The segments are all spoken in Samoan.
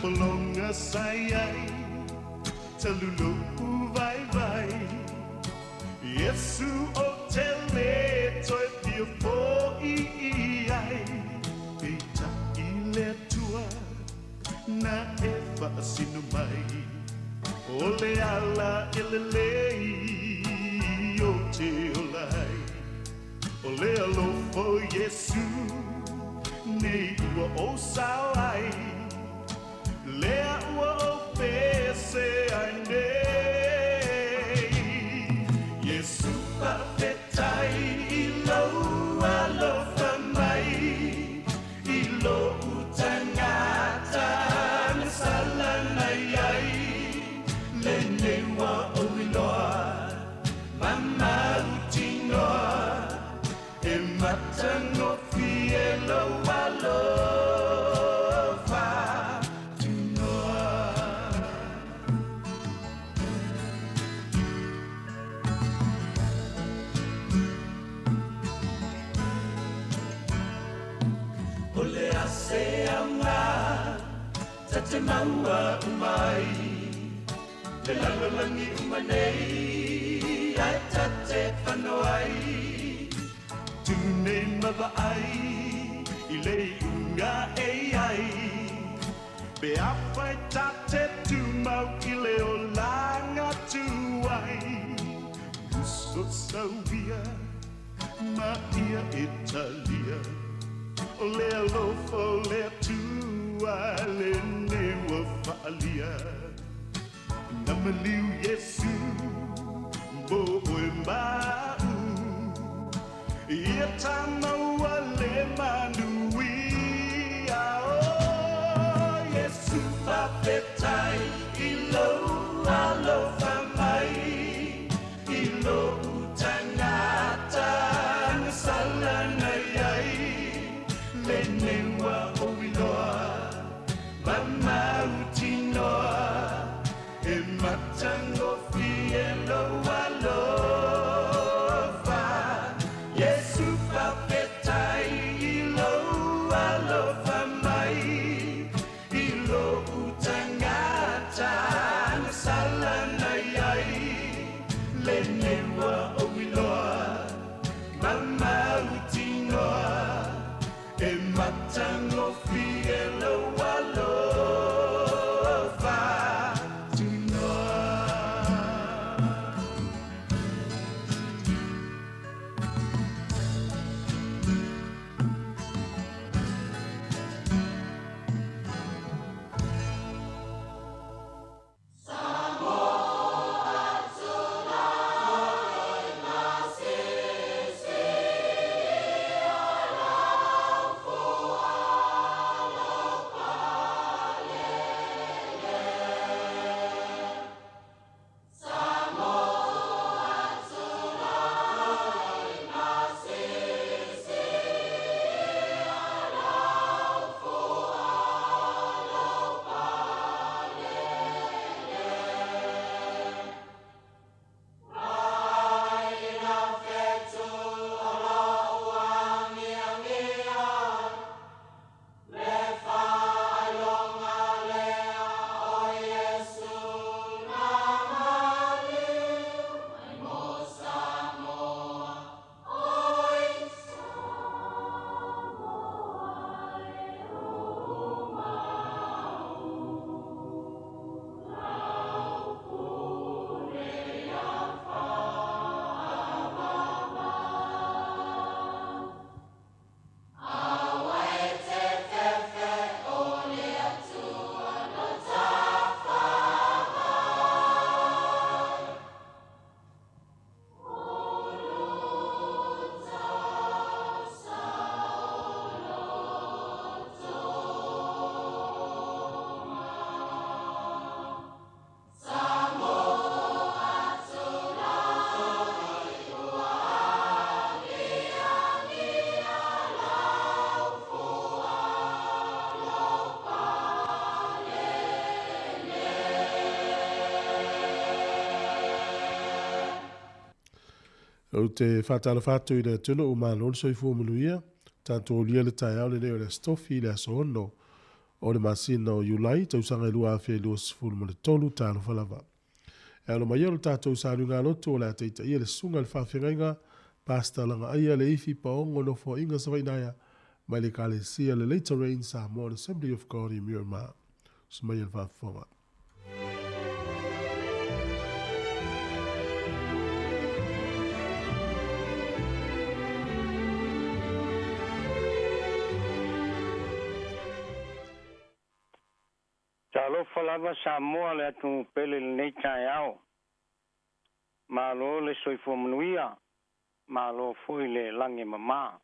Pologa sa i ai talu lo'u vaivai Iesu ou te le toe fia fo'i i ai Peitai le Atua na e faasino mai O le ala e lelei ou te ola ai O le alofa o Iesu nei ua ou sao ai Lea ua ou pese ai nei Iesu faafetai i lou alofa mai I lo'u tagata na sala na i ai Lenei ua ou iloa ma mautinoa E matagofie lou alofa tunoa. O le a se aoga ta te maua uma ai le lalolagi uma nei ae ta te fano ai Tu nei ma vaai i le iuga e i ai Pe afai ta te tumau i le olaga tuai Uso sauia ma ia e talia O le alofa o le Atua lenei ua faaalia Na maliu Iesu mo oe ma a'u Ia ta maua le manuia O Iesu faafetai i lou alofa mai I lo'u tagata na sala na i ai Lenei ua ou iloa ma mautinoa E matagofie lou alofa Iesu faafetai i lou alofa mai I lo'u tagata na sala na i ai Lenei ua ou iloa ma mautinoa E matagofie lou alofa tunoa. Ou te faatalofa atu i le atunuu, malo le soifua manuia. Tatou aulia le taeao lenei o le Aso Tofi i le aso 6 o le masina o Iulai, tausaga e 2023. Talofa lava. E alo mai ai o le tatou saluga lotu o le a taitaia le susuga i le faafeagaiga Pastor Lagaaia Leifi Paogo Nofoaiga Savainaea mai le Ekalesia le Later Rain Samoan Assembly of God i Miramar. Susu mai le faafofoga. Talofa lava Samoa le atunuu pele i lenei taeao. Malo le soifua manuia, malo foi le lagi e mama.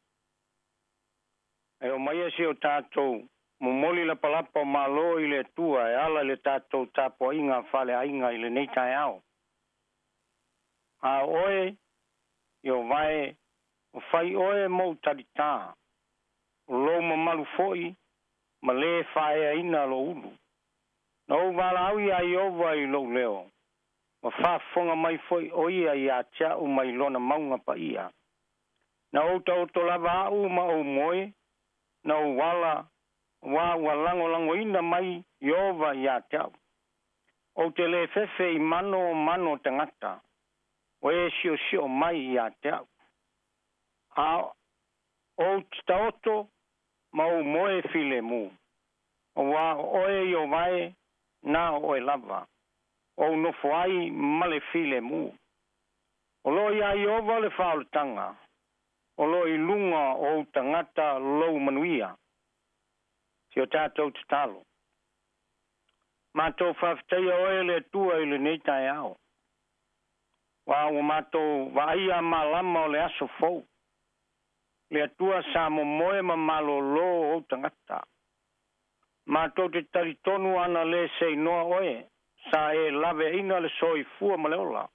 E omaia si o tatou momoli lapalapa o malo i le Atua e ala i le tatou tapuaiga faaleaiga i lenei taeao. A o oe, Ieova e, ua fai oe mou talitā, o lou mamalu foi ma lē faaeaina lou ulu. Na ou valaau iā Ieova i lou leo, ma faafofoga mai foi ʻo ia iā te aʻu mai lona mauga paia. Na ou taoto lava aʻu ma ou moe, na ou ala, auā ua lagolagoina mai Ieova iā te aʻu. Ou te lē fefe i mano o mano o tagata, o e siosio mai iā te aʻu. A ou te taoto ma ou moe filemu, auā o oe Ieova e, na o oe lava, ou nofo ai ma le filemu. O lo o iā Ieova le faaolataga, o lo o i luga o ou tagata lou manuia. Si o tatou tatalo. Matou faafetaia oe le Atua i lenei taeao. Aua ua matou vaaia malama o le aso fou. Le Atua sa momoe ma malōlō ou tagata. Matou te talitonu ana lē seinoa oe, sa e laveaina le soifua ma le ola.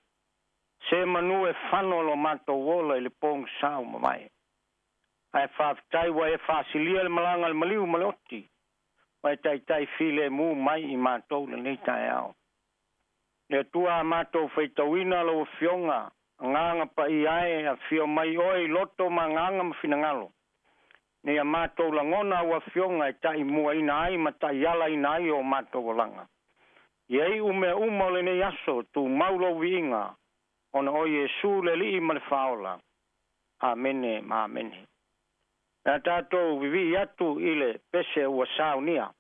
Se manu e fano lo matou ola i le pogasā ua mavae. Ae faafetai ua e faasilia le malaga a le maliu ma le oti, ma e taitai filemu mai i matou lenei taeao. Le Atua a matou faitauina lau Afioga, Agaga Paia e, afio mai oe i loto ma agaga ma finagalo, ina ia matou lagona au Afioga e ta'imuaina ai ma ta'ialaina ai o matou olaga. Ia iu mea uma o lenei aso, tumau lou viiga, ona o Iesu le Alii ma le Faaola. Amene ma amene. O le a tatou vivii atu i le pese ua saunia.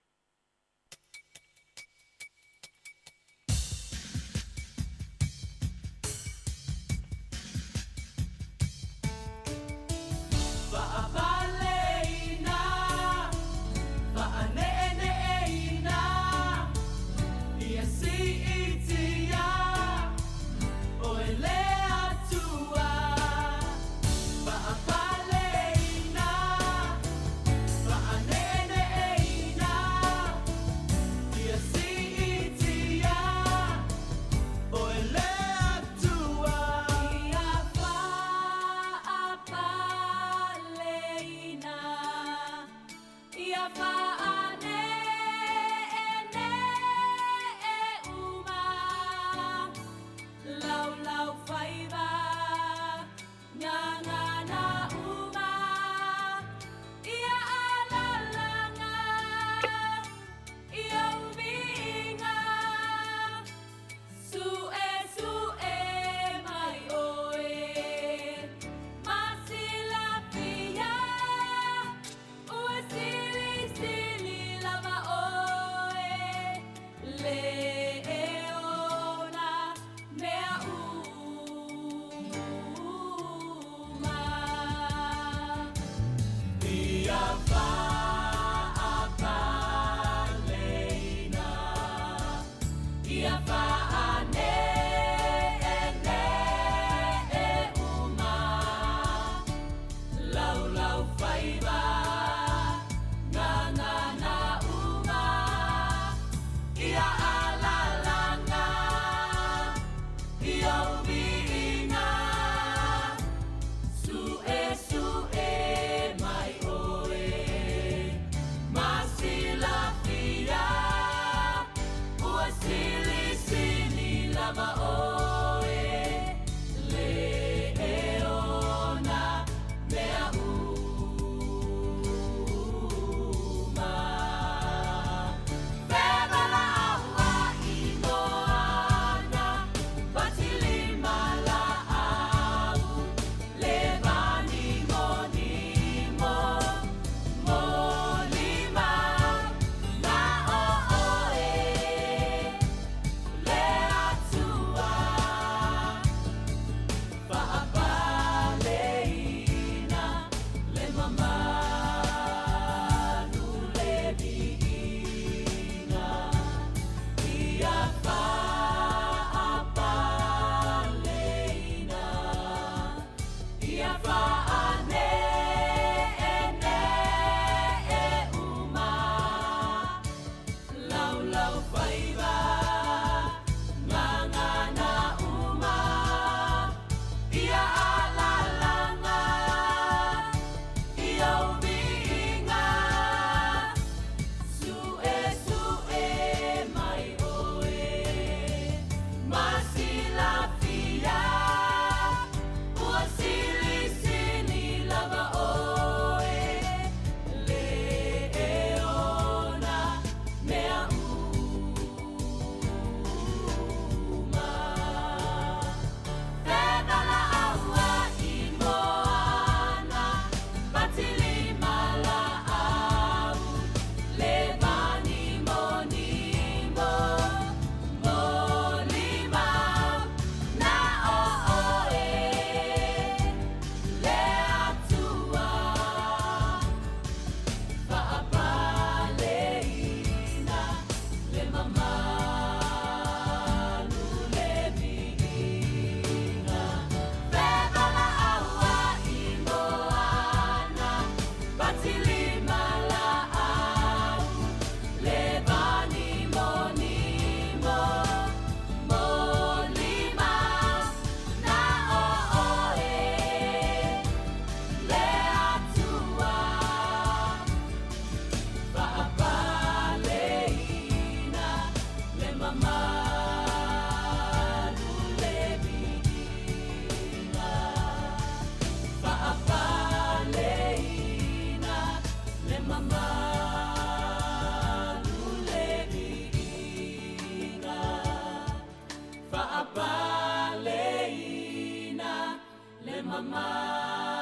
Mamalu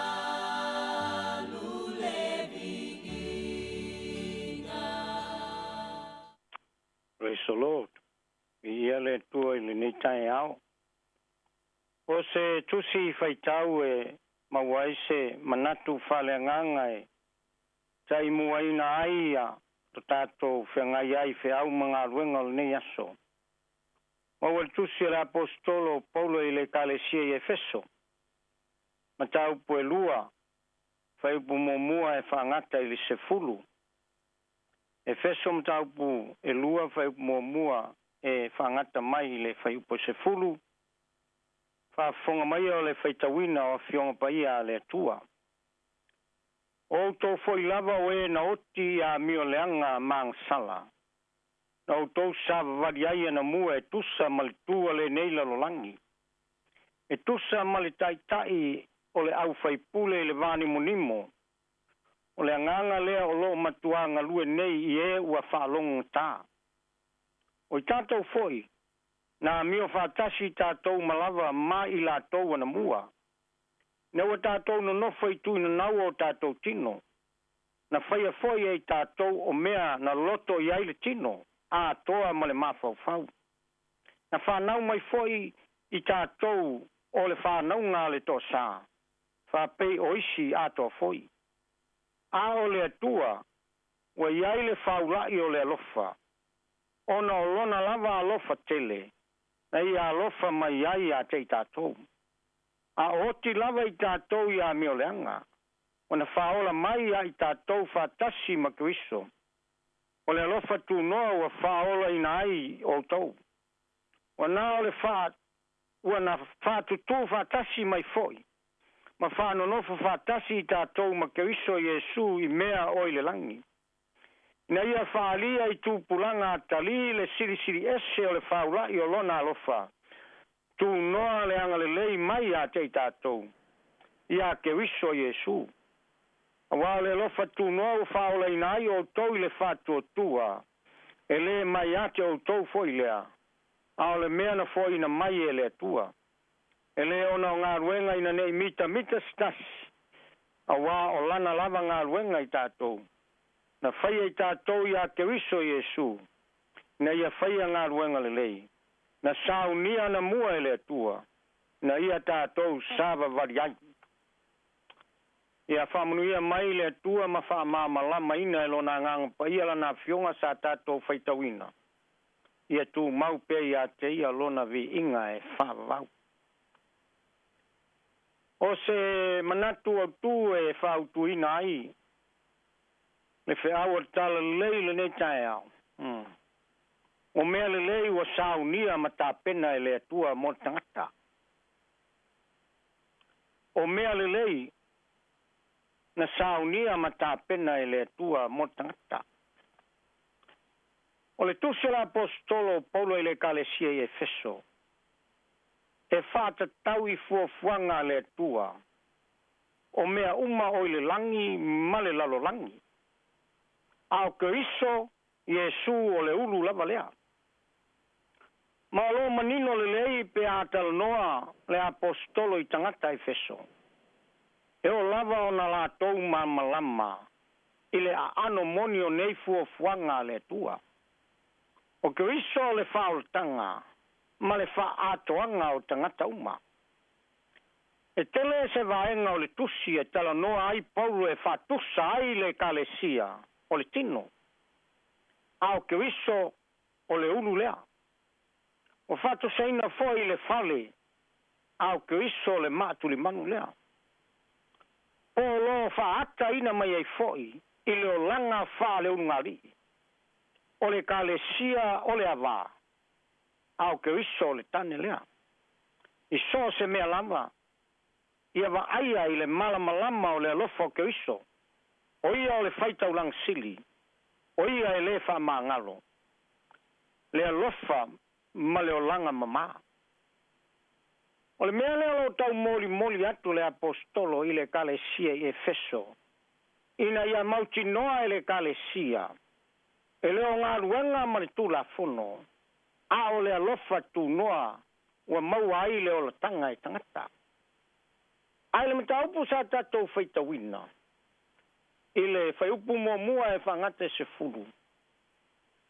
le viiga. Praise the Lord. Viia le Atua i lenei taeao. O se tusi faitau e maua ai se manatu faaleagaga e taimuaina ai ia to tatou feagai ai i feau ma galuega o lenei aso. Maua le tusi a le Aposetolo o Paulo i le Ekalesia i Efeso, mataupu e 2, fuaiupu muamua e faagata i le 10. Efeso mataupu e 2, fuaiupu muamua e faagata mai i le fuaiupu e 10. Faafofoga maia o le faitauina o Afioga Paia a le Atua. O outou foi lava o e na oti i amioleaga ma agasala, na outou savavali ai anamua e tusa ma le tu a lenei lalolagi, e tusa ma le taitai o le aufaipule i le vanimonimo, o le agaga lea o loo matuā galue nei i e ua faalogogata. O i tatou foi, na amio faatasi tatou ma lava ma i latou anamua, ina ua tatou nonofo i tuinanau o tatou tino, na faia foi e i tatou o mea na loto i ai le tino atoa ma le mafaufau. Na fanau mai foi i tatou o le fanauga a le toasā, faapei o isi atoa foi. A o le Atua, ua i ai le faula'i o le alofa, ona o lona lava alofa tele, na ia alofa mai ai ia te i tatou. A o oti lava i tatou i amioleaga, ua na faaola mai ia i tatou faatasi ma Keriso. O le alofa tunoa ua faaolaina ai outou. Ua na o le faa, ua na faatutū faatasi mai foi, ma faanonofo faatasi i tatou ma Keriso Iesu i mea o i le lagi, ina ia faaalia i tupulaga atalii le silisili ese o le faula'i o lona alofa tunoa le agalelei mai ia te i tatou ia Keriso Iesu. Auā o le alofa tunoa ua faaolaina ai outou i le faatuatua, e lē mai ia te outou foi lea, a o le mea na foaina mai e le Atua. E lē ona o galuega ina nei mitamita se tasi, auā o lana lava galuega i tatou, na faia i tatou iā Keriso Iesu, ina ia faia galuega lelei, na saunia anamua e le Atua, ina ia tatou savavali ai. Ia faamanuia mai le Atua ma faamalamalamaina e Lona Agaga Paia Lana Afioga sa tatou faitauina, ia tumau pea ia te Ia Lona viiga e faavavau. O se manatu autū e faautuina ai le feau o le Talalelei i lenei taeao, o mea lelei ua saunia ma tapena e le Atua mo le tagata. O mea lelei na saunia ma tapena e le Atua mo le tagata. O le tusi a le Aposetolo o Paulo i le Ekalesia i Efeso, e faatatau i fuafuaga a le Atua, o mea uma o i le lagi ma le lalolagi, a o Keriso Iesu o le ulu lava lea. Ma o lo o manino lelei pe a talanoa le Aposetolo i tagata Efeso, e oo lava ona latou malamalama i le aano moni o nei fuafuaga a le Atua. O Keriso le faaolataga ma le faaatoaga o tagata uma. E tele se vaega o le tusi e talanoa ai Paulo e faatusa ai le Ekalesia o le tino, a o Keriso o le ulu lea. Ua faatusaina foi le fale, a o Keriso le maatulimanu lea. Po o lo o faaataina mai ai foi i le olaga faaleulugalii, o le Ekalesia o le avā, a o Keriso o le tane lea. I so o se mea lava, ia vaaia i le malamalama o le alofa o Keriso, o ia o le faitaulaga sili, o ia e lē faamagalo, le alofa ma le olaga mamā. O le mea lea o lo o taumolimoli atu le Aposetolo i le Ekalesia i Efeso, ina ia mautinoa e le Ekalesia, e le o galuega ma le Tulafono, a o le alofa tunoa ua maua ai le olataga e tagata. Ae le mataupu sa tatou faitauina i le fuaiupu muamua e faagata i 10,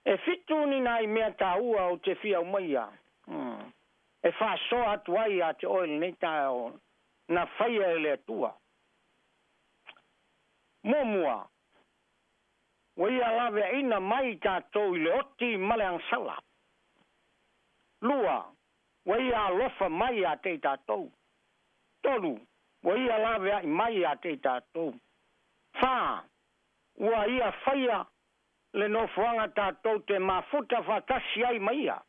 e 7 ni nai mea taua ou te fia aumaia e faasoa atu ai ia te oe lenei taeao na faia e le Atua. Muamua, ua ia laveaina mai tatou i le oti ma le agasala. Lua, ua ia alofa mai ia te i tatou. Tolu, ua ia laveai mai ia te i tatou. Fa, ua ia faia le nofoaga tatou te mafuta faatasi ai ma ia.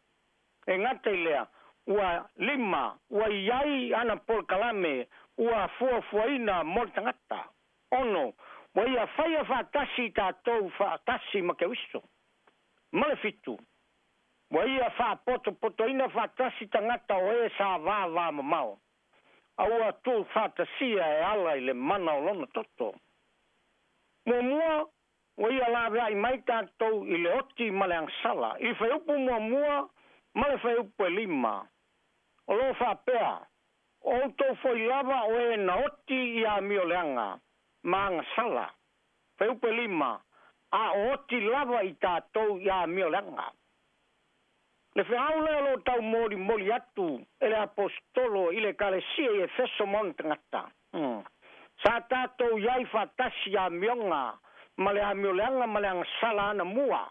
E gata i lea, ua lima, ua iai ana polokalame ua fuafuaina mo le tagata. 6, ua ia faia faatasi tatou faatasi ma Keriso. Ma le 7, ua ia faapotopotoina faatasi tagata o e sa vavamamao, a ua tuufaatasia e ala i le mana o lona toto. Muamua, ua ia laveai mai tatou i le oti ma le agasala. I le fuaiupu muamua ma le fuaiupu e 5, o loo faapea, o outou foi lava o e na oti i amioleaga ma agasala. Fuaiupu e 5, a o oti lava i tatou i amioleaga. Le feau lea o loo taumolimoli atu e le aposetolo i le ekalesia i Efeso ma ona tagata. Sa tatou iai faatasi amioga ma le amioleaga ma le agasala anamua.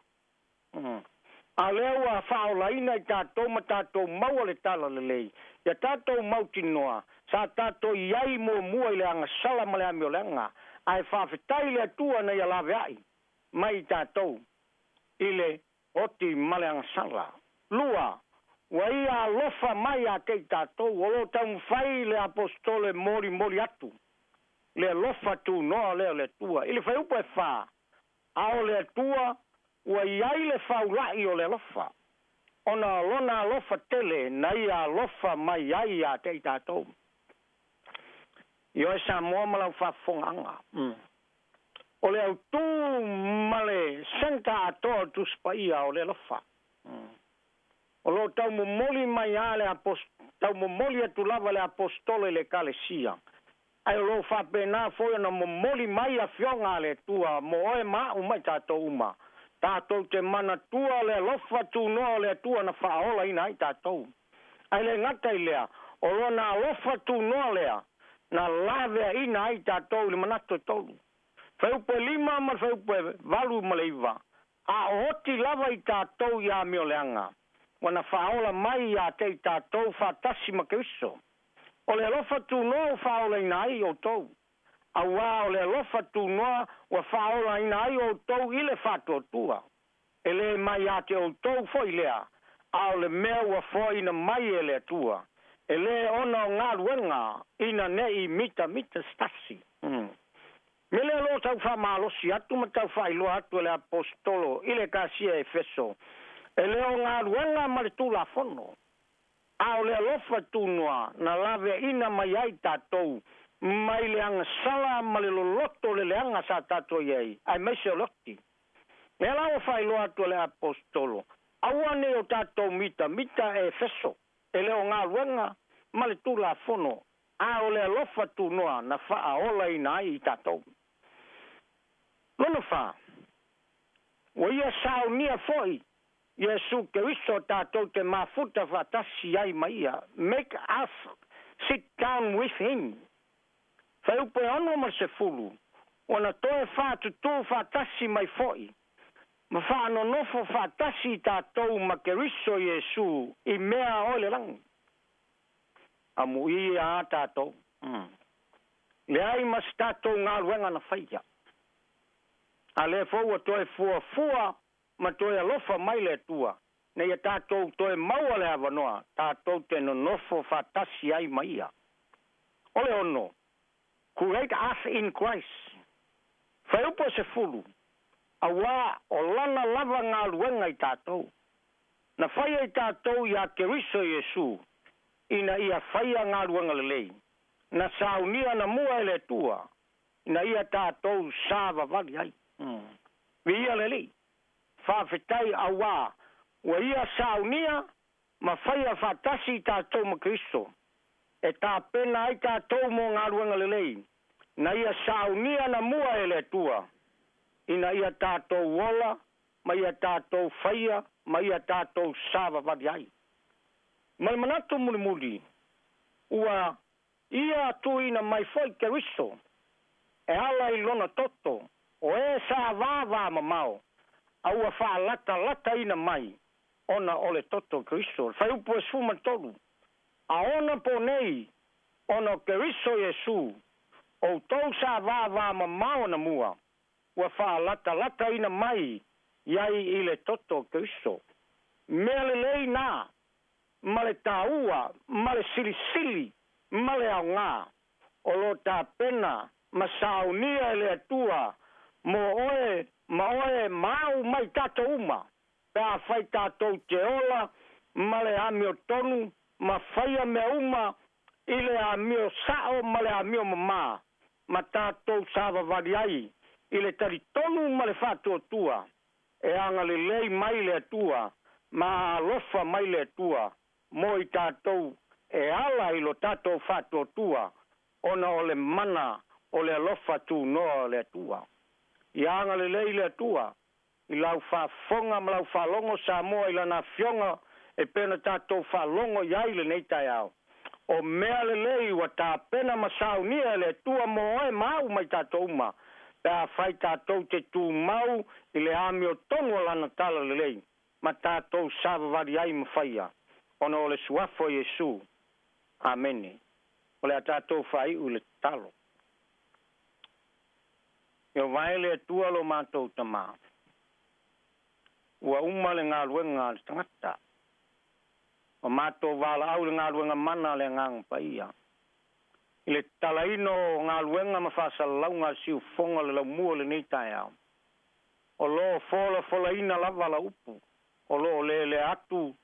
A lea ua faaolaina i tatou ma tatou maua le talalelei, ia tatou mautinoa sa tatou iai muamua i le agasala ma le amioleaga, ae faafetai le Atua na ia laveai mai i tatou i le oti ma le agasala. Lua, ua ia alofa mai ia te i tatou, o loo taumafai le aposetolo e molimoli atu le alofa tunoa lea o le Atua. I le fuaiupu e 4, a o le Atua ua iai le faulai o le alofa, ona o lona alofa tele na ia alofa mai ai ia te i tatou. Ioe Samoa ma lau faafofogaaga. O le autū ma le senta atoa o le Tusi Paia o le alofa. O loo taumomoli mai a le taumomoli atu lava le aposetolo i le ekalesia, ae o loo faapena foi ona momoli mai afioga a le Atua mo oe ma a'u ma i tatou uma, tatou te manatua le alofa tunoa o le Atua na faaolaina ai tatou. Ae le gata i lea, o lona alofa tunoa lea na laveaina ai tatou i le manatu e 3. Fuaiupu e 5 ma le fuaiupu e 8 ma le 9, a o oti lava i tatou i amioleaga, ua na faaola mai ia te i tatou faatasi ma Keriso. O le alofa tunoa ua faaolaina ai outou, auā o le alofa tunoa ua faaolaina ai outou i le faatuatua. E lē mai ia te outou foi lea, a o le mea ua foaina mai e le Atua, e lē ona o galuega ina ne'i mitamita se tasi. Mea lea o loo tau faamalosi atu ma tau faailoa atu e le aposetolo i le ekalesia Efeso, e le o galuega ma le Tulafono, a o le alofa tunoa na laveaina mai ai tatou mai le agasala ma le loloto o le leaga sa tatou iai, aemaise o le oti. Lea la ua faailoa atu e le aposetolo, aua nei o tatou mitamita e Efeso, e le o galuega ma le Tulafono, a o le alofa tunoa na faaolaina ai i tatou. Lona 4, ua ia saunia foi Iesu Keriso tatou te mafuta faatasi ai ma ia. Make us sit down with him. Fuaiupu e 6 ma le 10, ua na toe faatutū faatasi mai foi ma faanonofo faatasi i tatou ma Keriso Iesu i mea o le lagi. Amuia a tatou. Leai ma se tatou galuega na faia. A lea foi ua toe fuafua ma toe alofa mai le Atua, ina ia tatou toe maua le avanoa tatou te nonofo faatasi ai ma ia. O le 6, create us in Christ. Fuaiupu e 10, auā o lana lava galuega i tatou, na faia i tatou iā Keriso Iesu, ina ia faia galuega lelei, na saunia anamua e le Atua, ina ia tatou savavali ai. Viia le Alii. Faafetai auā ua ia saunia ma faia faatasi i tatou ma Keriso. E tapena ai tatou mo galuega lelei, na ia saunia na mua e le Atua, ina ia tatou ola, ma ia tatou faia, ma ia tatou savavali ai. Ma le manatu mulimuli, ua ia tuuina mai foi Keriso, e ala i lona toto, o e sa vavamamao, a ua faalatalataina mai ona o le toto o Keriso. Le fuaiupu e 13, a ona po nei, ona o Keriso Iesu, outou sa vavamamao anamua, ua faalatalataina mai i ai i le toto o Keriso. Mea lelei na, ma le taua, ma le silisili, ma le aoga, o lo tapena ma saunia e le Atua mo oe ma oe ma au mai tatou uma, pe afai tatou te ola ma le amiotonu ma faia mea uma i le amio sa'o ma le amio mamā, ma tatou savavali ai i le talitonu ma le faatuatua e agalelei mai le Atua ma alofa mai le Atua mo i tatou e ala i lo tatou faatuatua ona o le mana o le alofa tunoa o le Atua. Ia agalelei le Atua i lau faafofoga ma lau faalogo Samoa i Lana Afioga e pei ona tatou faalogo i ai lenei taeao. O mea lelei ua tapena ma saunia e le Atua mo oe ma au ma i tatou uma, pe afai tatou te tumau i le amiotonu o Lana talalelei ma tatou savavali ai ma faia, ona o le Suafa o Iesu. Amene. O le a tatou faaiu i le tatalo. Ieova e le Atua lo matou Tamā, ua uma le galuega a le tagata, ua matou valaau i le galuega mana a le Agaga Paia, i le tatalaina o galuega ma faasalalauga a le siufofoga o le laumua o lenei taeao. O lo o folafolaina lava lau upu, o lo o lelea atu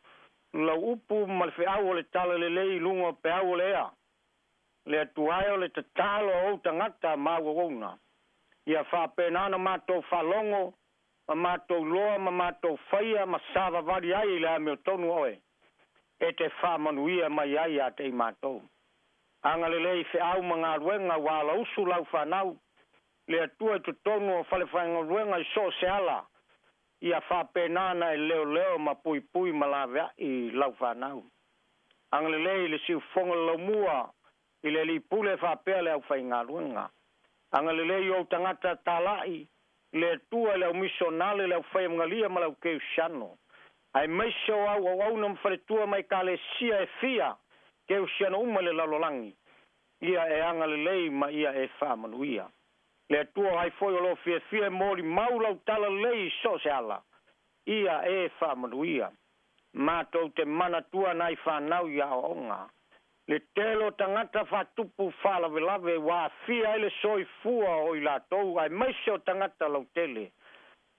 lau upu ma le feau o le talalelei i luga o peau o le ea. Le Atua e o le tatalo a ou tagata ma au auauna, ia faapena ona matou faalogo ma matou loa ma matou faia ma savavali ai i le amiotonu oe e te faamanuia mai ai ia te i matou. Agalelei i feau ma galuega ua alausu lau fanau, le Atua i totonu o falefaigaluega i so o se ala, ia faapena ona e leoleo ma puipui ma laveai lau fanau. Agalelei i le siufofoga o le laumua i le alii pule faapea le aufaigaluega. Agalelei i ou tagata talai, le Atua i le au misionale, le aufaiamagalia ma le au keusiano, aemaise o au auauna ma faletua ma ekalesia e fia keusiano uma i le lalolagi, ia e agalelei ma ia e faamanuia. Le Atua o ai foi o lo o fiafia e molimau lau talalelei i so o se ala, ia e faamanuia. Matou te manatua nai fanau i aoaoga. Le tele o tagata faatupu faalavelave ua aafia ai le soifua o i latou aemaise o tagata lautele.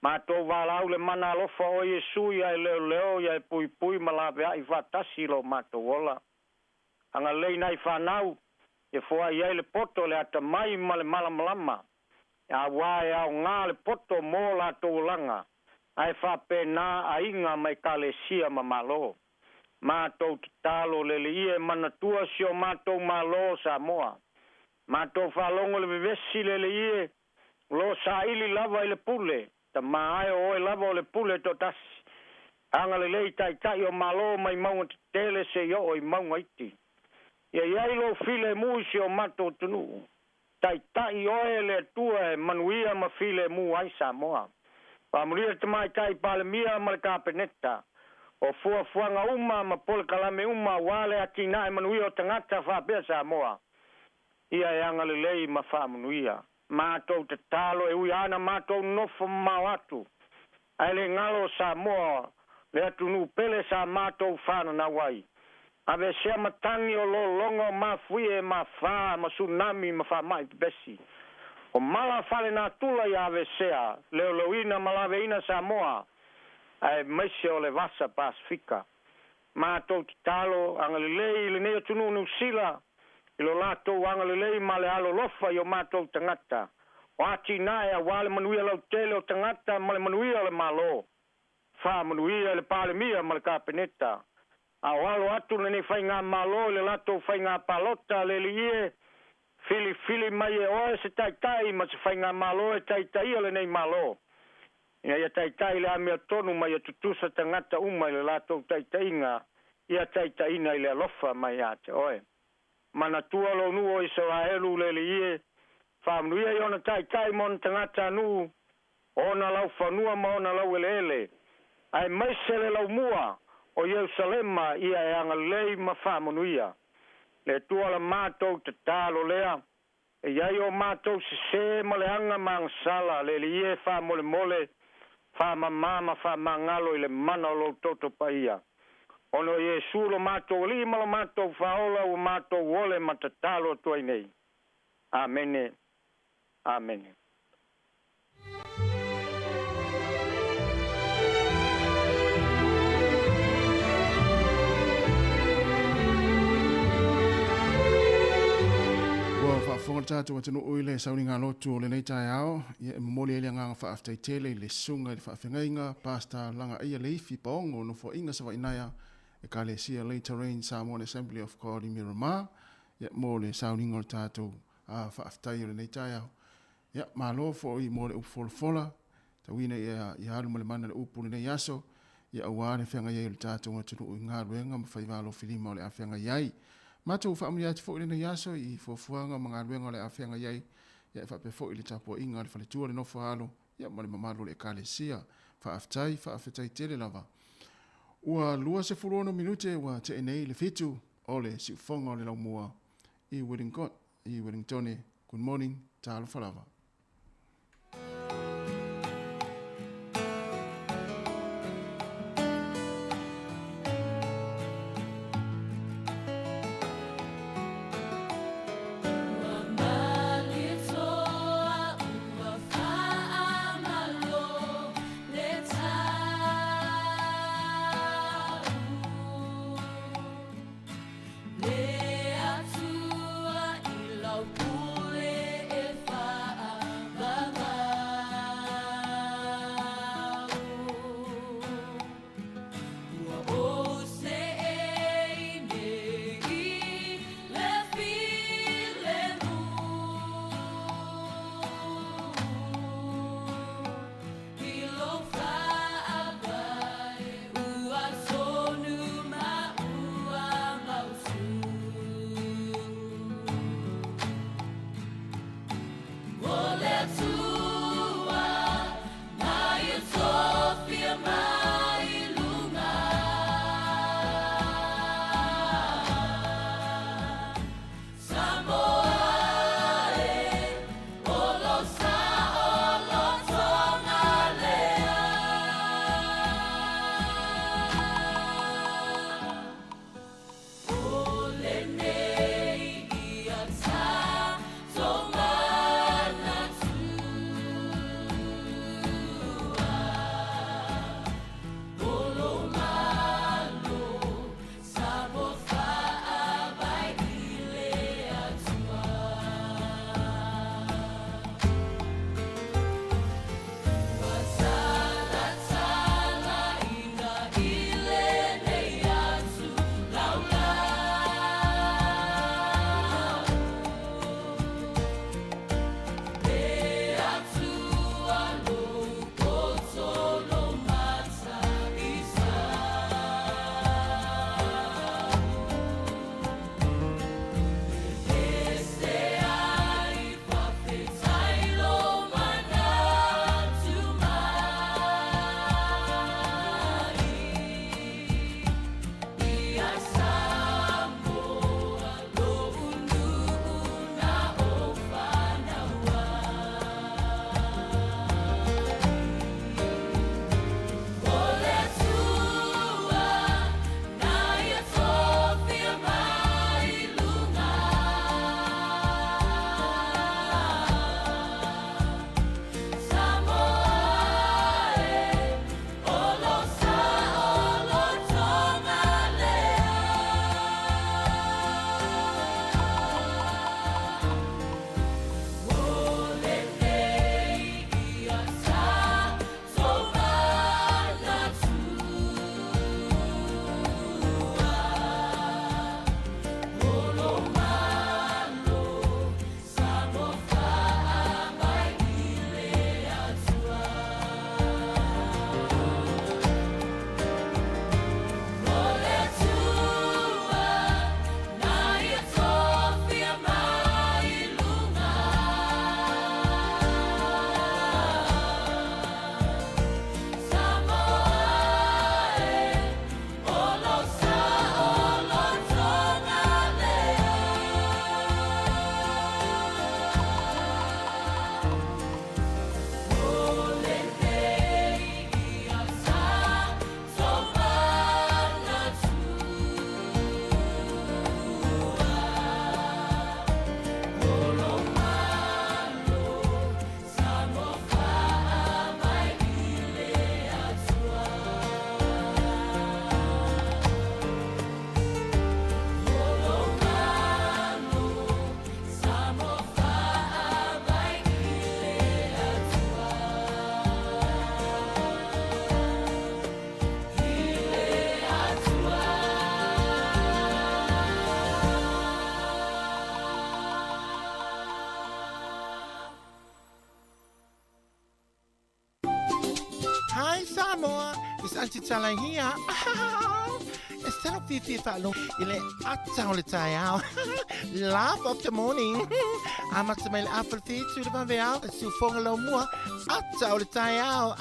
Matou valaau le mana alofa o Iesu ia e leoleo ia e puipui ma laveai faatasi i lo matou ola. Agalelei nai fanau e foai ai le poto le atamai ma le malamalama, auā e aoga le poto mo latou olaga, ae faapena aiga ma ekalesia ma Malo. Matou tatalo le Alii e manatua si o matou Malo o Samoa. Matou faalogo i le vevesi le Alii e, o lo o saili lava i le pule, Tama ae o oe lava o le pule toatasi. Agalelei taitai o Malo mai mauga tetele seia oo i mauga iti. Ia i ai lou filemu i si o matou atunuu. Taitai oe le Atua e manuia ma filemu ai Samoa. Faamanuia le Tamaitai Palemia ma le Kapeneta. O fuafuaga uma ma polokalame uma aua le atinae manuia o tagata faapea Samoa, ia e agalelei ma faamanuia. Matou tatalo e ui ana matou nofo mamao atu, ae le galo o Samoa le atunuu pele sa matou fananau ai. Aveesea matagi o lologa o mafuie ma fa ma tsunami ma faamai pepesi. O mala faalenatura ia aveesea, leoleoina ma laveina Samoa, aemaise o le Vasa Pasefika. Matou tatalo agalelei i lenei atunuu Niu Sila i lo latou agalelei ma le alolofa i o matou tagata. O atinae aua le manuia lautele o tagata ma le manuia o le Malo. Faamanuia i le Palemia ma le Kapeneta. A o alo atu lenei faigamalo i le latou faiga palota, le Alii e, filifili mai e oe se taitai ma se faigamalo e taitaia lenei Malo, ina ia taitai i le amiotonu ma ia tutusa tagata uma i le latou taitaiga, ia taitaiina i le alofa mai ia te oe. Manatua lou nuu o Isaraelu, le Alii e, faamanuia i ona taitai ma ona tagatanuu, ona laufanua ma ona laueleele, aemaise le laumua o Ierusalema ia e agalelei ma faamanuia. Le Atua la matou tatalo lea, e i ai o matou sesē ma leaga ma agasala, le Alii e, faamolemole, faamamā ma faamagalo i le mana o lou toto paia. Ona o Iesu lo matou Alii ma lo matou Faaola ua matou ole ma tatalo atu ai nei. Amene. Amene. Ua faafofoga le tatou atunuu i le sauniga lotu o lenei taeao, ia e momoli ai le agaga faafetai tele i le susuga i le faafeagaiga Pastor Lagaia Leifi Paogo Nofoaiga Savainaea Ekalesia Later Rain Samoan Assembly of God i Miramar, ia mo le sauniga o le tatou faafetai o lenei taeao. Ia, malo foi mo le upu folafola, tauina ia, ia alu ma le mana le upu lenei aso, ia aua le feagai ai o le tatou atunuu i galuega ma faiva alofilima o le a feagai ai. Matou faamanuia atu foi lenei aso i fuafuaga ma galuega o le a feagai ai, ia e faapea foi le tapuaiga a le faletua le nofo a alo, ia ma le mamalu o le Ekalesia. Faafetai, faafetai tele lava. Ua 26 minute ua tee nei le fitu o le siufofoga o le laumua i Wellington, i Wellingtone. Good morning, talofa lava. Le Atua i lau pule e faa. Samoa, it's Aunty Tala here. E se lou fiafia e faalogo i le ata o le taeao. Laugh of the morning. Amata mai le afa le whitu i le vaveao, le siufoga laumua, ata o le taeao.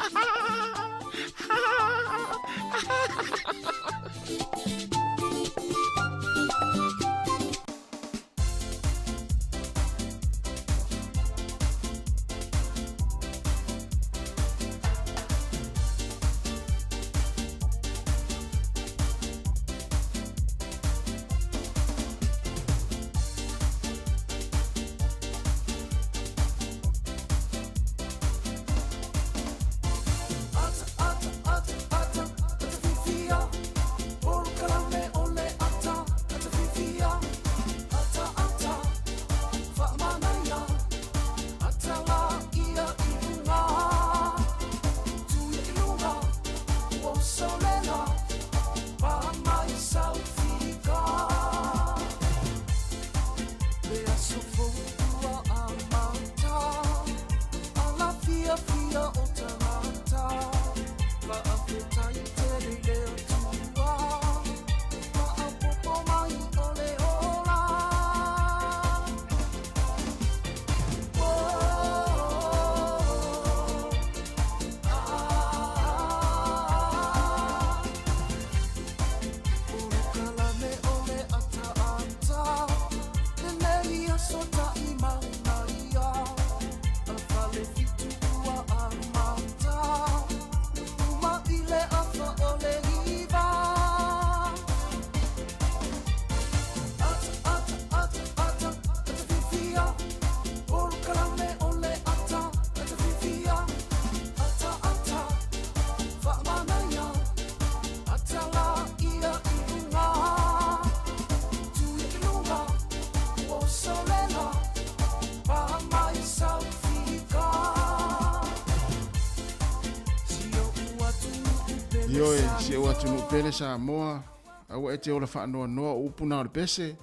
Ioe, si ou atunuu pele Samoa, aua e te ola faanoanoa o upu na o le pese,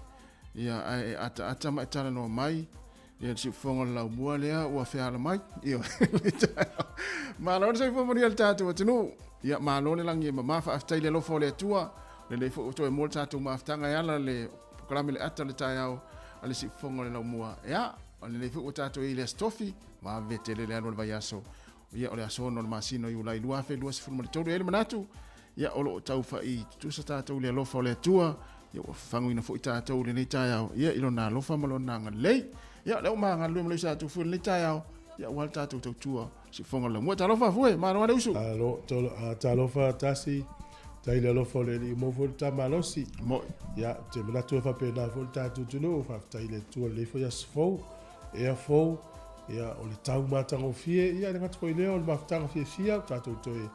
ia, ae e ataata ma e talanoa mai, ia le siufofoga o le laumua lea ua feala mai, ioe, le taeao. Malo le soifua manuia le tatou atunuu, ia, malo le lagi e mama, faafetai i le alofa o le Atua, lelei foi ua toe mua le tatou mafutaga e ala le polokalame le ata o le taeao a le siufofoga o le laumua. Ia, o lenei foi ua tatou i ai i le Aso Tofi, vave tele le alu o le vaiaso, Ia, o le aso 6 o le masina o Iulai 2023. E i ai le manatu, ia, o lo o taufai tutusa tatou i le alofa o le Atua, ia, ua fafaguina foi tatou i lenei taeao, ia, i lona alofa ma lona agalelei. Ia, o lea ua magalulue ma le uso a Tufue i lenei taeao, ia, aua le tatou tautua siufofoga o le laumua. Talofa Fue, malo lava le usu. Malo, tolo, a, talofa Tasi, tai le alofa o le Alii maua foi le ta malosi. Moi. Ia, ou te manatu e faapena foi le tatou atunuu, faafetai i le Atua i lenei foi aso fou. Ea fou, ia, o le tau matagofie, ia, e le gata foi i lea, o le mafutaga fiafia, ua tatou toe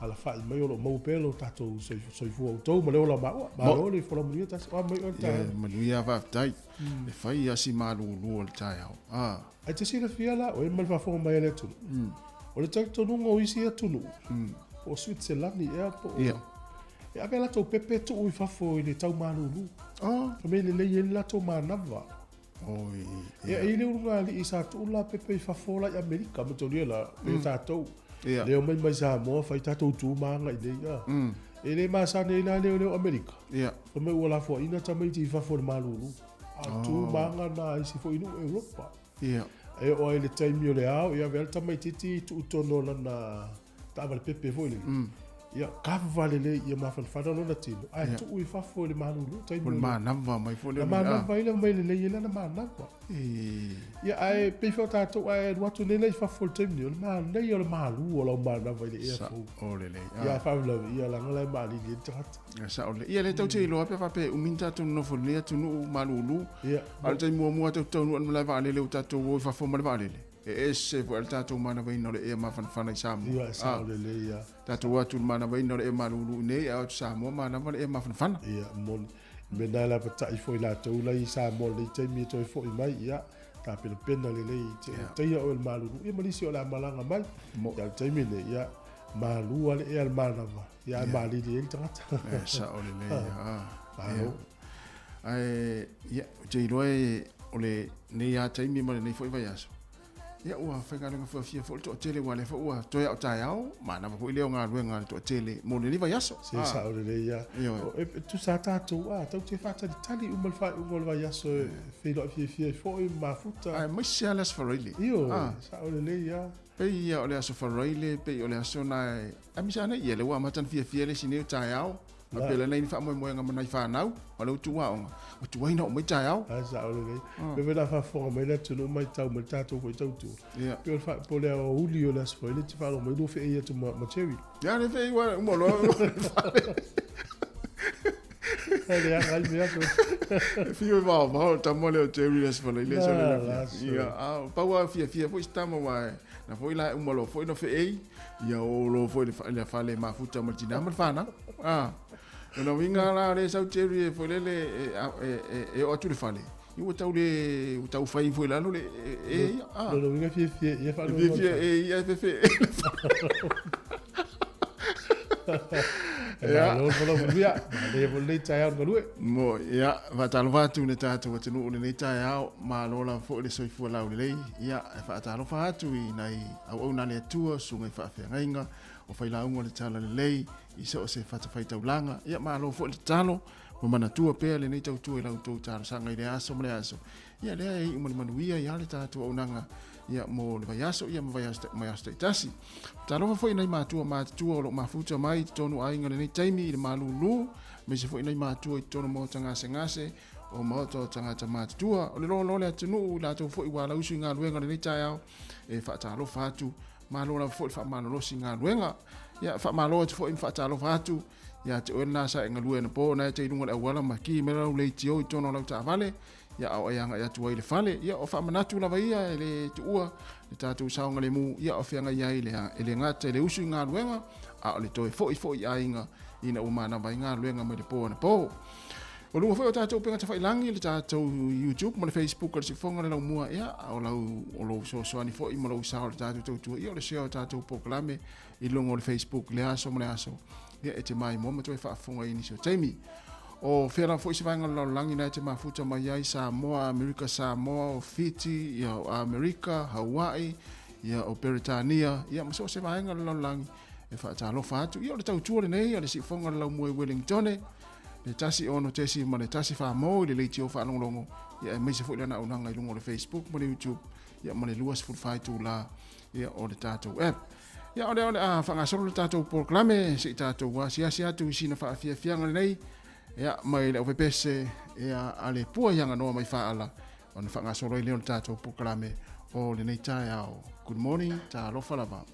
alafai mai o lo o maua pea lo tatou soifua outou ma le ola o maua. Malo le folau manuia tasi. Oa mai oe le taeao. Ia, manuia faafetai. E fai lava si malulu o le taeao. Ah. Ae te silafia la oe ma le faafofoga mai a le atunuu, o le talitonuga o isi atunuu, po o Switzerland ea po o, e ave a latou pepe tuu i fafo i le tau malulu. Oh. Fai mai e lelei ai le latou manava. Oi, ia. E i le ulugalii sa tuu la pepe i fafo la i Amerika, mataulia la, pe tatou. Ia. Leo mai mai Samoa, fai tatou tu ma aga i nei, a. E le masani ai la leo leo Amerika. Ia. Fai mai ua lafoaina tamaiti i fafo i le malulu. A tu ma aga na isi foi nuu Europa. Ia. E oo ai i le taimi o le ao, ia avea le tamaititi tuu tonu o lana taavale pepe foi lele. Ia, kava lelei ia mafanafana lona tino, ae tuu i fafo i le malulu taimi O le manava mai foi lea. Na manava ai lea mai lelei ai lana manava. Ia, ae pei foi o tatou ae alu atu nei la i fafo i le taimi nei, o le manaia o le malu o lau manava i le ea fou. Sao lelei. Ia, ae faalavelave, ia leaga la e maalili ai le tagata. Ia, sao lelei. Ia, lea tatou te iloa pe faapea e umi ni tatou nonofo i lenei atunuu malulu. Ia. A o le taimi muamua tatou te taunuu i le malae vaalele ua tatou o i fafo ma le vaalele. E ese foi le tatou manavaina o le ea mafanafana i Samoa. Ia, e sao lelei ia. Tatou o atu i le manavaina o le ea malulu i nei, ae o atu Samoa manava le ea mafanafana. Ia, moni. Me na la pata'i foi latou la i Samoa i lenei taimi e toe fo'i mai, ia, tapenapena lelei te taia oe le malulu. Ia ma nisi o le a malaga mai. Mo. Ia, o le taimi lenei, ia, malu lava le ea le manava, ia, ae malili ai le tagata. E sao lelei ia. Malo. Ae, ia, ou te iloa e, o lenei lava taimi ma lenei foi vaiaso, Ia ua faigaluega fiafia foi le toatele aua o lea foi ua toe a o taeao, manava foi lea o galuega a le toatele mo lenei vaiaso. Se sao lelei lava. Ioe. E tusa lava tatou, a, tatou te faatalitali uma le faaiuga o le vaiaso e feiloai fiafia ai foi ma mafuta. Aemaise lava le Aso Faraile. Ioe, sao lelei lava. Pei ia o le Aso Faraile, pei o le aso lena e aemaise lava nei, ia lea ua amata ona fiafia le isi nei o taeao. Faapea la nai ni faamoemoega ma nai fanau, ma le utu aoga, ua tuai ona oo mai taeao. Ae sao lelei. Pei foi la faafofoga mai le atunuu matau mai le tatou foi tautua. Pei o le po o le aoauli o le aso Faraile e te faalogo mai lua feei atu ma Jerry. Ia le feei ua uma loa le fale. E leaga ai mea ko. E fiu e vaovao le tama lea o Jerry le aso Faraile aso le afiafi. Ia, a pau lava fiafia foi si tama aua na foi la e uma loa foi ona feei. Ia o loa foi le fale mafuta ma le tina ma le fanau. Ah. O lona uiga la o lea e sau Jerry e foi lele e oo atu i le fale, ia ua tau le ua tau fai foi i lalo le e ia. Ah. Lona uiga e fiafia ia faanoanoa. Fiafia e ia e fefe e le fale. Ia. Malo le folau manuia. Manaia foi lenei taeao i le galue. Mo, ia, faatalofa atu i le tatou atunuu i lenei taeao, malo lava foi le soifua laulelei. Ia, e faatalofa atu i nai auauna a le Atua, susuga i faafeagaiga, o failauga o le Talalelei, i so o se fatafaitaulaga. Ia, malo foi le tatalo, ma manatua pea lenei tautua i la outou talosaga i lea aso ma lea aso. Ia, lea e iu ma le manuia ia le tatou auaunaga ia mo le vaiaso ia ma vaiaso, ma aso taitasi. Talofa foi i nai matua matutua o lo o mafuta mai i totonu o aiga i lenei taimi i le malūlū, aemaise foi nai matua i totonu o maota gasegase, o maota o tagata matutua. O le loaloa o le atunuu i latou foi ua alausu i galuega i lenei taeao, e faatalofa atu, malo lava foi le faamalolosi i galuega. Ia, faamalo atu foi ma faatalofa atu ia te oe lena sa e galue anapo, na e te i luga o le auala ma ki mai lau leitio i totonu o lau taavale, ia a o e agai atu ai i le fale. Ia o faamanatu lava ia e le tuua le tatou saogalemu, ia o feagai ai le, e le gata i le usu i galuega, a o le toe foi foi i aiga ina ua manava ai galuega mai le po anapo. O luga foi o tatou upega tafailagi, le tatou YouTube ma le Facebook o le Siufofoga o le Laumua, ia, o lau, o lou fesoasoani foi ma lou sao i le tatou tautua, ia o le share o tatou polokalame i luga o le Facebook i lea aso ma lea aso, ia e te maimoa ma toe faafofoga i nisi o taimi. O fea lava foi se vaega o le lalolagi na e te mafuta mai ai, Samoa, Amerika Samoa, o Fiti, ia o Amerika, Hawaii, ia o Peretania, ia ma so o se vaega o le lalolagi e faatalofa atu. Ia o le tautua lenei a le Siufofoga o le Laumua i Wellingtone, le 1 6 ma le 1 4 mo i le leitio faalogologo, ia aemaise foi lana auaunaga i luga o le Facebook ma le YouTube, ia ma le 24 itula ia o le tatou app. Ia o lea o le a faagasolo le tatou polokalame se i tatou asiasi atu i sina faafiafiaga lenei ia mai le aupepese ia a le Pua i Aganoa mai Faaala ona faagasolo ai lea o le tatou polokalame o lenei taeao. Good morning, talofa lava.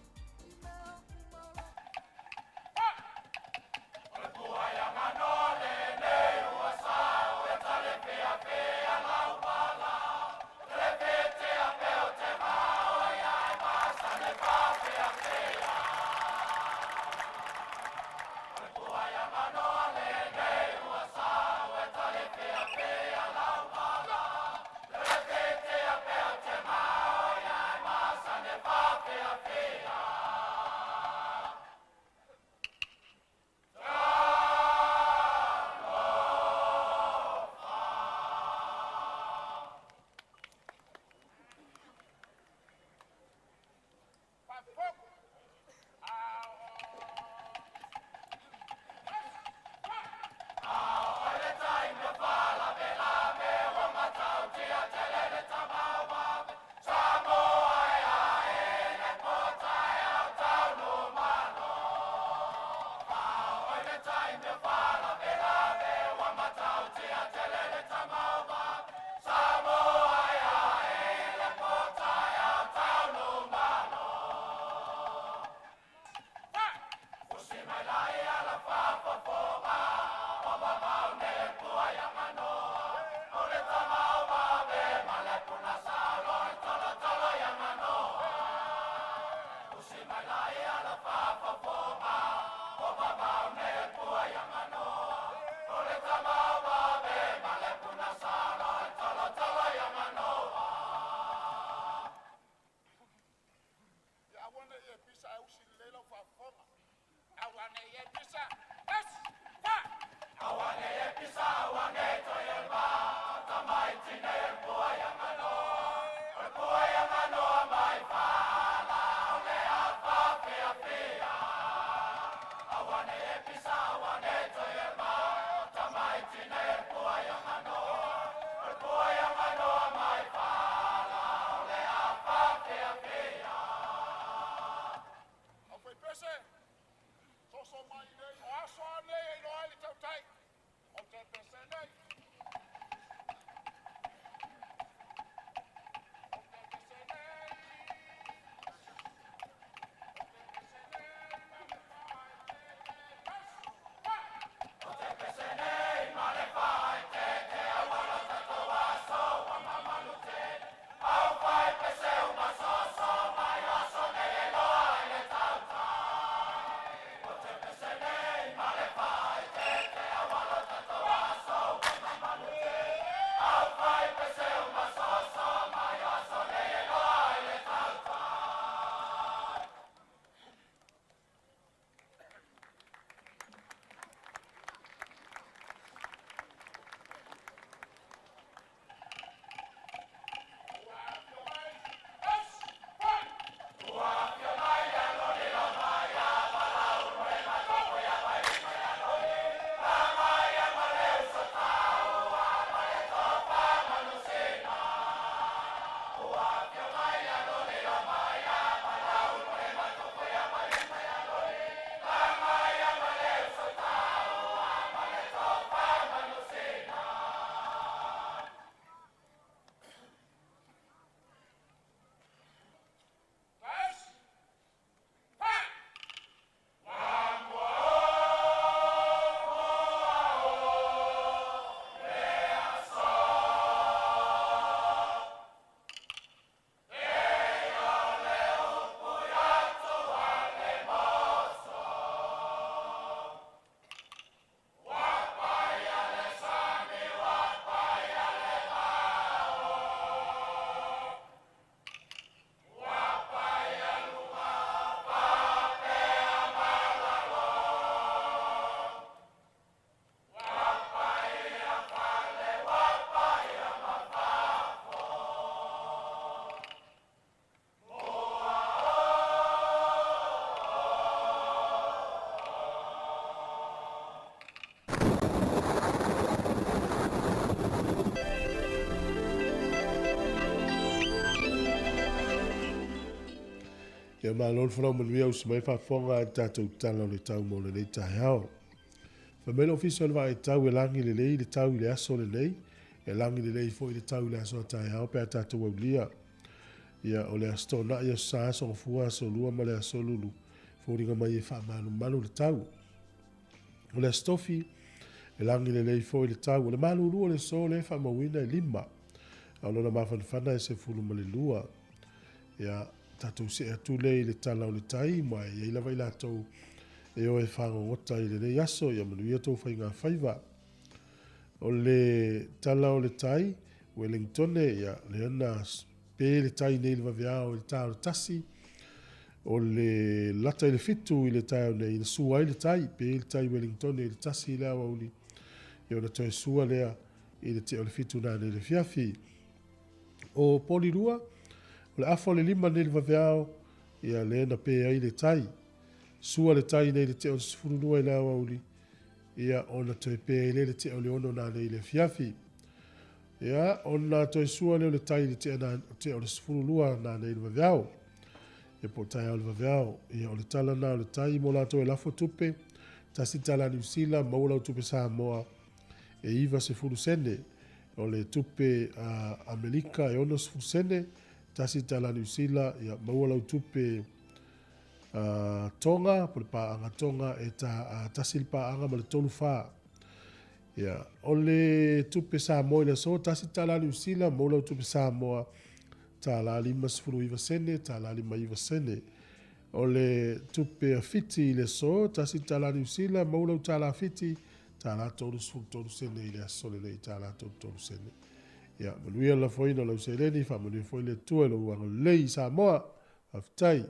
Ia malo le folau manuia usi mai faafofoga i le tatou tala o le tau mo lenei taeao. Fai mai le Ofisa o le Vaai Tau e lagi lelei le tau i le aso lenei, e lagi lelei foi le tau i le aso a taeao pe a tatou aulia. Ia, o le Aso Toonai, Aso Sa, Aso Gafua, Aso Lua ma le Aso Lulu, foliga mai e faamalumalu le tau. O le Aso Tofi, e lagi lelei foi le tau. O le malulu o le aso lea e faamauina e 5, a o lona mafanafana e 12. Ia, tatou see atu lea i le tala o le tai, ma e i ai lava i latou e o e fagogota i lenei aso, ia manuia tou faigafaiva. O le tala o le tai, Wellingtone, ia, lea na pe le tai nei i le vaveao i le ta o le 1, o le lata i le 7 i le taeao nei, na sua ai le tai, pe le tai Wellingtone i le 1 i le aoauli, ia ona toe sua lea i le tea o le 7 nanei i le afiafi. O Polirua, o le afa o le 5 nei i le vaveao, ia lea na pe ai le tai. Sua le tai nei i le tea o le 12 i le aoauli, ia ona toe pe ai lea i le tea o le 6 nanei i le afiafi. Ia, ona toe sua lea o le tai i le tea o le 12 nanei i le vaveao. Ia po o taeao i le vaveao. Ia, o le tala na o le tai mo latou e lafo tupe, $1 Niu Sila, maua lau tupe Samoa e 90 sene. O le tupe Amerika e 60 sene, $1 Niu Sila, ia maua lau tupe Tonga, po le paaga Tonga e tasi le paaga ma le 34. Ia, o le tupe Samoa i le aso, $1 Niu Sila, maua lau tupe Samoa, $1.59 sene, $1.59 sene. O le tupe a Fiti i le aso, $1 Niu Sila, maua lau tala Fiti, $1.33 sene i le aso lenei, $1.33 sene. Ia, manuia le lafoina o lau seleni, faamanuia foi le Atua i lou agalelei i Samoa. Faafetai.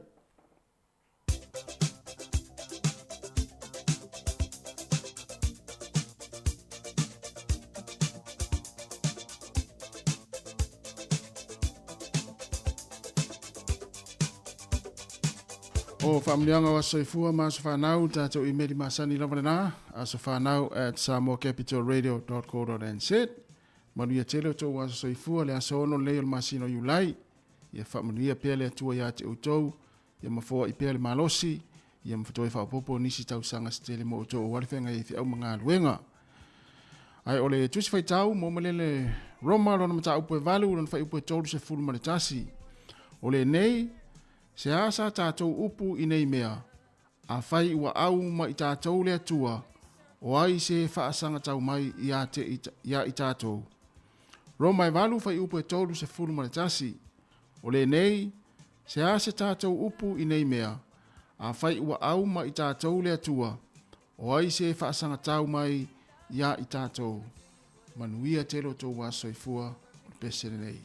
O faamanuiaga o aso soifua ma aso fanau, tatou imeli masani lava lena, asofanau@samoacapitalradio.co.nz. Manuia tele o tou aso soifua le aso 6 lenei o le masina o Iulai. Ia faamanuia pea le Atua ia te outou, ia mafoai pea le malosi, ia mafatoe faaopoopo nisi tausaga se tele mo outou aua le feagai ai feau ma galuega. Ae o le tusi faitau mo malele Roma lona mataupu e 8 lona fuaiupu e 31. O lenei, se a sa tatou upu i nei mea, afai ua au ma i tatou le Atua, o ai se faasagatau mai ia te ia i tatou. Roma e 8 fuaiupu e 31. O lenei, se a se tatou upu i nei mea, afai ua au ma i tatou le Atua, o ai se faasagatau mai ia i tatou. Manuia tele o tou aso soifua o le pese lenei.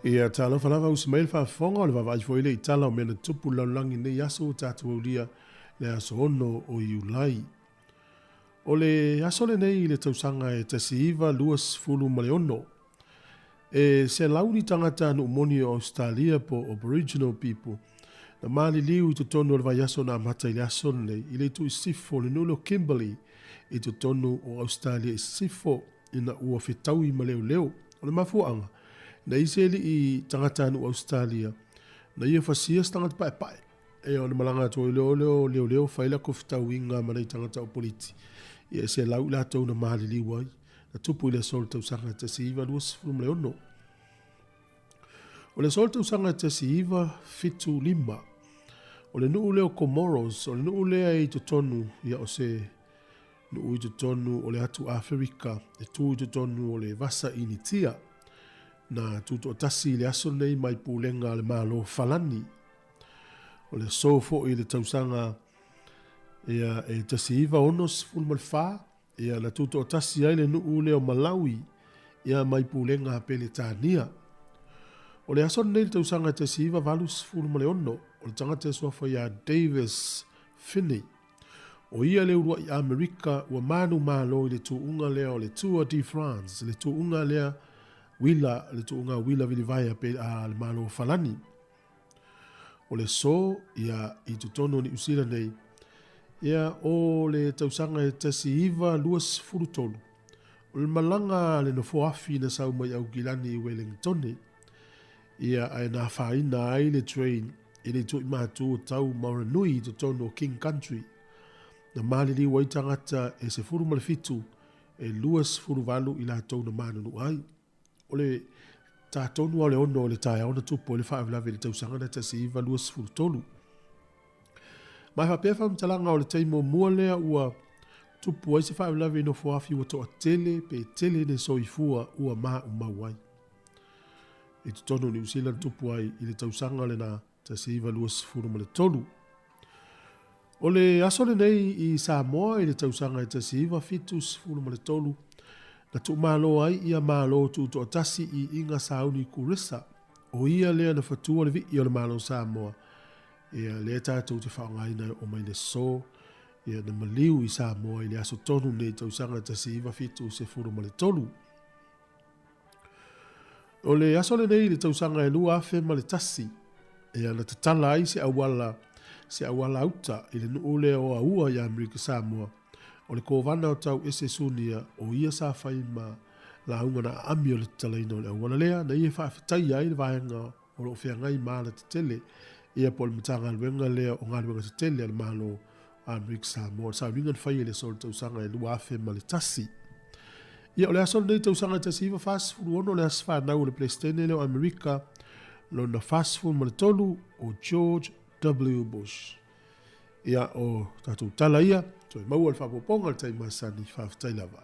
Ia, talofa lava usi mai le faafofoga, o le vaavaai foi lea i tala o mea na tutupu i le lalolagi i lenei aso ua tatou aulia le aso 6 o Iulai. O le aso lenei i le tausaga e 1926, e selau ni tagata nuu moni o Ausetalia po o Aboriginal people na maliliu i totonu o le vaiaso na amata i le aso lenei i le itu i sisifo o le nuu lea o Kimberley i totonu o Ausetalia i sisifo ina ua fetaui ma leoleo. O le mafuaaga, na i se alii tagatanuu Ausetalia na ia fasia se tagata paepae. E ona malaga atu ai lea lea o leoleo fai latou fetauiga ma nai tagata o politi. Ia e selau i latou na maliliu ai. Na tupu i le aso o le tausaga 1926. O le aso o le tausaga 1975, o le nuu lea o Comoros, o le nuu lea e i totonu, ia o se nuu i totonu o le atu Aferika, e tu i totonu o le Vasa Initia, na tutoatasi i le aso lenei mai pulega a le Malo Falani. O le aso foi i le tausaga ia, e 1964, ia, na tutoatasi ai le nuu lea o Malawi ia mai pulega a Peretania. O le aso lenei i le tausaga 1986, o le tagata e suafa ia Davis Phinney, O ia le uluai Amerika ua manumalo i le tuuga lea o le Tour de France, le tuuga lea uila, le tuuga uila vilivae a, a le Malo o Falani. O le so ia i totonu o Niu Sila nei, ia o le tausaga e 1923, o le malaga a le nofoafi na sau mai Aukilani i Welengitone, ia ae na afaina ai le train i le itu i matu o tau Maoranui i totonu o King Country. Na maliliu ai tagata e 17 e 28 i latou na manunua ai. O le ta tonu lava o le 6 o le taeao na tupu ai le faalavelave i le tausaga na 1923. Ma e faapea faamatalaga o le taimi muamua lea ua tupu ai se faalavelave i Nofoafi ua toatele pe tele le soifua ua maumau ai. I totonu o Niu Sila na tupu ai i le tausaga lena 1923. O le aso lenei i Samoa i le tausaga e 1973, na tuumalo ai ia Malo Tutoatasi i Iga Sauni Kuresa, o ia lea na fatua le vii o le Malo o Samoa, ia lea tatou te faaaogaina e oo mai le aso, ia na maliu i Samoa i le aso tonu nei tausaga 1973. O le aso lenei i le tausaga e 2001, ia na tatala ai se auala, se auala uta i le nuu lea o Aua i Amerika Samoa. O le kovana o Tau Ese Sunia, o ia sa fai ma lauga na aami o le tatalaina o le auala lea, na ia faafetaia ai le vaega o lo o feagai ma alatetele, ia po o le Matagaluega lea o Galuega Tetele a le Malo Amerika Samoa, le sauniga na faia i le aso o le tausaga e 2001. Ia, o le aso lenei tausaga e 1946, le aso fanau o le Peresetene lea o Amerika, lona 43 o George W. Bush. Ia, o tatou tala ia, toe maua le faaopoopoga i le taimi masani, faafetai lava.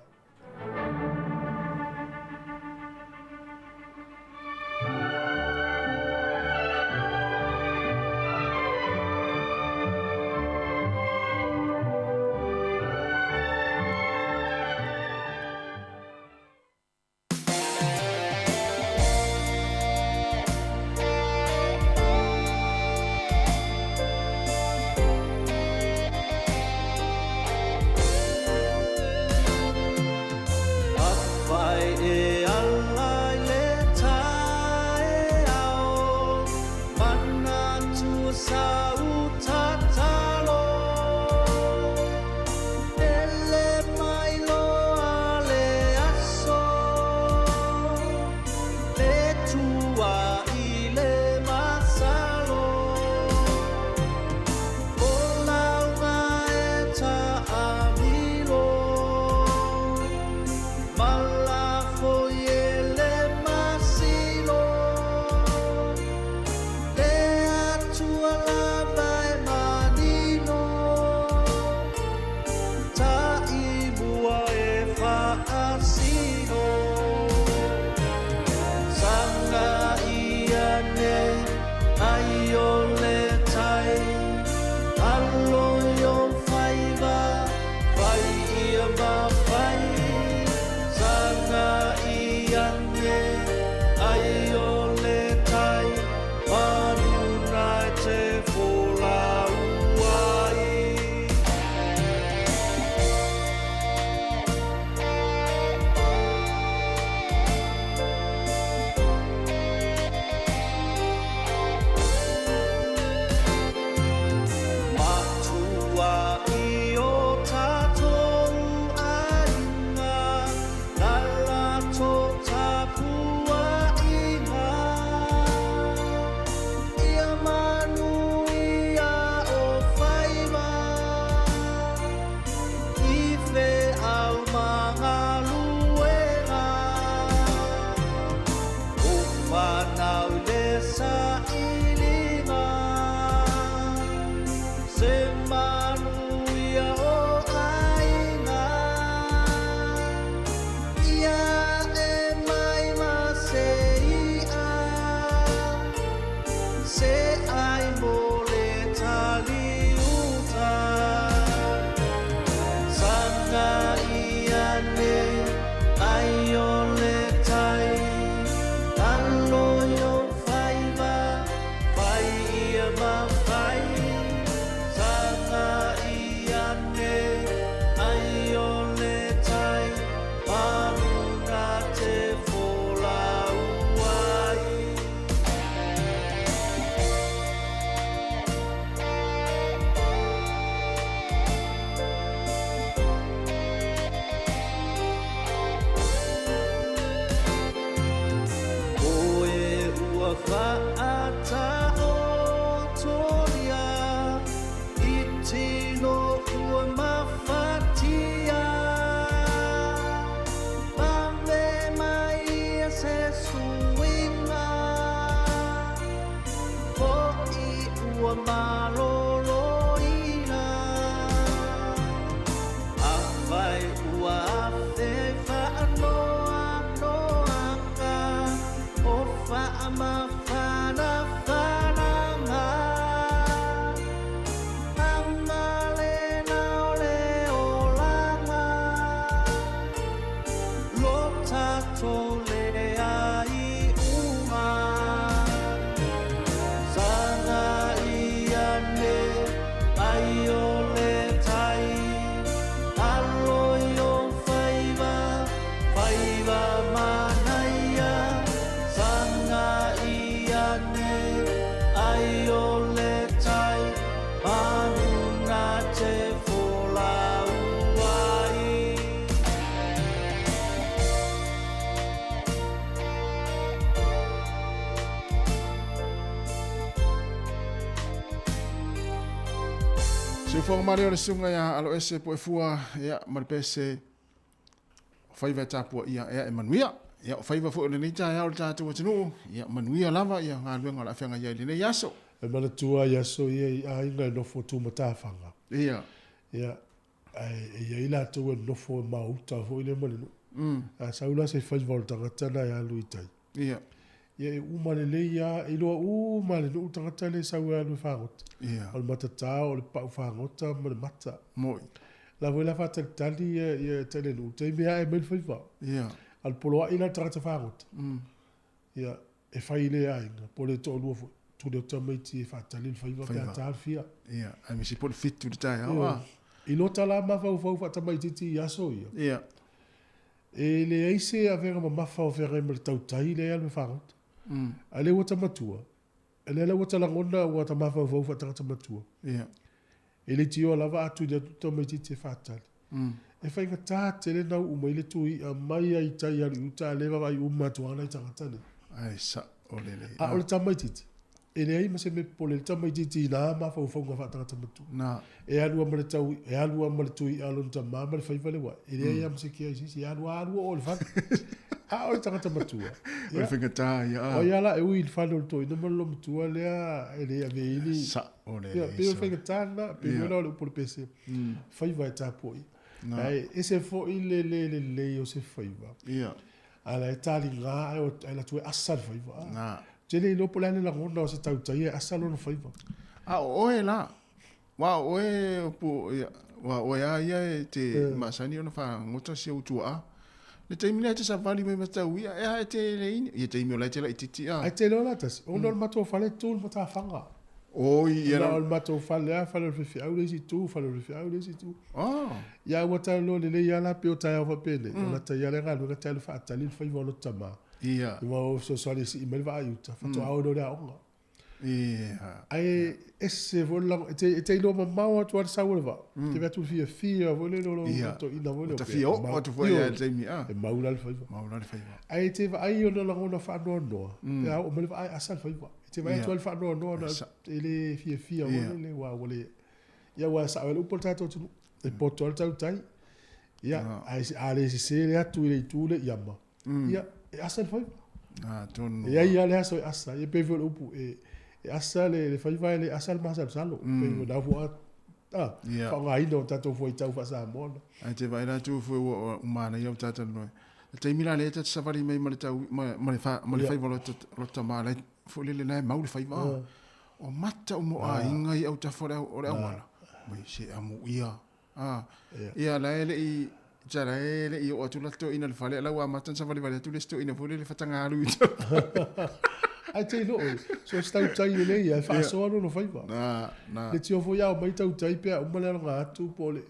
tatou leai uma. Sagai ane ai o le tai, alo i o faiva, faiva manaia. Sagai ane ai o le tai, manu na te folau ai. Siufoga male o le susuga ia Aloese Puefua ia ma le pese o faiva e tapua ia ea e manuia. Ia o faiva foi o lenei taeao le tatou atunuu, ia manuia lava ia galuega o le a feagai ai i lenei aso. E manatua ai aso ia i aiga e nofo tumatafanga. Ia. Ia, ae e i ai latou e nofo e maouta foi lea ma le nuu. A sau la se faiva o le tagata na e alu i tai. Ia. Ia e uma lelei lava, e iloa uma e le nuu le tagata lea e sau e alu e fagota. Ia. O le matatao, o le pau fagota ma le mata. Moi. La foi la faatalitali ia ia tai le nuu, taimi ae mai le faiva. Ia. A o le poloai la le tagata fagota. Ia, e fai i le aiga, po o le toalua foi, tuli atu tamaiti e faatali le faiva pe a ta le fia. Ia, aemaise po o le 7 i le taeao a. I lota la mafaufau faatamaitiiti i aso ia. Ia. E leai se avega mamafa o feagai ma le tautai lea e alu e fagota. A lea ua ta matua, lea la ua ta lagona ua ta mafaufau faatagata matua. Ia. E leitioa lava a tuli atu tamaitiiti e faatali. E faigata tele ona uu mai le tui'a mai lava i tai alu i uta a o lea e vaavaai uma atu lava nai tagata nei. Ae sa'o lelei. A o le tamaitiiti, e leai ma se mea popole i le tamaitiiti i na mafaufauga faatagata matua. Na. E alu lava ma le tau, e alu lava ma le tui'a a lona tama ma le faiva le uae. E leai lava ma se kia i se isi, e alu lava alu oo i le fale. A o le tagata matua, O le faigata ia. O ai lava la e ui i le fale o le toeaina ma le loomatua lea e le ave ai le... Sa'o lelei. Ia, pei o le faigata lena, pei foi la o le upu o le pese, faiva e tapuai. Ae ese foi le le lelei o se faiva. Ia. A la e taliga ae alu atu e asa le faiva. Na. Ou te le iloa po o le a le lagona o se tautai e asa lona faiva. A o oe la, aua o oe po, ia, aua o oe lava ia e te masani ona fagota si ou tuaa. Le taimi lea e te savali mai ma tau ia, e a e te le ini, ia taimi o la e te laitiiti a. Ae te iloa la tasi, ona o le matou fale e tu i le matafaga. Oi, ia la. O le matou fale lava, fale o le faifeau le isi itu, fale o le faifeau le isi itu. Oh. Ia ua talanoa lelei lava la pei o taeao faapenei, o lata ia lea galuega tae alu faatali le faiva o lota tama. Ia. Ua o fesoasoani e sii mai le vaa i uta, faatoa oo loa i le aoga. Ia. Ae ese foi le lago, e te, e te iloa mamao atu lava le sau o le vaa. Mm. Te vaai atu le fiafia foi lele o lou toeaina foi lea. Ua ta fia oo atu foi i le taimi, a. E mau la le faiva. Mau la le faiva. Ae te vaai ona lagona faanoanoa, pe a oo mai le vaa e asa le faiva. E te vaai atu lava le faanoanoa na e le fiafia foi lele aua ua le, ia aua e sao ai le upu a le tatou atunuu, e poto lava le tautai. Ia, ae a le sese le atu i le itu lea i ama, ia, e asa le faiva. Atonu. E i ai lava le aso e asa ai, e pei foi o le upu, e, e asa le, le faiva e le asa le masalosalo. Mm. Pei o na fua, ah, yeah. Faaaogaina o tatou fuaitau faa-Samoa na. Ae te vaai la atu foi ua manaia o tatou Le taimi la lea ta te savali mai ma le tau ma, ma le fa, ma le faiva o lota ma la foi lele la e mau le faiva. O mata o mo aiga i autafa o le o le auala. Mai se amu ia. Ah. Ia la e le i ja la e le i o atu la toeaina i le fale la ua amata ona savalivali atu le isi toeaina foi lele fataga alu i Ae te iloa oe, so se tautai e lei ia, e faasoa lona faiva. Na, na. Le tio foi a omai tautai pe a uma le aloga atu po o le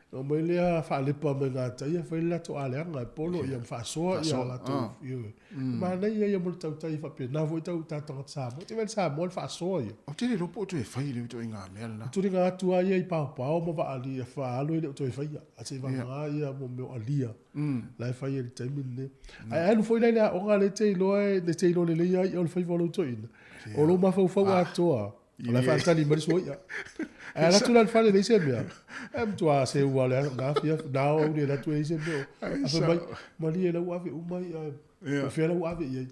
Na omai lea faalepa mai gatai e fai le latou aleaga e polo ia ma faasoa ia latou ioe. Manaia ia mo le tautai e faapena foi tau tatou tagata Samoa. Te vaai le Samoa le faasoa ia. Ou te le iloa po o toe fai le ituaiga mea lena. Tuliga atu lava ia i paopao ma vaalia faalo e le o toe faia. A se i vagana ia mo mea o alia la e fai ai i le taimi lenei. Ae alu foi la i le aoga lea e te iloa e te iloa lelei lava ia o le faiva o lou toeaina. O lou mafaufau atoa O la e faatali mai le sua i'a. Ae alu atu la i le fale e leai se mea. E matua seu lava o le na afiafi, na ao auli e alu atu e leai se mea. Ae fai mai, malie la ua ave uma i'a, po o fea la ua ave i ai.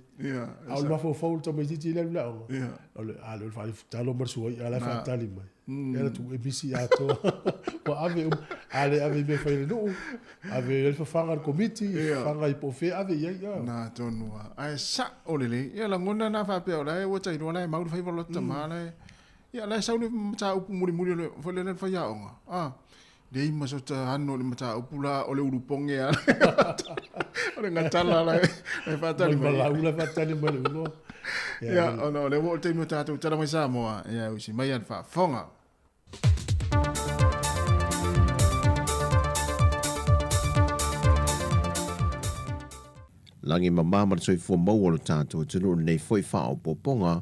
A o le mafaufau o le tamaitiiti lea e alu i le aoga, o le a lea o le faalifutalo ma le sua i'a la e faatali mai. E alu atu e misi atoa. Ua ave uma. A le ave i mea e fai i le nuu, ave i le fafaga a le komiti, fafaga i po o fea e ave i ai. Na tonu lava. Ae sa'o lelei. Ia lagona na faapea o la e ua tailoa la e mau le faiva o lota tama la e ia la e sau le mataupu mulimuli o le foi lele le faiaoga. A. Leai ma sota ano o le mataupu la o le ulupoge a o le gatala la e faatali mai. Malau la faatali mai le ulo. Ia, ona o lea ua oo le taimi o tatou tala mai Samoa, ia usi mai a le faafofoga. Lagi mama ma le soifua maua o lo tatou atunuu lenei foi faaopoopoga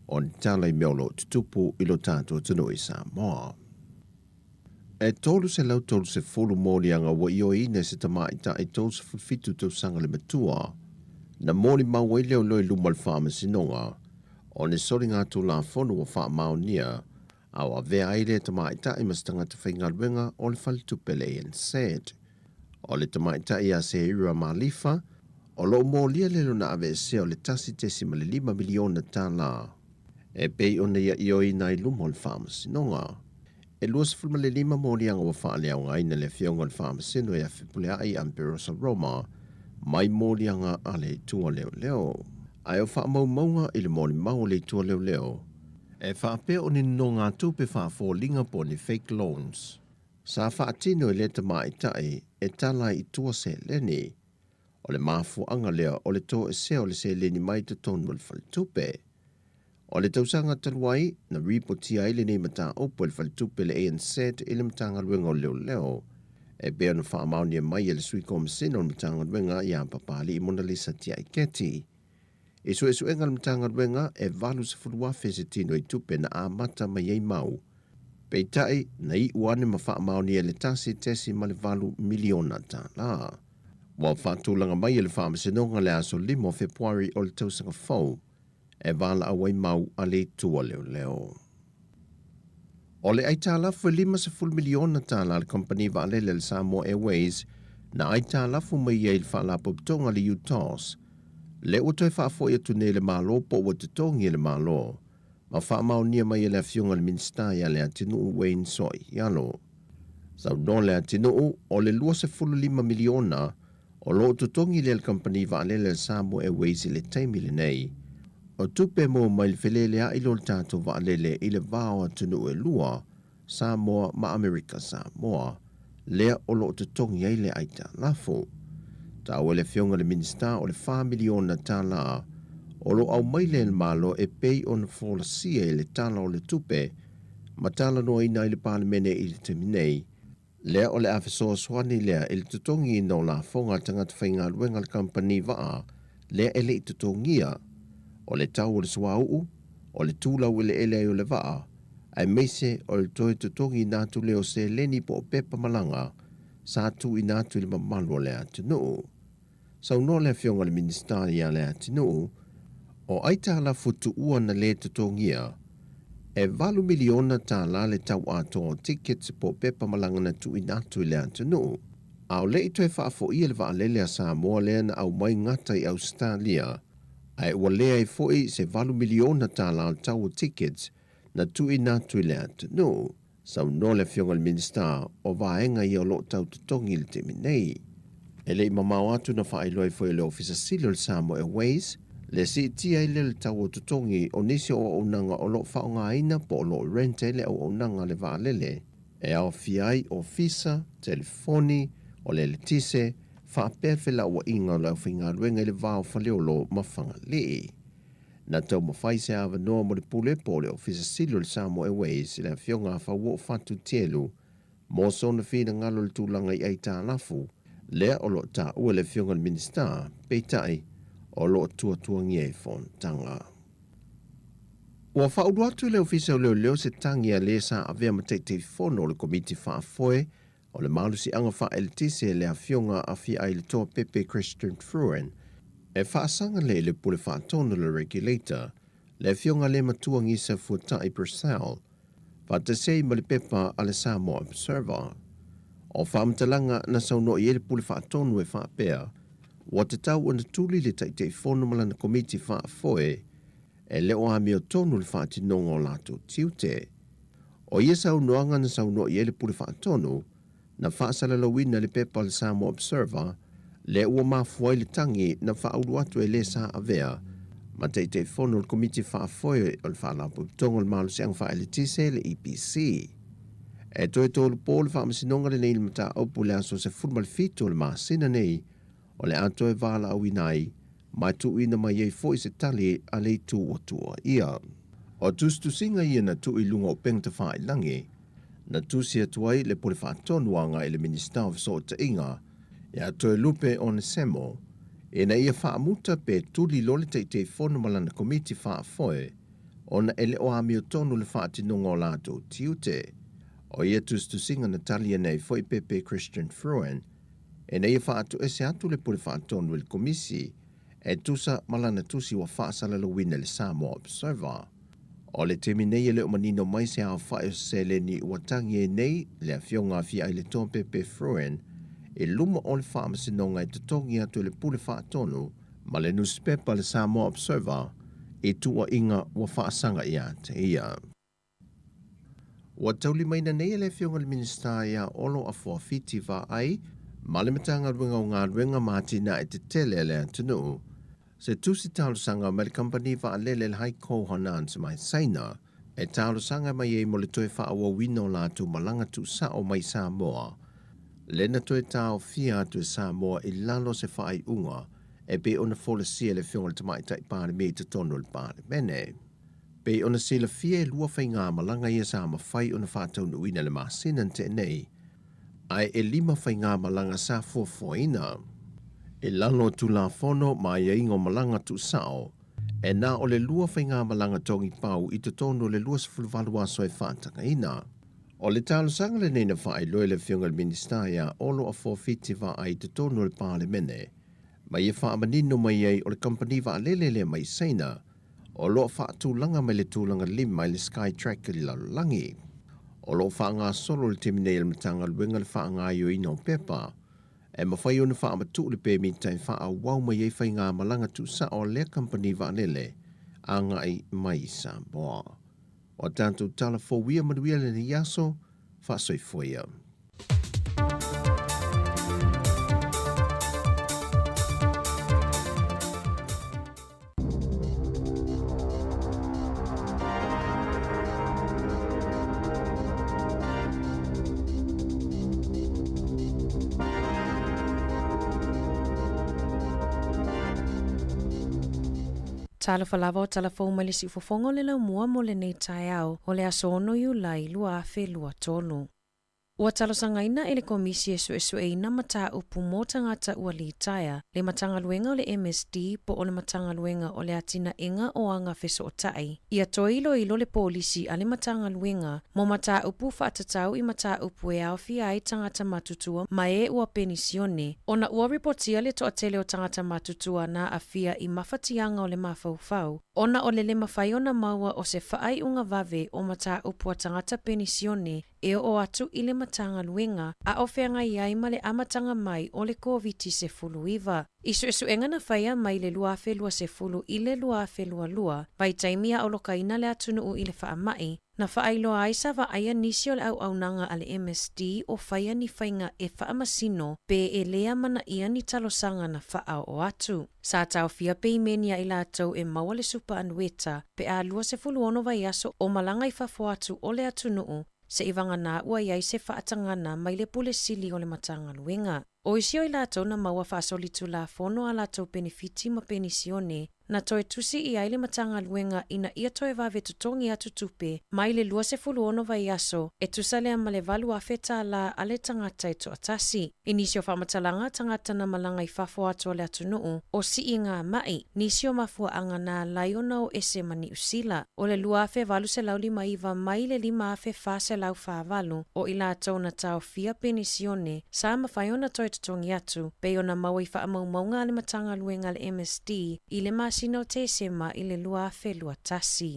o ni tala i mea o lo o tutupu i lo tatou atunuu i Samoa. E 330 moliaga ua ioeina e se tamaitai 37 tausaga le matua, na molimau ai leoleo i luma o le Faamasinoga o ni soligatulafono ua faamaonia a o avea ai lea tamaitai ma se tagata faigaluega o le faletupe le ANZ. O le tamaitai ia Seira Malifa, o lo o molia le lona aveesea o le $1.5 miliona tala e pei ona ia ioeina ai luma o le Faamasinoga. E 25 moliaga ua faaleaogaina le Afioga o le Faamasino ia Fepuleai Amperosa Roma mai moliaga a le Itu a Leoleo. Ae o faamaumauga i le molimau a le Itu a Leoleo, e faapea o ni nonogatupe faafoliga po o ni fake loans sa faatino e lea tamaitai e tala ai i tua seleni. O le mafuaaga lea o le toesea o le seleni mai totonu o le faletupe. O le tausaga talu ai, na ripotia ai lenei mataupu e le faletupe le ANZ i le Matagaluega o Leoleo, e pei ona faamaonia mai e le Sui Komasina o le Matagaluega ia Papali'i Monalisa Tiaiketi. I suesuega a le Matagaluega, e 80,000 se tino i tupe na amata mai ai mau. Peitai, na iu ane ma faamaonia i le $1.8 miliona. Ua faatulaga mai e le Faamasinoga le aso 5 o Fepuari o le tausaga fou e valaau ai mau a le Itu a Leoleo. O le aitalafu e $50 miliona a le kamupani vaalele a le Samoa Airways na aitalafu mai ai i le faalapotopotoga a le UTOS, lea ua toe faafoi atu nei e le Malo po ua totogi e le Malo ma faamaonia mai e le Afioga i le Minisita ia Leatinuu Wayne Soialo. Saunoa Leatinuu, o le $25 miliona O lo o totogi lea le kamupani vaalele a le Samoa Airways i le taimi lenei. O tupe maua mai le felelea'i lea o le tatou vaalele i le va o atunuu e lua, Samoa ma Amerika Samoa, lea o lo o totogi ai le aitalafu. Taua le Afioga i le Minisita o le $4 miliona o lo o aumai lea e le Malo e pei ona folasia i le Tala o le Tupe ma talanoaina ai le Palemene i le taimi nei, Lea o le a fesoasoani lea i le totogiina o lafoga a tagata faigaluega a le kamupani vaa lea e le i totogia, o le tau o le suauu, o le tu laueleele ai o le vaa, aemaise o le toe totogiina atu lea o seleni po o pepa malaga sa tuuina atu i le mamalu o le atunuu. Saunoa le Afioga i le Minisita ia Leatinuu, o aitalafu tuua na le totogia, e $8 miliona le tau atoa o tickets po o pepa malaga na tuuina atu i le atunuu. A o le i toe faafoia le vaalele a Samoa lea na aumai gata i Ausetalia, ae ua leai foi se $8 miliona o le tau o tickets na tuuina atu i le atunuu. Saunoa le Afioga i le Minisita, o vaega ia o lo o tau totogi i le taimi nei. E le i mamao atu na faailoa ai foi e le Ofisa Sili o le Samoa Airways le siitia ai lea o le tau o totogi o nisi o auaunaga o lo o faaaogaina po o lo o rent ai le auaunaga a le vaalele e aofia ai ofisa, telefoni, o le eletise, faapea le felauaiga o le aufaigaluega i le va o Faleolo ma Fagalii. Na taumafai se avanoa mo le pule po o le Ofisa Sili o le Samoa Airways i le Afioga a Fauoo Fatu Tielu mo sona finagalo i le tulaga i aitalafu lea o lo o taua e le Afioga i le Minisita, peitai, o lo o tuatuagia i fonotaga. Ua faaulu atu i le Ofisa o Leoleo se tagi a le sa avea ma Taitaifono o le Komiti Faafoe o le Malosiaga Faaeletise le Afioga a Fiailetoa Pepe Christian Fruin e faasaga lea i le Pule Faatonu le Regulator, le Afioga le Matua Gisa Fuatai Purcell, faatasi ai ma le pepa a le Samoa Observer. O faamatalaga na saunoa i ai le Pule Faatonu e faapea, ua tatau ona tuli le Taitaifono ma lana Komiti Faafoe e le o amiotonu le faatinoga o latou tiute. O ia saunoaga na saunoa i ai le Pule Faatonu, na faasalalauina i le pepa a le Samoa Observer, lea ua mafua ai le tagi na faaulu atu e le sa avea ma Taitaifono o le Komiti Faafoe o le Faalapotopotoga o le Malosiaga Faaeletise, le EPC. E toe tolopo le Faamasinoga lenei i le mataupu i le aso 17 o le masina nei o le a toe valaauina ai ma e tuuina mai ai foi se tali a le itu ua tuuaia. O tusitusiga ia na tuu i luga o upega tafailagi na tusi atu ai le Pule Faatonu agai i le Minisita o Fesootaiga ia Toelupe Onesemo ina ia faamuta pe tuli loa le Taitaifono ma lana Komiti Faafoe ona e le o amiotonu le faatinoga o latou tiute. O ia tusitusiga na tali ane ai foi Pepe Christian Fruin ina ia faatoese atu le Pule Faatonu i le Komisi e tusa ma lana tusi ua faasalalauina i le Samoa Observer. O le taimi nei e le o manino mai se aofai o se seleni ua tagi ai nei le Afioga a Fiailetoa Pepe Fruin i luma o le Faamasinoga e totogi atu e le Pule Faatonu ma le nusipepa le Samoa Observer i tuuaiga ua faasaga ia te ia. Ua taulimaina nei e le Afioga i le Minisita ia Olo Afuafiti Vaai ma le Matagaluega o Galuega ma Atinae Tetele a le atunuu se tusi talosaga mai le kamupani vaalele le Haikou Hainan mai Saina e talosaga mai ai mo le toe faaauauina o latou malaga tuusao mai Samoa le na toe taofia atu e Samoa i lalo o se faaiuga e pei ona folasia e le Afioga i le Tamaitai Palemia i totonu o le Palemene. Pei ona silafia e lua faigamalaga ia sa mafai ona faataunuuina i le masina na tea nei, ae e lima faigamalaga sa fuafuaina. I lalo o Tulafono ma aiaiga o malaga tuusao, e na o le lua faigamalaga togipau i totonu o le 28 aso e faatagaina. O le talosaga lenei na faailoa e le Afioga i le Minisita ia Olo Afuafiti Vaai i totonu o le Palemene, ma ia faamanino mai ai o le kamupani vaalele lea mai Saina o lo o faatulaga mai le tulaga lima i le Skytrack i le lalolagi. O lo o faagasolo i le taimi nei a le Matagaluega le faagaoioiina o pepa e mafai ona faamatuu le pemita e faaauau mai ai faigamalaga tuusao a lea kamupani vaalele agai mai i Samoa. O a tatou tala fou ia manuia lenei aso, faasoifua ia. Talofa lava o tala fou mai le siufofoga o le laumua mo lenei taeao o le aso 6 Iulai 2023. Ua talosagaina e le Komisi e Suesueina Mataupu mo Tagata Ua Litaea le Matagaluega o le MSD po o le Matagaluega o le Atinaega o Aga Fesootai ia toe iloilo le polisi a le Matagaluega mo mataupu faatatau i mataupu e aofia ai tagata matutua ma e ua penisione ona ua ripotia le toatele o tagata matutua na aafia i mafatiaga o le mafaufau ona o le le mafai ona maua o se faaiuga vave o mataupu a tagata penisione e oo atu i le Matagaluega a o feagai ai ma le amataga mai o le Koviti-19. I suesuega na faia mai le 2020 i le 2022, vaitaimi a o lokaina le atunuu i le faamai, na faailoa ai sa vaaia nisi o le auaunaga a le MSD o faia ni faiga e faamasino pe e le amanaia ni talosaga na faaoo atu. Sa taofia peimeni a i latou e maua le supa anueta pe a 26 vaiaso o malaga i fafo atu o le atunuu seivagana ua i ai se faatagana mai le Pule Sili o le Matagaluega. O isi o i latou na maua faasolitulafono a latou penefiti ma penisione, na toe tusi i ai le Matagaluega ina ia toe vave totogi atu tupe mai le 26 vaiaso e tusa lea ma le $8,000 a le tagata e toatasi. I nisi o faamatalaga a tagata na malaga i fafo atu o le atunuu, o sii ngā maʻi, nisi o mafuaaga na alai ona o ese ma Niu Sila. O le 2859 mai le 5448 o i latou na taofia penisione sa mafai ona toe totogi atu, pei ona maua i faamaumauga a le Matagaluega a le MSD i le masina o Tesema i le 2021.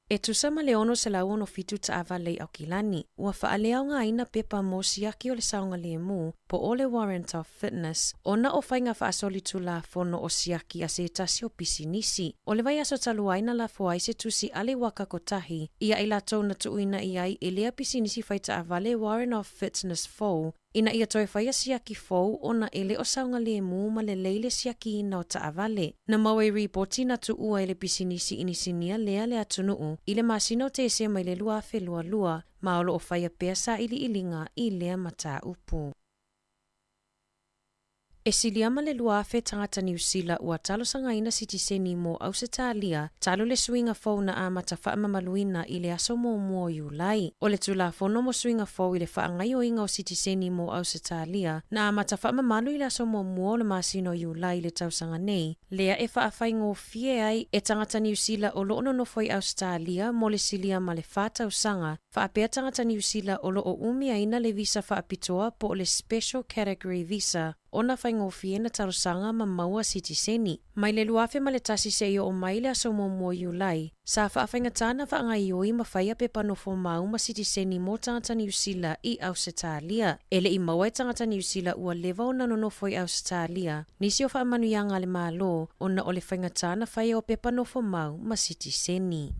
E tusa ma le 667 taavale i Aukilani, ua faaleaogaina pepa mo siaki o le saogalemu po o le Warrant of Fitness ona o faiga faasolitulafono o siaki a se tasi o pisinisi. O le vaiaso talu ai na lafo ai se tusi a le waka kotahi ia i latou na tuuina i ai e lea pisinisi fai taavale Warrant of Fitness fou. ina ia toe faia siaki fou ona e le o saogalemu ma lelei le siakiina o taavale. Na maua i ripoti na tuua e le pisinisi inisinia lea le atunuu i le masina o Tesema i le 2022 ma o lo o faia pea sailiiliga i lea mataupu. E silia ma le 2,000 tagata Niu Sila ua talosagaina sitiseni mo Ausetalia talu le suiga fou na amata faamamaluina i le aso muamua o Iulai. O le Tulafono mo Suiga Fou i le Faagaoioiga o Sitiseni mo Ausetalia na amata faamamalu i le aso muamua o le masina o Iulai i le tausaga nei, lea e faafaigofie ai e tagata Niu Sila o lo o nonofo i Ausetalia mo le silia ma le fa tausaga faapea tagata Niu Sila o lo o umiaina le visa faapitoa po o le Special Category Visa ona faigofie na talosaga ma maua sitiseni. Mai le 2001 seia oo mai le aso muamua o Iulai, sa faafaigata na faagaoioi ma faia pepa nofo mau ma sitiseni mo tagata Niu Sila i Ausetalia. E le i maua e tagata Niu Sila ua leva ona nonofo i Ausetalia nisi o faamanuiaga a le Malo ona o le faigata na faia o pepa nofo mau ma sitiseni.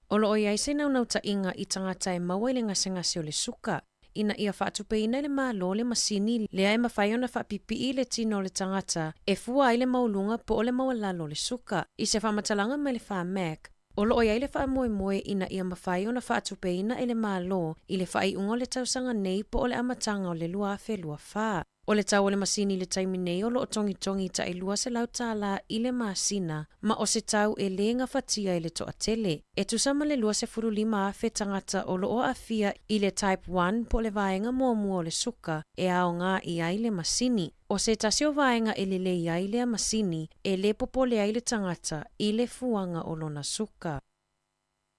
O lo o i ai se naunautaiga i tagata e maua i le gasegase o le suka, ina ia faatupeina e le Malo le masini lea e mafai ona faapipii le tino o le tagata e fua ai le maualuga po o le maualalo o le suka. I se faamatalaga mai le Pharmac, o lo o i ai le faamoemoe ina ia mafai ona faatupeina e le Malo i le faaiuga o le tausaga nei po o le amataga o le 2024. O le tau o le masini i le taimi nei o lo o togitogi tai $200 i le masina, ma o se tau e lē gafatia e le toatele. E tusa ma le 25,000 tagata o lo o aafia i le Type 1 po o le vaega muamua o le suka e aoga i ai le masini. O se tasi o vaega e lelei ai lea masini, e lē popole ai le tagata i le fuaga o lona suka.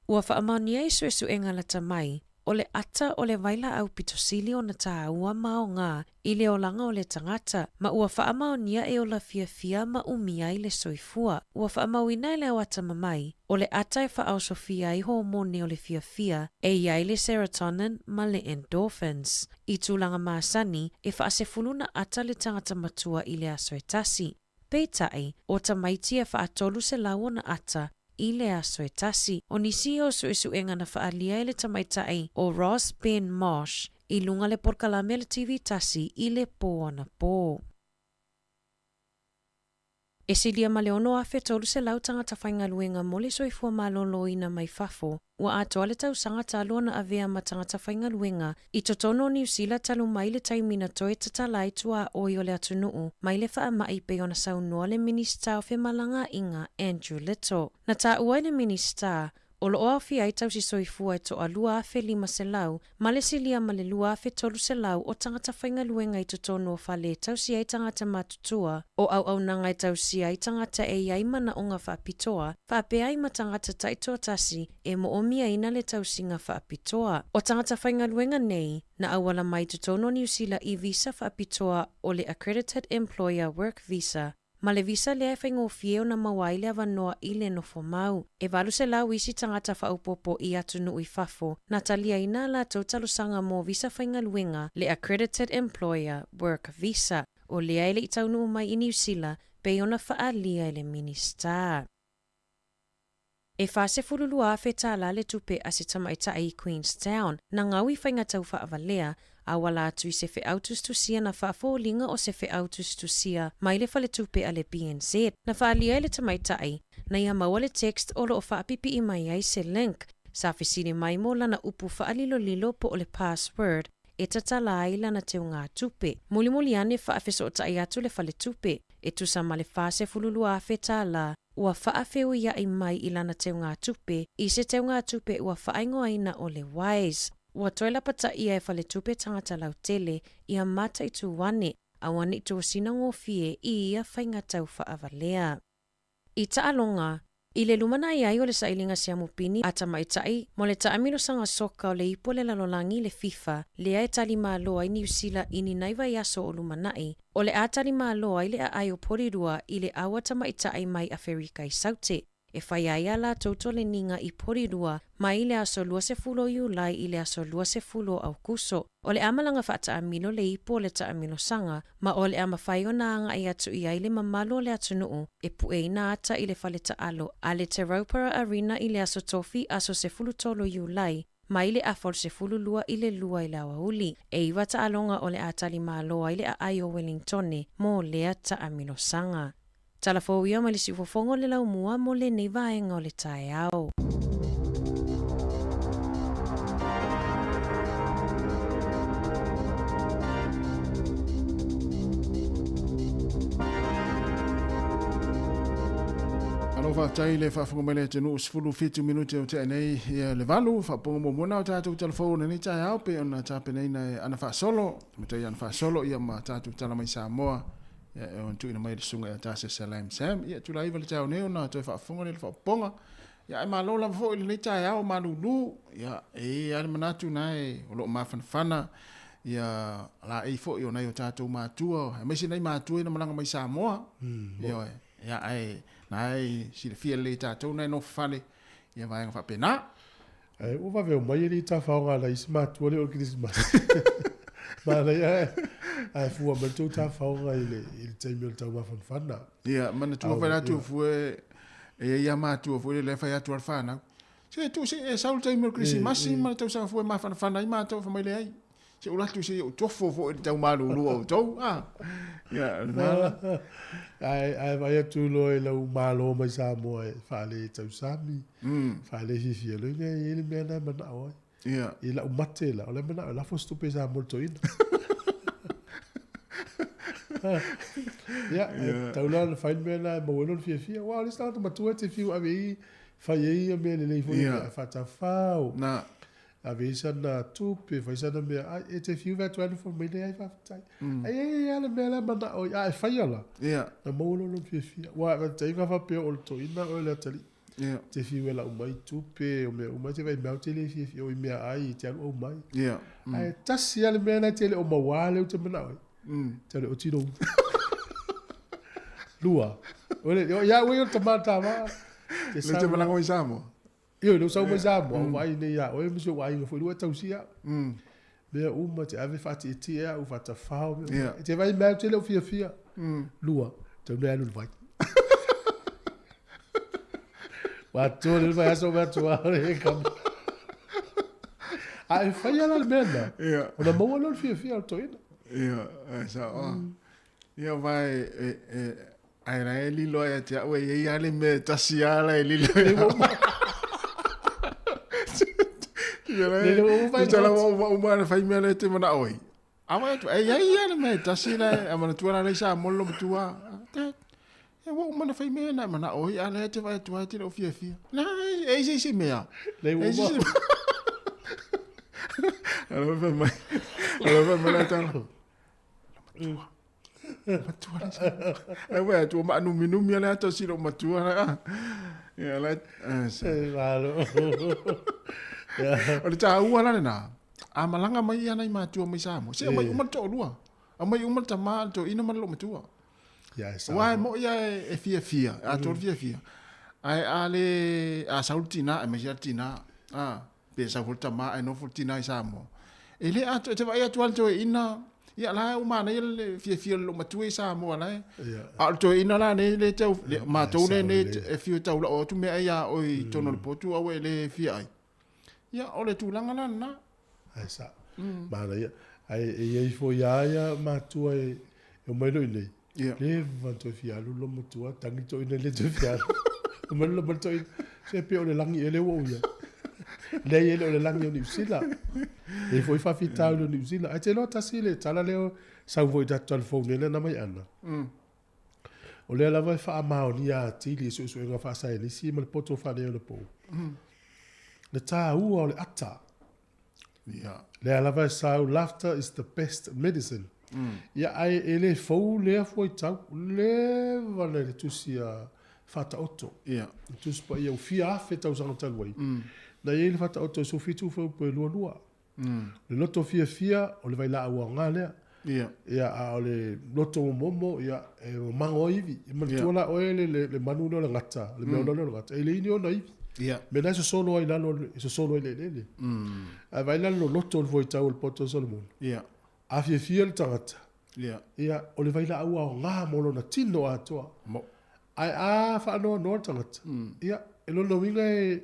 Ua faamaonia i suesuega lata mai, o le ata o le vailaau pito sili ona tāua ma aoga i le olaga o le tagata, ma ua faamaonia e ola fiafia ma umi ai le soifua. Ua faamauina e le ao atamamai, o le ata e faaosofia ai homone o le fiafia e i ai le serotonin ma le endorphins. I tulaga masani, e faasefulu na ata le tagata matua i le aso e tasi. Peitai, o tamaiti e faatolu selau ona ata i le aso e tasi. O nisi ia o suesuega na faaalia e le tamaitai o Ross Ben Mosh i luga le polokalame a le TV tasi i le pō anapō. E silia ma le 6,300 tagata faigaluega mo le soifua malōlōina mai fafo ua atoa le tausaga talu ona avea ma tagata faigaluega i totonu o Niu Sila talu mai le taimi na toe tatala ai tuaoi o le atunuu mai le faamai pei ona saunoa le Minisita o Femalagaaiga Andrew Little. Na taua e le Minisita, o lo o aofia ai tausi soifua e toa 2,500 ma le silia ma le 2,300 o tagata faigaluega i totonu o fale e tausi ai tagata matutua, o auaunaga e tausia ai tagata e i ai manaoga faapitoa, faapea ai ma tagata taitoatasi e moomiaina le tausiga faapitoa. O tagata faigaluega nei, na auala mai i totonu o Niu Sila i visa faapitoa o le Accredited Employer Work Visa, ma le visa lea e faigofie ona maua ai le avanoa i le nofo mau. E 800 isi tagata faaopoopo i atunuu i fafo na taliaina a latou talosaga mo visa faigaluega, le Accredited Employer Work Visa, o lea e le i taunuu mai i Niu Sila pei ona faaalia e le Minisita. E $42,000 tālā le tupe a se tamaitai i Queenstown na gau i faiga tau faavalea, auala atu i se feau tusitusia na faafoliga o se feau tusitusia mai le faletupe a le BNZ. Na faaalia e le tamaitai na ia maua le text o lo o faapipii mai ai se link sa fesili mai mo lana upu faalilolilo po o le password e tatala ai lana teugatupe. Mulimuli ane faafesootai atu le faletupe e tusa ma le $42,000 tālā ua faafeuiai mai i lana teugatupe i se teugatupe ua faaigoaina o le Wise. Ua toe lapataia e faletupe tagata lautele ia mataitu ane aua ne i tosina gofie i ia faiga tau faavalea. I taaloga, i le lumanai ai o le sailiga siamupini a tamaitai mo le taamilosaga soka o le Ipu o le Lalolagi le FIFA lea e talimalo ai Niu Sila i ni nai vaiaso o lumanai, o le a talimalo ai le aai o Porirua i le au a tamaitai mai Aferika i Saute e fai ai a latou toleniga i Porirua mai le aso 20 o Iulai i le aso 20 o Aukuso. O le a malaga faataamilo le ipu o le taamilosaga ma o le a mafai ona agai atu i ai le mamalu o le atunuu e pueina ata i le fale taalo a le Te Rauparaha Arena i le aso Tofi aso 13 o Iulai. mai le 12:30 i le 2 i le aoauli. E iva taaloga o le a tali malo ai le aai o Welingtone mo lea taamilosaga. Tala fou ia mai le siufofoga o le laumua mo lenei vaega o le taeao. Malo faafetai le faafofoga mai le atunuu 17 minute o tea nei ia le valu faapoga muamua na o tatou talafou o lenei taeao pei ona tapenaina e Ana Faasolo matai Ana Faasolo ia ma tatou tala mai Samoa ia e ona tuuina mai le susuga ia Tase Salam Sam ia tulai iva le taeao nei ona toe faafofoga lea le faapopoga ia ae malo lava foi lenei taeao malulu ia e i ai le manatu na e o loo mafanafana ia laei foi o nai o tatou matua aemaise nai matua ina malaga mai Samoa ioe ia ae na e silafia lelei e tatou na e nofo fale ia vaega faapena. Ae ua vave omai e le i tafaoga nai isi matua le o le Kerisimasi. Manaia ae, ae fua mai le tou tafaoga i le, i le taimi o le taumafanafana. Ia, manatua fai atu fue e ia ia matua foi le fai atu al whanau. Se tu se e sau le taimi o le Kerisimasi ma le tausaga fua e mafanafana ai matou fai mai leai. Se ula atu se i ou tofo foi i le tau malulu o outou. Ah. Ia, lena. Ae, ae vaai atu loa i lau malo mai Samoa e faale tausami, faale fiafia loa e i ai le mea lena e manao ai. Ia. I lau mate la, o le manao e lafo se tupe i Samoa i le toeaina. Ia, e tatau la ona fai le mea lena e maua ai lona fiafia. Aua o le isi tagata matua e te fiu ave ai, fai ai ia mea lelei foi Ia. e faatafao. Na. Ave ai sana tupe, fai sana mea, ai, e te fiu atu ai nofo mai nei ai faafetai. Ai ai ai le mea la manao ai, a e faia la. Ia. Na maua loa lona fiafia. Ua e taimi faapea o le toeaina oe le atalii. Ia. Te fiu e lau mai tupe, o mea uma, e te vaai mea ou te le fiafia o i mea ai, e te alu au mai. Ia. Ae tasi lava le mea la e te le o maua lea ou te manao ai. Te le o tino. Lua. O le, o ia ue o le tama tama. Te Le te malaga mai Samoa. Ioe, lea ua sau mai Samoa, ua vaai nei ia oe ma si ou aiga foi, lua e tausia au. Mea uma, te ave faatietie au, faatafao, mea uma. Yeah. Te vaai mea ou te le o fiafia. Lua, tau nei alu i le vai. Ua atoa le vaiaso o atu a le kama. A e faia la le mea lena, Yeah. ona maua lea o le fiafia o le toeaina. Ia, e sao. Ia vai e e Ae la e lilo ia te au e iai a le mea e tasi a la e lilo ia. Ia la Le le uma e tala uma uma na fai mea le te mana oi. A vai atu e iai a le mea e tasi la e mana tua la le sa molo matua. E ua uma na fai mea na mana oi a le te vai atu ai te le fia fia. Na e se se mea. Le E se uma. se. Alo fai mai. Alo fai mai la tala. Matua. Matua le sa. Ai wea, tua maanuminumi ale ata silo matua la. Ia la. E malo. O le tāua la lena. A malaga mai ia nai matua mai Samoa. Se aumai uma le toalua. Aumai uma le tama, le toeaina ma le loomatua. Ia e sao. Aua e moi ia e fiafia, e atoa le fiafia. Ae a le, a sau le tina, aemaise lava le tina, a, pe sau foi le tama ae nofo le tina i Samoa. E le atoa, e te vaai atu lava i le toeaina, ia la e ua manaia le fiafia o le loomatua i Samoa la e. A o le toeaina la nei le tau, le, matou sao lenei lelei. e fiu e taulao atu meaai ia oe i totonu o le potu aua e le fia ai. Ia, o le tulaga la lena. Ae sao. Manaia. Ae e i ai foi lava ia matua e omai loa i inei, Ia. leva ona toe fia alu lou matua, tagi le toeaina e le toe fia alu. Omai loa mai le toeaina, se pei o le lagi ea lea ua ou i ai. Leai e le o le lagi o Niu Sila. E i ai foi faafitauli o Niu Sila. Ae te iloa tasi le tala lea sau foi i tatou talafou nei lea na mai ana. O lea lava e faamaonia atili e suesuega faasaienisi ma le poto faaneionapo le taua o le ata. Ia. Lea lava e sau, laughter is the best medicine. Ia, ae e le fou lea fuaitau, leva na i le tusi a Faataoto. Ia. Le tusi paia ua fia afe tausaga talu ai. Na i ai le Faataoto e 17 fuaiupu e 22. O le loto fiafia, o le vailaau aoga lea. Ia. Ia, a o le loto momomo, ia, e mago ai ivi. E manatua Ia. la oe le, le, le manu lea o le gata, le mea ona lea o le gata, e leai ni ona ivi. Ia. Mea la e sosolo ai i lalo, e sosolo ai i le eleele. Ae vaai la le loloto o le fuaitau o le poto o Solomona. Ia. A fiafia le tagata, Ia. ia, o le vailaau aoga mo lona tino atoa. Mo. Ae a faanoanoa le tagata, ia, e lona uiga e,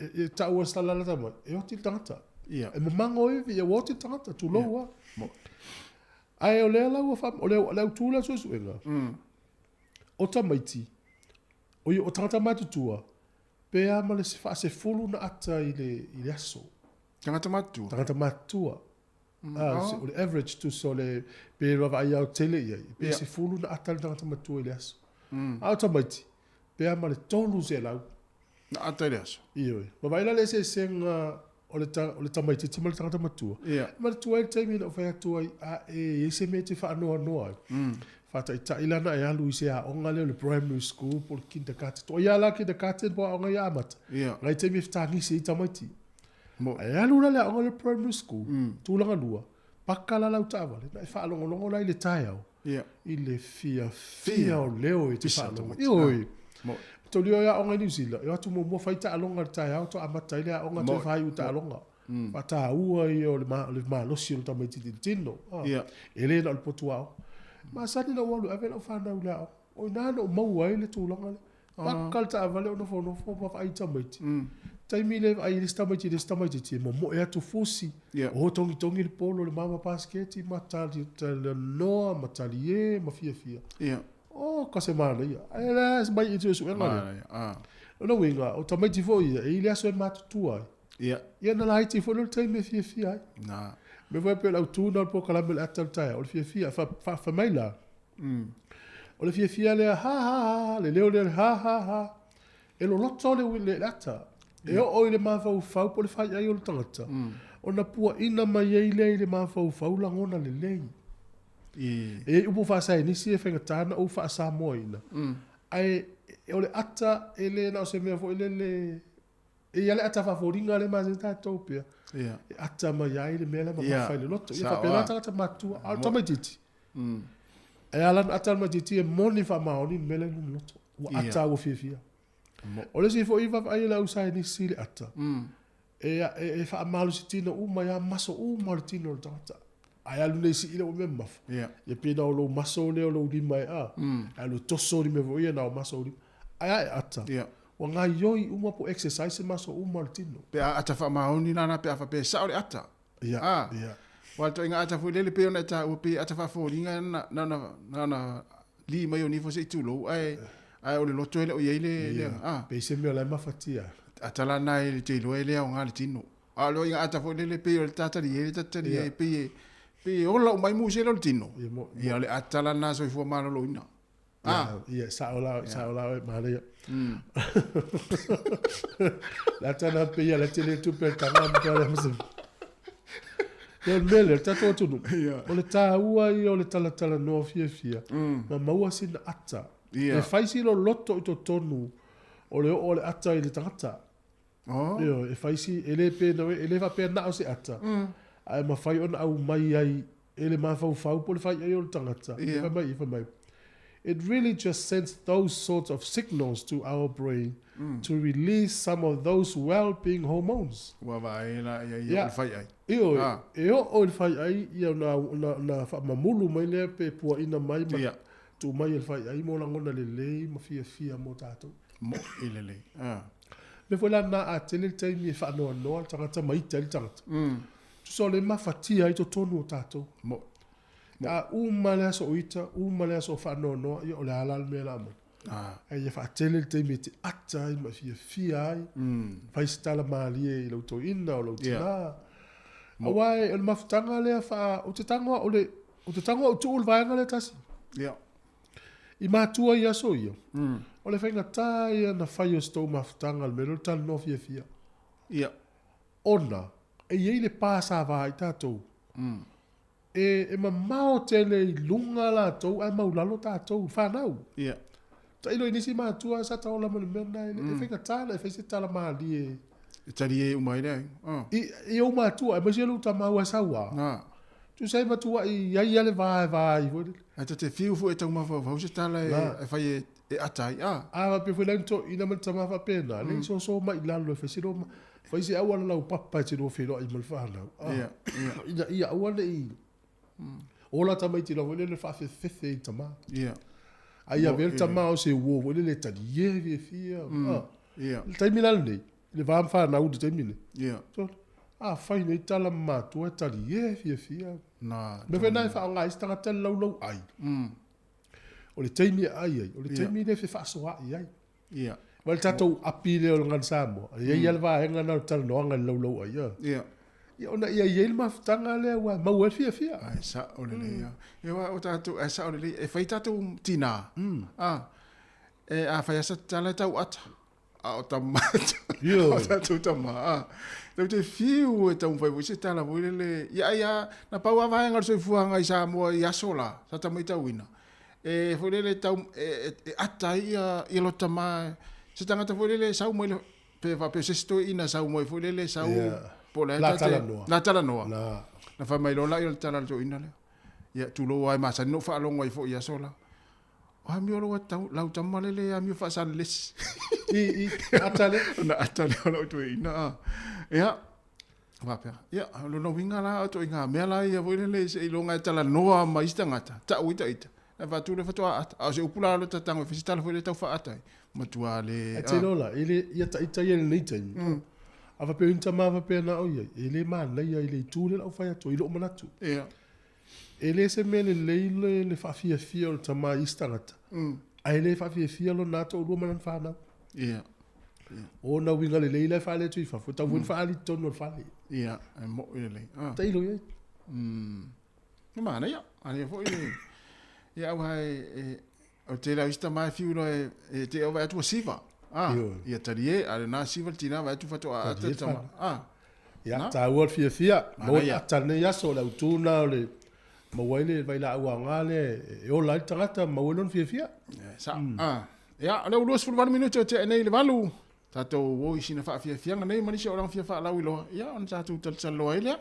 e, e taua se tala lata mai, e oti le tagata. Ia. E mamago ivi, ia ua oti le tagata, tulou lava. Mo. Ae o lea la ua faa, o le, o le autu lea o le suesuega, o tamaiti, o, o tagata matutua, pe a ma le faasefulu na ata i le, i le aso. Tagata matutua? Tagata matutua. Ah, o le average tusa o le, pe vaavaai aotele i ai, pe sefulu na ata le tagata matua i le aso. A o tamaiti, pe a ma le 300. Na ata i le aso? Ioe. Vaavaai la le eseesega o le, ta, o le tamaitiiti ma le tagata matua. Ia. Ma le tuai le taimi na ou fai atu ai, a e i ai se mea e te faanoanoa ai. Faataitai la na e alu i se aoga lea o le primary school po o le kindergarten. Toa ia la kindergarten po o aoga ia amata. Ia. Ngai taimi e fetagisi ai tamaiti. Mo. Ae alu la le aoga le primary school, tulaga lua, paka la lau taavale, na e faalogologo la i le taeao, Ia. i le fiafia o leo e te Pisa faalogo. tamaiti. Ioe. Mo. Tolio ia aoga i New Zealand, e o atu muamua fai taaloga i le taeao, to amata ai le aoga toe Mo. faaiu taaloga. Faataua ia o le, ma, o le malosi o le tamaitiiti i le tino. Ah. Ia. E le na o le potu aoga. Masani na ou alu e ave lau fanau i le aoga. O i ina na ou maua ai le tulaga lea. Paka le taavale o nofonofo ma vaai i tamaiti. Taimi le vaai i le isi tamaiti i le isi tamaitiiti e momoe atu fusi. Ia. O togitogi le polo le mama pasiketi ma tali, talanoa ma talie ma fiafia. Ia. O, ka se manaia. Ae la se mai i suesuega lea. Manaia. Ah. O lona uiga, o tamaiti foi ia, e i le aso e matutua ai. Ia. Ia na laiti foi lea o le taimi e fiafia ai. Na. Mea foi pei o le autu na o le polokalame o le ata o le taeao, o le fiafia, fa, fa, fa mai la. O le fiafia lea, ha ha ha, le leo lea, ha ha ha. E loloto le, le, le ata. E oo i le mafaufau po o le faiai o le tagata. Ona puaina mai ai lea i le mafaufau lagona lelei. I. E i ai upu faasaenisi e faigata ona ou faasamoaina. Ae o le ata e le na o se mea foi lele e i ai le ata faafoliga lea e masani tatou pea. Ia. E ata mai ai le mea lea Ia. mamafa i le loto. Ia Sao faapena a. tagata matutua. A o le tamaitiiti. E ala ona ata le tamaitiiti e moni faamaoni le mea lea i lona loto. Ua Ia. ata ua fiafia. Mo. O le isi foi vaavaai e le ausaenisi i le ata. E, e, e faamalosi tino uma ia maso uma o le tino o le tagata. Ae alu nei sii le ua mea mamafa. Ia. Ia pei na o lou maso lea o lou lima e a. Ae alu e toso le mea foi ia na o maso o lima. Ae a e ata. Ia. Ua gaioi uma po exercise maso uma o le tino. Pe a ata faamaoni lana pe a faapea e sao le ata. Ia. Ah. Ia. Wa le ituaiga ata foi lele pei ona e taua pei ata faafoliga na na na na na li mai o nifo se i tulou ae ae o le loto e le o i ai le le Ia. ah. Pei se mea o la e mafatia. Ata lana e te iloa e le aoga le tino. A o le ituaiga ata foi lele pei o le tatali e le tatali e pei e pei e ola uma ai musi e le o le tino. Ia mo. Ia o le ata lana soifua maloloina. Ah. Ia, sao la, sao la oe, manaia. Le ata na pei ia le tele tupe le taga ma toa le masa. Ia, o le mea lea, le tatou atunuu. Ia. O le taua ia o le talatalanoa fiafia, ma maua sina ata. Ia. E fai si loloto i totonu o le oo o le ata i le tagata. Oh. Ioe, e fai si, e le pe na, e le faapea na o se ata. Ae mafai ona aumai ai e le mafaufau po o le faiai o le tagata. Ia. E fai mai, e fai mai. It really just sends those sorts of signals to our brain to release some of those well-being hormones. Ua vaai la ia ia Ia. o le faiai. Ioe, Ah. e oo i le faiai ia na, na, na faamamulu mai lea pe puaina mai ma Ia. tuu mai e le faiai mo lagona lelei ma fiafia mo tatou. Mo i lelei. Ah. Mea foi la na a tele le taimi e faanoanoa le tagata ma ita ai le tagata. Tusa o le mafatia ai totonu o tatou. Mo. A uma le aso o ita, uma le aso o faanoanoa, ia o le a la le mea la mai. Ah. Ae ia faatele le taimi e te ata ai ma fiafia ai. Fai se tala malie i lau toeaina o lau Ia. tina. Aua e o le mafutaga lea faa, o te tago o le, o te tago au tuu le vaega lea tasi. Ia. I matua i aso ia. O le faigata ia na fai o se tou mafutaga le mea lea o le talanoa fiafia. Ia. Ona, e i ai le pa sa va ai tatou. E, e mamao tele i luga latou ae maulalo tatou, whanau. Ia. Tailo i nisi matua sa taola ma le mea na e, e faigata na e fai se tala malie. E tali e uma ai le ai. Ah. I, i ou matua, e maise lou tamau e saua. Ah. Tusa e matua i ai ia le vae vae i foi lele. Ae ta te fiu foi e taumafaufau se tala e, La. e fai e, e ata ai. Ah. A pe foi lai to ina ma le tama faapena, le i soso mai i lalo e fai se lo, fai se aua lau papa e te lua whenua i ma le whanau. Ah. Ia. Ia. Ina ia aua ne i. Ola tamaiti loa foi lele faafefefe i tama. Ia. Ai ia Mo- vea le ia. tama o se uo foi lele e talie fiafia. Ah. Ia. Le taimi la lenei. I le va ma fanau i le taimi lenei. Ia. Sole, afai nei tala ma matua e talie e fiafia. Na. O le mea foi lena e faaaoga ai se tagata le laulau ai. O le taimi e ai ai, o le taimi lea e fefaasoaai ai. Ia. Aua le tatou api lea o le Gana Samoa, e i ai lava le vaega lena o le talanoaga i le laulau ai, a. Ia. Ia ona ia i ai le mafutaga lea ua maua ai le fiafia. Ae sao lelei lava. Ia aua o tatou, ae sao lelei, e fai tatou tina, a, e a fai lava se tala e tau ata, a o tama, o tatou tama, a. Tatou te fiu e taumafai foi se tala foi lele, ia ai lava, na pau lava vaega o le soifuaga i Samoa i aso la, sa ta matauina, e foi lele tau, e ata ai ia lota tama, se tagata foi lele e sau mai le, pe faapea o se isi toeaina sau mai foi lele sau po o le a La talanoa. La talanoa. Na fai mai loa la o le tala a le toeaina lea. Ia tulou lava e masani ona ou faalogo ai foi i aso la. O amio lau tau, lau tama lele e amio faasalelesi. I, i, ata lea. Ona ata lea o lau toeaina. A. Ia, faapea. Ia, o lona uiga la, o ituaiga mea la ia foi lele seiloga e talanoa ma isi tagata, tau ai taita. Na avatu le faatoa ata. A o se upu la lo tatango e fai se tala foi le tau faata ai. Matua le... Ae te iloa la, e le, ia taita ia i lenei taimi. A faapea o ni tama faapea na o i ai, e le manaia i le itu lea o le a ou fai atu ai i lou manatu. Ia. E le se mea lelei le, le faafiafia o le tama i isi tagata, ae le faafiafia lona toalua ma lana fanau. Ia. O ona uiga lelei la e faaali atu i fafo, e tatau foi ona faaali i totonu o le fale. Ia, e moi lelei. Ah. Tailo i ai. E manaia, manaia foi le... Ia aua e, e, o le tele o isi tama e fiu loa e, e te vaai atu ua siva. Ah, ia talie, a o lena siva le tina vaai atu faatoa ata le tama. Ah. Ia, taua le fiafia, maua le ata i lenei aso, o le autu lena o le maua ai le vailaau aoga lea e ola ai le tagata ma maua ai lona fiafia. Ia, sao. Ah. Ia, o lea ua 28 minute o tea nei i le 8. Tatou o i sina faafiafiaga nei ma nisi o olaga fia faalauiloa, ia ona tatou talatalanoa ai lea.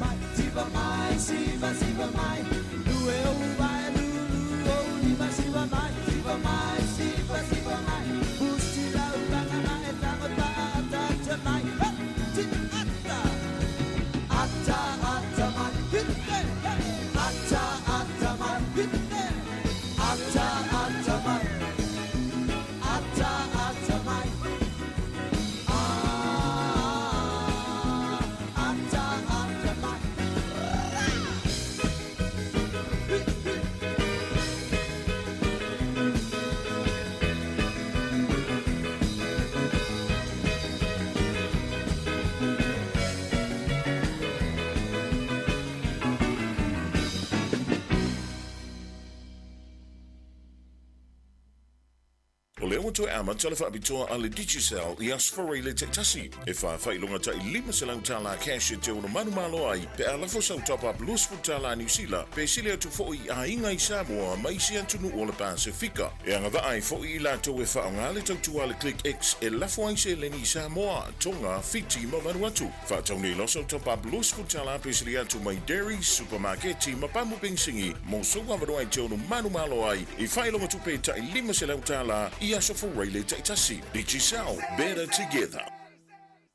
mai, siva mai, siva, siva mai. Lue ou vai, lulu ou lima, siva mai, siva mai, siva, siva mai. Pusi lau langa mai, tango ta ata ta mai. Ha, ti ata. Ata, ata mai, hitte, hey. Ata, ata mai, hitte. Ata, ata mai. Ata, ata mai. Ah, ata, ata mai. O lea ua toe amata le faapitoa a le Digicel i Aso Faraile taitasi, e faafailoga tai $500 cash e te ono manumalo ai pe a lafo sau top-up $20 Niu Sila pe sili atu foi i aiga i Samoa ma isi atunuu o le Pasefika. E agavaa ai foi i latou e faaaoga le tautua a le Click X e lafo ai seleni i Samoa, Tonga, Fiti ma Vanuatu. Faatau nei loa sau top-up $20 pe sili atu mai Dairy, Supamaketi ma pamu penisini mo sou avanoa e te ono manumalo ai i faailoga tupe tai $500 i Aso Faraile taitasi. Digicel, better together.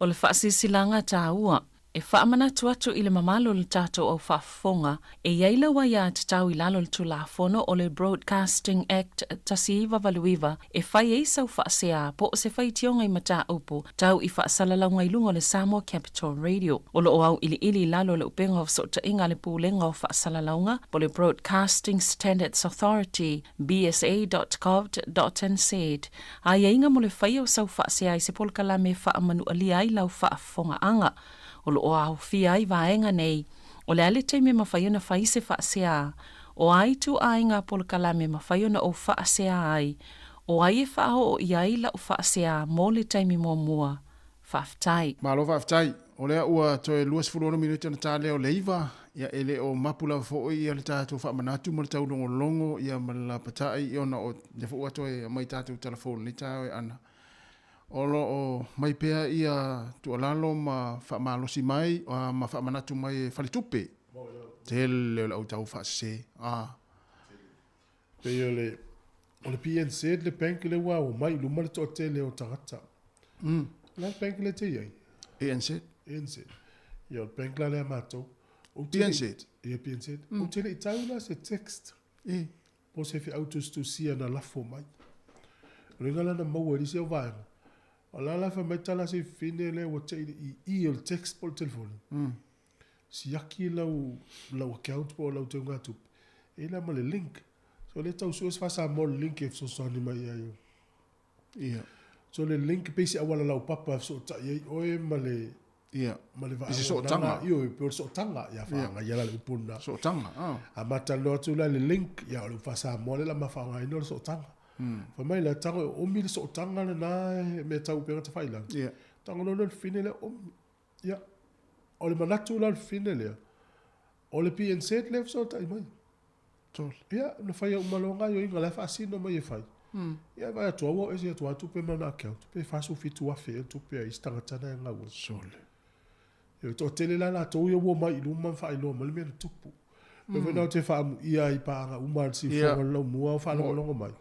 O le faasilasilaga taua e faamanatu atu i le mamalu o le tatou au faafofoga, e i ai lau aiatatau i lalo o le Tulafono o le Broadcasting Act 1989 e fai ai sau faasea po o se faitioga i mataupu tau i faasalalauga i luga o le Samoa Capital Radio. O lo o auiliili i lalo o le upega o fesootaiga a le Pulega o Faasalalauga po o le Broadcasting Standards Authority, bsa.govt.nz, aiaiga mo le faia o sau faasea i se polokalame e faamanualia ai lau faafofogaaga. O lo o aofia ai vaega nei, o le a le taimi e mafai ona fai se faasea, o a ituaiga polokalame e mafai ona ou faasea ai, o ai e faaoo i ai lau faasea mo le taimi muamua. Faafetai. Malo faafetai. O lea ua toe 26 minute ona ta lea o le 9, ia e le o mapu lava foi ia le tatou faamanatu ma le taulogologo ia ma le lapatai ia ona o lea foi ua toe aumai tatou tala fou i lenei taeao e ana. O lo o mai pea ia tuualalo ma faamalosi mai ma faamanatu mai e faletupe. Tele o le autau faasese. A. Pei o le o le PNZ le bank lea ua omai i luma le toatele o tagata. O le a le bank lea e te i ai? ANZ. ANZ. Ia o le bank la lea a matou. Ou te PNZ. Ia PNZ. Ou te le i tau la se text. Po o se feau tusitusia na lafo mai. O le uiga la na maua e nisi au vaega, o la la fai mai tala se fine lea ua te i le ii o le text po o le telefoni. Siaki lau lau account po o lau teugatupe, e i ai la ma le link. So lea tau sue se faa-Samoa le link e fesoasoani mai i ai. Ia. So le link pei se auala laupapa e fesootai ai oe ma le Ia. ma le I se sootaga. Ioe, pei o le sootaga, ia faagaia la le upu lena. Sootaga, ah. A ma talanoa atu la i le link, ia o le upu faa-Samoa lea o le a ma faaaogaina o le sootaga. Fai mai la, tago e oomi le sootaga lena e mea tau upega tafailagi. Ia. Tago loa lea o le fine lea oomi. Ia, o le manatu la o le fine lea, o le PNZ lea e fesootai mai. Tole. Ia, na fai au ma loa gaoioiga la e faasino mai e fai. Ia, vaai atu au, ua ese atu lava tupe ma lona account, pe 47,000 ea le tupe a isi tagata na e gau ai. Sole. Ia, e toatele la latou ia ua omai i luma ma faailoa mai le mea na tupu. Mea foi na ou te faamuia ai i paaga uma a le siufofoga o le laumua o faalogologo mai,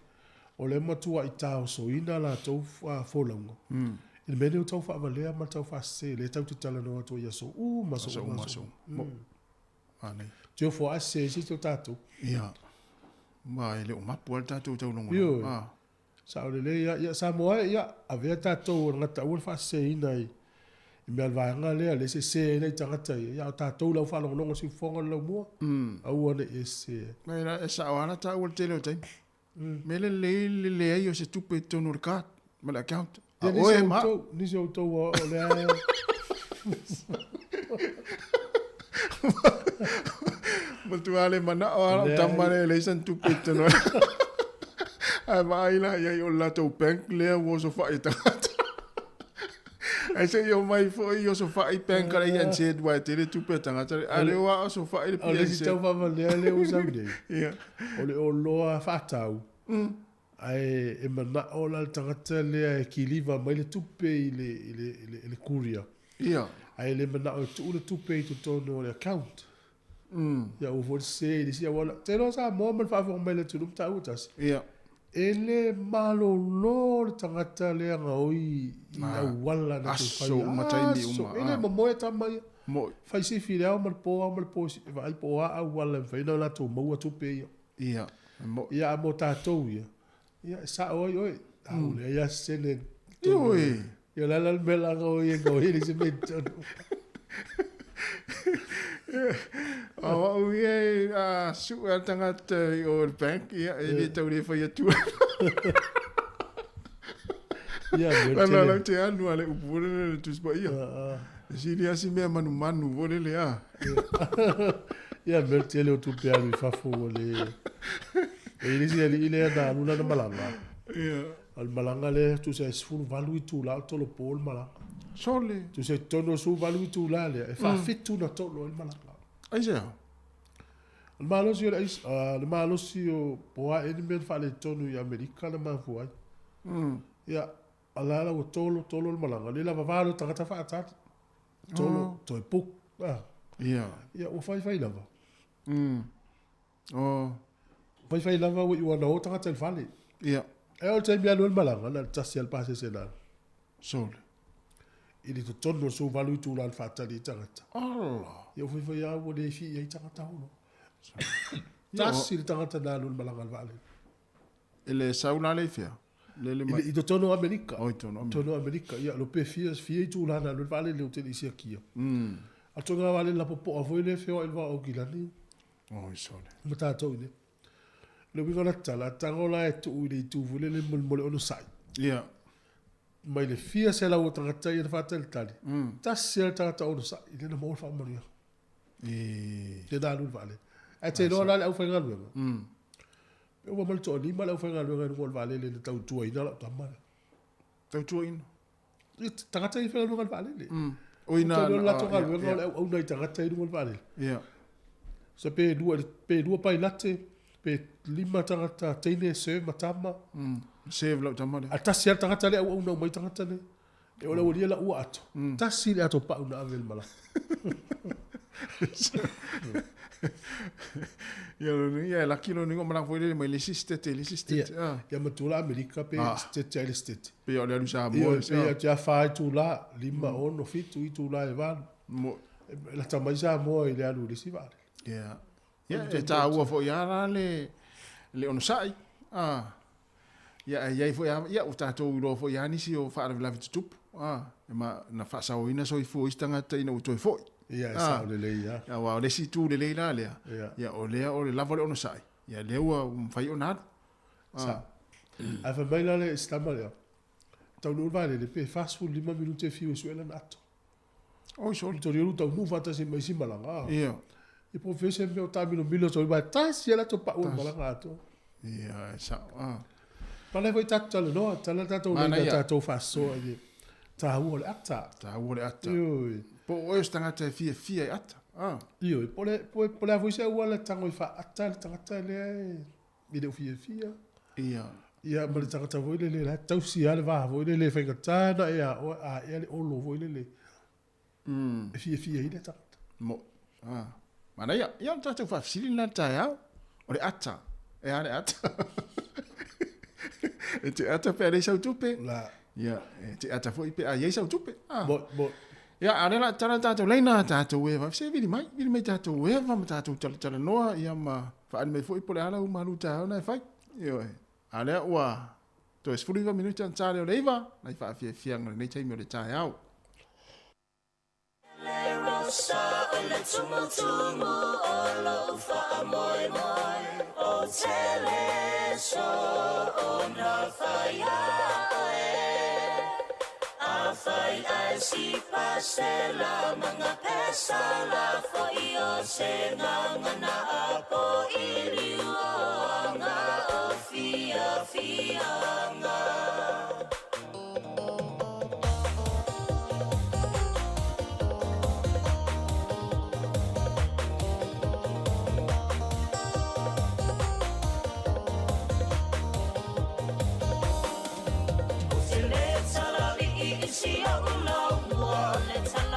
o lea e matuai taosoina latou folauga i le mea lea o tau faavalea ma le tau faasese, lea tatou te talanoa atu ai i aso uma, aso uma, aso uma. Manaia. Te ofo a sese se o tatou. Ia. Ma e le o mapu lava le tatou taulogologo. Ioe. Sao lelei ia, ia Samoa e, ia, avea tatou o le gataua le faaseseina i, i mea o le vaega lea, lea e sese ai nai tagata ia, ia a o tatou la ua faalogologo i siufofoga o le laumua, aua ne i e sese ai. Ma e sao lava la taua i le tele o taimi. Mea lelei le leai o se tupe i totonu o le card ma le account. A Ia, oe nisi o ma au. outou, nisi o outou o lea e... Matua le manao lava lau tama lea e leai sana tupe i totonu. Ae vaai la i ai o le latou bank lea ua osofai e tagata. Ae se i omai foi i osofai bank a le ANZ aua e tele tupe a tagata. A o lea ua osofai le O le isi PNZ. tau faavalea lea ua sau nei, Ia. o le oloa faatau, ae e manao la le tagata lea e kiliva mai le tupe i le, i le, i le, i le courier. Ia. Ae le manao e tuu le tupe i totonu o le account. Ia ua foi sese i le isi auala. Ou te iloa Samoa ma le faafofoga mai a le atunuu ma taua tasi. Ia. E le malolo le tagata lea gaoi i auala na te fai. Aso uma taimi uma. E le momoe tama ia. Mo'i. Fai sifi i le ao ma le po, ao ma le po, e vaai po o a auala e mafai ona latou maua tupe ia. Ia, e mo'i. Ia, a mo tatou ia, ia e sao ai oe. A ua leai lava se sene. Ioe. Ia o le a la le mea la gaoi e gaoi ai le isi mea i totonu. O au ia e a sue a le tagata i o le bank, ia e le tau le fai atu. Ia, mea Lana tele. lau te alu a le upu foi lele le Tusi Paia. E sili lava si mea manumanu foi lele a. Ia, mea tele o tupe alu i fafo ua le... E i ai le isi alii lea na alu lana malaga. Ia. O le malaga lea tusa e 18 itula o tolopo le malaga. Sole. Tusa i totonu o le 18 itula lea, e faafitu na tolo ai le malaga. Aisea? O le malosi o le aisa, le malosi o po o a ea ni mea na faaletonu i Amerika na mafua ai. Ia, a la la ua tolo, tolo le malaga, le lava valo tagata faatali. Tolo, toe book. Ah. Ia. Ia, ua faifai lava. Oh. Faifai lava ua iu ana o tagata i le fale. Ia. E o le taimi alu ai le malaga, na o le tasi lava le pasese na alu. Sole. I le totonu o le 18 itula le faatali i tagata. Ala. Ia ua faifai lava ua le fia i ai tagata olo. Tasi le tagata na alu i le malaga a le vaalele. E le sau la le i fea? Lele mai. I totonu o Amerika. Oh, i totonu o Amerika. Totonu o Amerika. Ia, lo pe fia, fia itula na alu ai le vaalele ou te le i siakia. A o totonu o vaalele lapopoa foi lea e feoai i le vaa o Aukilani. Oh, i sole. Ma tatou i nei. Le uiga o la tala, tago la e tuu i le itu foi lele molemole onosai. Ia. Mai le fia selau o tagata ia na faatalitali. Tasi lava le tagata onosai, i lena maua le faamanuiaga. E. Tēnā alu le vaalele. Ae te iloa la le aufaigaluega. Pe ua ma le toalima le aufaigaluega i luga o le vaalele na tautuaina lau tama lea. Tautuaina? Ia, tagata ia i faigaluega i le vaalele. O ina... Te iloa le latou galuega o le auauna i tagata i luga o le vaalele. Ia. So pe lua, pe lua pailate, pe lima tagata teine serve ma tama. Serve lau tama lea. A tasi lava le tagata lea auauna uma ai tagata nei. E o le aualia la ua ato. Tasi le ato pau na ave i le malaga. Ia lo ni, ia laki lo ni o malaga foi lele mai le isi state, le isi state. Ia, ia matua la Amerika pe state ai le state. Pe o le alu Samoa. Ia, pe ia wha itula, 5, 6, 7 itula e valu. Mo. E lata mai Samoa i le alu i le isi vaalele. Ia. Ia, e tāua foi a la le onosai. Ah. Ia, e iai foi a, ia, o tātou iloa foi a nisi o faalavelave tutupu. Ah, e ma, na faasaoina soifua o isi tagata ina ua toe foi. Ia, e sao lelei ia. Ia, aua o le isi itu lelei la lea. Ia. Ia, o lea o le lava o le onosai. Ia, lea ua mafai ona alu. Sao. Ae fai mai la le Islama lea, taunuu le vaalele pe 45 minute e fiu e sue lana ato. Oi, sole. Tori olu taunuu faatasi ma isi malaga. Ia. I profesa mea o taamilomilo tau mai tasi e latou pau o le malaga atoa. Ia, e sao. Ah. Mana foi tatou talanoa, tala tatou Mana leina ia. tatou faasoa i le tāua o le ata. Tāua o le ata. Ioe. Po o oe o se tagata e fiafia i ata. Ah. Ioe, po le, po, po le a foi se auala tago i faaata le tagata lea e i le fiafia. Ia. Ia, ma le tagata foi lele la tausi lava le va foi lele e faigata na e a oe, a ea le olo foi lele. E fiafia ai le tagata. Mo. Ah. Mana ia, ia o le tatou faafesili lena le taeao. O le ata. E a le ata. E te ata pe a leai sau tupe. La. Ia, e te ata foi pe a iai sau tupe. Ah. Mo, mo. Ia, a o lea la tala tatou laina tatou eva. Se vili mai, vili mai tatou eva ma tatou talatalanoa, ia ma faali mai foi po o le a lau malu taeao na e fai. Ioe. A o lea ua toe 19 minute ona ta lea o le 9, nai faafiafiaga o lenei taimi o le taeao. Le rosa o le tumutumu o lou faamoemoe, o te le so o na fai ae. A fai ae si pasela manga pesa la foi o se nganga na apo i liu o anga o fia fianga. O te le tala li i si au lau mua, le tala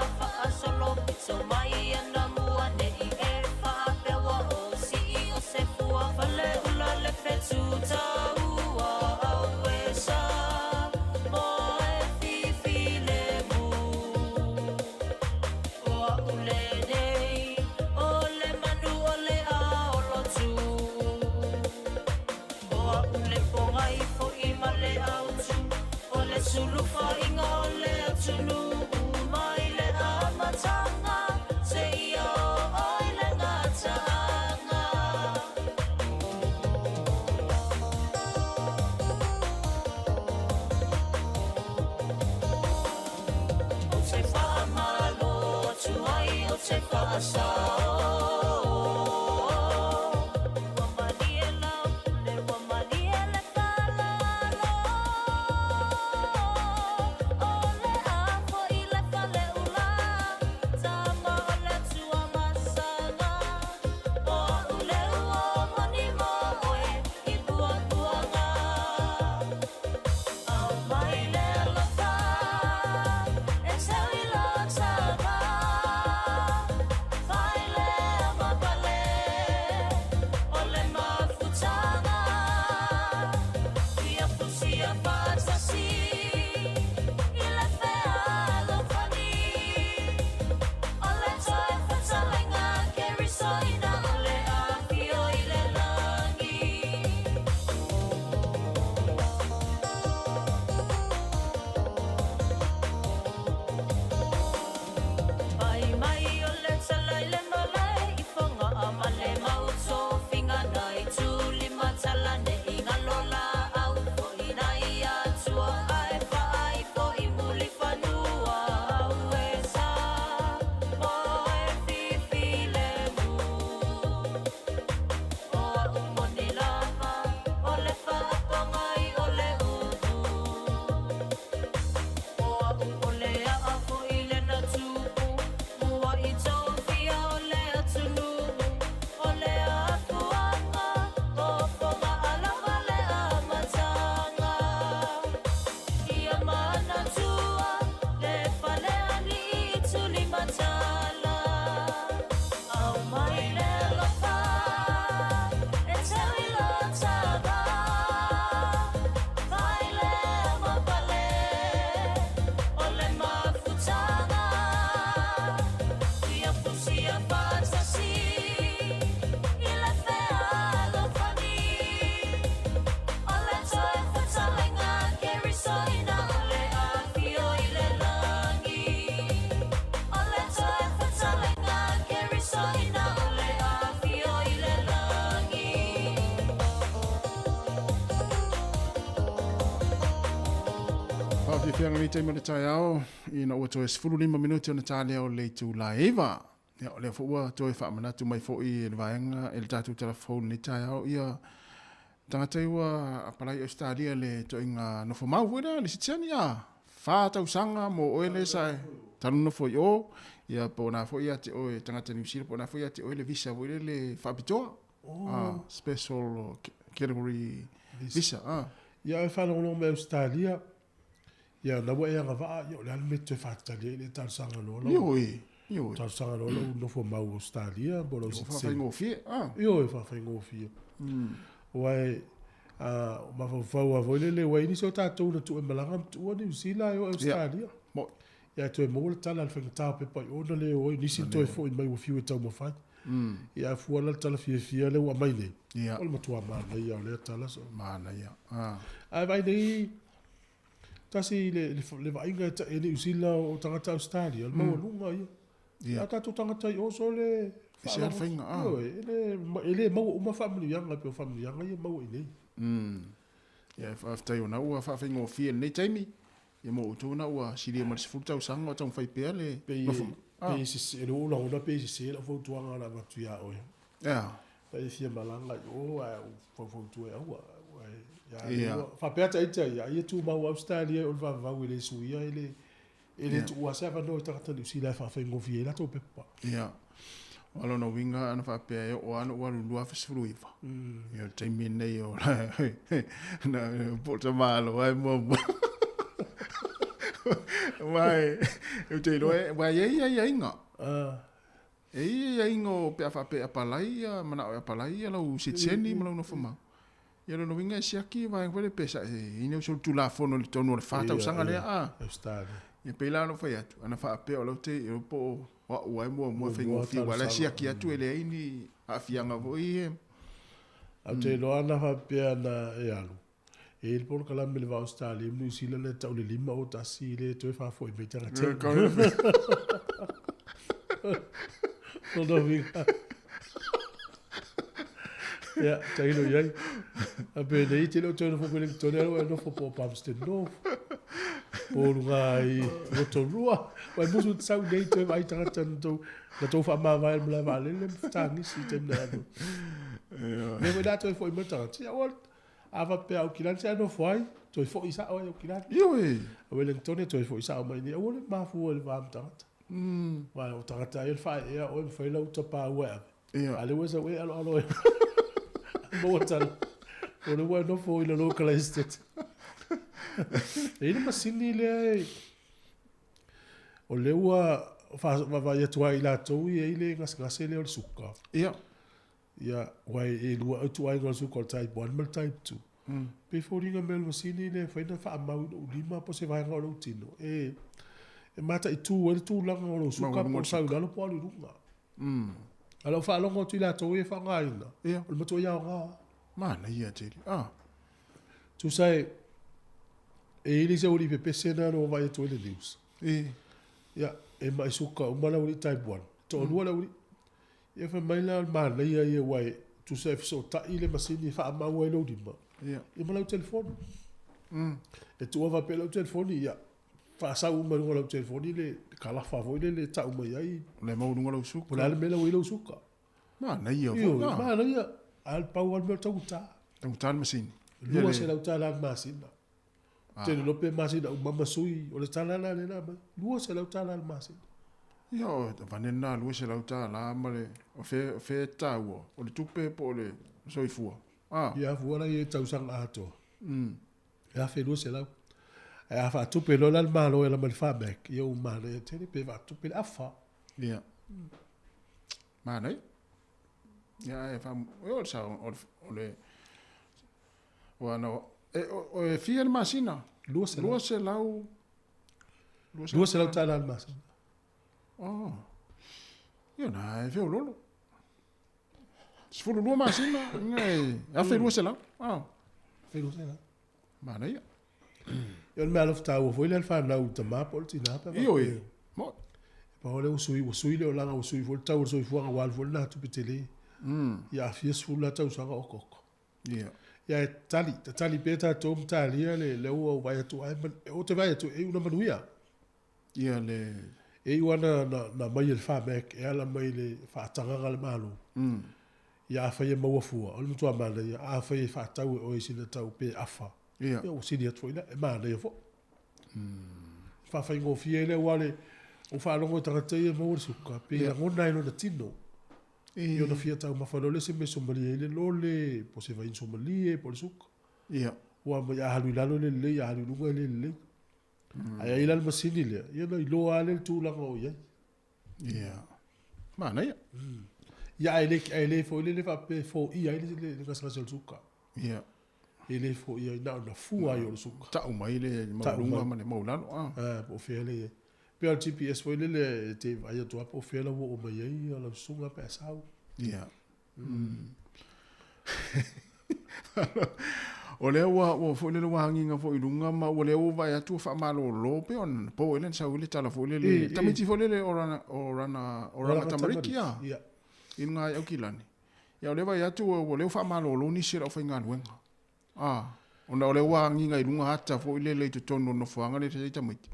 atunuu mai le amataga seia oo i le gataaga. Ou te faamalo atu ai, ou te faasao. Ua malie lau pule, ua malie le faaaloalo. O le a foi le faleula, tama o le Tuamasaga. O a'u le ua moni mo oe i puapuaga. Aumai le alofa e teu i lo tama. Fai lea ma pale o le mafutaga. Ia fusia faatasi i le fealofani. O le toe fetalaiga Keriso ina o le afio i le lagi. Pai mai o le tala i le malae i Fogaa ma le mau tofiga nai tulima tala nei galo laau foi nai atua ae faaifo i mulifanua au e sa mo e fifilemu. O a'u moni lava o le faapagai o le upu. O a'u o le a'a foi lena tupu mua i tofia o le atunuu. O le afuaga o Fogaa lava le amataga. Ia manatua le falealii tulimatala. Aumai le alofa e teu i lo tama. Fai lea ma pale o le mafutaga. Ia fusia faatasi i le fealofani. O le toe fetalaiga Keriso ina o le afio i le lagi. O le toe fetalaiga Keriso ina o le afio i le lagi. Faafiafiaga nei taimi o le taeao, ina ua toe 15 minute ona ta lea o le itula e 9. Ia, o lea foi ua toe faamanatu mai foi e le vaega e le tatou talafou lenei taeao ia tagata ua apalai i Australia le toaiga nofomau foi lea le sitiseni a 4 tausaga mo oe le sa e talu nofo i o ia po o na foi ia te oe tagata New Zealand po o na foi ia te oe le visa foi lea le faapitoa special category visa ah. Ia e faalogologo mai Australia, ia na ua e agavaa, ia o le a le mea e toe faatali ai le talosaga loa lau. Ioe, ioe. Talosaga loa lau nofo mau Australia po o lau citizen. Faafaigofie ah. Ioe, faafaigofie. Aua e mafaufau lava foi lele, ua i ai nisi o tatou na tuu e malaga ma tuua Niu Sila e o Australia. Mo. Ia toe maua le tala a le faigata o pepa i o na le o ai, nisi toe foi mai ua fiu e taumafai. Ia a fua la le tala fiafia lea ua aumai nei. O le matua manaia o lea tala so. Manaia. Ah. Ae vaai nei, tasi le vaaiga e e Niu Sila o tagata Australia, o le maualuga ia. A tatou tagata i o so le E se faiga, ah. Ioe, e le maua uma faamanuiaga pei o faamanuiaga ia maua i nei. Ia, faafetai ona ua faafaigofie lenei taimi. Ia mo outou na ua silia ma le 10 tausaga o taumafai pea le Pei nofo. Pei sese le ou lagona pei sese lau fautuaga na avatu ia oe. Pe e fia malaga i o ae ou faufautua e aua. Ia faapea ita ia ia tumau Australia o le vavau e le suia e le tuua se avanoa i tagata Niu Sila e faafaigofie ai latou pepa. Ia. O lona uiga ana faapea e oo ana ua alu 2019. Ia o le taimi lenei o na po o tamālo ai muamua. Mai, ou te iloa e, ua i ai aiaiga. E i ai aiaiga o pe a faapea e apalai ia manao e apalai ia lau sitiseni ma lau nofomau. Ia lona uiga e siaki vaega foi lea pe sa e ina uso le tulafono i le tonu o le 4 tausaga lea a. Australia. Ia pei la ona fai atu, ana faapea o lau te o po o au ai muamua faigofie ua la siaki atu e leai ni aafiaga foi e. Ou te iloa ana faapea na e alu. E i le polokalame i le va o Ausetalia ma Niu Sila na e tau le 5 o 1 lea e toe faafoi mai tagata. Lona uiga. Ia, tailo i ai. A penei e te le o toe nofo Wellington, ae ua e nofo po o Palmerston North, po o luga i Rotorua. Ua e musu te sau nei toe vaai tagata na tou, na tou faamavae i le malae vaalele ma fetagisi i taimi na e alu ai. Mea foi la toe foi mai le tagata, ia ua A faapea Aukilani se ae nofo ai, toe foi sao ai Aukilani. Ioe. A Wellington e toe foi sao mai nei, aua le mafua i le va ma tagata. Aua o tagata ia le faaeea oe ma fai lau tapaua e ave. Ia. A lea ua e sau e aloalo e maua tala. O lea ua e nofo i le local estate. E i ai le masini lea e, o lea ua vaavaai atu ai i latou e i ai le gasegase lea o le suka. Ia. Ia, aua e lua ituaiga o le suka o le type 1 ma le type 2. Pei e foliga mai o le masini lea e fai ona faamau i lou lima po o se vaega o lou tino e mataitu ai le tulaga o lou suka po o sau i lalo po o alu i luga. A o lau faalogo atu i latou ia e faaaogaina, o le matuai aoga lava. Manaia tele. Ah. Tusa e i ai le isi aualii pepese lena na ou vaai atu ai i le news. Ia, e mai suka uma le aualii type 1. Toalua le aualii. Ia fai mai la o le manaia ia aua e tusa e fesootai le masini e faamau ai lou lima Ia. ia ma lau telefoni. E tuua faapea lau telefoni, ia faasau uma i luga o lau telefoni le kalafa foi lele e tau mai ai. O le mau i luga o lau suka. Po o le a le mea la ua i ai lau suka. Manaia foi. Ioe, manaia. A o le pau lava le mea o le taugata. Taugata le masini. $200 le masina. Tele loa pe masina uma ma sui, o le tala la lea na aumai, $200 le masina. Ia, o avane lena $200 ma le, o fea, o fea e taua, o le tupe po o le soifua? Ah. Ia fua la ia i tausaga atoa. E $1,200. Ae a faatupe loa la le Malo e ala mai le FAMAC, ia ua manaia tele pe faatupe le afa. Ia. Manaia. Ia, ae fa, o le sao, o le, Ua na, e, o, e fia le masina? 200. 200. 200 tala le masina. Oh. Ia na, e feololo. 12 masina, inga e 1200. Oh. 1200. Manaia. Ia o le mea alofa taua foi lea le fanau i le tama po o le tina pe a Ioe. faapea. Mo. Pau o lea ua sui, ua sui le olaga, ua sui foi le tau o le soifuaga, ua alu foi lena tupe tele. Ia aafia 10 la tausaga okoko. Ia. Ia e tali, tatali pea tatou ma talia le lea ua ou vaai atu ai, ou te vaai atu e iu na manuia. Ia le. E iu lava na, na aumai e le FAMAC e ala mai le faatagaga a le Malo. Ia afai e maua fua, o le matua manaia, afai e faatau e oe i sina tau pe afa. Ia. Ia ua sili atu foi lea, e manaia foi. Faafaigofie ai lea aua le, ua faalogo i tagata ia e maua le suka, pei e lagona ai lona tino. I ona fia taumafa loa le isi mea somalie ai le lole, po o se vainu somalie, po o le suka. Ia. Ua mai a alu i lalo e le lelei, a alu i luga e le lelei. Ae ai la le masini lea, ia ona iloa lava lea le tulaga o i ai. Ia. Manaia. Ia ae le, ae le foi lele faapea e foia ai le, le gasegase o le suka. Ia. E le foia ai, na ona fua ai o le suka. Tau mai le maualuga ma le maualalo. Ah, po o fea le i ai. Pei o le GPS foi lele e te vaai atu lava po o fea la ua oo mai ai lau susuga pe a sau. Ia. O lea ua ua foi lele ua agiga foi i luga ma ua lea ua vaai atu ua faamalolo pei ona po ea lea na sau ai le tala foi lele tamaiti foi lele o rana o rana o rana tamariki a i luga i Aukilani. Ia o lea vaai atu ua lea ua faamalolo nisi o le aufaigaluega. A, ona o lea ua agiga i luga ata foi lele i totonu o le nofoaga lea e tamaiti,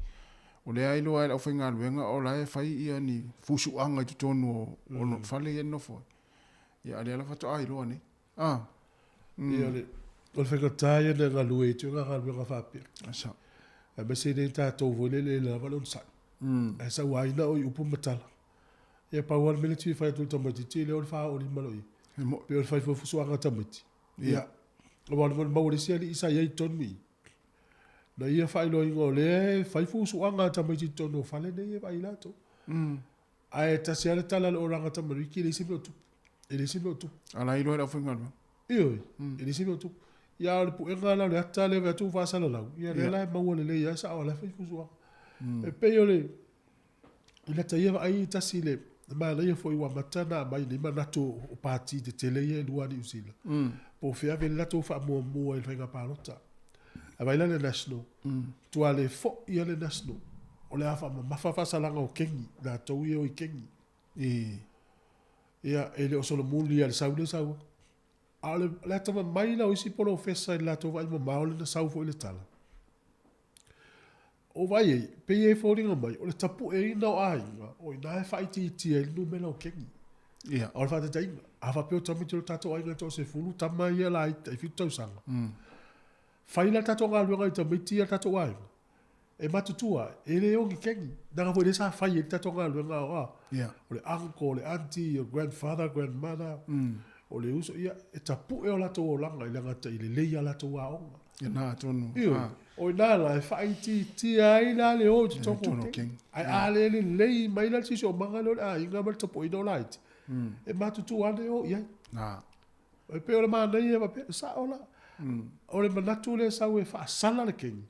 o lea e iloa ai e le aufaigaluega o la e fai ia ni fusuaga i totonu o, o fale ia e nofo ai. Ia, a lea la faatoa iloa nei. A, Ia, o le faigata ia na galue ai tui ngā galuega faapea. Sa. Aemaise nei tatou foi lele e lava le onosai. Ae sauaina o i upu ma tala. Ia pau lava le mea lea e fia fai atu i le tamaitiiti lea o le 45 loia. Pei o le fai fuafusuaga a tamaiti. Ia, aua o le mau a le isi alii sa i ai i totonu i i, na ia faailoaina o lea e fai fusuaga a tamaiti i totonu o fale nei e vaai latou. Ae tasi lava le tala a le olaga tamariki, e leai se mea o tupu. E leai se mea o tupu. A la e iloa e le aufaigaluega. Ioe, e leai se mea o tupu. Ia a o le puega la o le ata lea e vaai atu ua faasalalau, ia lea la e maua lelei lava sao o la e fai fusuaga. E pei o le I lata ia vaai tasi le manaia foi ua amata ona aumai nei manatu o pati tetele ia e lua a Niu Sila, po o fea ave le latou faamuamua i le faiga palota. Ae vaai la le national, matua le fo'i lava le national, o le a faamamafa faasalaga o kegi, latou ia e o i kegi. Ia, e le o solomuli lava i le sau lea e sau ai. A o le atamamai la o isi polofesa i le latou vaai mamao lea na sau foi le tala, o vaai ai, pei e foliga mai, o le tapueina o aiga, o i ina e faaitiitia ai le numera o kegi. A o le faataitaiga, a faapea o tamaiti o le tatou aiga e toasefulu tama ia laiti tai fitu tausaga, fai la le tatou galuega i tamaiti ia o le tatou aiga, e matutua ai, e le ogi kegi. Leaga foi lea sa fai ai le tatou galuega o a, o le uncle, o le aunty, o le grandfather, grandmother, o le uso, ia, e tapue o latou olaga i le agata i lelei a latou aoga. Ia na atonu. Ioe, o ina la e faaitiitia ai la le o i totonu o kegi. Ae a le lelei mai la le siosiomaga lea o le aiga ma le tapuaiga o laiti, e matutua ane e o i ai. E pei o le manaia faapea, e sao la. O le manatu lea e sau e faasala le kegi,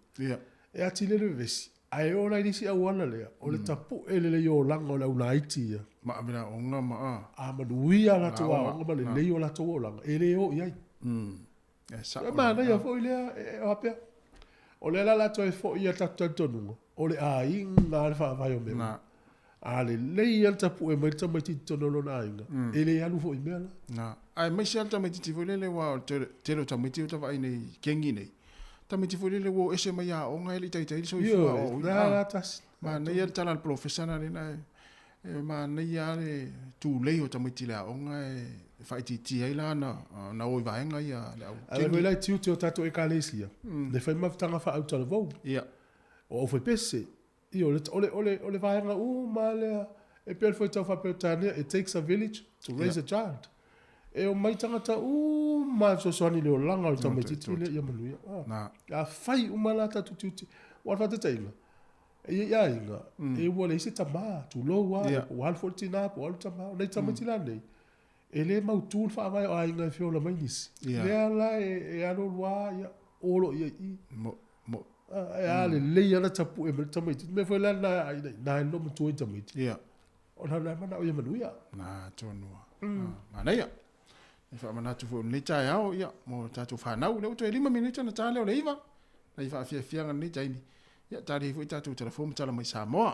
e atili ai le vevesi, ae oo la i le isi auala lea, o le tapue lelei o olaga o le au laiti ia. Ma ave le aoga ma a. A manuia a latou aoga ma lelei o latou olaga, e le o i ai. E sao. E manaia foi lea, e faapea, o lea la o le a toe foi ia tatou talitonuga, o le aiga lava le faavae o mea uma. A lelei lava le tapue mai le tamaitiiti i totonu o lona aiga, e le alu foi i mea la. Na. Aemaise lava le tamaitiiti foi lele aua o le tele o tamaiti ua ta vaai nei i kegi nei, tamaiti foi lele ua o ese mai aoga e le i taitai le soifua aoaoina. Ioe, la tasi. Manaia le tala a le polofesa lena e E manaia lava le tulei o tamaiti i le aoga e faaitiitia ai la ona o i vaega ia a le au Ae vaai foi la i tiute o tatou Ekalesia, le fai mafutaga faautalavou, o aufaipese, ia o le, o le, o le vaega uma lava lea, e pei o le fuaitau faa-Peretania, it takes a village to raise a child. E omai tagata uma e fesoasoani i le olaga o le tamaitiiti lea ia manuia. A fai uma la tatou tiute, aua o le faataitaiga, E i ai aiga, e ua leai se tama, tulou lava, po ua alu foi le tina, po ua alu le tama. O nai tamaiti la nei, e le mautu le faavae o aiga e feola mai nisi. Lea la e alu alu lava, ia, o loa i ai i i. Ae a lelei lava ona tapue mai le tamaitiiti. O le mea foi la lena e i ina e loomatua ai tamaiti, ona o la e manao ia manuia. Na, atonu lava. Manaia. E faamanatu foi o lenei taeao, ia, mo tatou fanau. Lea ua toe 5 minute ona ta lea o le 9. Nai faafiafiaga lenei taimi. Ia, tali ai foi tatou telefoni ma tala mai Samoa.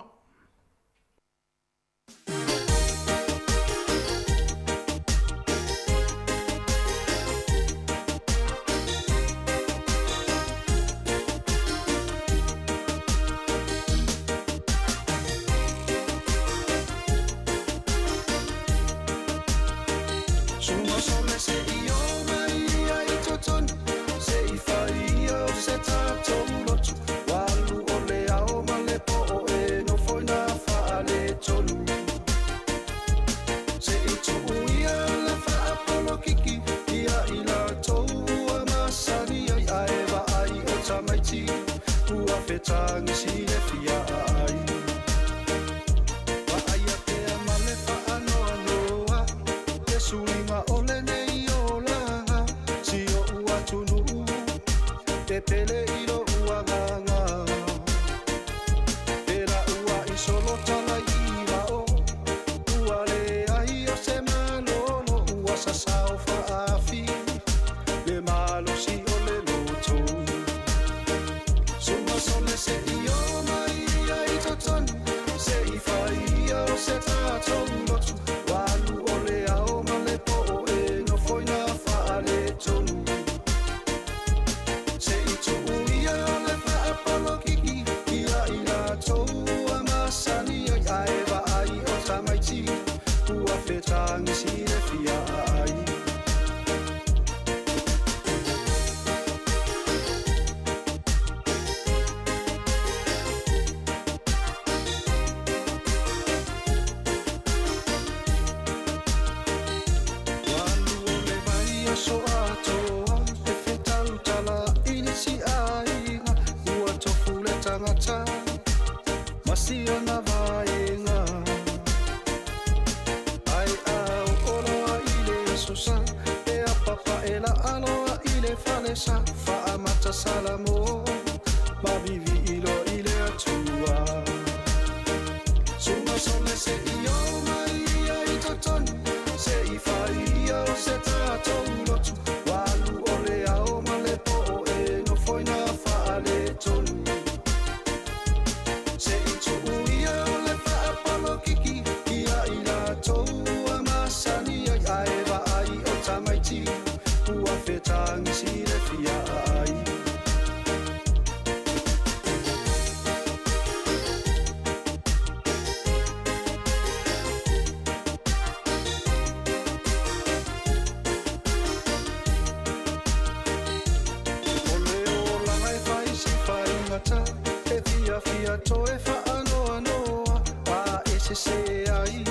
ia toe faanoanoa a e sesē ai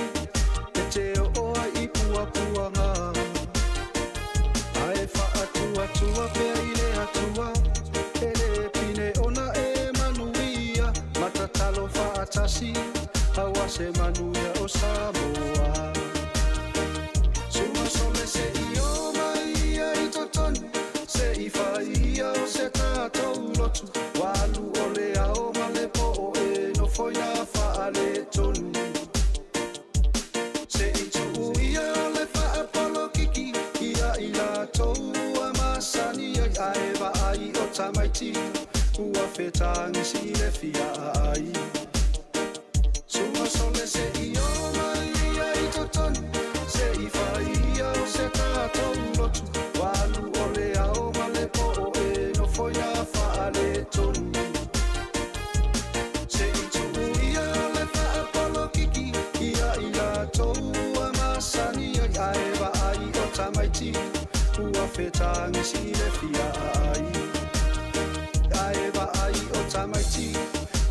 e te oo ai i puapuaga. Ae faatuatua pea i le Atua, e lē pine ona e manuia, ma tatalo faatasi aua se manuia o Samoa. Sua sole se i o mai ia i totonu, se i fai ia o se tatou lotu, ua alu o le ao ma le po'o e nofoina faaletonu. Se i tuu ia le faapolokiki ia i latou ua masani ai, ae vaai o tamaiti ua fetagisi i le fia ai. Sua sole se i o mai ia i totonu, se i fai ia o se tatou lotu, ua alu o le ao ma le po'o e nofoina faaletonu. Se i tuu ia le faapolokiki ia i latou ua masani ai, ae vaai o tamaiti ua fetagisi i le fia ai. Ae vaai o tamaiti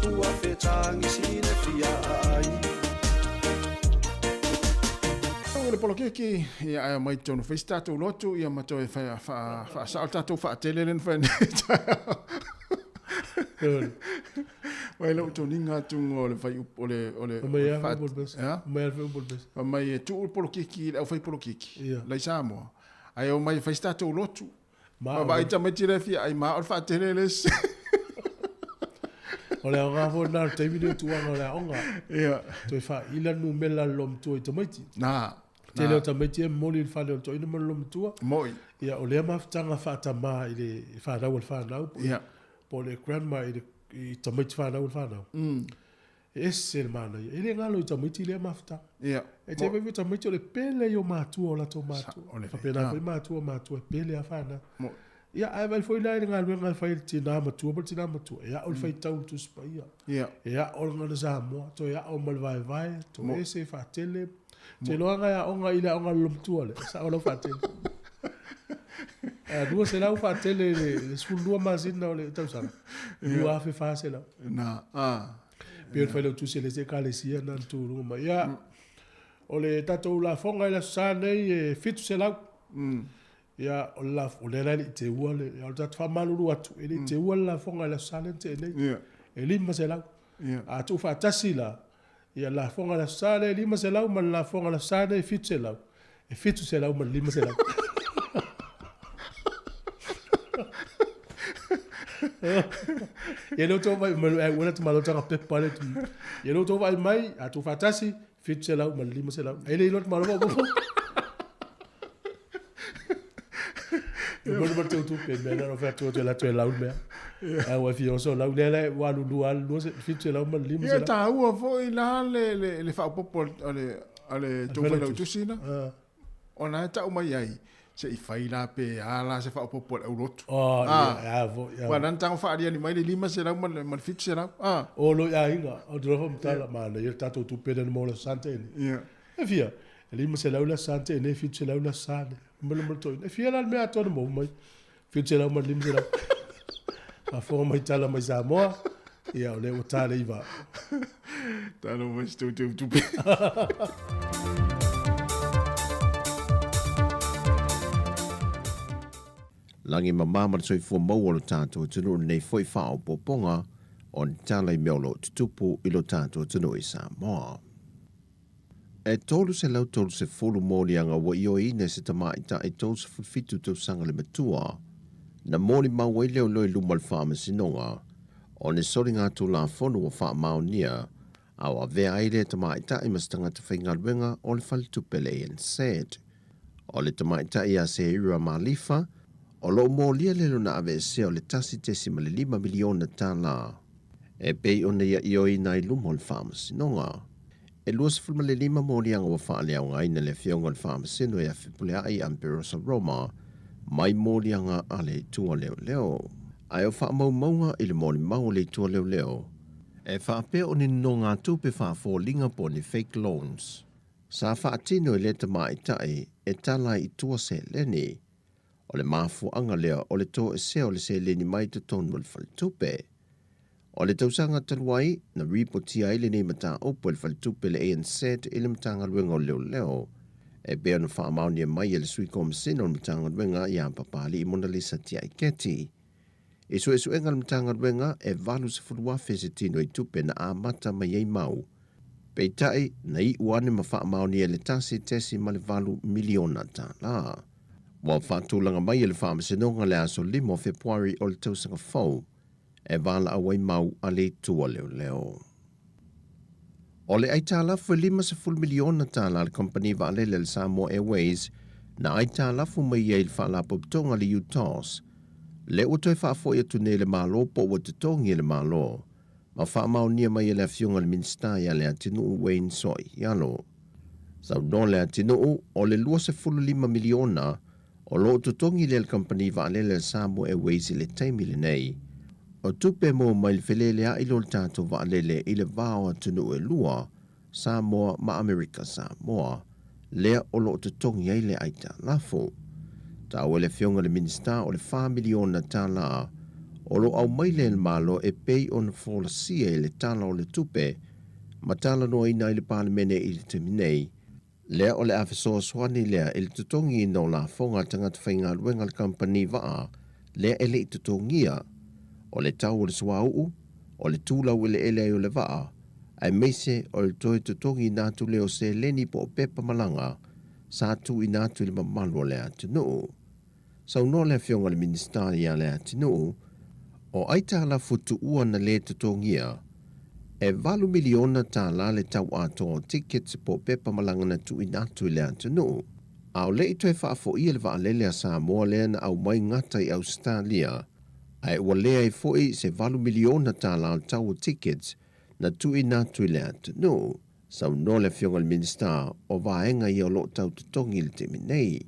ua fetagisi i le fia ai. O le polokiki, ia ae omai totonu fai se tatou lotu, ia ma toe faasao le tatou faatele lea na fai nei taeao. Vai lou toniga atu o le fai o le o le Mai a fai bes. Mai a fai bes. Mai e tuu le polokiki i le aufai polokiki. Lai Samoa. Ae omai e fai se tatou lotu. Ma vaai tamaiti le fia ai ma o le faatele le isi. O le aoga foi lena o le taimi lenei o tuaga o le aoga. Ia. Toe faaila le numera a le loomatua i tamaiti. Na. Tele o tamaiti e momoli i le fale o le toeaina ma le loomatua. Moi. Ia, o lea mafutaga faatama i le fanau a le fanau. Ia. Po o le grandma i le i tamaiti fanau a le fanau. E ese le manaia. E le galo i tamaiti lea mafutaga. Ia. E te vaai foi tamaiti o le pele ia o matua o latou matua. O le Faapena foi matua o matua e pele a fanau. Moi. Ia, ae vaai foi la i le galuega e fai e le tinā matua ma le tinā matua, e ao le faitau i le Tusi Paia. Ia. E ao le Gagana Samoa, toe ao ma le vaevae, toe ese faatele. Te iloa e aoga i le aoga a le loomatua lea, sao lau faatele. 200 faatele i le 12 masina o le tausaga, 2400. Na, a. Pei o le failautusi a le isi ekalesia na na tuluga mai. Ia, o le tatou lafoga i le Aso Sa nei e 700. Ia, o le lafo, o lea la e le i teua le, o le tatou faamalulu atu, e le i teua le lafoga i le Aso Sa lea na tea nei. E 500. A tuufaatasi la, ia le lafoga i le Aso Sa lea e 500 ma le lafoga i le Aso Sa nei e 700, e 700 ma le 500. Ia lea ua outou vaai mai, ai ua lata malo taga pepa lea. Ia lea ua outou vaai mai, a tuufaatasi, 700 ma le 500. Ai le iloa malo faaopoopo. Mo ma teu tupe mea na fai atu atu la toe lau mea. Ai ua fia oso lau lea la ua alu lua alu lua 700 ma le Ia 500. taua foi la le faaopoopo a le tou failautusi na. Ona e tau mai ai, se i fai la pe a la se faaopoopo a le aulotu. Oh, ia, ia, ia. Ua nana tago faaliali mai le 500 ma le 700. Ah. O lo ia inga, o te rofa mtala, ma na ia tatou tupe na mo la sante ni. Ia. E fia, e 500 la sante ne, 700 la sante. Mala mala toi. E fia la le mea atoa na mo mai. 700 ma le 500. A fonga mai tala mai Samoa, ia o lea ua tā le iva. Talo mai se tou tupe. Lagi mama ma le soifua maua o lo tatou atunuu lenei foi faaopoopoga o ni tala i mea o lo o tutupu i lo tatou atunuu i Samoa. E 330 moliaga ua ioeina e se tamaitai 37 tausaga le matua, na molimau ai leoleo i luma o le Faamasinoga o ni soligatulafono ua faamaonia a o avea ai lea tamaitai ma se tagata faigaluega o le faletupe le ANZ. O le tamaitai ia Seira Malifa, o lo o molia le lona aveesea o le $1.5 miliona tala e pei ona ia ioeina ai luma o le Faamasinoga. E 25 moliaga ua faaleaogaina le afioga o le Faamasino ia Fepuleai Amberosa Roma mai moliaga a le Itu a Leoleo. Ae o faamaumauga i le molimau a le Itu a Leoleo, e faapea o ni nonogatupe faafoliga po o ni fake loans sa faatino e lea tamaitai e tala ai i tua seleni. O le mafuaaga lea o le toesea o le seleni mai totonu o le faletupe. O le tausaga talu ai, na ripotia ai lenei mataupu e le Faletupe le ANZ i le Matagaluega o Leoleo, e pei ona faamaonia mai e le Sui Komasina o le Matagaluega ia Papali'i Monalisa Tiaiketi. I suesuega a le Matagaluega, e 80,000 se tino i tupe na amata mai ai mau, peitai, na iu ane ma faamaonia i le $1.8 miliona tala. Ua faatulaga mai e le Faamasinoga le aso 5 o Fepuari o le tausaga fou, e valaau ai mau a le Itu a Leoleo. O le aitalafu e $50 miliona tala a le kamupani vaalele a le Samoa Airways na aitalafu mai ai i le faalapotopotoga a le UTOS, lea ua toe faafoi atu nei e le Malo po ua totogi e le Malo ma faamaonia mai e le Afioga i le Minisita ia Leatinuu Wayne Soialo. Saunoa Leatinuu, o le $25 miliona O lo o totogi lea le kamupani vaalele a le Samoa Airways i le taimi lenei. O tupe maua mai le feleleai loa le tatou vaalele i le va o atunuu e lua, Samoa ma Amerika Samoa, lea o lo o totogi ai le aitalafu. Taua e le Afioga i le Minisita o le $4 miliona o lo o aumai lea e le Malo e pei ona folasia i le Tala o le Tupe ma talanoaina ai le Palemene i le taimi nei, Lea o le a fesoasoani lea i le totogiina o lafoga a tagata faigaluega a le kamupani vaa lea e le i totogia, o le tau o le suauu, o le tu laueleele ai o le vaa, aemaise o le toe totogiina atu lea o seleni po o pepa malaga sa tuuina atu i le mamalu o le atunuu. Saunoa le Afioga i le Minisita ia Leatinuu, o aitalafu tuua na lē totogia, e $8 miliona le tau atoa o tickets po o pepa malaga na tuuina atu i le atunuu. A o le i toe faafoia le vaalele a Samoa lea na aumai gata i Ausetalia, ae ua leai foi se $8 miliona o le tau o tickets na tuuina atu i le atunuu. Saunoa le Afioga i le Minisita, o vaega ia o lo o tau totogi i le taimi nei.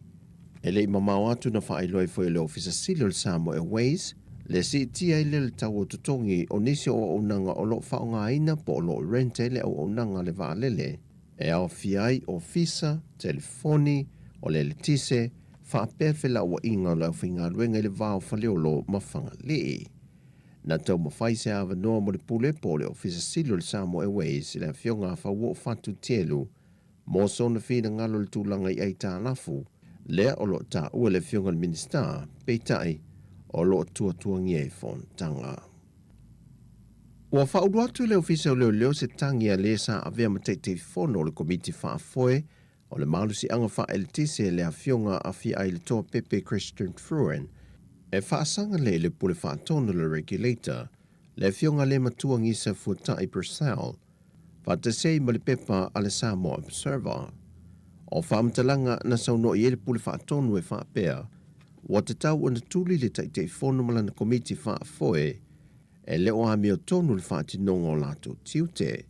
E le i mamao atu na faailoa ai foi e le Ofisa Sili o le Samoa Airways le siitia ai lea o le tau o totogi o nisi o auaunaga o lo o faaaogaina po o lo o rent ai le auaunaga a le vaalele, e aofia ai ofisa, telefoni, o le eletise, faapea felauaiga o le aufaigaluega i le va o Faleolo ma Fagalii. Na taumafai se avanoa mo le Pule po o le Ofisa Sili o le Samoa Airways i le Afioga a Fauoo Fatu Tielu mo sona finagalo i le tulaga i aitalafu lea o lo o taua e le Afioga i le Minisita, peitai, o lo o tuatuagia i fonotaga. Ua faaulu atu i le Ofisa o Leoleo se tagi a le sa avea ma Taitaifono o le Komiti Faafoe o le Malosiaga Faaeletise le Afioga a Fiailetoa Pepe Christian Fruin e faasaga lea i le Pule Faatonu le Regulator, le Afioga le Matua Gisa Fuatai Purcell, faatasi ai ma le pepa a le Samoa Observer. O faamatalaga na saunoa i ai le Pule Faatonu e faapea, ua tatau ona tuli le Taitaifono ma lana Komiti Faafoe e le o amiotonu le faatinoga o latou tiute.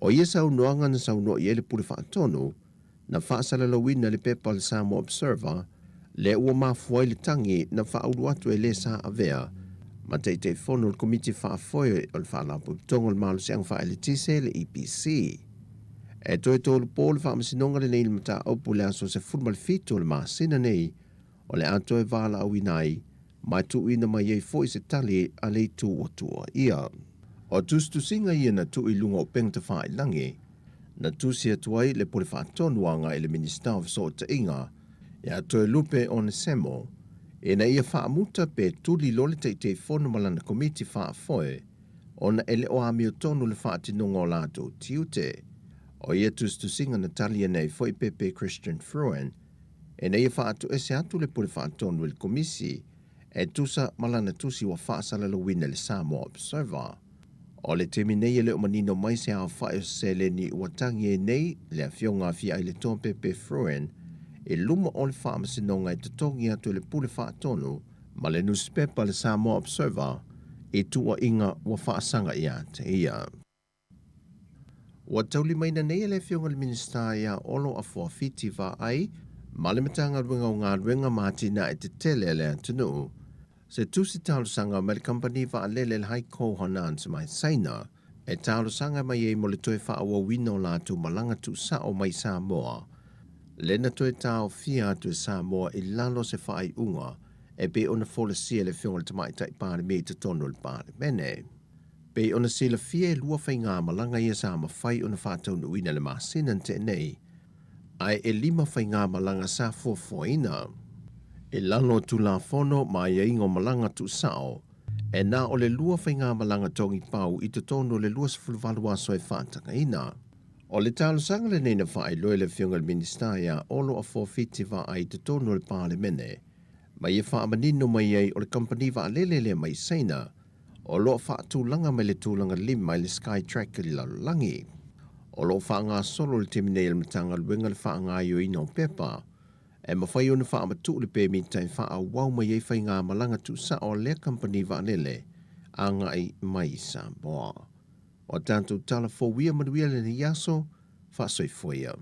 O ia saunoaga na saunoa i ai le Pule Faatonu, na faasalalauina i le pepa a le Samoa Observer, lea ua mafua ai le tagi na faaulu atu e le sa avea ma Taitaifono o le Komiti Faafoe o le Faalapotopotoga o le Malosiaga Faaeletise, le EPC. E toe tolupo le faamasinoga lenei i le mataupu i le aso 17 o le masina nei o le a toe valaauina ai ma e tuuina mai ai foi se tali a le itu ua tuuaia. O tusitusiga ia na tuu i luga o upega tafailagi, na tusi atu ai le Pule Faatonu agai i le Minisita o Fesootaiga ia Toelupe Onesemo ina ia faamuta pe tuli loa le Taitaifono ma lana Komiti Faafoe ona e le o amiotonu le faatinoga o latou tiute. O ia tusitusiga na tali ane ai foi Pepe Christian Fruin ina ia faatoese atu le Pule Faatonu i le Komisi e tusa ma lana tusi ua faasalalauina i le Samoa Observer. O le taimi nei e le o manino mai se aofai o se seleni ua tagi ai nei le Afioga a Fiailetoa Pepe Fruin i luma o le Faamasinoga e totogi atu e le Pule Faatonu ma le nusipepa le Samoa Observer i tuuaiga ua faasaga ia te ia. Ua taulimaina nei e le Afioga i le Minisita ia Olo Afuafiti Vaai ma le Matagaluega o Galuega ma Atinae Tetele a le atunuu se tusi talosaga mai le kamupani vaalele le Haikou Hainan mai Saina e talosaga mai ai mo le toe faaauauina o latou malaga tuusao mai Samoa le na toe taofia atu e Samoa i lalo o se faaiuga e pei ona folasia e le Afioga i le Tamaitai Palemia i totonu o le Palemene. Pei ona silafia e lua faigamalaga ia sa mafai ona faataunuuina i le masina na tea nei, ae e lima faigamalaga sa fuafuaina. I lalo o Tulafono ma aiaiga o malaga tuusao, e na o le lua faigamalaga togipau i totonu o le 28 aso e faatagaina. O le talosaga lenei na faailoa e le Afioga i le Minisita ia Olo Afoa Fiti Vaai i totonu o le Palemene, ma ia faamanino mai ai o le kamupani vaalele lea mai Saina o lo o faatulaga mai le tulaga lima i le Skytrack i le lalolagi. O lo o faagasolo i le taimi nei a le Matagaluega le faagaoioiina o pepa e mafai ona faamatuu le pemita e faaauau mai ai faigamalaga tuusao a lea kamupani vaalele agai mai i Samoa. O a tatou tala fou ia manuia lenei aso, faasoifua ia.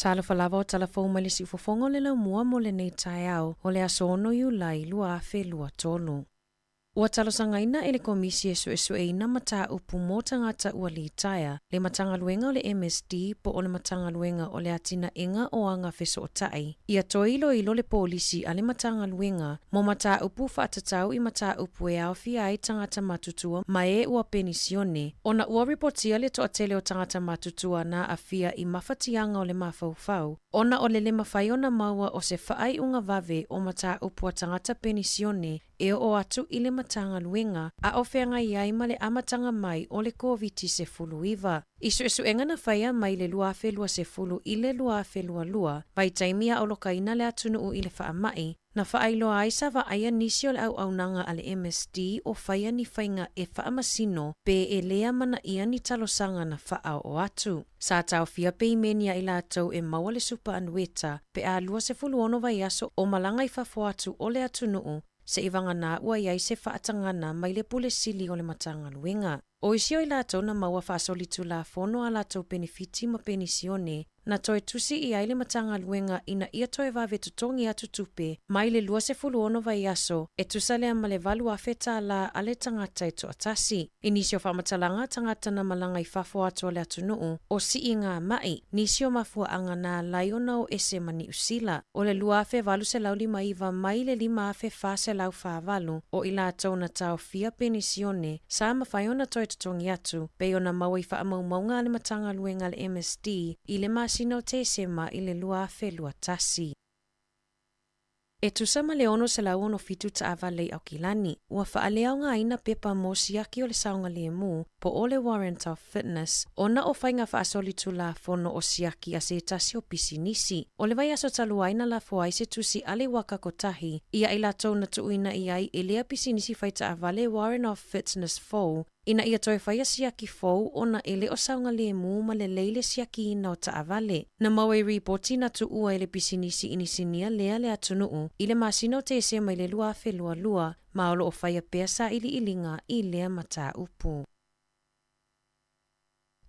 Talofa lava o tala fou mai le siufofoga o le laumua mo lenei taeao o le aso 6 Iulai 2023. Ua talosagaina e le Komisi e Suesueina Mataupu mo Tagata Ua Litaea le Matagaluega o le MSD po o le Matagaluega o le Atinaega o Aga Fesootai ia toe iloilo le polisi a le Matagaluega mo mataupu faatatau i mataupu e aofia ai tagata matutua ma e ua penisione ona ua ripotia le toatele o tagata matutua na aafia i mafatiaga o le mafaufau ona o le le mafai ona maua o se faaiuga vave o mataupu a tagata penisione e oo atu i le Matagaluega a o feagai ai ma le amataga mai o le Koviti-19. I suesuega na faia mai le 2020 i le 2022, vaitaimi a olokaina le atunuu i le faamai, na faailoa ai sa vaaia nisi o le auaunaga a le MSD o faia ni faiga e faamasino pe e le amanaia ni talosaga na faaoo atu. Sa taofia peimeni a i latou e maua le supa anueta pe a 26 vaiaso o malaga i fafo atu o le atunuu seivagana ua i ai se faatagana mai le Pule Sili o le Matagaluega. O isi o i latou na maua faasolitulafono a latou penefiti ma penisione, na toe tusi i ai le Matagaluega ina ia toe vave totogi atu tupe mai le 26 vaiaso e tusa lea ma le $8,000 tālā a le tagata e toatasi. I nisi o faamatalaga a tagata na malaga i fafo atu o le atunuu, o siiga ma'i, nisi o mafuaaga na ala ai ona o ese ma Niu Sila. O le 2859 mai le 5448 o i latou na taofia penisione sa mafai ona toe totogi atu, pei ona maua i faamaumauga a le Matagaluega a le MSD i le masina o Tesema i le 2021. E tusa ma le 667 taavale i Aukilani, ua faaleaogaina pepa mo siaki o le saogalemu po o le Warrant of Fitness ona o faiga faasolitulafono o siaki a se tasi o pisinisi. O le vaiaso talu ai na lafo ai se tusi a le Waka Kotahi ia i latou na tuuina i ai e lea pisinisi fai taavale Warrant of Fitness fou ina ia toe faia siaki fou ona e le o saogalemu ma lelei le siakiina o taavale. Na maua i ripoti na tuua e le pisinisi inisinia lea le atunuu i le masina o Tesema i le 2022 ma o loo faia pea sailiiliga i lea mataupu.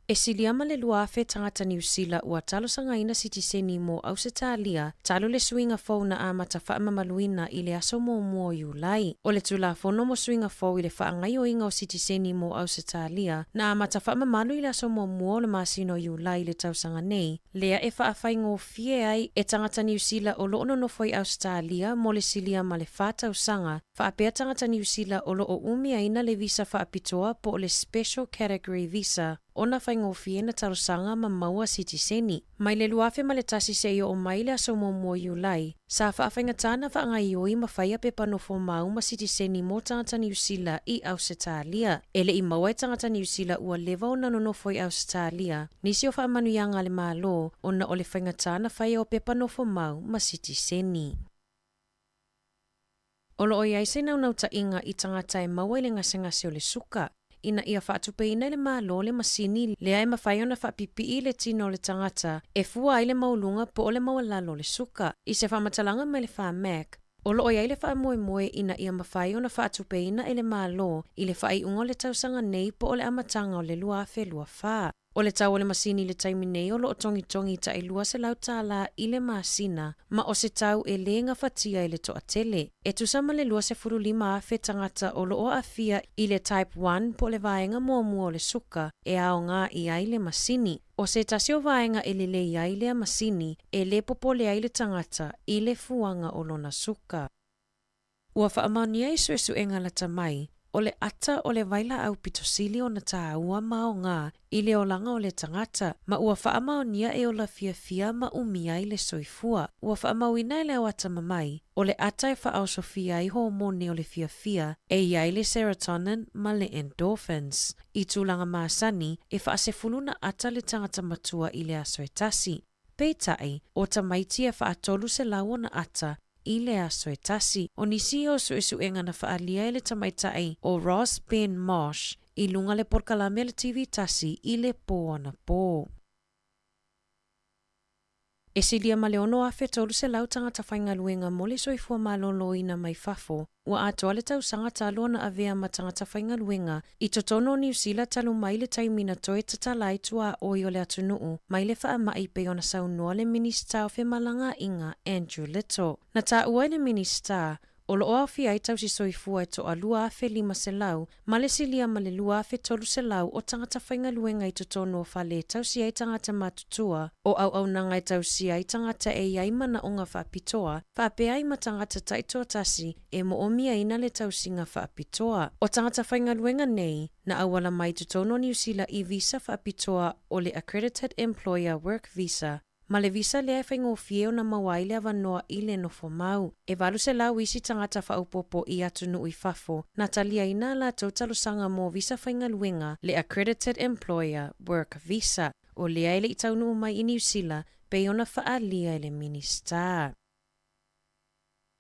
E silia ma le 2,000 tagata Niu Sila ua talosagaina sitiseni mo Ausetalia talu le suiga fou na amata faamamaluina i le aso muamua o Iulai. O le Tulafono mo Suiga Fou i le Faagaoioiga o Sitiseni mo Ausetalia na amata faamamalu i le aso muamua o le masina o Iulai i le tausaga nei, lea e faafaigofie ai e tagata Niu Sila o loo nonofo i Ausetalia mo le silia ma le fa tausaga, faapea tagata Niu Sila o loo umiaina le visa faapitoa po o le Special Category Visa ona faigofie na talosaga ma maua sitiseni. Mai le 2001 seia oo mai le aso muamua o Iulai, sa faafaigatā na faagaoioi ma faia pepa nofomau ma sitiseni mo tagata Niu Sila i Ausetalia. E le i maua e tagata Niu Sila ua leva ona nonofo i Ausetalia, nisi o faamanuiaga a le Malo ona o le faigatā na faia o pepa nofomau ma sitiseni. O loo i ai se naunautaiga i tagata e maua i le gasegase o le suka, ina ia faatupeina e le Malo le masini lea e mafai ona faapipii le tino o le tagata e fua ai le maualuga po o le maualalo o le suka. I se faamatalaga mai le Pharmac, o loo i ai le faamoemoe ina ia mafai ona faatupeina e le Malo i le faaiuga o le tausaga nei po o le amataga o le 2024. O le tau o le masini i le taimi nei o lo o togitogi tai $200 i le masina, ma o se tau e lē gafatia e le toatele. E tusa ma le 25,000 tagata o lo o aafia i le Type 1 po o le vaega muamua o le suka e aoga i ai le masini. O se tasi o vaega e lelei ai lea masini, e lē popole ai le tagata i le fuaga o lona suka. Ua faamaonia i suesuega lata mai, o le ata o le vailaau pito sili ona tāua ma aoga i le olaga o le tagata, ma ua faamaonia e ola fiafia ma umi ai le soifua. Ua faamauina e le ao atamamai, o le ata e faaosofia ai homone o le fiafia e i ai le serotonin ma le endorphins. I tulaga masani, e faasefulu na ata le tagata matua i le aso e tasi. Peitai, o tamaiti e faatolu selau ona ata i le aso e tasi. O nisi o suesuega na faaalia e le tamaitai o Ross Ben Mosh i luga le polokalame a le TV tasi i le pō anapō. E silia ma le 6,300 tagata faigaluega mo le soifua malōlōina mai fafo ua atoa le tausaga talu ona avea ma tagata faigaluega i totonu o Niu Sila talu mai le taimi na toe tatala ai tuaoi o le atunuu mai le faamai pei ona saunoa le Minisita o Femalagaaiga Andrew Little. Na taua e le Minisita o lo o aofia ai tausi soifua e toa 2,500 ma le silia ma le 2,300 o tagata faigaluega i totonu o fale e tausi ai tagata matutua, o auaunaga e tausia ai tagata e i ai manaoga faapitoa, faapea ai ma tagata taitoatasi e moomiaina le tausiga faapitoa. O tagata faigaluega nei na auala mai totonu o Niu Sila i visa faapitoa o le Accredited Employer Work Visa, ma le visa lea e faigofie ona maua ai le avanoa i le nofo mau. E 800 isi tagata faaopoopo i atunuu i fafo na taliaina a latou talosaga mo visa faigaluega le Accredited Employer Work Visa, o lea e le i taunuu mai i Niu Sila pei ona faaalia e le Minisita.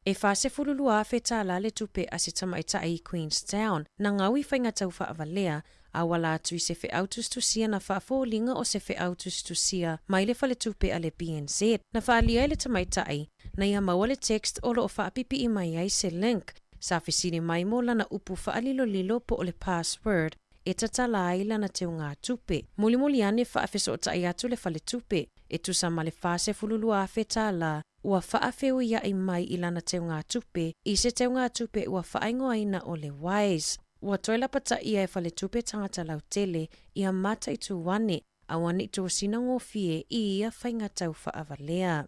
E $42,000 tālā le tupe a se tamaitai i Queenstown na gau i faiga taufaavalea auala atu i se feau tusitusia na faafoliga o se feau tusitusia mai le faletupe a le BNZ. Na faaalia e le tamaitai na ia maua le text o lo o faapipii mai ai se link sa fesili mai mo lana upu faalilolilo po o le password e tatala ai lana teugatupe. Mulimuli ane faafesootai atu le faletupe e tusa ma le $42,000 tālā ua faafeuiai mai i lana teugatupe i se teugatupe ua faaigoaina o le Wise. Ua toe lapataia e faletupe tagata lautele ia mataitu ane aua ne i tosina gofie i ia faiga taufaavalea.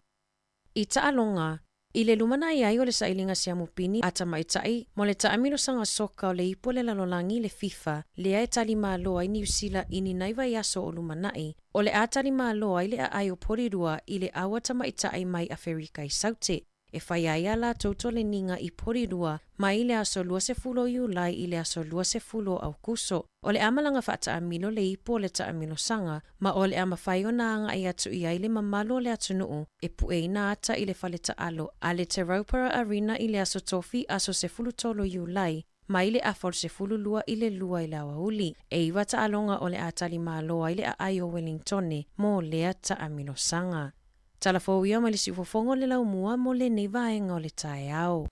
I taaloga, i le lumanai ai o le sailiga siamupini a tamaitai mo le taamilosaga soka o le ipu o le lalolagi le FIFA lea e talimalo ai Niu Sila i ni nai vaiaso o lumanai, o le a talimalo ai le aai o Porirua i le au a tamaitai mai Aferika i Saute e fai ai a latou toleniga i Porirua mai le aso 20 o Iulai i le aso 20 o Aukuso. O le a malaga faataamilo le ipu o le taamilosaga ma o le a mafai ona agai atu i ai le mamalu o le atunuu e pueina ata i le fale taalo a le Te Rauparaha Arena i le aso Tofi aso 13 Iulai mai le afa o le 12 i le 2 i le aoauli. E 9 taaloga o le a talimalo ai le aai o Wellingtone mo lea taamilosaga. Tala fou ia mai le siufofoga o le laumua mo lenei vaega o le taeao.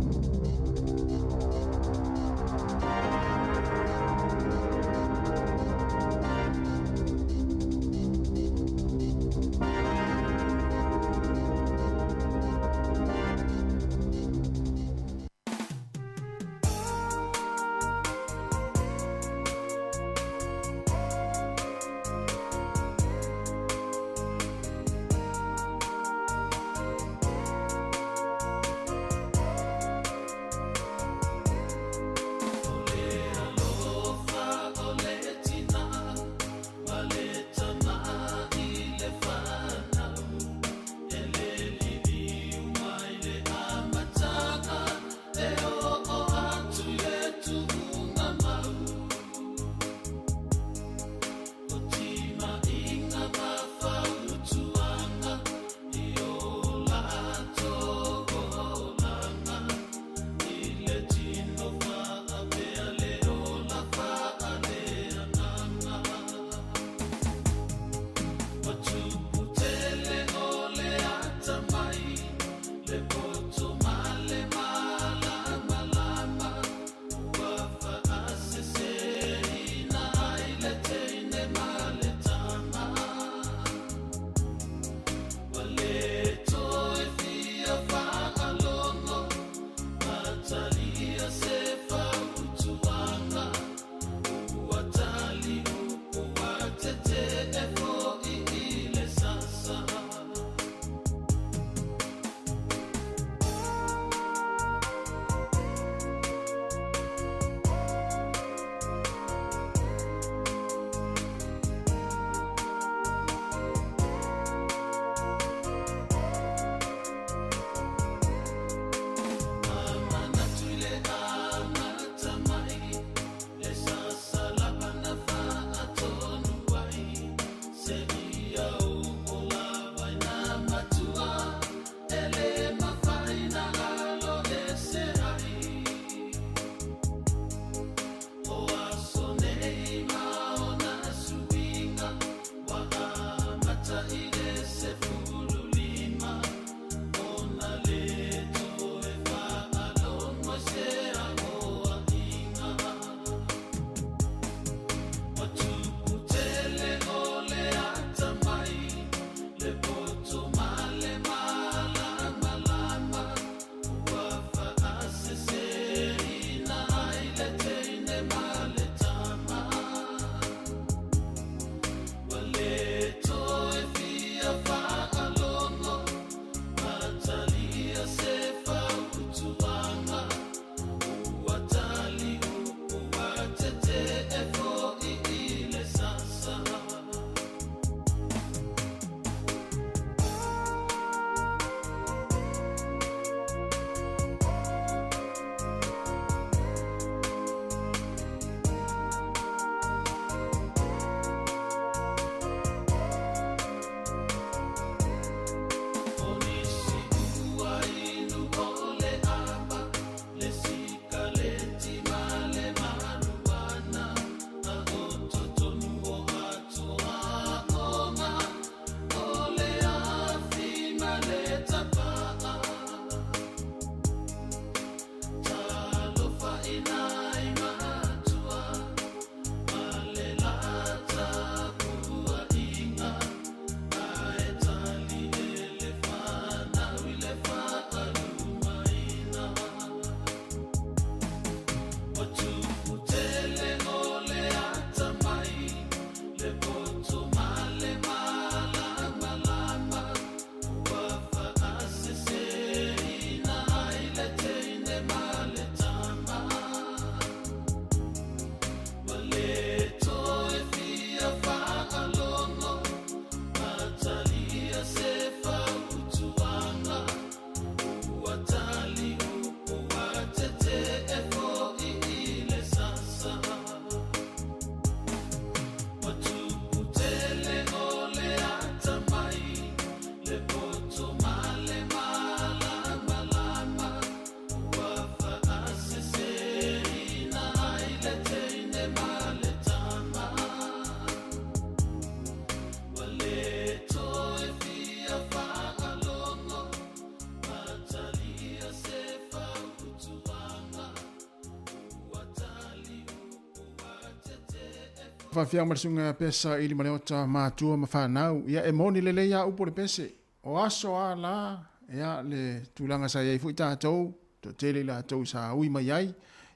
Faafiaga ma le susuga ia Pesa i Limaleota, matua ma fanau. Ia e moni lelei lava upu o le pese. O aso a la, ia le tulaga sa i ai foi tatou, toatele i latou sa ui mai ai,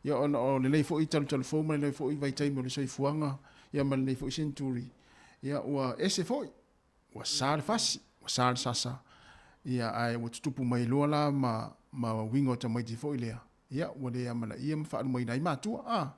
ia ona o lenei foi talutalufou ma lenei foi vaitaimi o le soifuaga, ia ma lenei foi century, ia ua ese foi, ua sa le fasi, ua sa le sasa, ia ae ua tutupu mai loa la ma, ma uiga o tamaiti foi lea, ia ua le amanaia ma faalumaina ai matua, a.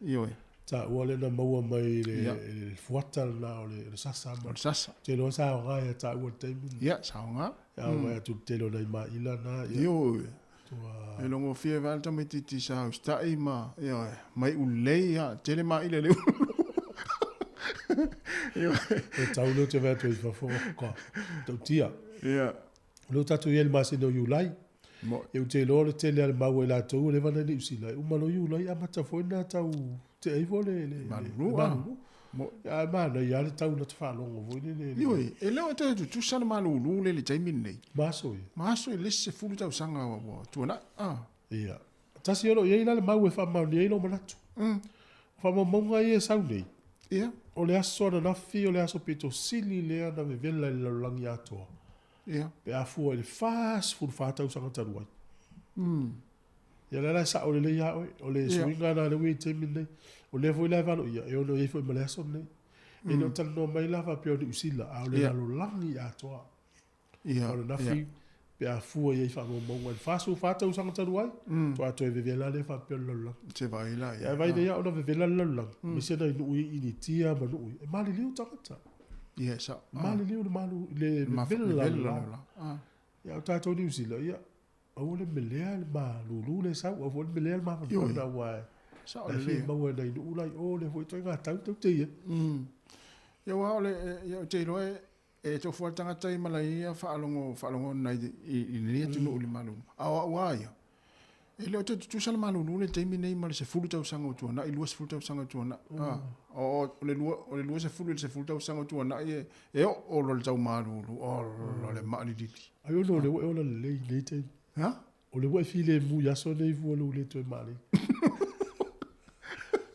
Ioe. Taua lea na maua mai i le, le fuata lena o le, sasa. O le sasa. Te iloa sa aoga ia taua i le taimi. Ia, sa aoga. Ia, mm. atu le tele o nai maila na. Ia. Ioe. Tua... E logofie vae le tamaitiiti sa usitai ma, ioe, mai ulei, ia, tele maila i le ulu. Ioe. E tau lea ou te vaai atu ai i fafo, ka, tautia. Ia. O lea ua tatou i ai i le masina o Iulai. Ia ou te iloa o le tele lava o le mau a i latou ua leva ona i Niu Sila, e uma loa Iulai amata foi ona tau tea ifo le malulu. Malulu. Ae manaia lava le tau lata faalogo foi lele. Ioe, e le o toe tutusa le malulu lea i le taimi lenei. Ma aso ia. Ma aso i le isi 10 tausaga ua tuanai. Ah. Ia. Tasi o lo o i ai la le mau e faamaonia ai lou manatu. O faamaumauga ia e sau nei, Ia. o le aso ananafi o le aso pito sili lea na vevela i le lalolagi atoa. Ia. Pe a fua i le 44 tausaga talu ai. Ia lea la e sao lelei ia oe, o le suiga lena lea ua i ai i le taimi lenei. O lea foi la e valoia, e ono i ai foi ma le aso lenei. E le o talanoa mai la faapea o Niu Sila, a o le lalolagi atoa. Ia. O ananafi, pe a fua i ai faamaumauga i le 44 tausaga talu ai, faatoa toe vevela lea faapea o le lalolagi. Se vaai la ia. Ae vaai nei ona vevela le lalolagi, aemaise nai nuu i Initia ma nuu ia, e maliliu tagata. Ia, e sao. Maliliu le malu, le vevela le lalolagi. Ia o tatou Niu Sila, ia, aua le melea le malulu le sau, aua foi le melea le mafanafana aua e Sao la e lelei. fia maua e nai nuu la i o lea foi ituaiga tau tatou te i ai. Ia aua o le, ia ou te iloa e, E tofu lava le tagata i malae ia faalogo faalogona i i lenei atunuu i le malulu. A o au lava ia, e le o toe tutusa le malulu i le taimi nei ma le 10 tausaga ua tuanai, 20 tausaga ua tuanai. O le lua, o le 20 i le 10 tausaga ua tuanai e, e oo loa le tau malulu, ola le maalilili. Ai ona o lea ua e ola lelei i lenei taimi. Ha? O lea ua e filemu i aso nei fua lou le toe maalei.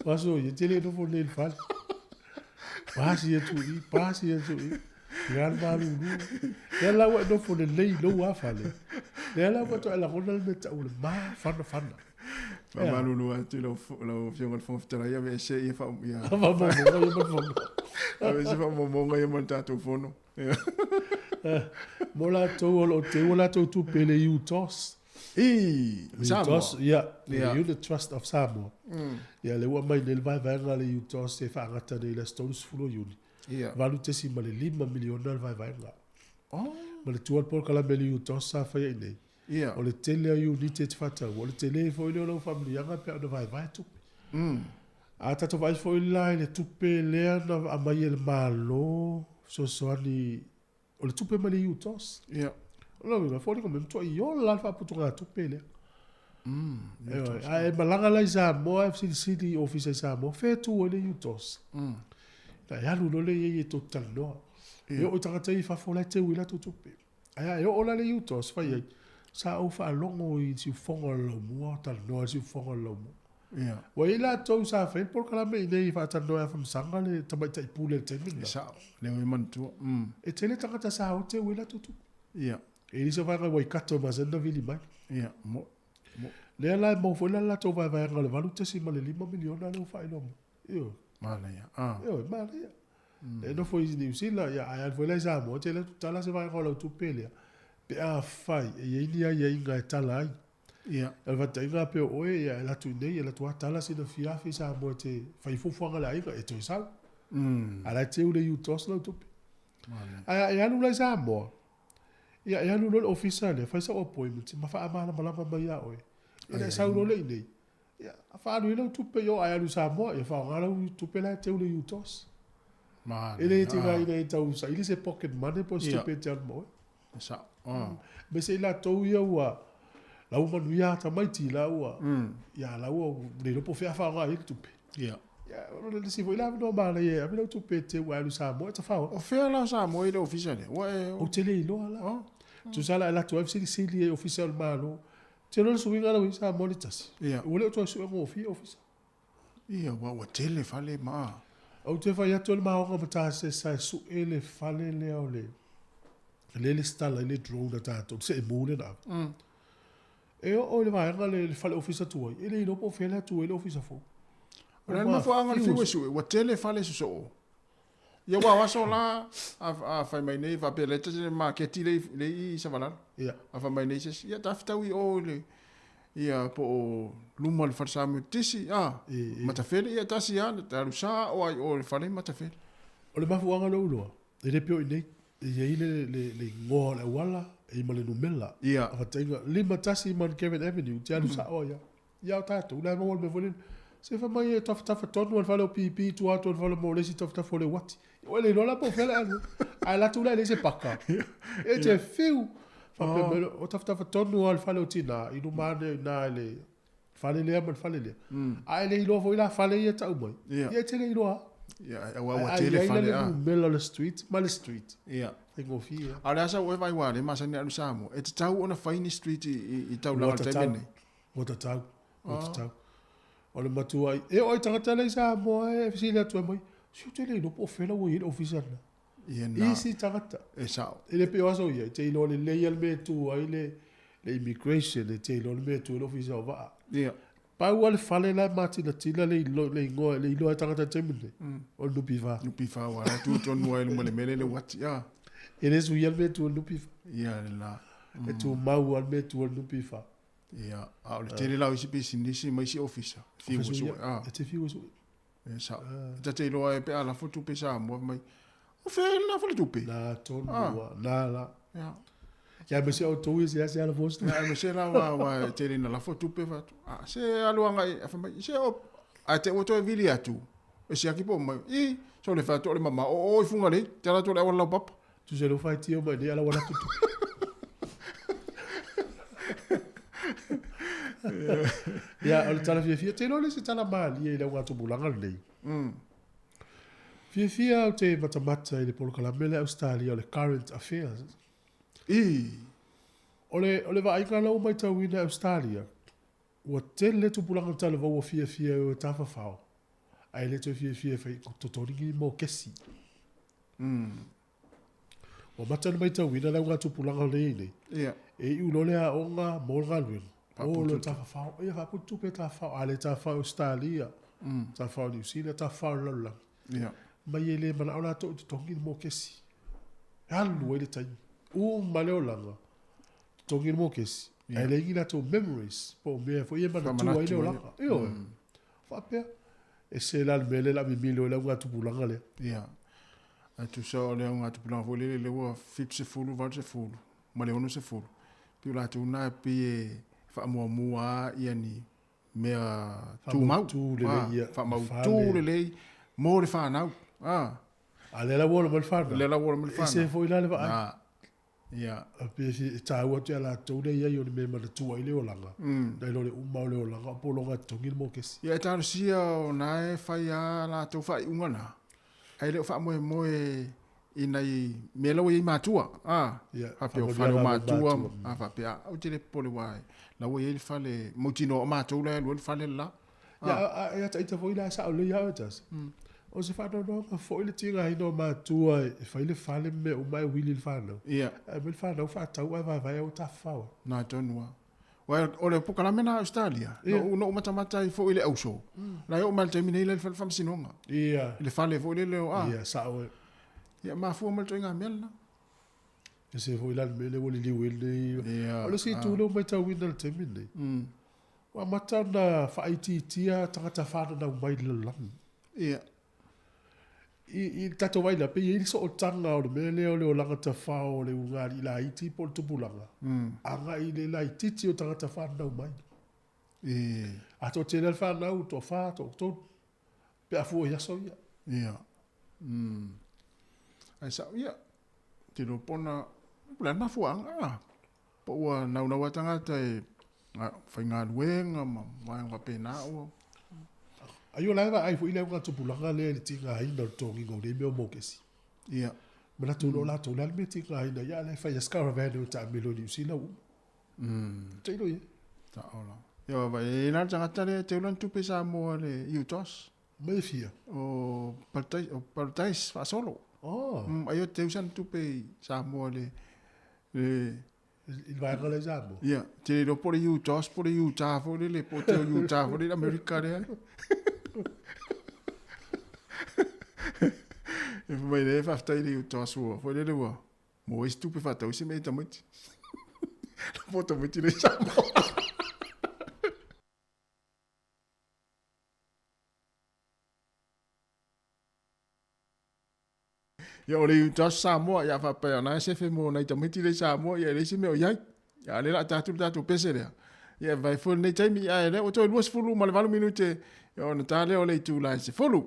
O aso ia, e te le nofo nei i le fale. Pasi atu i, pasi atu i. Ia le malulu. Lea la ua e nofo lelei i lou fale. Lea la ua toe lagona le mea tau o le mafanafana. Faamalulu atu i lau lau Afioga i le Fofoga Fetalai, aveese ia faa ia Faamaumauga ia ma le fono. Aveese faamaumauga ia ma le tatou fono. Mo latou o lo o teu a latou tupe i le UTOS. I Samoa. UTOS, ia, le Unit Trust of Samoa. Ia, lea ua aumai nei le vaevaega a le UTOS e faagata nei i le aso 30 o Iuni. $8.5 miliona le vaevaega. Ma le tua o le polokalame a le UTOS sa faia i inei. O le tele o iunite e te faataua, o le tele foi lea o lau faamanuiaga pe a ona vaevae tupe. A tatou vaai foi la i le tupe lea na aumai e le Malo fesoasoani, o le tupe mai le UTOS. O lona uiga, e foliga mai, e matuai ola lava le faaputugatupe lea. Ioe, a e malaga la i Samoa e fesilisili i ofisa i Samoa, fea e tu ai le UTOS? Ona e alu loa lea i ai e tou te talanoa. E oo i tagata ia i fafo la e teu ai latou tupe. Ae a e oo la le UTOS fai ai, sa ou faalogo i siufofoga o le laumua o talanoa i le siufofoga o le laumua. Ua i ai latou sa fai le polokalame i inei e faatalanoa e Afamasaga le tamaitai pule i le taimi E lena. sao, lea ua e manatua. E tele tagata sa o teu ai latou tupe. E i ai se vaega i Waikato e masani ona vili mai. Ia, mo, mo. Lea la e maua foi la le latou vaevaega o le $8.5 miliona lea ua faailoa mai. Ioe. Manaia. Ah. Ioe, manaia. E nofo i Niu Sila, ia, ae alu foi la i Samoa, te alu atu tala se vaega o lau tupe lea, pe afai e i ai ni aiaiga e tala ai. O le faataitaiga pei o oe, ia, e alu atu i inei, e alu atu lava tala sina fia afe i Samoa e te fai fuafuaga a le aiga, e toe sau. A o la e teu le UTOS lau tupe. Ae e alu la i Samoa, ia, e alu loa i le ofisa lea, fai sau appointment ma faamalamalama mai ia oe. Ia ona e sau loa lea i inei, Ia, faaalu ai lau tupe i o ae alu i Samoa, ia faaaoga lau tupe la e teu le UTOS. E le tigaina e tau saili se pocket money po o se tupe e te alu ma oe. E sao. Ah. Aemaise i latou ia ua la ua manuia a tamaiti la ua ia la ua le iloa po o fea a faaaoga ai le tupe. Ia. Ia, o le isi foi la avanoa manaia e ave lau tupe e teu ae alu i Samoa e tafao. O fea la o Samoa i le ofisa lea? Ua e Ou te le iloa la. Tusa la e alu atu ai fesilisili i ofisa o le Malo. Te iloa le suiga lau i Samoa le tasi. Ia. Ua le o toe sue gofie ofisa. Ia, ua ua tele fale ma. Ou te fai atu o le maoga ma tasesa e su'e le fale lea o le lea e lesitala ai le drone a tatou, le seemu lea na ave. E oo i le vaega lea i le fale ofisa tuai, e le iloa po o fea le atu ai le ofisa fou. O le a le mafuaaga o le fiu e sue, ua tele fale sosoo. Ia aua o aso la, a fai mai nei faapea lea tasi le maketi lea i i Savalalo. Ia. A fai mai nei se isi, ia tafitau i o i le, ia po o luma o le fale Samuetisi, a, Matafele, ia tasi lava, ta alu sao lava i o i le fale Matafele. O le mafuaaga o lou iloa, e le pei o i inei, e i ai le, le, le igoa o le auala, e i ai ma le numera. Ia. Faataitaiga, 51 Mount Kevin Avenue, e te alu sao lava i ai. Ia o tatou, la e maua le mea foi lele. Se fai mai e tafatafa tonu lava le fale o PP i tua atu o le fale mo le isi tafatafa o le uati. Ua le iloa la po o fea le alu. Ae alu atu la e leai se paka. E te fiu. Faapea mai loa, o tafatafa tonu lava le fale o tina i luma ane i ina i le fale lea ma le fale lea. Ae le iloa foi la fale ia e tau mai. Ia e te le iloa lava. Ia, aua ua tele fale a. Ae a i ai la le numera o le street ma le street. Ia. Faigofie lava. A o le a sau oe vaai aua o lea e masani alu i Samoa, e tatau ona fai ni street i taulaga i le taimi lenei. Ua tatau, ua tatau. O le matuai, e oo i tagata la i Samoa e fesili atu ai mai, se ou te le iloa po o fea la ua i ai le ofisa lena. Ia na. Isi tagata. E sao. E le pei o aso ia, e te iloa lelei lava le mea e tu ai le, le immigration, e te iloa le mea e tu ai le ofisa o vaa. Ia. Pau lava le fale la e matinatina le iloa, le igoa, le iloa e tagata i le taimi lenei, o le NPF. NPF aua la e tu tonu lava i luma o le mea lea i le uati, a. E le suia le mea e tu ai le NPF. Ia lena. E tumau lava le mea e tu ai le NPF. Ia, a o le tele la o isi pisinisi ma isi ofisa, e fiu e sue. A. E te fiu e sue. E sao. E ta te iloa e pe a lafo tupe i Samoa, fai mai, o fea lena faletupe? Na tonu ua, na la. Ia. Ia aemaise outou ia seasea lafo se tupe. Ia aemaise la aua aua e tele ina lafo tupe fai atu, a se alu agai, fai mai, se o, ae te i ua toe vili atu, e siaki po o mai, i, sole fai atu o le mamao, o o i Fugalei, te alu atu o le auala laupapa. Tusa le faitio mai nei ala wala tutu. Ia, o le tala fiafia, te iloa le se tala malie i le augatupulaga lenei. Fiafia au te matamata i le polokalame lea Ausetalia o le Current Affairs. I. O le, o le vaaiga la ua matauina i Ausetalia, ua tele tupulaga talavou ua fiafia e o e tafafao, ae le toe fiafia e fai totogi ni mokesi. Ua mata ona matauina le augatupulaga o lea e i ai nei. Ia. E iu loa le aoga mo le galuega, o loa e tafafao. Ia faaputu tupe e tafafao. A le tafafao i Ausetalia, tafafao i Niu Sila, tafafao i le lalolagi. Ia. Mai e le manao latou e totogi le mokesi. E alu ai le taimi. Uma le olaga, totogi le mokesi. Ae leai ni latou memories po o mea foi ia e manatua ai le olaga. Ioe. Faapea. Ese la le mea lea o le a mimilo ai le augatupulaga lea. Ia. Ae tusa o le augatupulaga foi lele lea ua 70, 80 ma le 60, pei o latou na e pei e faamuamua lava ia ni mea tumau. Faamautu lelei ia. Faamautu lelei mo le fanau. A lea la ua ola mai le fanau. Lea la ua ola mai le fanau. Ese foi la le vaai. Na. Ia. A pe e tāua atu ia latou lea i ai o le mea e manatua ai le olaga, nai lo le uma o le olaga o pologa e totogi le mokesi. Ia e talosia o na e fai a latou faaiuga na, ae le o faamoemoe i nai mea la ua i ai matua, a, Ia, faapea o fale o matua, a faapea, a, ou te le popole aua la ua i ai le fale mautinoa o matou la e alu ai le fale le la. Ia, a, e ata ita foi la e sao lelei ia oe tasi. O se faanoanoaga foi le tigaina o matua e fai le fale ma mea uma ae wili i le fanau. Ia. Ae aumai le fanau faatau ae vaevae au tafafao ai. Na tonu lava. Aua o le polokalame lena a Ausetalia, Ia. na ou matamata ai foi i le auso, la e oo mai i le taimi nei la i le fale faamasinoga. Ia. I le fale foi lele o, a. Ia, sao e. Ia, mafua mai le ituaiga mea lena. Ese foi la le mea lea ua liliu ai lenei. Ia. O le isi itu lea ua matauina i le taimi lenei, Ua amata ona faaitiitia tagata fananau mai i le lalolagi. Ia. I le tatou vaai la, pei e i ai le sootaga o le mea lea o le olaga tafao o le ulugalii laiti po o le tupulaga, agai i le laitiiti o tagata fananau mai. E. A toatele lava le fanau, toafa, toatolu, pe a fua i aso ia. Ia. Ae sao ia, te iloa po na, po o le a le mafuaaga, a? Po ua naunau lava tagata e faigaluega ma vaega faapena ua. Ai o la e vaai foi le augatupulaga lea i le tigaina o le totogiina o nei mea o mokesi. Ia. Manatu loa latou, le a le mea e tigaina ai, a o la e fai lava si caravane o taamilo i Niu Sila ua uma. Te ilo i ai. Sao la. Ia vaai, e i ai la le tagata lea e teu lana tupe i Samoa i le UTOS. Mai e fia? O Paradise, o Paradise faasolo. Oh. Ai o teu sana tupe i Samoa le le I le vaega lea i Samoa? Ia, te le iloa po o le Utah po o le Utah foi lele, po o te o Utah foi lele Amerika lea. E fai mai lea faafetai i le Utah ua foi lele ua maua ai se tupe faatau ai se mea i tamaiti. Po o tamaiti lea i Samoa. Ia o le Utah Samoa ia faapea na e sefe mo nai tamaiti lea i Samoa ia e leai se mea o i ai. Ia a o lea o le a ta atu le tatou pese lea. Ia e vae foi lenei taimi ae lea ua toe 28 minute ia ona ta lea o le itula e 10.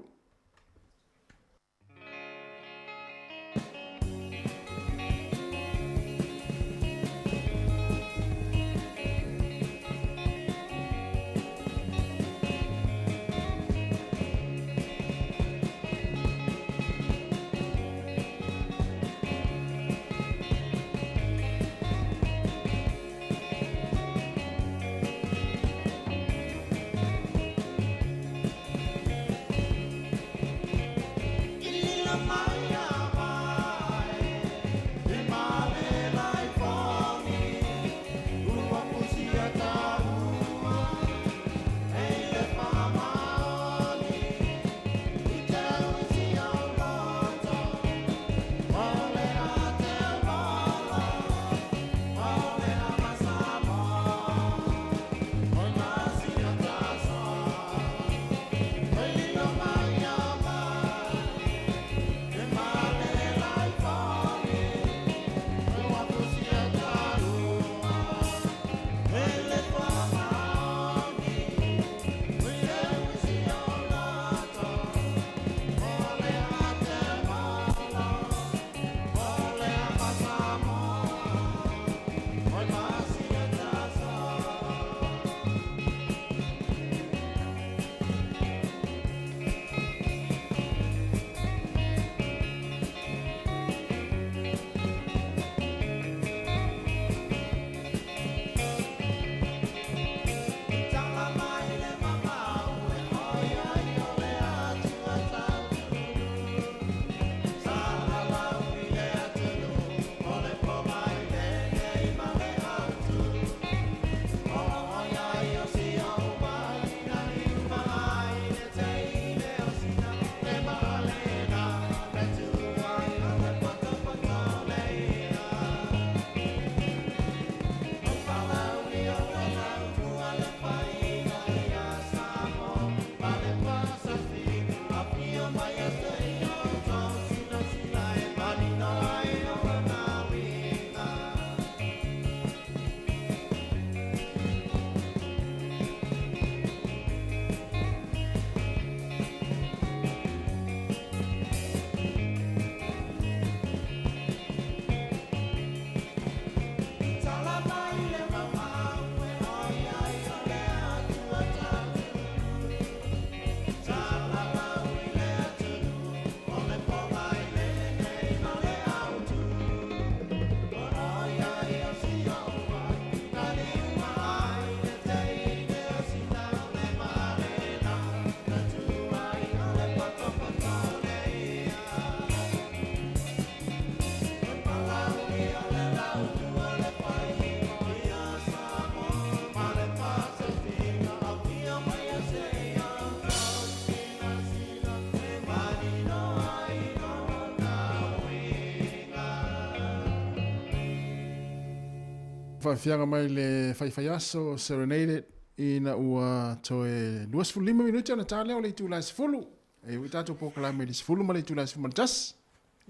Faafiaga mai le faifaiaso Serenaded ina ua toe 25 minute ona ta lea o le itula e 10. E ui tatou polokalame i le 10 ma le itula e 11.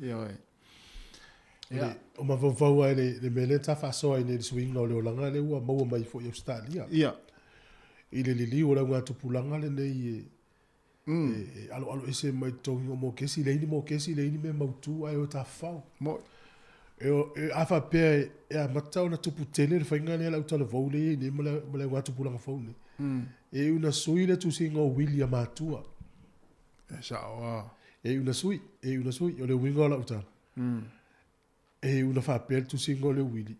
Ioe. Ia. O mafaufau lava i le mea lea sa faasoa ai nei i le suiga o le olaga lea ua maua mai foi i Ausetalia. Ia. I le liliu o le augatupulaga lenei e e aloalo ese mai totogiga o mokesi, leai ni mokesi, leai ni mea mautu ae o e tafafao. Mo'i. E, e, a faapea e, e amata ona tupu tele le faiga lea le autalavou lea e i ai nei ma le, ma le augatupulaga fou nei. E iu ina sui le tusiga o uili a matua. E sa'o a. E iu ina sui, e iu ina sui, o le uiga o lau tala. E iu ina faapea le tusiga o le uili,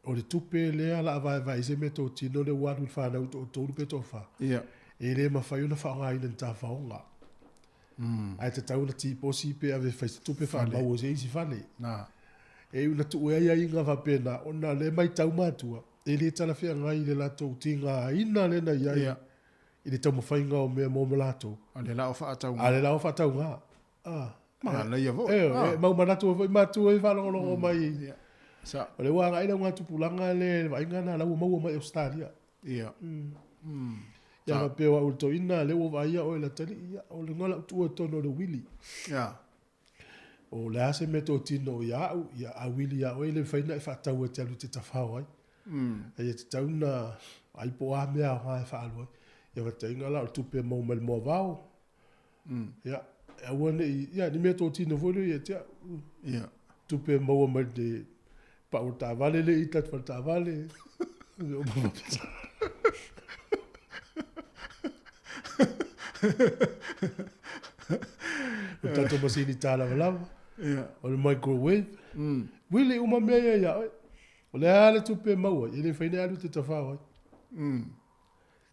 o le tupe lea la a vaevae ai se meatotino lea ua alu i le fanau i toatolu pe toafa. Ia. E le mafai ona faaaogaina i ni tafaoga. Ae tatau ona tiposi pe ave e fai se tupe faamau o se isi fale. Na. E iu ina tuu ai aiaiga faapena, ona o lea e matau matua, e le talafeagai i le latou tigaina lea na i ai i le taumafaiga o mea mo latou. A le la o faatauga. A le la o faatauga. Ah. Manaia foi. E, mau manatu ai foi matua i faalogologo mai. Sa. O lea ua agai le augatupulaga lea i le vaaiga lena, la ua maua mai Ausetalia. Ia. Ia faapea o au le toeaina lea ua vaaia oe Latalii, ia o luga lau tuua i totonu o le uili. Ia. O le a se mea totino ia au, ia a uili ia oe e le mafai ona e faatau e te alu e te tafao ai. A ia tatau ona vaai po o a mea aoga e faaalu ai. Ia faataitaiga la o le tupe e maua mai le moavao. Ia, e aua ne i, ia ni mea totino foi lea ia te au. Ia. Tupe e maua mai le pau o le taavale lea i ita atu faletaavale. O le tatou masini ta lavalava. Ia. O le microwave. Uili uma mea ia ia oe. O le a le tupe e maua ai, e le mafai ona e alu e te tafao ai.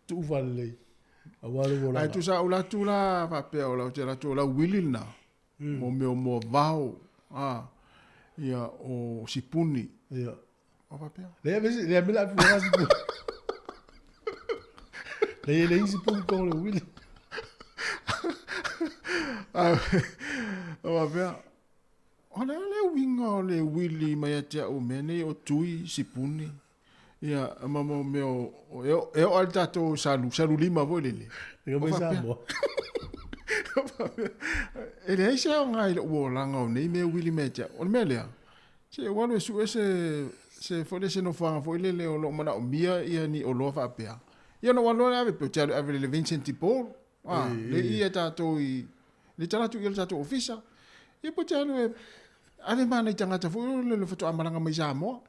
Tuu faalelei, aua lou olaga. Ae tusa ou alu atu la faapea o lau te alu atu o lau uili lena. Mo mea o moavao, a, ia, o sipuni. Ia. O faapea. Lea vesi, lea mea la afu ea sipuni. Lea e leai sipuni tonu le uili. Ae, o faapea, o le a le uiga o le uili mai ia te au mea nei o tui, sipuni, ia, ma mo mea o, e o, e oo lava i le tatou salu, salu lima foi lele. Ega mai Samoa. E leai se aoga i lou olaga o nei mea uili mai ia te au. O le mea lea, se i ou alu e sue se, se foi lea se nofoaga foi lele o lo o manaomia ia ni oloa faapea. Ia ona ou alu loa lea ave, pe ou te alu e ave i le Vincent de Paul, a, le i a tatou i, le tala atu i le tatou ofisa. Ia pe ou te alu e ave ma nai tagata foi lele le faatoa malaga mai Samoa.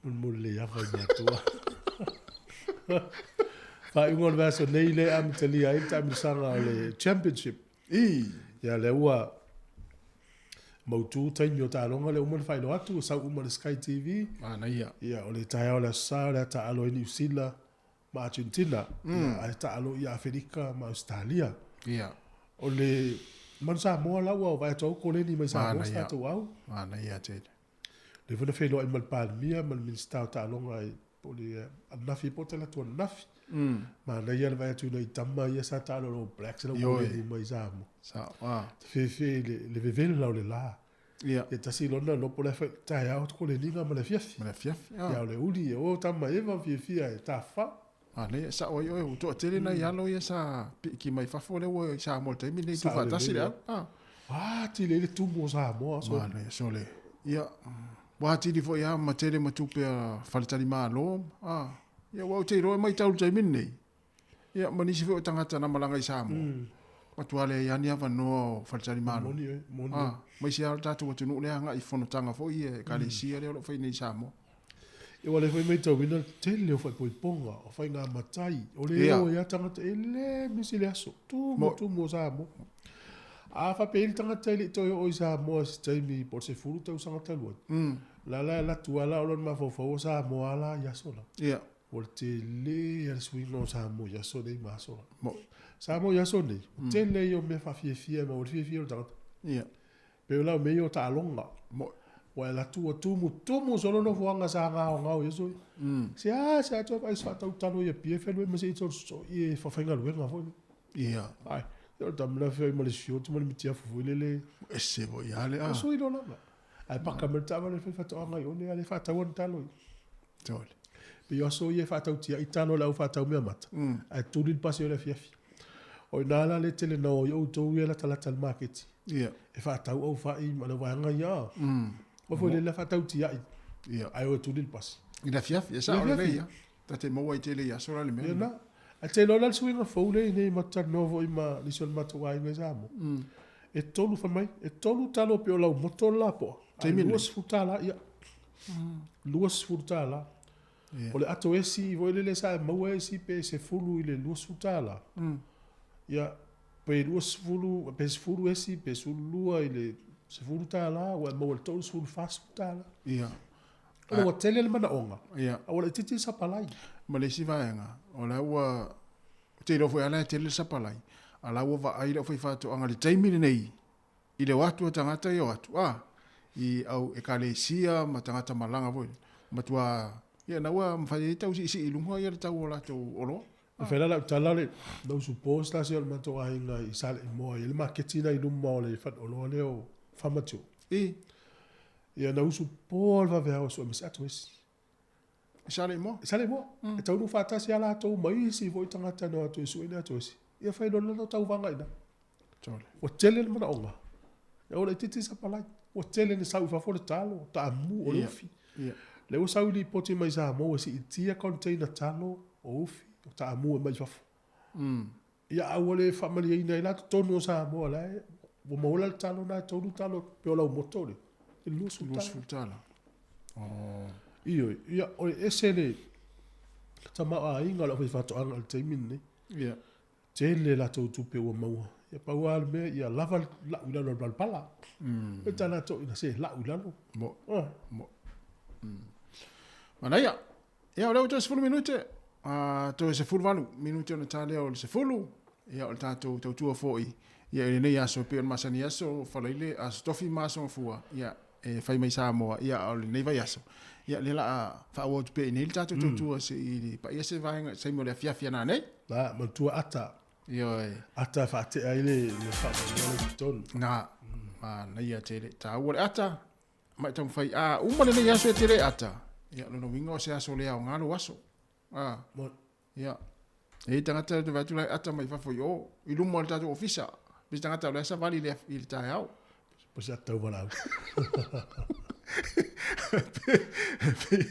Mulimuli le afa i matua. Faaiuga o le vaiaso nei lea e amatalia ai le taamilosaga o le Championship. I. Ia lea ua mautu taimi o taaloga lea ua uma ona faailoa atu, ua sau uma i le Sky TV. Manaia. Ia o le taeao o le Aso Sa o le a taaalo ai Niu Sila ma Argentina, ia ae taaalo i Aferika ma Ausetalia. Ia. O le Manu Samoa la ua vaai atu au koleni mai Samoa sa tatou au. Manaia tele. Lea foi na feiloai ma le Palemia ma le Minisita o Taaloga i po o le ananafi po o talaatu ananafi. Manaia le vaai atu i nai tama ia sa taalo i le All Blacks la ua koleni mai Samoa. Sao, a. Fefe i le vevela o le la. Ia. Ia tasi lona lopo la e fai taeao koleniga ma le afiafi. Ma le afiafi, a. Ia o le uli e o tama eva fiafia e tafafao. A lea e sao ai oe, ua toatele nai alo ia sa piki mai fafo lea ua i Samoa i le taimi lenei, tuufaatasi le au. A. Ua atili ai le tumu o Samoa. Manaia, sole. Ia, ua atili foi lava ma tele ma tupe a faletalimalo. A, ia aua ou te iloa e matau i le taimi lenei, ia ma nisi foi o tagata na malaga i Samoa, matua leai lava ni avanoa o faletalimalo. Moni oe, moni A, oe. aemaise lava lo tatou atunuu lea e agai i fonotaga foi ia Ekalesia lea o lo o fai nei i Samoa. Ia ua le foi maitauina le tele o faaipoipoga, o faiga matai, o le o ai lava tagata e le misi le aso, tumu tumu o Samoa. A faapea i ai le tagata e le i toe oo i Samoa i se taimi po o le 10 tausaga talu ai, la la e alu atu lava la o lona mafaufau o Samoa lava la i aso la. Ua le tele lava le suiga o Samoa i aso nei ma aso la. Samoa i aso nei, o tele ia o mea faafiafia e maua ai le fiafia o le tagata. Pei o lau mea ia o taaloga. Ua e alu atu ua tumutumu solo nofoaga sa gaogao i aso ia. Se a se atu ai se faatautalo i Apia e faialuega ma se i i e faafaigaluega foi lea. Ia. Ai, o le tama lea feoi ma le sioti ma le mitiafu foi lele. Ese foi lava le a. Sui loa lava. Ae paka mai le taavale e fai faatoaga i o nei a le faatau ana talo i. Tole. Pei o aso ia e faatautia ai talo a le au faatau meamata, ae tuli le pasi o le afiafi. O i ina la le tele na o ai outou ia latalata i le maketi. Ia. E faatau au fai ma le vaega ia. O foi le la faatautia ai. Ia. Ae o e tuli le pasi. I le afiafi, e sao lelei ia. Ta te maua ai tele i aso la le mea. Ia na. Ae te iloa la le suiga fou lea i nei ma talanoa foi ma nisi o le matou aiga i Samoa. E tolu fai mai, e tolu talo pei o lau moto le lapoa. Ae $20, ia. $20. O le ato esi foi lele sa e maua esi pe 10 i le $20. Ia, pe 20, pe 10 esi, pe 12 i le $10, ua e maua i le 30, $40. Ia. Ona ua tele le manaoga, Ia. a ua laitiiti le sapalai. Ma le isi vaega, o la ua, ou te iloa foi lava la e tele le sapalai, A la ua vaai le aufaifaatoaga i le taimi lenei i le o atu o tagata ia o atu, a, i au ekalesia ma tagata malaga foi, matua, ia na ua mafai ai tau siisii i luga ia le tau o latou oloa. E fai la lau tala le no suppose tasi o le matou aiga i Saleimoa i le maketi na i luma o le faleoloa lea o Farmer Joe. I. Ia na usu po le vaveao e sue ma se atu esi. I Saleimoa? I Saleimoa. E taunuu faatasi lava latou ma isi foi tagata na o atu e sue ni atu esi. Ia fai loa le latou tauvaga i ina. Ua tele le manaoga. Ia ua laitiiti sapalai. Ua tele ina sau i fafo le talo, taamu, o le ufi. Lea ua sau i lipoti mai Samoa ua siitia container talo, o ufi, o taamu e aumai i fafo. Ia a ua le faamalieina ai la totonu o Samoa la e ua maua la le talo na e tolu talo pe o lau moto le $20. $20. Oh. Ioe, ia o le ese le tamaoaiga o le aufaifaatoaga i le taimi lenei. Ia. Tele latou tupe ua maua. Ia pau lava le mea ia lava le lau i lalo o le palapala. E tala toeaiina se lau i lalo. Mo. Mo. Manaia. Ia o lea ua toe 10 minute. Toe 18 minute ona ta lea o le 10. Ia o le tatou tautua foi. Ia i lenei aso e pei ona masani aso Faleile, aso Tofi ma aso Gafua. Ia e fai mai Samoa, ia a o lenei vaiaso. Ia lea la a faaauau atu pea i nei le tatou tautua se i paia se vaega taimi o le afiafi ana nei. Na, manatua ata. Ioe. Ata e faatea ai le faamanuia lea i totonu. Na, manaia tele. Taua le ata, ma e taumafai a uma lenei aso e tele ata. Ia, lona uiga o se aso le aoga lou aso. A. Ia. E i ai tagata e vaai atu la e ata mai fafo i o, i luma o le tatou ofisa. Pe se tagata o lea savali i le taeao. Po se ata valaau.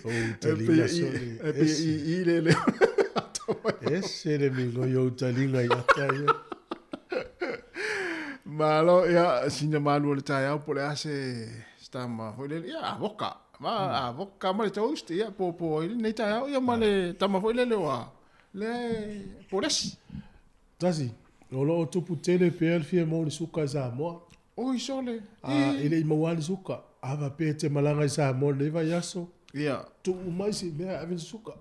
Ou taliga sole. E pe i i le le. Ese le migoi o taliga i ata ia. Malo, ia, sina malu o le taeao po o le a se tama foi lele, ia, avoka. Ma avoka ma le toast, ia, po po ai lenei taeao, ia, ma le tama foi lele o a, le polesi. Tasi, o lo o tupu tele pea le fia maua i le suka i Samoa. Oi sole, A, e le i maua lava le suka. A faapea e te malaga i Samoa i lenei vaiaso, Ia. tuu mai si mea e ave le suka.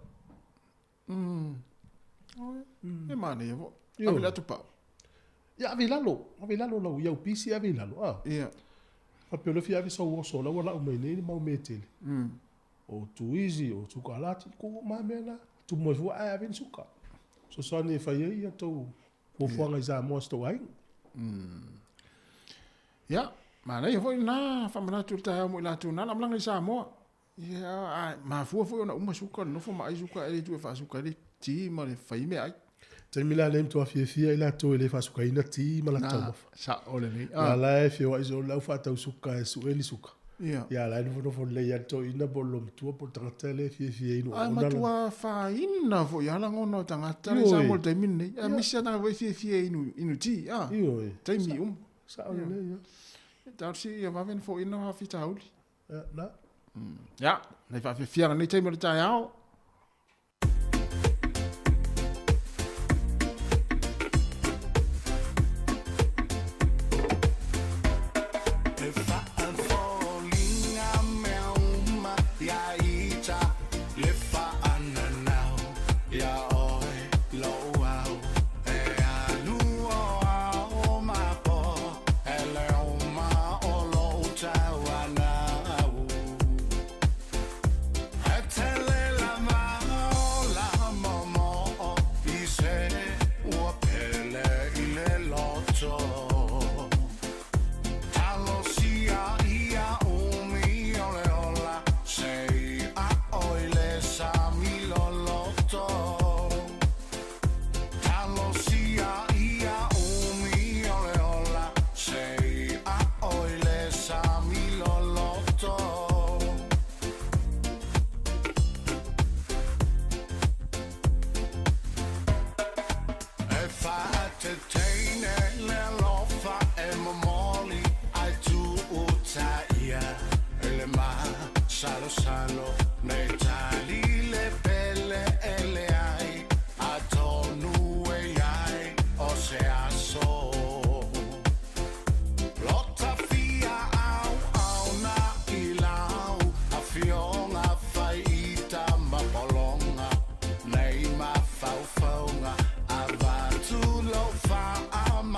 E manaia foi. Ave le atupau. Ia ave i lalo, ave i lalo lau iau pisi ave i lalo. Ah. Ia. Faapea o lea fia ave sau oso la ua lau mai nei le mau mea tele. O tuisi, o sukalati, tuu uma lava mea na. Tumu mai fua ae ave ni suka. Fesoasoani e fai ai ia tou fuafuaga i Samoa si tou aiga. Ia, manaia foi lena faamanatu i le taeao mo i latou na malaga i Samoa. Ia, a mafua foi ona uma suka, nofo ma ai suka, e le tuu e faasuka ai le ti ma le fai meaai. Taimi la lea matua fiafia i latou e le faasukaina ti ma latou taumafa. Sao lelei. A la e feoai soo le au faatau suka e sue ni suka. Ia. Ia la e nofonofo lelei lava le toeaina po o le loomatua po o le tagata lea e fiafia inu Ae matua afaina foi lava lagona o tagata la i Samoa i le taimi lenei. Aemaise lava tagata foi e fiafia e inu ti, a. Ioe. Taimi uma. Sao lelei, ia. Talosia ia vave ona foaiina faafitauli. Na. Ia, nai faafiafiaga nei taimi o le taeao. E faafoliga mea uma ia ita le faananau ia oe lou au e alu o ao ma po e le uma o lou tauanau. E tele lava o la momoo i se ua pele i le loto. Talosia ia umi o le ola se i ao i le sami loloto. Talosia ia umi o le ola se i ao i le sami loloto. E faateteine le alofa e momoli ae tuu taia i le masalosalo nei tali le pele e leai atonu e i ai o se aso. Lota fia auauna i lau afioga fai ita ma pologa nei mafaufauga avatu lou faamalo.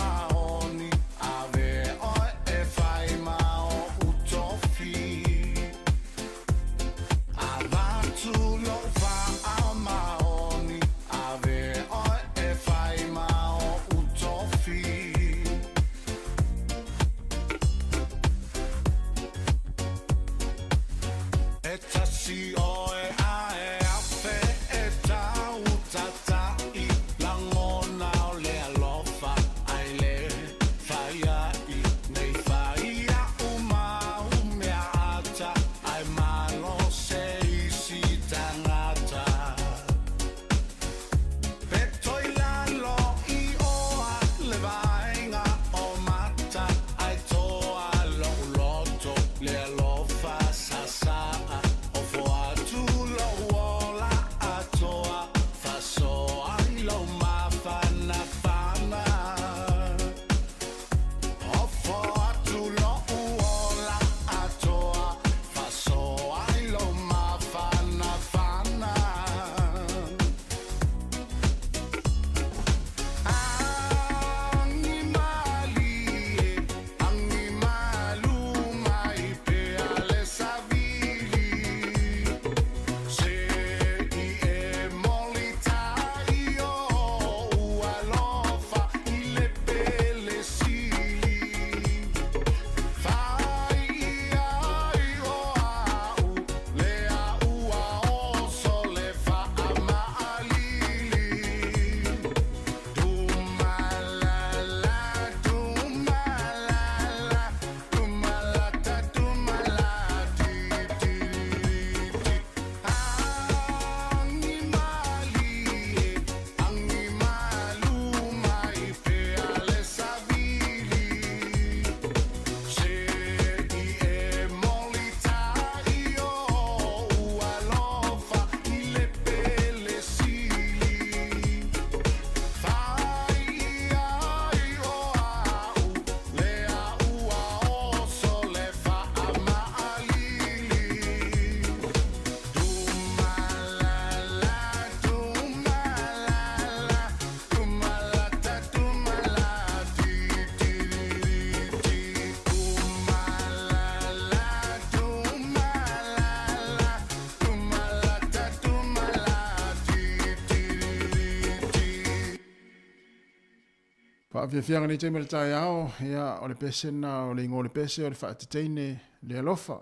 Faafiafiaga nei taimi o le taeao, ia, o le pese lena, o le igoa o le pese o le faateteine le alofa.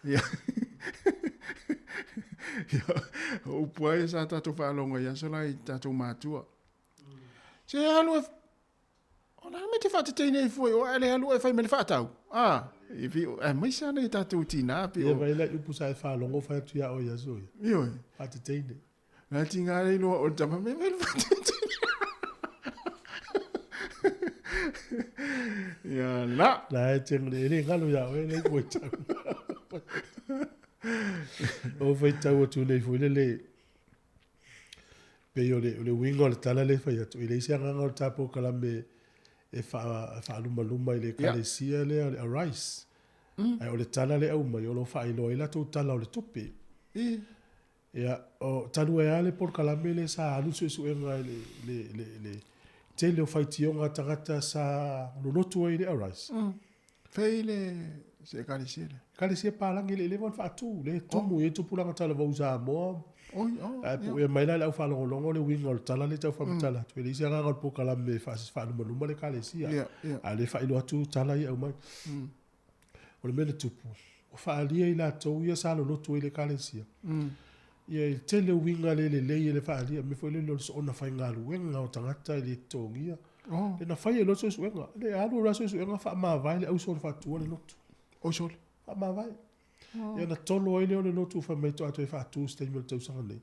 Ia, ia, o upu ai sa tatou faalogo i aso la i tatou matua. Se alu e, o le a mea e te faateteine ai fua i o, ae le alu oe e fai mai le faatau. A, e pei o, aemaise lava nai a tatou tina, pei o. Ia, vaai la i upu sa e faalogo fai atu ia oe i aso ia. Ioe. Faateteine. Na tiga le iloa o le tama me me Ia la. La e te ngre le ngalo ia oe le koe tau. O fai tau atu nei foi le le pei o le o le uiga o le tala le fai atu e leai se agaga o le tatou kalame e faalumaluma i le ekalesia lea o le Arise. Ae o le tala le aumai o lo o faailoa ai latou tala o le tupe. Ia, o, talu ai lava le polokalame lea sa alu le suesuega i le, le, le, le tele o faitioga a tagata sa lolotu ai i le Arise. Fai le, se ekalesia lea. Ekalesia palagi e le i leva ona faatu, lea e tumu i ai tupulaga talavou i Samoa. Oi, oh, Ae puea mai la i le au faalogologo le uiga o le tala lea e tau faamatala atu. E leai se agaga o le polokalame e faalumaluma le ekalesia. A o lea e faailoa atu tala ia e aumai. O le mea na tupu, ua faaalia i latou ia sa lolotu ai i le Ekalesia, ia i le tele o uiga le lelei e le faaalia, mea foi lele o le soona faigaluega o tagata e le totogia. Lea na fai ai loa le suesuega, le alu loa suesuega faamavae le auso na faatua le lotu. Oi sole. Faamavae. Ia na tolo ai lea o le lotu fai mai toa toe faatu se taimi o le tausaga nei.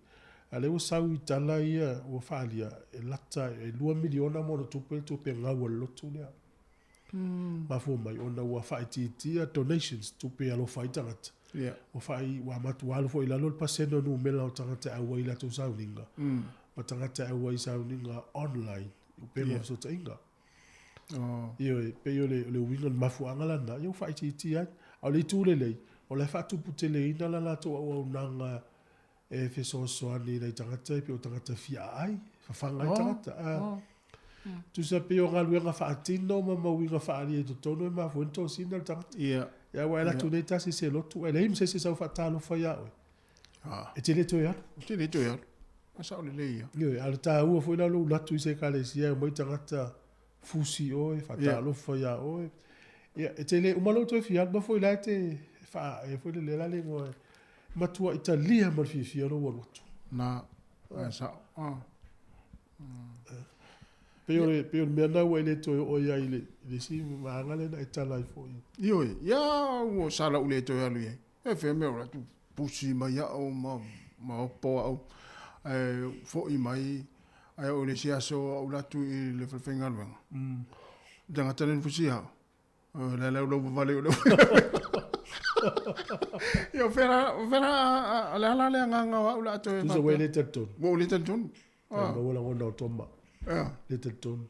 A lea ua sau i tala ia ua faaalia e lata e $2 miliona ma ona tupe le tupe gau a le lotu lea. Mafua mai ona ua faaitiitia donations, tupe e alofa ai tagata. Ua faai, ua matua alu foi i lalo le pasene o numera o tagata e auai i latou sauniga, ma tagata e auai i sauniga online, i upega o fesootaiga. Ioe, pei o le, o le uiga, le mafuaaga lena, ia ua faaitiitia ai. A o le itu lelei, o la e faatuputeleina la latou auaunaga e fesoasoani i nai tagata e pei o tagata fia aai, fafaga ai tagata. A, tusa pei o galuega faatino ma mauiga faaalia i totonu e mafua ai ona tosina le tagata. Ia aua e alu atu nei tasi se lotu ae leai ma se isi e sau faatalofa ia oe. E te le toe alu. E te le toe alu. A sao lelei ia. Ioe, a o le taua foi la o lou alu atu i se ekalesia e omai tagata fusi oe, faatalofa ia oe. Ia, e te le uma lou toe fia alu, ma foi la e te faa, e foi lele la le igoa e matuai talia ma le fiafia lou alu atu. Na, ae sao. Ah. Pei o le, pei o le mea na ua e le toe oo i ai i le, i le isi vaega lea na e tala ai foi. Ioe, ia ua sa lau le toe alu i ai. E fea mea o la tu pusi mai au ma, ma opo au. Ae foi mai, ae oo i le isi aso au la atu i le fale faigaluega. Tagata le fusi au. O le lau lau vavale o le Ia, o fea, o fea la, le ala le agaga o au la toe Tusa ua e le talitonu. Ua ou le talitonu. Ah. Maua lagona o Toma. Le talitonu.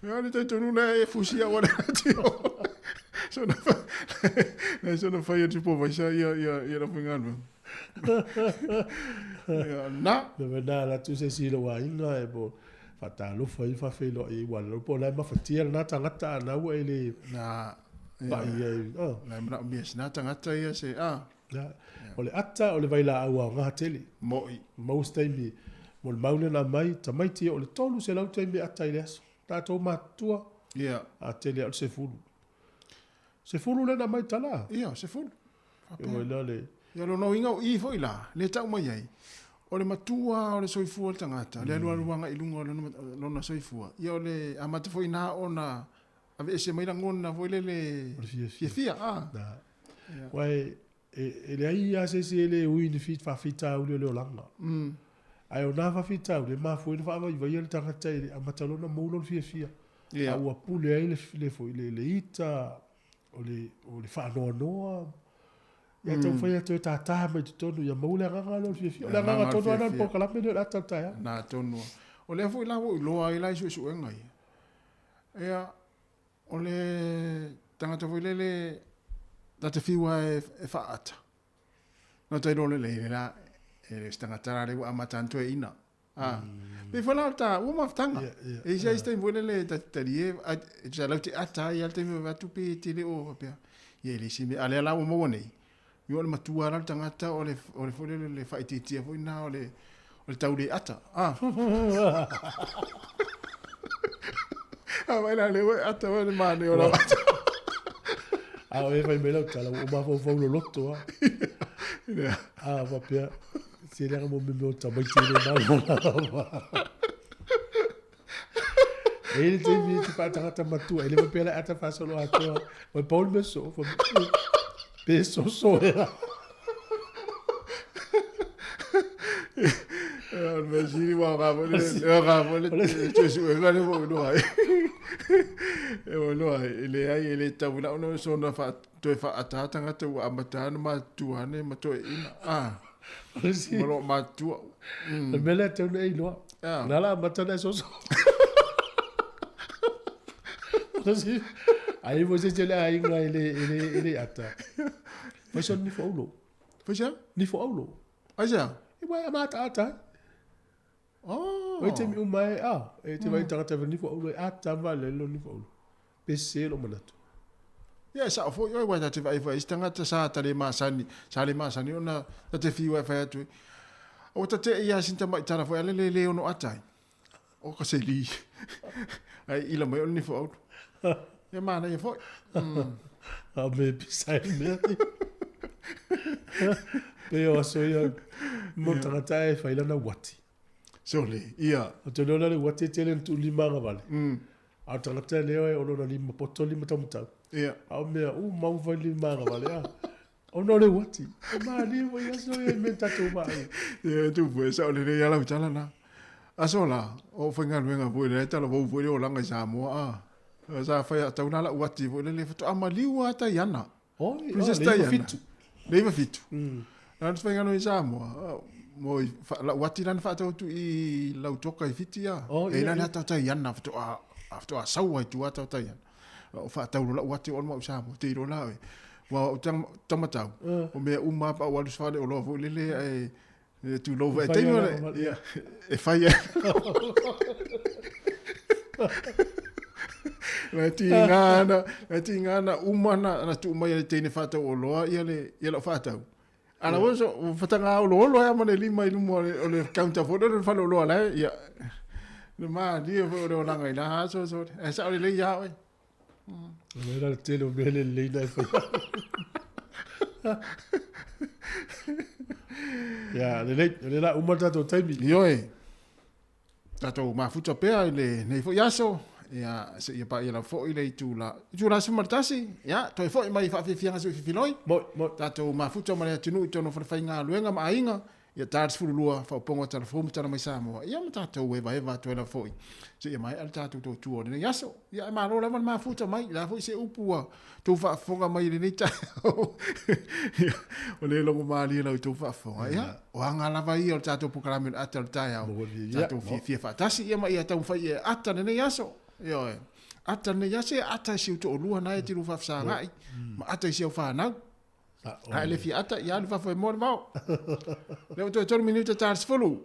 Ia, le talitonu le e fusi au le atu. So na, na so na fai atu po vaisa ia ia ia la faigaluega. Ia, na. Na na la tu se si lo aiga e po faatalofa ai faafeiloai ai ua lalo po o la e mafatia lena tagata a na ua e le Na pai ai. Oh. Na e manaomia sina tagata ia se a. Na, o le ata o le vailaau aoga tele. Mo'i. Maua se taimi mo le mau lea na aumai, tamaiti ia o le 300 taimi e ata ai i le aso. Tatou matutua, a tele lava o le sefulu. Sefulu lea na aumai tala? Ia, sefulu. E oi la le... Ia, lona uiga o i foi la, lea e tau mai ai, o le matua o le soifua o le tagata, le alualu agai i luga o lona soifua, ia o le amata foi ina ona aveese mai lagona foi lele... O le fiafia. Fiafia, a. Na. Aua e leai lava se isi e le ui i ni faafitauli o le olaga. Ae o na faafitauli e mafua ai ona faavaivaia le tagata i le amata loa ona mou lona fiafia. A ua pule ai le foi le ita, o le o le faanoanoa. Ia taumafai e toe tātā mai i totonu ia maua le agaga lea o le fiafia. O le agaga tonu lava lena o le polokalame lea o le ata o le taeao. Na tonu lava. O lea foi la ua ou iloa ai la i suesuega ia, ia o le tagata foi lele ta te fiu lava e faaata, na ta iloa lelei la, e le o se tagata la lea ua amata ona toeaina. Ah. Pei foi la o ta ua mafutaga. E i ai se taimi foi lele ta te talie, e tusa lau te ata ai lava le taimi o atu pe te le o faapea. Ia e le isi mea, a lea la ua maua nei, ia o le matua la o le tagata o le o le foi lele le faaitiitia foi lena o le o le tau le ata. Ah. A vai la le ua ata ua le manaia o lau ata. A o e fai mai lau tala, ua ou mafaufau loloto lava. A faapea, se leaga mo mea o tamaiti e le malamalama. E i ai le taimi e te faatagata matua, e le faapea la e ata faasoloatoa. Ua pau le mea soo, pe soso ea. O le mea sili ua aoga foi le aoga foi le suesuega lea ua ou iloa ai. E ua iloa ai, e leai e le tatau foi la ona soona toe faaata tagata ua amata ona matutua ane ma toeaiina. Ah, ma loo matutua. O le mea lea e tatau ona e iloa. O le a amata ona e soso. Ai foi se isi o le aiga e le, e le, e le ata. Fai sona nifo aulo. Fai sea? Nifo aulo. Aisea? E uae a mataata ai. Oh. Oi taimi uma e, a, e te vai tagata e nifo aulo e ata vale lo nifo aulo. Pe se lo manatu. Ia, e sao foi oe, uae ta te vaai foi i isi tagata sa ta le masani, sa le masani ona ta te fiu ai fai atu ai. Aua ta te ia sin tamai tala foi ale le le ono ata ai. O ka se li. Ai ila mai o le nifo aulo. Ia manaia foi. A me pisa e mea. Pe o aso ia mo tagata e fai lana uati. Sole, ia. O te lona le uati e tele na tuu lima agavale. A o tagata lea e o lona lima poto lima taumatau. Ia. A o mea u mau fai lima agavale a. Ona o le uati. E malie foi aso ia i mea tatou vaai. Ia, tupu e sao lelei lava lau tala na. Aso la, o faigaluega foi lea talavou foi le olaga i Samoa a. Sa fai a tau la lau uati foi lele faatoa maliu lava Taiana. Oi, Princess le iva Diana. fitu. Le 97. Na te faigaluega i Samoa, mo i lau uati la na faatau atu i Lautoka i Fiti a. Oh, E ia, la ia. le ata o Taiana faatoa faatoa sau ai tua ata o Taiana. O faatau loa lau uati o au i Samoa, te iloa la oe. Ua au tamatau, o mea uma pa au alu se fale oloa foi lele ae e tulou foi. E fai Taimi ai o le, lava, ia, e fai ai. Na tiga ana, na tiga ana uma na, na tuu mai e le teine faatau oloa ia le, ia lau faatau. A la ua so, ua fataga oloolo ai a ma le lima i luma o le, o le counter foi lea o le fale oloa la e, ia. Le malie foi o le olaga i la aso, aso, ae sao lelei ia oe. O le la tele o mea lelei na e fai. Ia, lelei, o lea la uma le tatou taimi. Ioe, tatou mafuta pea i lenei foi aso, ia, seia paia lava foi le itula, itula 11, ia, toe foi mai i faafiafiaga se i fifiloi. Moi, moi. Tatou mafuta ma le atunuu i tonu falefaigaluega ma aiga, ia ta le 12, faaopoga o Tala Fou ma Tala Mai Samoa, ia ma tatou evaeva atu ai lava foi, seia maea le tatou tautua o lenei aso. Ia, ae malo lava le mafuta mai, o le a foi se upu ua tou faafofoga mai i lenei taeao. Ia, o lea e logo malie lau tou faafofoga. Ia, o aga lava ia o le tatou polokalame o le ata o le taeao. Tatou fiafia faatasi, ia ma ia taumafai ia ata lenei aso. Ioe. Ata lenei aso, ia ata i si ou toalua na e te lua faafesagai, ma ata i si au fanau. A e le fia ata, ia alu i fafo e moa le vao. Lea ua toe tolu minute ta le 10.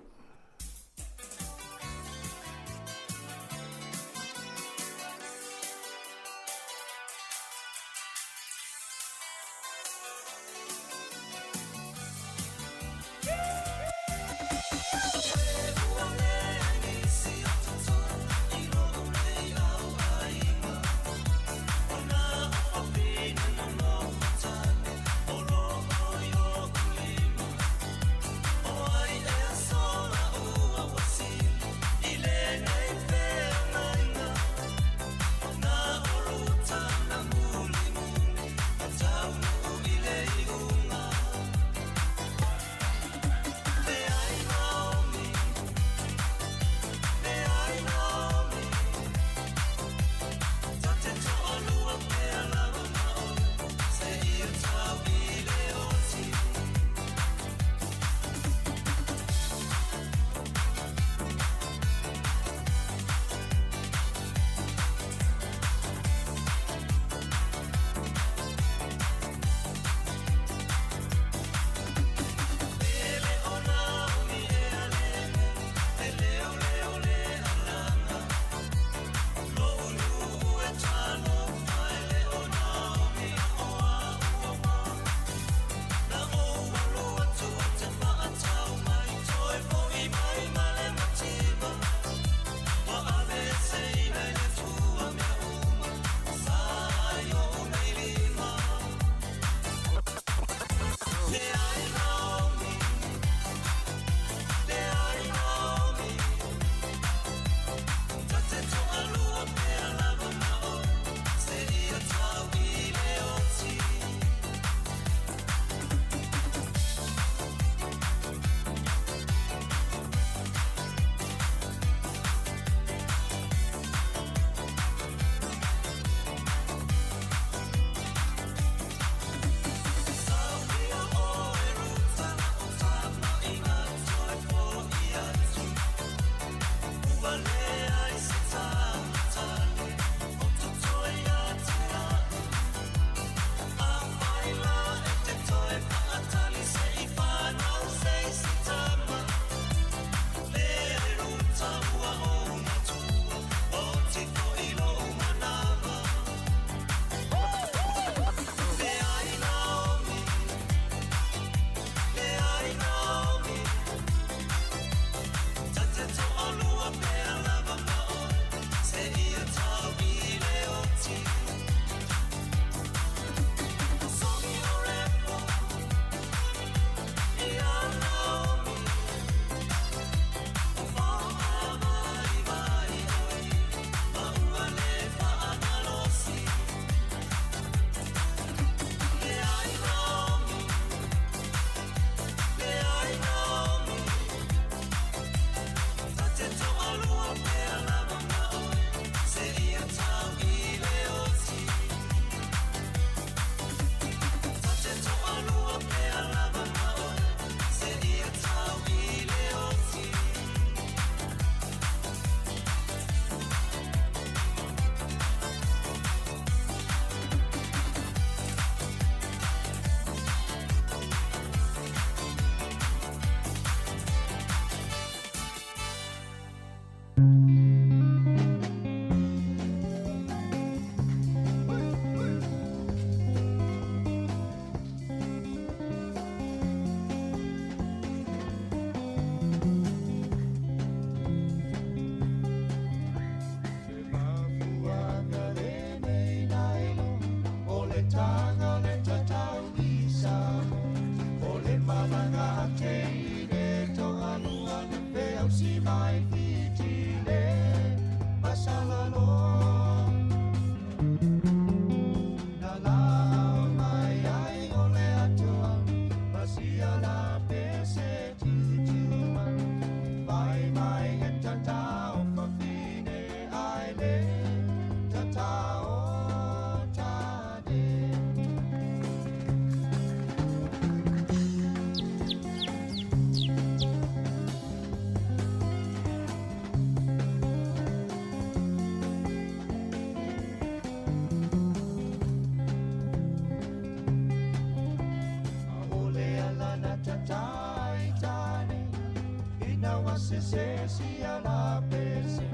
sese si ala pese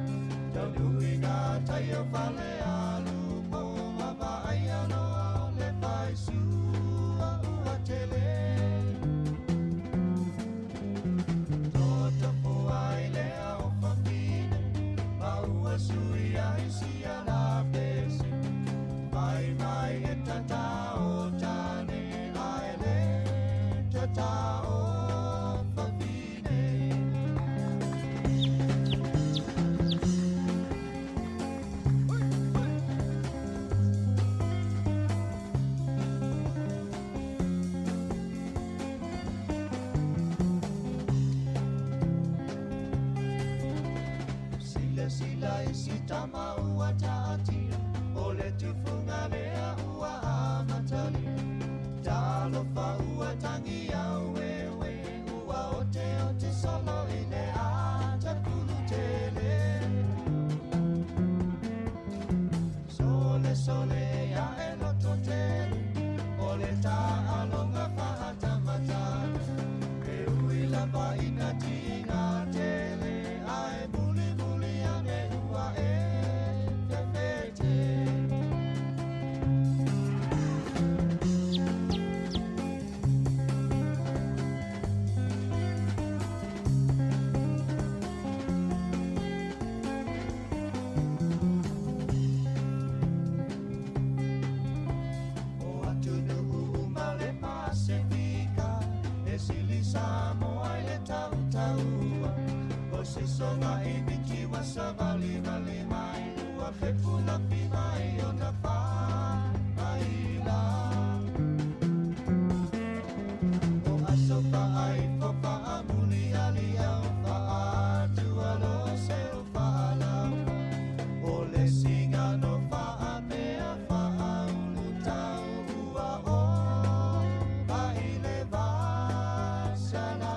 Taunui ngā tai o fale alu po Mama ai aloa le fai sua ua tele Tota po ai lea o whawhine Ma ua sui ai si ala pese Mai mai e tata o tane ai le tata o whawhine. Sila sila isi tama ua taatia O le tufunga lea ua amatalia Talofa ua tangi au wewe Ua ote ote solo i le ata kulu tele Sole sole ia e loto tele O le ta alonga fahata matata E ui lava ina tinga tele Ae muli muli ane ua e fefete. O atunuu uma le Pasifika, e sili Samoa i le tautaua. O se soga i miti wa savali vali mai, ua fepulafi mai ona whaaila. O aso whaai fo whaamuli ali au whaatua lo se o whaalau. O le singa no whaapea whaaulu tau ua o vai le vasalala.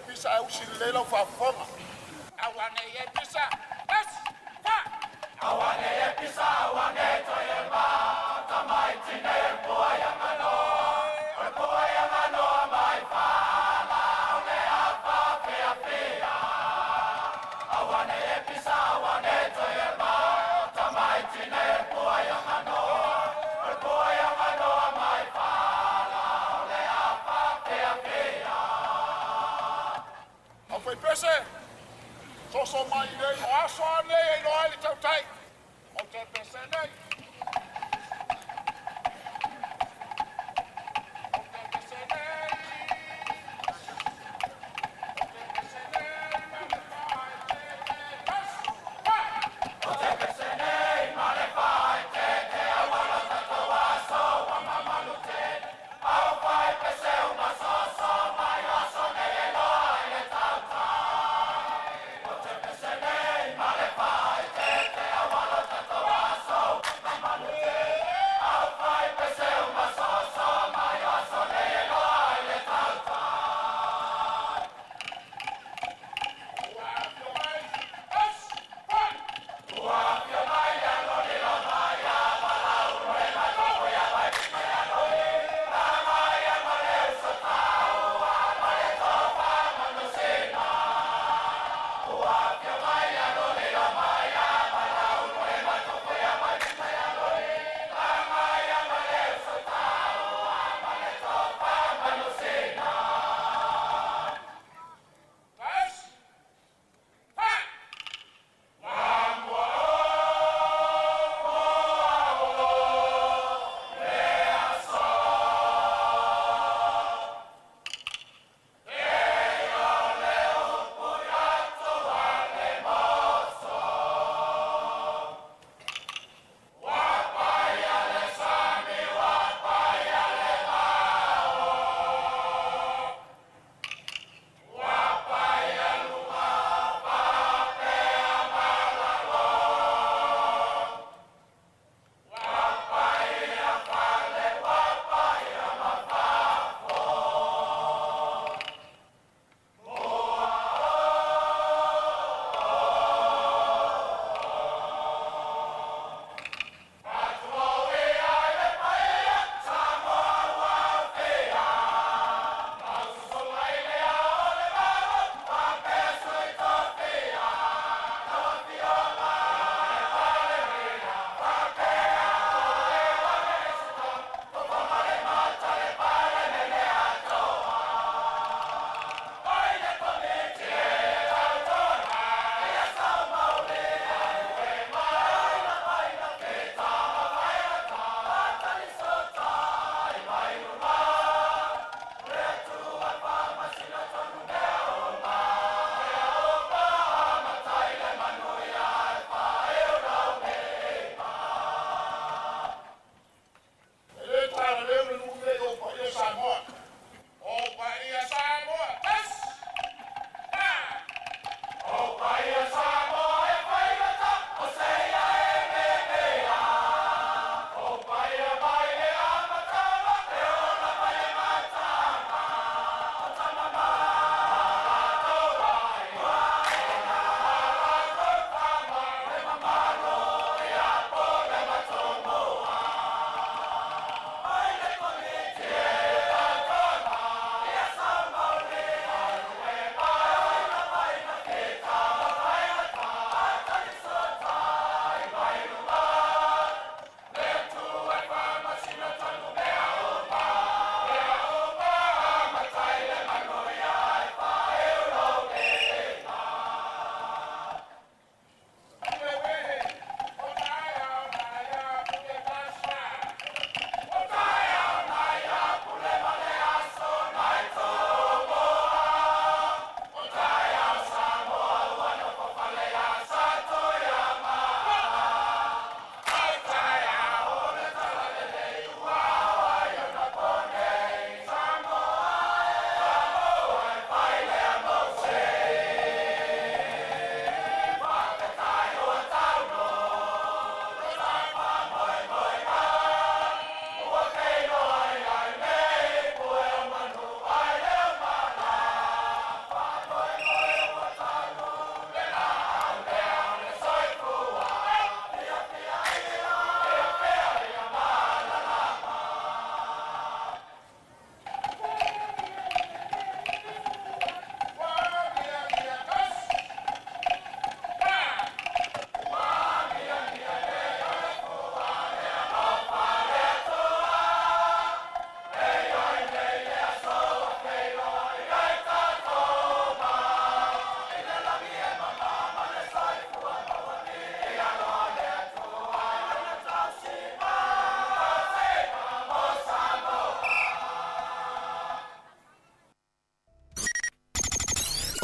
Pisa au si le lau faafofoga. Awane e pisa. Es fa. Awane e pisa, awane toe ma. Tamai tine pua ia manoa. O le pua ia manoa mai fala. O le afa fea fea. Awane e pisa, awane toe ma. Tamai tine pua ia manoa. O le pua ia manoa mai fala. O le afa fea fea. Au fai pese, soso mai nei, o aso nei e loa le tautai. O te pese nei. O te pese nei. O te pese nei, ma le fai te te pes. O te pese nei, ma le fai te te awala tatou aso, wa mamalu te. Au fai pese uma soso mai aso nei e loa i le tautai.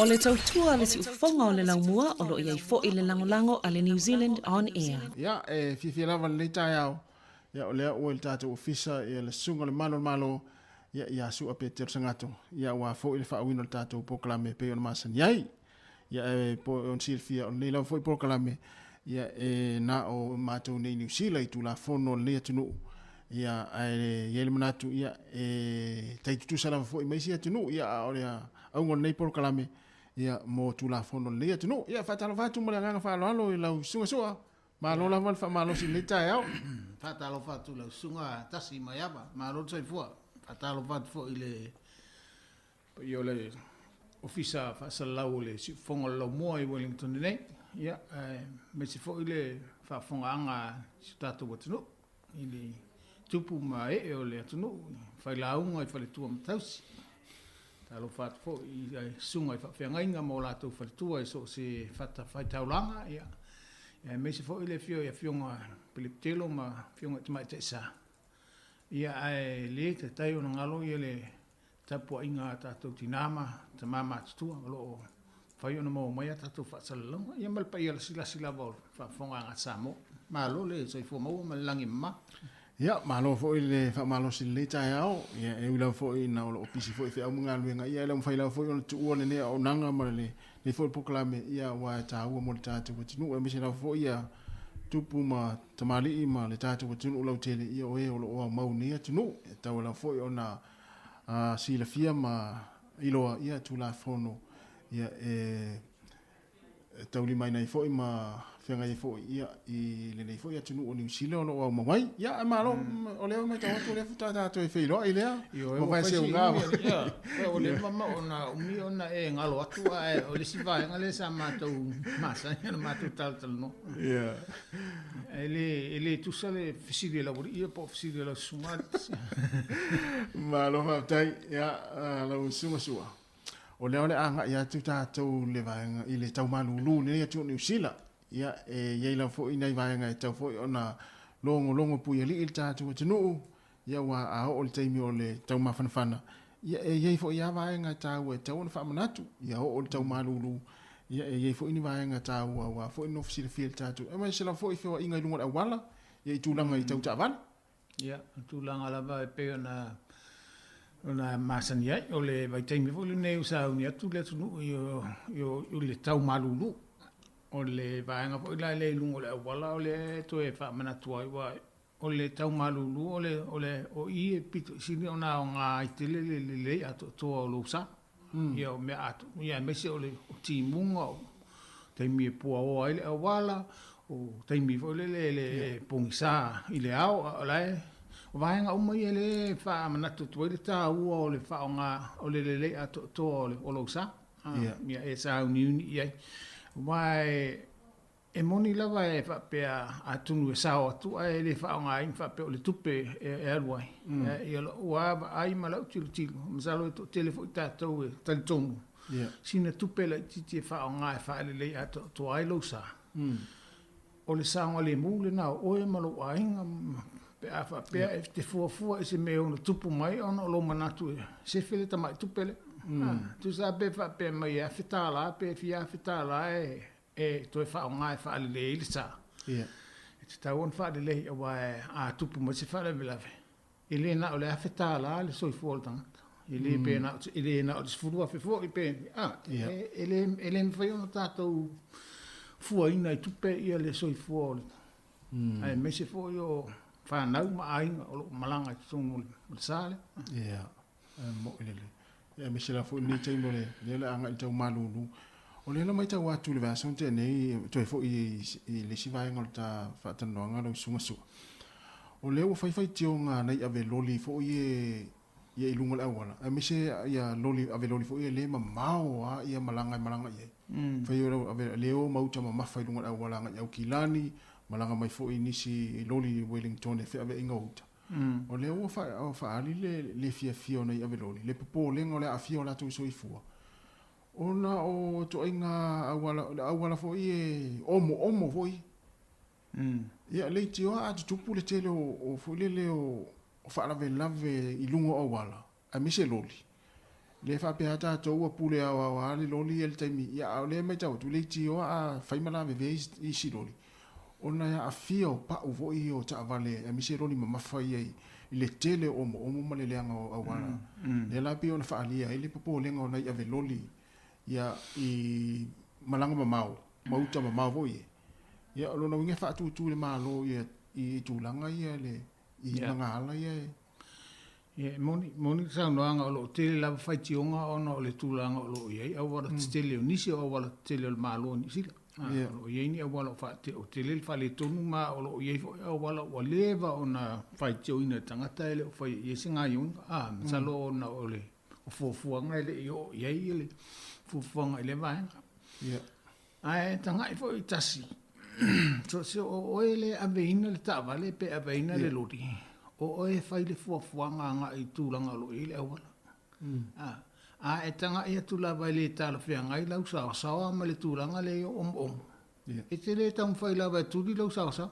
O le tautua a le siufofoga o le laumua o lo o i ai foi le lagolago a le New Zealand On Air. Ia, e fiafia lava lenei taeao, ia o lea ua i le tatou ofisa ia le Susuga o le Malu o le Malo, ia ia Su'a Petero Sagato, ia aua foi le faauiina o le tatou polokalame e pei ona masani ai. Ia e po ona silafia o lenei lava foi polokalame, ia e na o matou nei i Niu Sila i Tulafono o lenei atunuu, ia ae i ai le manatu ia e tai tutusa lava foi ma isi atunuu, ia a o le auga o lenei polokalame ia mo Tulafono o lenei atunuu. Ia faatalofa atu ma le agaga faaaloalo i lau Susuga Su'a, malo lava le faamalosi i lenei taeao. Faatalofa atu i lau Susuga Tasi Maiava, malo le soifua. Faatalofa atu foi i le paia o le Ofisa Faasalalau o le Siufofoga o le Laumua i Wellington nei, ia, aemaise foi le faafofogaaga a si o tatou atunuu i le tupu ma ee o le atunuu, i failauga i faletua ma tausi. Talofa atu foi i susuga i faafeagaiga ma o latou faletua i so o se fatafaitaulaga, ia, aemaise foi le afio i Afioga Peleputelo ma Afioga i Tamaitai Sa. Ia, ae le taitai ona galo ia le tapuaiga a tatou tina ma tama matutua o lo o mafai ona maua mai a tatou faasalalauga, ia ma le paia lasilasi lava o le faafofogaaga a Samoa. Malo le soifua maua ma le lagi e mama. Ia, malo foi le faamalosi i lenei taeao. Ia, e ui lava foi ina o lo o pisi foi i feau ma galuega, ia e le o mafai lava foi ona tuua lenei auaunaga ma lenei foi polokalame, ia aua e taua mo le tatou atunuu, aemaise lava foi ia tupu ma tamalii ma le tatou atunuu lautele, ia o e o lo o aumau i lenei atunuu. E tatau lava foi ona silafia ma iloa ia Tulafono ia e taulimaina ai foi ma feagai ai foi ia i lenei foi atunuu o Niu Sila o lo o aumau ai. Ia, ae malo, o lea e matau atu o lea faatoa tatou e feiloai lea. Ioe, ua fai si umi, ia, ua leva ma ona umi ona e galo atu, ae o le isi vaega lea sa matou masani ona matou talatalanoa. Ia. E le, e le tusa le fesili a lau alii ia po o fesili a lau susuga. Malo faafetai, ia, lau susuga Sua. O lea o le a agai atu tatou i le vaega i le tau malulu i lenei atunuu o Niu Sila. Ia, e i ai lava foi nai vaega e tatau foi ona logologo puialii le tatou atunuu, ia aua a oo i le taimi o le tau mafanafana, ia e i ai foi lava vaega e taua e tatau ona faamanatu. Ia oo i le tau malulu, ia e i ai foi ni vaega taua aua foi le nofo silafia i le tatou, aemaise lava foi feoaiga i luga o le auala, ia i tulaga i tau taavale. Ia, o tulaga lava e pei ona ona masani ai, o le vaitaimi foi lenei ua sauni atu le atunuu i i le tau malulu. O le vaega foi la lea i luga o le auala o lea e toe faamanatu ai, aua o le tau malulu o le o le o i e pito i sili ona aoga ai tele le lelei atoatoa o lou sa. Ia o mea ato, ia aemaise o le timuga, o taimi e puaoa ai le auala, o taimi foi lele e le pogisa i le ao, a o la e, o vaega uma ia lea e faamanatu atu ai le taua o le faaaoga o le lelei atoatoa o lou sa, ia e sauniuni i ai. Aua e E moni lava e faapea atonu e sao atu ae le faaaogaina faapea o le tupe e alu ai. Ia lou lava vaai ma lau tilotilo, masalo e toatele foi tatou e talitonu, sina tupe laitiiti e faaaoga e faalelei atoatoa ai lou sa, o le saogalemu lena o oe ma lou aiga pe a faapea e te fuafua i se mea e ono tupu mai ona o lou manatu e sefe le tamai tupe lea. Tusa lava pe faapea mai e $1,000 pe fia $1,000 e e toe faaaoga e faalelei ai le sa. Ia. E tatau ona faalelei aua a tupu mai se faalavelave, e le na o le $1,000 le soifua o le tagata. E le pe na o, e le na o le $10,000 foi pe, a, Ia. e le, e le mafai ona tatou fuaina i tupe ia le soifua o le, aemaise foi o fanau ma aiga o lo o malaga i totonu o le sa lea. Ia. E mo'i lelei. Ia aemaise lava foi lenei taimi o le, lea o le a agai i le tau malulu. O lea na matau atu i le vaiaso na tea nei, toe foi i le isi vaega o le ta faatalanoaga lau Susuga Sua, o lea ua fai faitioga a nai ave loli foi ia ia i luga o le auala, aemaise ia loli, ave loli foi ia le mamao lava ia malaga e malaga i ai. Fai o ave le o ma uta mamafa i luga o le auala agai i Aukilani, malaga mai foi nisi loli i Wellington e feaveaiga o uta. O lea ua faaali le le fiafia o nai aveloli, le popolega o le aafia o latou soifua, ona o ituaiga auala, o le auala foi e omoomo foi. Ia, leitioa a tutupu le tele o foi lele o faalavelave i luga o auala, aemaise loli. Lea e faapea lava tatou ua pule aoao lava le loli ia i le taimi, ia a o lea e matau atu, leitioa a fai ma lavevea isi loli, ona e aafia o pau foi ia o taavale aemaise loli mamafa ia i le tele o omoomo ma le leaga o auala. Lea la pei ona faaalia ai le popolega o nai ave loli ia i malaga mamao ma uta mamao foi ia. Ia o lona uiga e faatutu i le Malo ia i tulaga ia le i magaala ia e Ia, e moni, moni le saunoaga o lo o tele lava faitioga ona o le tulaga o lo o i ai auala tetele, o nisi o auala tetele o le Malo o Niu Sila. O lo o i ai ni auala o faate, o tele le faaletonu ma o lo o i ai foi auala ua leva ona faitioina e tagata e le o faia i ai se gaioiga. A, masalo ona o le o fuafuaga e le i oo i ai le fuafuaga i lea vaega. Ae tagai foi i tasi, so se o oe le aveina le taavale pe aveina le loli, o oe e fai le fuafuaga agai i tulaga o lo o i ai le auala. A, a e tagai atu lava e le talafeagai lau saosaoa ma le tulaga lea i ou omoomo, e te le taumafai lava e tuli lau saosaoa,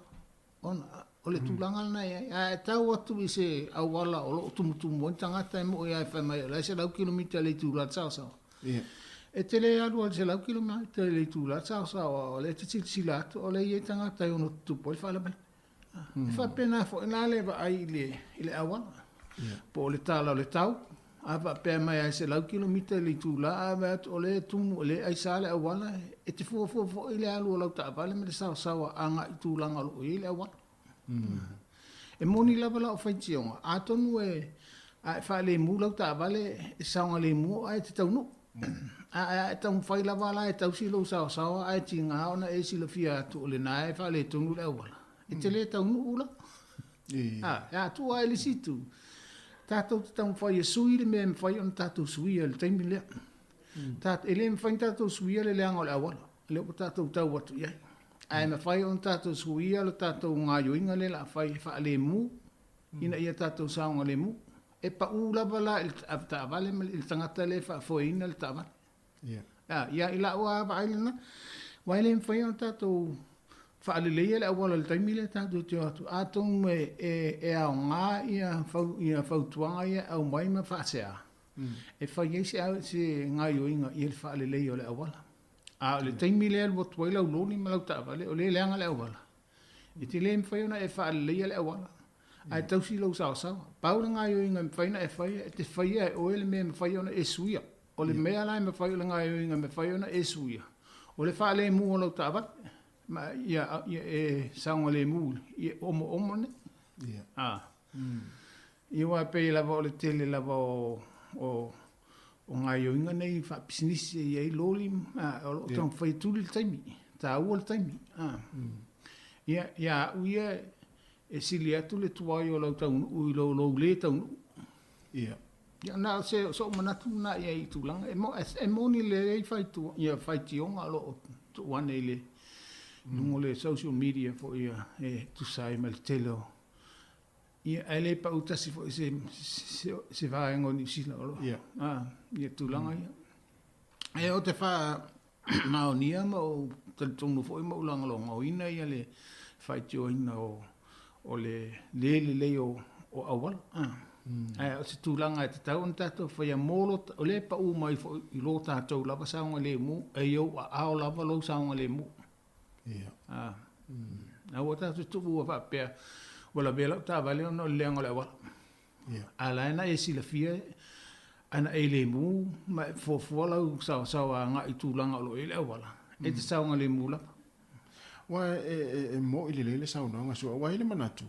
ona o le tulaga lena e i ai. A e tau atu i se auala o lo o tumutumu ai tagata e mo'i lava e fai mai o la e 100 kilomita i le itula le saosaoa, e te le alu lava i le 100 kilomita i le itula le saosaoa, o lea e te silasila atu o lea e i ai tagata e ono tutupu ai le faalavelave. E faapena foi la le vaai i le auala, po o le tala o le tau, a faapea mai lava e 100 kilomita i le itula, ae vaai atu o lea e tumu, o lea e aisa le auala, e te fuafua foi le alu o lau taavale ma le saosaoa agai i tulaga o lo o i ai le auala. E moni lava lau faitioga, atonu e a e faalemu lau taavale e saogalemu ae e te taunuu. Ae a e taumafai lava la e tausi lou saosaoa ae tiga ona e silafia atu o lena e faaletonu le auala, e te le taunuu la. A, e atua ai le isi itu, tatou te taumafai e sui le mea e mafai ona tatou suia i le taimi lea. E le mafai ona tatou suia le leaga o le auala, lea ua tatou tau atu i ai. Ae mafai ona tatou suia le tatou gaoioiga lea o le a fai e faalemu, ina ia tatou saogalemu. E pau lava la i le avetaavale ma le tagata lea e faafoeina le taavale. Ia, ia i lau lava vaai lena, aua e le mafai ona tatou faaleleia le auala i le taimi lea tatou te o atu. Atonu e aoga ia fautuaga ia e aumai ma faasea, e fai ai se gaoioiga i le faaleleia o le auala. A o le taimi lea e alu atu ai lau loli ma lau taavale o lea e leaga le auala, e te le mafai ona e faaleleia le auala, ae tausi lou saosaoa. Pau le gaoioiga e mafai ona e faia, e te faia e oe le mea e mafai ona e suia. O le mea la e mafai, o le gaoioiga e mafai ona e suia, o le faalemu o lau taavale, ma ia, ia e saogalemu i omoomo nei. A. Ia aua e pei lava o le tele lava o, o, o gaoioiga nei faapisinisi e i ai loli, a, o lo o taumafai e tuli le taimi, taua le taimi. A. Ia, ia au ia, e sili atu le tuai o lau taunuu i lo lou lē taunuu. Ia. Ia, na o se, so'u manatu lena i ai i tulaga, e, mo, e moni lelei faitua, ia faitioga o lo o tuu ane i le luga o le social media foi ia, e tusa ai ma le tele o, ia, ae le pau tasi foi se, se, se vaega o Niu Sila o lo o, a, ia tulaga ia. E o te faa, maonia ma ou talitonu foi ma ou lagolagoina ia le faitioina o, o le lē lelei o, o auala. Ae o se tulaga e tatau ona tatou faia mo lo, o lea e paʻu mai foi i lo tatou lava saogalemu, e i ou aao lava lou saogalemu. Ia. A. Aua tatou te tuua faapea, ua lavea lau taavale ona o le leaga o le auala. Ia. A la e na e silafia, a na e lemu ma e fuafua lau saosaoa agai i tulaga o lo o i ai le auala, e te saogalemu lava. Aua e mo'i lelei le saunoaga sua, ua i ai le manatu,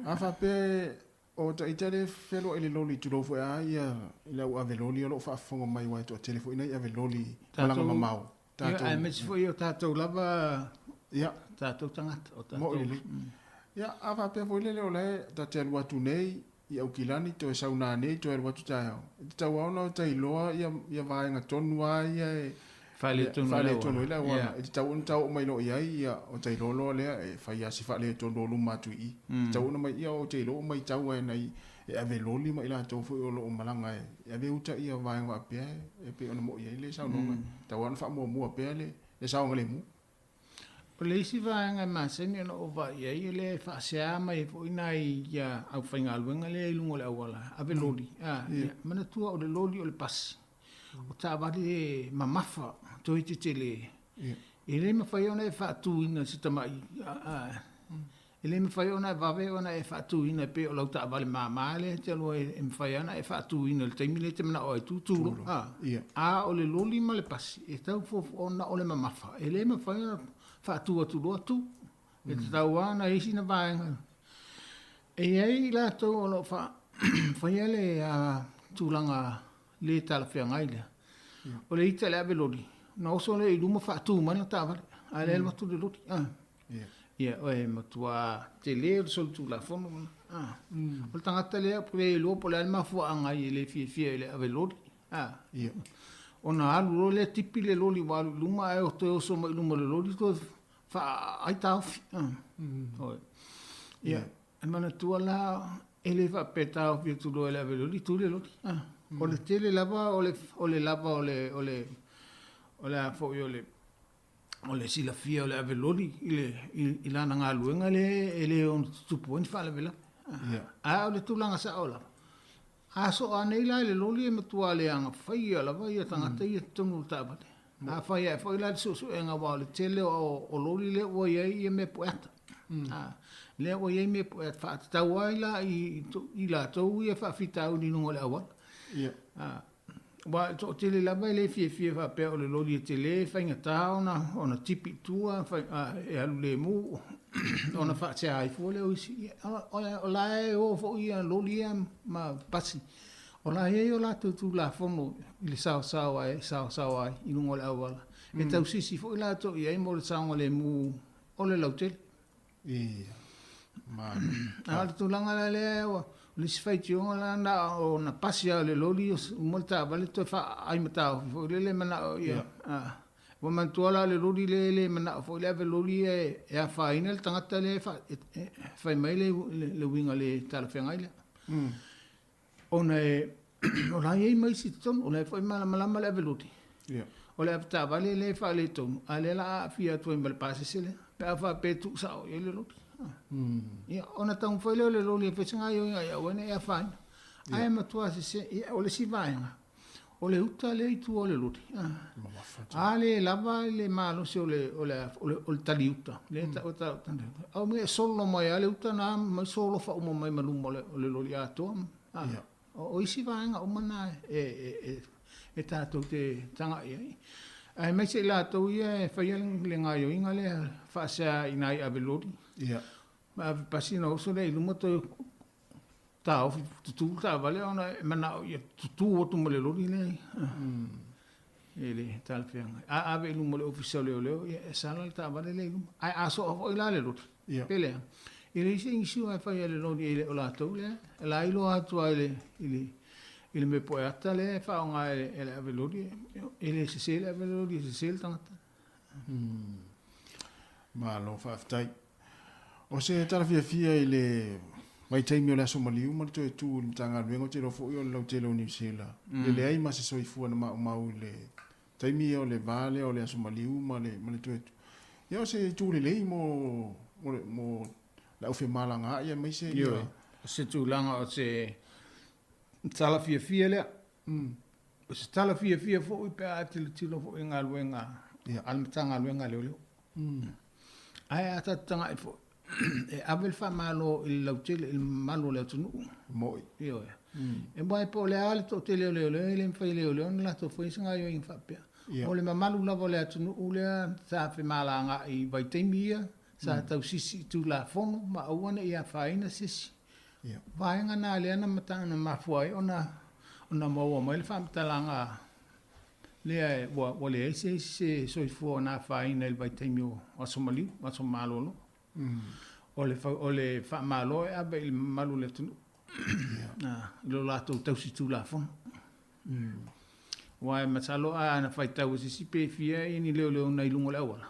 a faapea o ita lea e fealuai i le loli, tulou foi a ia i le au ave loli o lo o faafofoga mai aua e toatele foi nai ave loli malaga mamao. Tatou, ia, aemaise foi o tatou lava, ia, tatou tagata, o tatou. Mo'i lelei. Ia, a faapea foi lele o la e ta te alu atu nei i Aukilani toe sau nanei toe alu atu taeao, e tatau lava ona ta iloa ia, ia vaega tonu lava ia e faaletonu ai le auala. E tatau ona ta oo mai loa i ai, ia, o ta iloa loa lea e fai lava si faaletonu o luma atu i i. E tatau ona mai, ia, ou te iloa ua matau lava e nai e ave loli ma i latou foi o lo o malaga e ave uta ia vaega faapea e pei ona mo'i ai le saunoaga. E tatau lava ona faamuamua pea le saogalemu. O le isi vaega e masani ona ou vaai i ai, o lea e faasea mai ai foi nai aufaigaluega lea i luga o le auala, ave loli. Ia, manatua o le loli o le pasi, o taavale e mamafa, toe tetele. E le mafai ona e faatuina i se tamai, e le mafai ona e vave ona e faatuina e pei o lau taavale mama lea e te alu ai e mafai lava ona e faatuina i le taimi lea e te manao ai, tu tu loa. A o le loli ma le pasi, e tau fuafua ona o le mamafa, e le mafai ona faatu atu loa tu. E tatau lava ona i ai sina vaega. E i ai i latou o lo o faia le tulaga le talafeagai lea. O le ita i le ave loli, ona oso lea i luma faatu mai lana taavale, a o lea e alu atu le loli. Ia, e matua tele le solitulafono lena. O le tagata lea e le iloa po o le a le mafuaaga ai e le fiafia i le ave loli. Ona alu loa lea tipi le loli ua alu i luma ae toe oso mai i luma o le loli toe faaaai taofi. Ia, e manatua la e le faapea e taofi atu loa e le ave loli, tu le loli. O le tele lava o le o le lava o le o le o le a foi o le o le silafia o le ave loli i le i lana galuega lea e le ono tutupu ai ni faalavelave. A o le tulaga sao lava, a soa nei la i le loli e matua leaga faia lava ia tagata ia i totonu o le taavale. A fai ae foi la le suesuega aua o le tele o loli lea ua i ai ia mea pueata. Lea ua i ai mea pueata faatatau ai la i latou ia faafitauli i luga o le auala. Aua e toatele lava e le fiafia faapea o le loli e tele e faigata ona tipi i tua e alu lemu ona faasea ai fua lea o isi. O la e o foi ia loli ia ma pasi, o la e i ai o latou Tulafono i le saosao ai, saosao ai i luga o le auala. E tausisi foi latou i ai mo le saogalemu o le lautele. Ia. Malo. A o le tulaga la lea, o le isi faitioga la na o na pasi lava o le loli uma le taavale toe faaai mataofi foi lele manao ia. Ua manatua la o le loli lea e le manao foi le ave loli ia e afaina le tagata lea e fai mai le uiga le talafeagai lea. Ona o la e i ai ma isi i totonu, o la e foi e malamalama le ave loli. O le avetaavale lea e faaletonu, a o lea o le a aafia atu ai ma le pasese lea, pe a faapea e tuu sao i ai le loli. Ia, ona taumafai lea o le loli e fai se gaoioiga ia aua ne i afaina. Ae matua sese, ia, o le isi vaega, o le uta lea i tua o le loli. A le lava le malosi o le, o le, o le taliuta, lea e tau e tau, au mea e solo mai lava le uta na mai solofa uma mai ma luma o le loli atoa. O isi vaega uma na e tatou te tagai ai. Aemaise i latou ia e faia le gaoioiga lea faasea i nai ave loli. Ma ave pasi ona oso lea i luma toe taofi tutu le taavale ona e manao ia tutu atu ma le loli lea e le talafeagai. A ave i luma o le Ofisa o Leoleo, ia e sala le taavale lea i luma. Ae a soa foi la le loli, pe leaga, e leai se inicio e fai a le loli e le o latou lea. E la iloa atu lava i le i le mea poeata lea e faaaoga e le ave loli, e le sese le ave loli, e sese le tagata. Malo faafetai. O se tala fiafia i le vaitaimi o le Aso Maliu ma le toe tu i le Matagaluega, ou te iloa foi o le lautele o Niu Sila, le leai ma se soifua na maumau i le taimi ia o le va lea o le Aso Maliu ma le, ma le toe tu. Ia o se itu lelei mo, mo, mo le aufemalagaai aemaise ia. Ioe, o se tulaga o se tala fiafia lea. O se tala fiafia foi pe a tilotilo foi i galuega a le Matagaluega a Leoleo. Ae a tatou tagai foi, e ave le faamalo i le lautele, i le mamalu o le atunuu. Moi. Ioe. E aua po o le a le toatele o leoleo, e le mafai e leoleo ona latou faia se gaoioiga faapea. O le mamalu lava o le atunuu lea sa femalagaai i vaitaimi ia, sa tausisi i Tulafono ma aua ne i afaina se isi. Vaega na lea na mafua ai ona maua mai le faamatalaga lea ua leai se isi se soifua na afaina i le vaitaimi o aso maliu, aso malolo. O le faamalo e ave i le mamalu o le atunuu i lo latou tausi Tulafono. Aua e masalo a na faitau e se isi pe fia ni leoleo nai luga o le auala,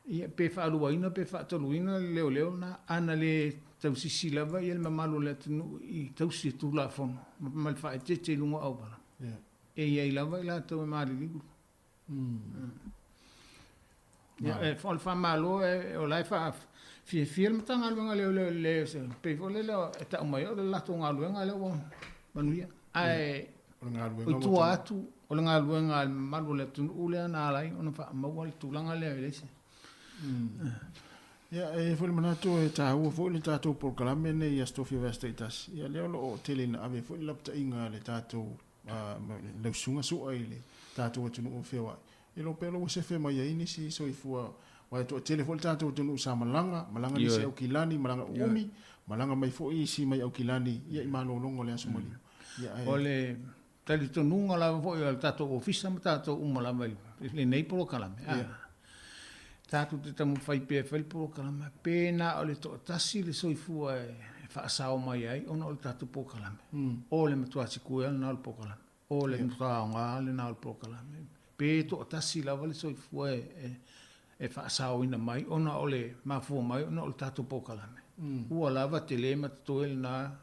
ia pe faaluaina pe faatoluina le leoleo lena, a na le tausisi lava le mamalu o le atunuu i tausi e Tulafono ma le faaeteete i luga o auala, e i ai lava i latou e maliliu. Ia, e, o le faamalo e, o la e faafiafia le Matagaluega a Leoleo i le, pei foi lele e tau mai ai o le latou galuega lea ua manuia. Ae O le galuega i tua atu o le galuega a le mamalu o le atunuu lea na ala ai ona faamaua le tulaga lea e leai se. Ia, e i ai foi le manatu e taua foi le tatou polokalame lenei i Aso Tofi o Vaiaso Taitasi. Ia, lea o lo o tele ina ave foi le lapataiga a le tatou lausuga sua i le tatou atunuu o feoai. E iloa pea ua sefe mai ai nisi soifua, aua e toatele foi le tatou atunuu sa malaga, malaga nisi Aukilani, malaga uumi, malaga mai foi isi mai Aukilani ia i malologa o le Aso Maliu. Ia, ae. O le talitonuga lava foi o le tatou ofisa ma tatou uma lava i lenei polokalame, a, tatou te taumafai pea e fai le polokalame, pe na o le toatasi le soifua e faasao mai ai ona o le tatou polokalame, o le matua sikuea lena o le polokalame. O le matua aoga lena o le polokalame. Pe toatasi lava le soifua e faasaoina mai ona o le mafua mai ona o le tatou polokalame, ua lava tele ma totoe lena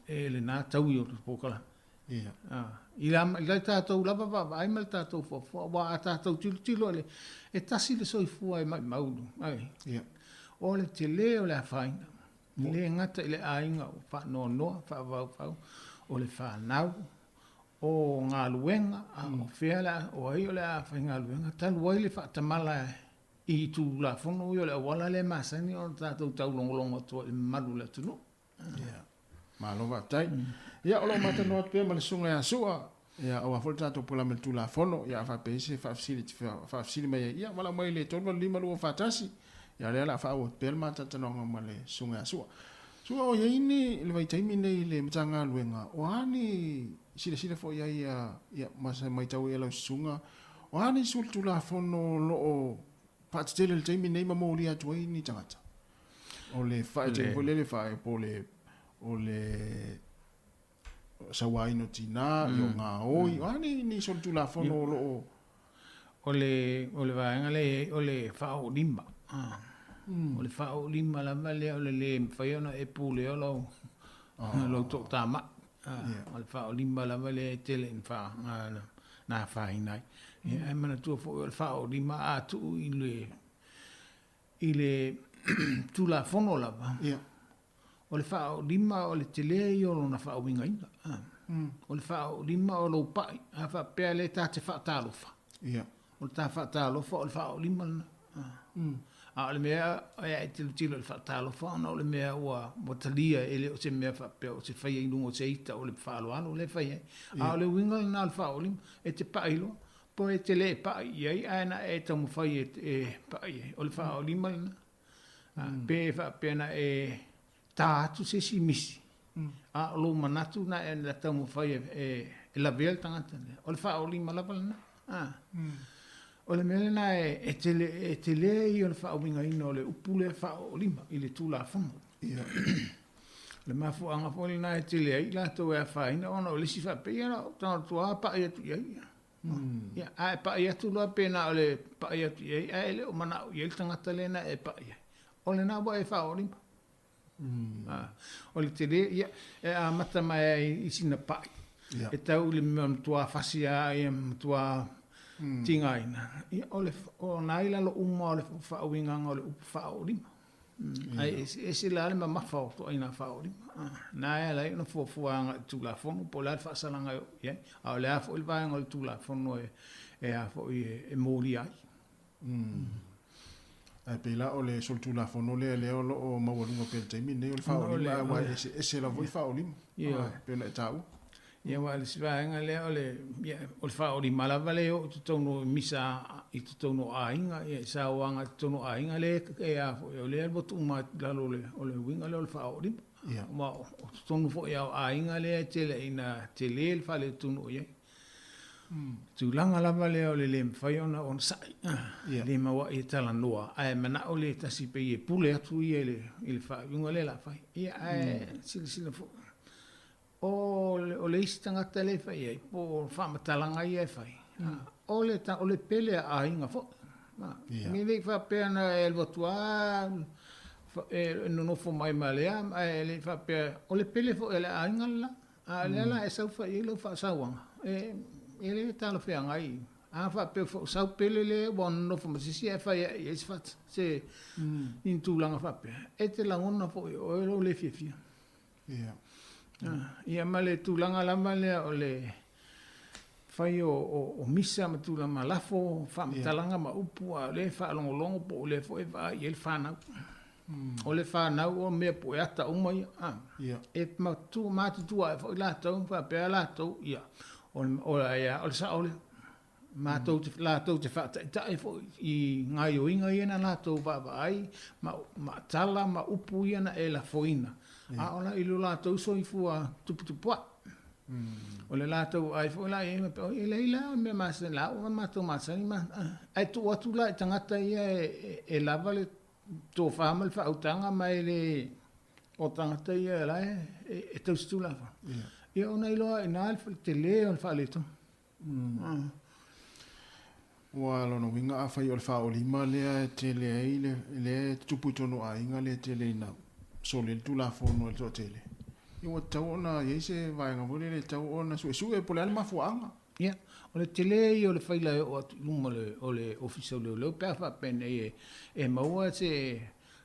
e lena taui o le polokalame. I la tatou lava vaavaai ma le tatou fuafua, aua a tatou tilotilo i le, e tasi le soifua e maimau, o le tele o le afaina. E le gata i le aiga ua faanoanoa, faavauvau, o le fanau, o galuega, a o fea le a, o ai o le a faigaluega, talu ai le faatamala i Tulafono ia o le auala lea e masani ona tatou taulogologo atu ai i le mamalu o le atunuu. Ia, malo faafetai. Ia, o lo o matalanoa atu pea ma le Susuga ia Su'a, ia, aua foi le tatou polokalame i le Tulafono, ia, a faapea i ai se faafesili e te faafesili mai ai, ia, valaau mai i le 385 241, ia, o lea o le a faaauau atu pea le ma talatalanoaga ma le Susuga ia Su'a. Su'a, o i ai ni, i le vaitaimi lenei i le Matagaluega, o a ni silasila foi i ai, ia, ma se matau i ai lau Susuga, o a ni solitulafono o lo o faatetele i le taimi lenei ma molia atu ai ni tagata? O le faaetele foi lele faae po o le o le sauaina o tinā, mm. o gaoi, o a ni, ni solitulafono o lo o... O le, o le vaega lea e i ai, o le faaoolima. Ah. O le faaoolima lava lea o le lē mafai ona e pulea lou, oh. lou toatamai. Ah. Yeah. O le faaoolima lava lea e tele ina faa, na afaina ai. Mm. Ae manatua foi o le faaoolima a tuu i le I le Tulafono lava, o le faaoolima o le tele ia o lona faauigaina. O le faaoolima o lou pai, a faapea lea ta te faatalofa, o le ta faatalofa o le faaoolima lena. A o le mea e ae tilotilo i le faatalofa ona o le mea ua talia e le o se mea faapea o se faia i luga o se ita o le faaaloalo lea e fai ai. A o le uiga lena o le faaoolima, e te pai loa, Po e te le paʻi i ai ae na e taumafai e paʻi ai, o le faaolima lena. Pe e faapea na e tā atu se isi misi, a o lou manatu na e taumafai e lavea le tagata lea, o le faaolima lava lena. O le mea lena e tele ia o le faauigaina o le upu lea faaolima i le Tulafono. O le mafuaaga foi lena e tele ai i latou e afaina ona o le isi faapea, ia na ou tago atu lava paʻi atu i ai. Ia, a e paʻi atu loa pe na o le paʻi atu i ai ae le o manaʻo i ai le tagata lea na e paʻi ai, o lena ua e faaoolima. O le tele, ia, e amata mai ai i sina paʻi, e tau i le mea matua fasi lava ia matua tigaina, ia, o le, o na i lalo uma o le faauigaga o le upu faaoolima. Ae eseese la le mamafa o ituaiga faaoolima. Na e ala ai ona fuafua agai i le Tulafono po o le a le faasalaga e oo i ai, a o le a foi le vaega o le Tulafono e a foi e molia ai. Ae pei la o le solitulafono lea lea o lo o maualuga pea i le taimi lenei o le faaoolima, aua e eseese lava foi faaoolima, e pei ona e taua. Ia aua o le isi vaega lea o le, ia, o le faaolima lava lea e oo i totonu o misa i totonu o aiga, ia i sauaga i totonu o aiga lea e a foi, o lea ua tuu mai i lalo o le, o le uiga lea o le faaolima. Ia. Aua o totonu foi lava o aiga lea e tele ina tele le faaletonu o i ai. Tulaga lava lea o le le mafai ona onosai, le maua'i e talanoa, ae mana'o le tasi pei e pule atu ia i le, i le faaiuga lea o le a fai. Ia, ae silasila foi, O le isi tagata lea e fai ai, po o faamatalaga ia e fai, o le, o le pele a aiga foi. E le i faapea na e alu atu lava e nonofo mai ma lea, ae le i faapea, o le pele foi a le aiga le la. A o lea la e sau fai i ai lau faasauaga, e le talafeagai. A faapea foi o sau pele lea ua nonofo ma se isi ae fai ae i ai se fata, se ni tulaga faapea, e te lagona foi e oe lou le fiafia. Ia. Ia ma le tulaga lava lea o le fai o, o, o misa ma tulaga ma lafo, faamatalaga ma upu, a o lea e faalogologo po o lea foi e vaai i ai le fanau. O le fanau o mea pueata uma ia. A. Ia. E matu, matutua ai foi latou, faapea latou, ia, o le, o le, o le sao lea. Matou te, latou te faataitai foi i gaoioiga ia na latou vaavaai ma, ma tala ma upu ia na e lafoina, a o la i lo latou soifua tuputupua'i. O le latou vaai foi la i ai faapea, oi, e leai la o le mea masani, la ua matou masani ma, ae tuu atu la i tagata ia e, e lava le tofa ma le faautaga ma e le, o tagata ia la e, e, e tausitulafono. Ia ona iloa ai i ina le tele o le faaletonu. Ua lona uiga afai o le faaolima lea e tele ai le, lea e tutupu i totonu o aiga lea e tele ina soli ai le Tulafono e le toatele, ia ua tatau ona i ai se vaega foi lele e tatau ona suesue po o le a le mafuaaga. Ia, o le tele ia o le faila e oo atu i luma o le Ofisa o Leoleo pe a faapea nei e maua se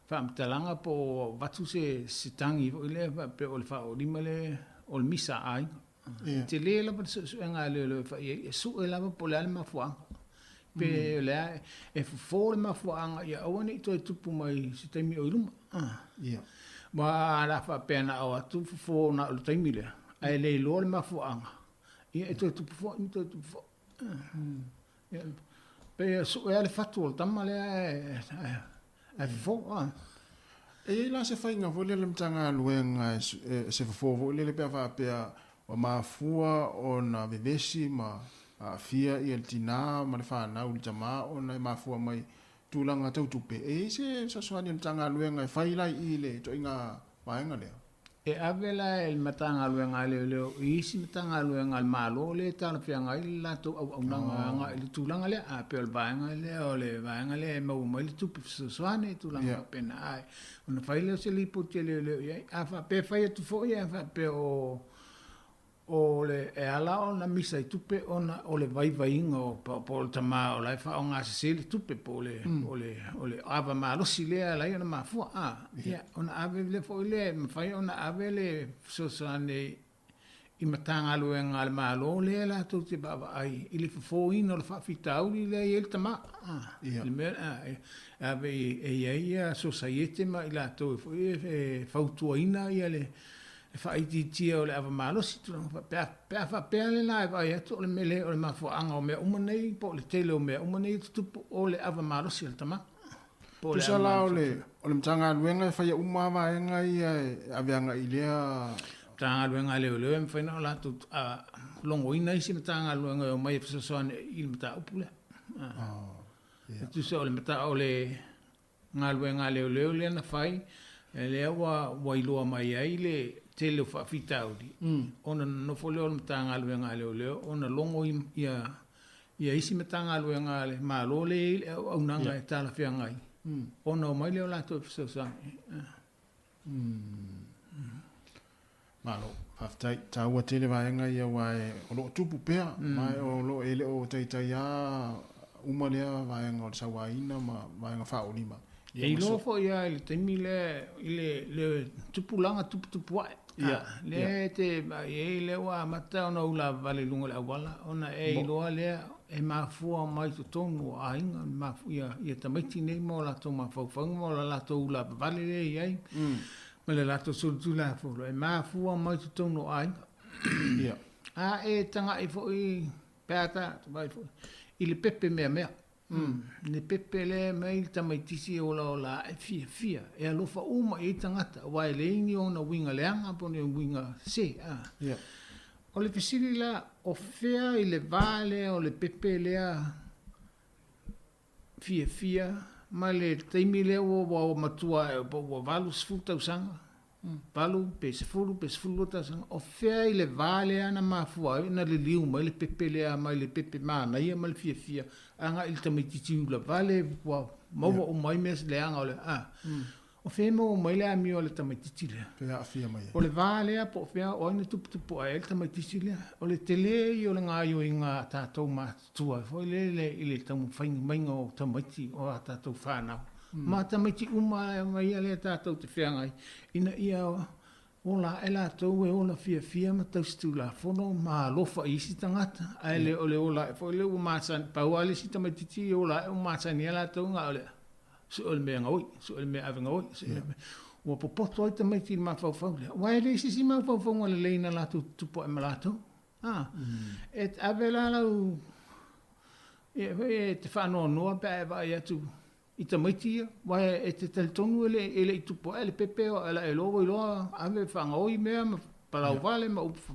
faamatalaga po o avatu se tagi foi lea faapea o le faaolima lea o le misa a aiga. E tele lava le suesuega a leoleo e fai i ai, e sue lava po o le a le mafuaaga. Pe o le a, e fofo le mafuaaga ia aua ne i toe tupu mai i se taimi o i luma. Aua a la faapea na o atu fofo na o le taimi lea, ae le iloa le mafuaaga, ia e toe tupu foi ma toe tupu foi. Ia, pei e sue lava le fatu o le tama lea ae fofo. E i ai la se faiga foi lele a le Matagaluega e se fofo foi lele pe a faapea ua mafua ona vevesi ma aafia ia le tina ma le fanau i le tama ona e mafua mai tulaga tau tupe. E i ai se fesoasoani a le Matagaluega e fai la i i le ituaiga vaega lea? E ave la e le Matagaluega a Leoleo i isi Matagaluega a le Malo lea e talafeagai le latou auaunaga agai i le tulaga lea, a pei o le vaega lea o le vaega lea e maua mai le tupe fesoasoani i tulaga faapena, ae ona fai lea o se lipoti a leoleo i ai. A faapea e fai atu foi a faapea o O le, e ala ona misa i tupe ona o le vaivaiga o, po o le tama o la e faaaoga sese le tupe, po o le, o le, o le ava malosi lea e ala ai ona mafua, a, ia, ona ave lea foi lea, e mafai ona ave le fesoasoani i Matagaluega a le Malo lea latou te vaavaai i le fofoina o le faafitauli lea e i ai le tama, a, le mea, a, e ave i, e i ai ia sosaiete ma i latou foi e fautuaina ia le e faaitiitia o le ava malosi, tulaga faapea, pe a faapea le la e vaai atu o le mele o le mafuaaga o mea uma nei po o le tele o mea uma nei e tutupu o le ava malosi a le tama. Po o le Tusa la o le, o le Matagaluega e faia uma lava vaega ia e ave agai i lea. Matagaluega a Leoleo e mafai ona latou logoina isi Matagaluega e omai e fesoasoani i le mataupu lea. Oh, yeah. E tusa o le mata o le galuega a leoleo lea na fai, lea ua, ua iloa mai ai le tele o faafitauli, ona nonofo lea o le Matagaluega a Leoleo ona logo ia, ia isi Matagaluega a le Malo lea e i ai le auaunaga e talafeagai, ona omai lea o latou e fesoasoani. Malo, faafetai. Taua tele vaega ia aua o lo o tupu pea, ma o lo o e le o taitai lava uma lea vaega o le sauaina ma vaega faaolima. E iloa foi lava i le taimi lea i le le tupulaga tuputupuae, lea e te vaai i ai lea ua amata ona ulavavale i luga o le auala, ona e iloa lea e mafua mai totonu o aiga ia tamaiti nei ma o latou mafaufauga ma o latou ulavavale lea e i ai. Ma le latou solitulafono e mafua mai totonu o aiga. Ia. A e taga'i foi pe a ta vaai foi i le pepe meamea. Le pepe lea e aumai le tamaitiiti e olaola ae fiafia, e alofa uma i ai tagata aua e leai ni ona uiga leaga po o ni uiga sese. A. Ia. O le fesili la, o fea i le va lea o le pepe lea fiafia ma le taimi lea ua matua ae po ua 80 tausaga, 8 pe 10 pe 12 tausaga, o fea i le va lea na mafua ai ona liliu mai le pepe lea mai le pepe manaia ma le fiafia agai i le tamaitiiti ulavale ua maua uma ai mea leaga o le a. O fea e maua mai le amio a le tamaitiiti lea? Pe aafia mai ai. O le va lea po o fea o ai na tuputupu ae ai le tamaitiiti lea? O le tele ia o le gaoioiga a tatou matutua foi lele i le taumafaiga maiga o tamaiti o a tatou fanau ma tamaiti uma lava ia lea tatou te feagai ina ia ola ae latou e ola fiafia ma tausi tulafono ma alofa i isi tagata ae le o le ola ae foi lea ua masani pau lava le isi tamaitiiti e ola ae ua masani ai latou na o le Sue le mea gaoi, sue le mea ave gaoi, sue le mea. Ua popoto ai tamaiti i le mafaufau lea. Aua e leai se isi mafaufauga lelei na latou tutupu ae ma latou. A, e ave la lau, e te faanoanoa pe a e vaai atu i tamaiti ia, aua e te talitonu e le i tupu ae le pepe o la e iloa ua iloa ave faagaoi mea ma palauvale ma upu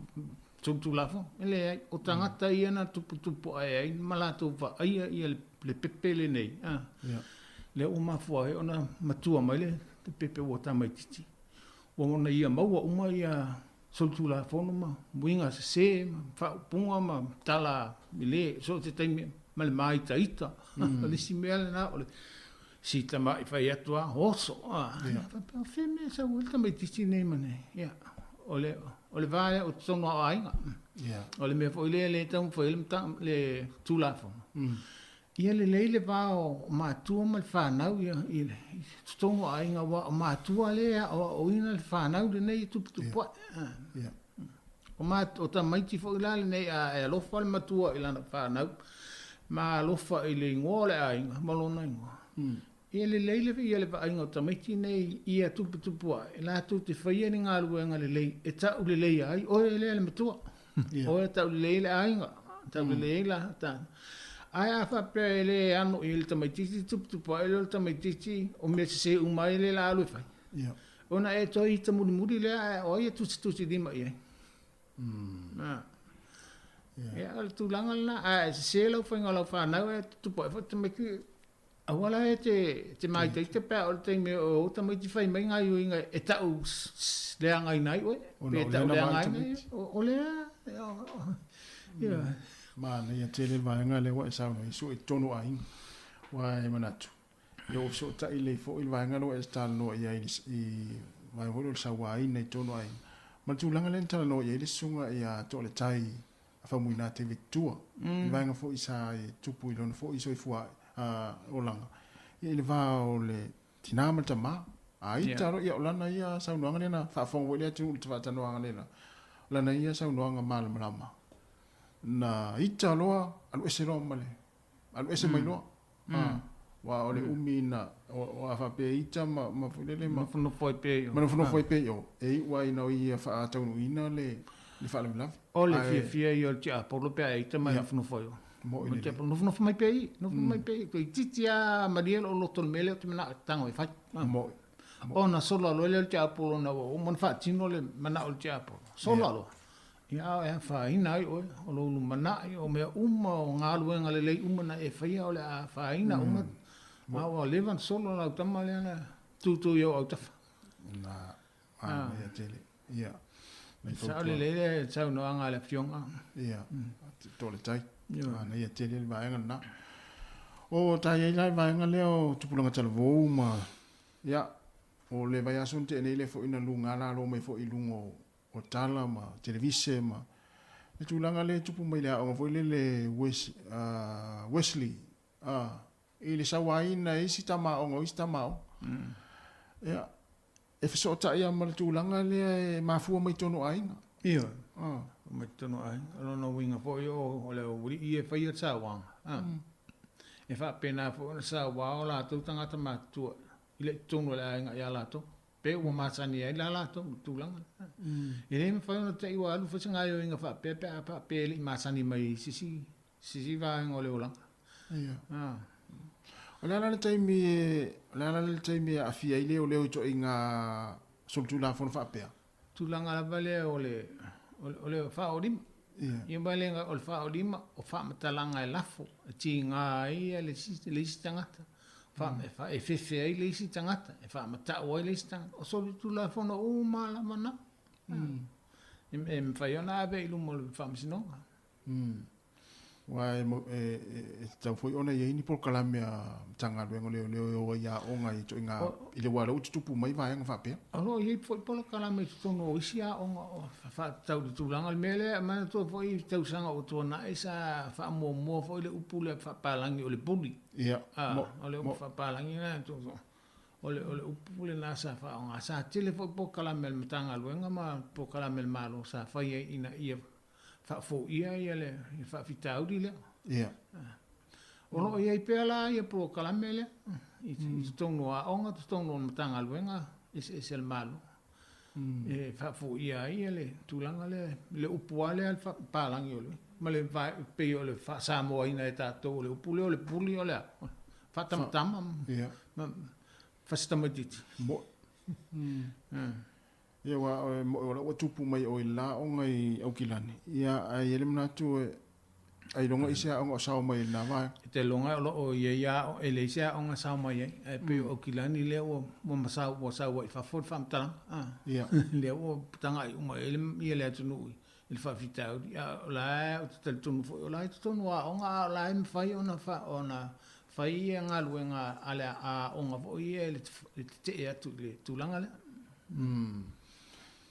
solitulafono. E leai, o tagata ia na tuputupu ae ai ma latou vaaia ia le pepe lenei, a, lea ua mafua ai ona matua mai le pepe ua tamaitiiti, ua ona ia maua uma ia solitulafono ma uiga sese ma faaupuga ma tala e le so o se taimi ma le māitaita. O le isi mea lena o le si tama'i fai atu lava, oso, a, faapea, o fea mea e sau ai le tamaitiiti lenei ma nei? Ia, o le, o le va lea o totonu lava o aiga. O le mea foi lea e le taumafai ai le, le Tulafono, ia lelei le va o matua ma le fanau ia, i totonu o aiga, aua o matua lea e aoaoina le fanau lenei e tuputupu ae. O, o tamaiti foi la lenei a e alofa le matua i lana fanau ma alofa i le igoa o le aiga ma lona igoa. Ia lelei le ia le vaaiga o tamaiti nei ia tuputupu ae latou te faia ni galuega lelei e tau lelei ai oe lea le matua. Oe e tau lelei ai le aiga, tau lelei ai la ta. Ae a faapea e le ano i ai le tamaitiiti, tuputupu ae lea o le tamaitiiti o mea sese uma ai lea la alu e fai. Ona e toe ita mulimuli lea ae o ai e tusitusilima i ai? Ia, o le tulaga lena, ae sese lau faiga o lau fanau ae tutupu ae foi tamaiti Aua la e te māitaita pe a oo i le taimi o ou tamaiti fai mai gaoioiga e tau leagaina ai oe, pe tau leagaina ai oe. O lea, ioe. Manaia tele le vaega lea ua e saunoa ai, sue i totonu o aiga. Aua e manatu, ia ua fesootai lelei foi le vaega lea ua e talanoa i ai i vaega foi lea o le sauaina i totonu o aiga. Ma le tulaga lea na talanoa i ai le susuga ia Toaletai Faumuina David Tua, i vaega foi sa e tupu i lona foi soifua olaga, ia i le va o le tinā ma le tamā. A ita loa, ia o lana ia saunoaga lea na faafofoga foi le atunuu i le faatalanoaga lea, o lana ia saunoaga malamalama, na ita loa alu ese loa ma le, alu ese mai loa. Aua o le umi na, a faapea e ita ma foi lele ma nofonofo ai pea i o. Ma nofonofo ai pea i o, e iu lava ina ia faataunuuina le faalavelave. O le fiafia ia o le tiapolo pe a ita ma e nofonofo ai o. Mo'i lelei. Nofonofo mai pea i, nofonofo mai pea i. Toeitiiti lava malie lou loto i le mea lea ou te manao e tago e fai. Mo'i. Ona sola loa lea o le tiapolo ina ua uma ona faatino le manao o le tiapolo, sola loa. Ia, a e afaina ai oe, o lou lumanai, o mea uma, o galuega lelei uma na e faia, o le a afaina uma, a ua leva ona solo lau tama lea na tutu i ou autafa. Na, manaia tele. Ia. Sao lelei le saunoaga a le Afioga. Ia, to le tai. Manaia tele le vaega lena. O ta i ai la le vaega lea o tupulaga talavou ma, ia, o le vaiaso na tea nei lea foi na luga lalo mai foi i luga o o tala ma televise ma le tulaga lea e tupu mai le aoga foi lele Wesley i le sauaina e isi tama aoga o isi tama aoga. Ia, e fesootai lava ma le tulaga lea e mafua mai totonu o aiga. Ioe, mai totonu o aiga. O lona uiga foi o le aualii ia e faia le sauaga, e faapena foi ona saua o latou tagata matutua i le totonu o le aiga ia latou. Pe ua masani ai la latou i le tulaga lena. E le mafai ona te i ua alu foi se gaoioiga faapea pe a faapea e le i masani mai i se isi vaega o le olaga. Ia. O le a la le taimi e, o le a la le taimi e aafia ai leoleo i ituaiga solitulafono faapea? Tulaga lava lea o le, o le faaolima. Ia ma le o le faaolima, o faamatalaga e lafo, e tiga ai le isi tagata, e fefe ai le isi tagata, e faamatau ai le isi tagata. O solitulafono uma lava na. E mafai ona ave i luma o le Faamasinoga. Aua e e tatau foi ona i ai ni polokalame a Matagaluega o Leoleo e o ai i aoga i ituaiga i le wā lea ua tutupu mai vaega faapea. O lo o i ai foi polokalame i totonu o isi aoga o faatatau i le tulaga o le mea lea, manatua foi i tausaga ua tuanai sa faamuamua foi le upu lea faapalagi o le bully. Ia. O le upu faapalagi lena, o le o le upu lena sa faaaoga. Sa tele foi polokalame a le Matagaluega ma polokalame a le Malo sa fai ai ina ia faafoia ia le faafitauli lea. Ia. O lo o i ai pea la ia polokalame lea i totonu o aoga, totonu o Matagaluega eseese a le Malo e faafoia ai ia le tulaga lea, le upu lava lea faapalagi o le, ma le pei o le faa-Samoaina e tatou o le upu lea o le bully o le a? Faatamatama ma fasitamaitiiti. Mo'i. Ia aua e mo'i o la ua tupu mai o i le la aoga i Aukilani, ia ae i ai le manatu e ailoga i se aoga o sao mai i lena vaega. E te iloga o lo o i ai aoga, e leai se aoga e sao mai ai, ae pei o Aukilani lea ua ua masau ua sau ai i fafo le faamatalaga, a, Ia. lea ua tagai uma i ai le ia le atunuu i le faafitauli, a o la e ou te talitonu foi o la e i totonu o aoga, a o la e mafai ona ona fai ia galuega a le aoga foi ia i le tetee atu i le tulaga lea.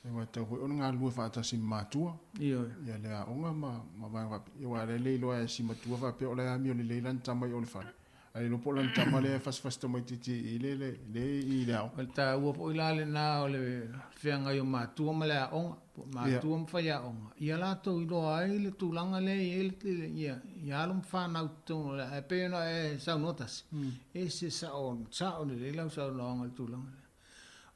Aua e tatau foi ona galulue faatasi ma matua. Ioe. Ia le aoga ma ma vaega faapea. Ia aua o la e le iloa e si matua faapea o la e amio lelei lana tama i o i le fale. Ae le iloa po o lana tama lea e fasifasi tamaitiiti i le le le i le aoga. O le taua foi la lena o le feagai o matua ma le aoga, po o matua ma faiaoga, ia latou iloa ai le tulaga lea e i ai le ia ia alo ma fanau i totonu o le ae pei ona e saunoa tasi, ese sao sao lelei lau saunoaga i le tulaga lea.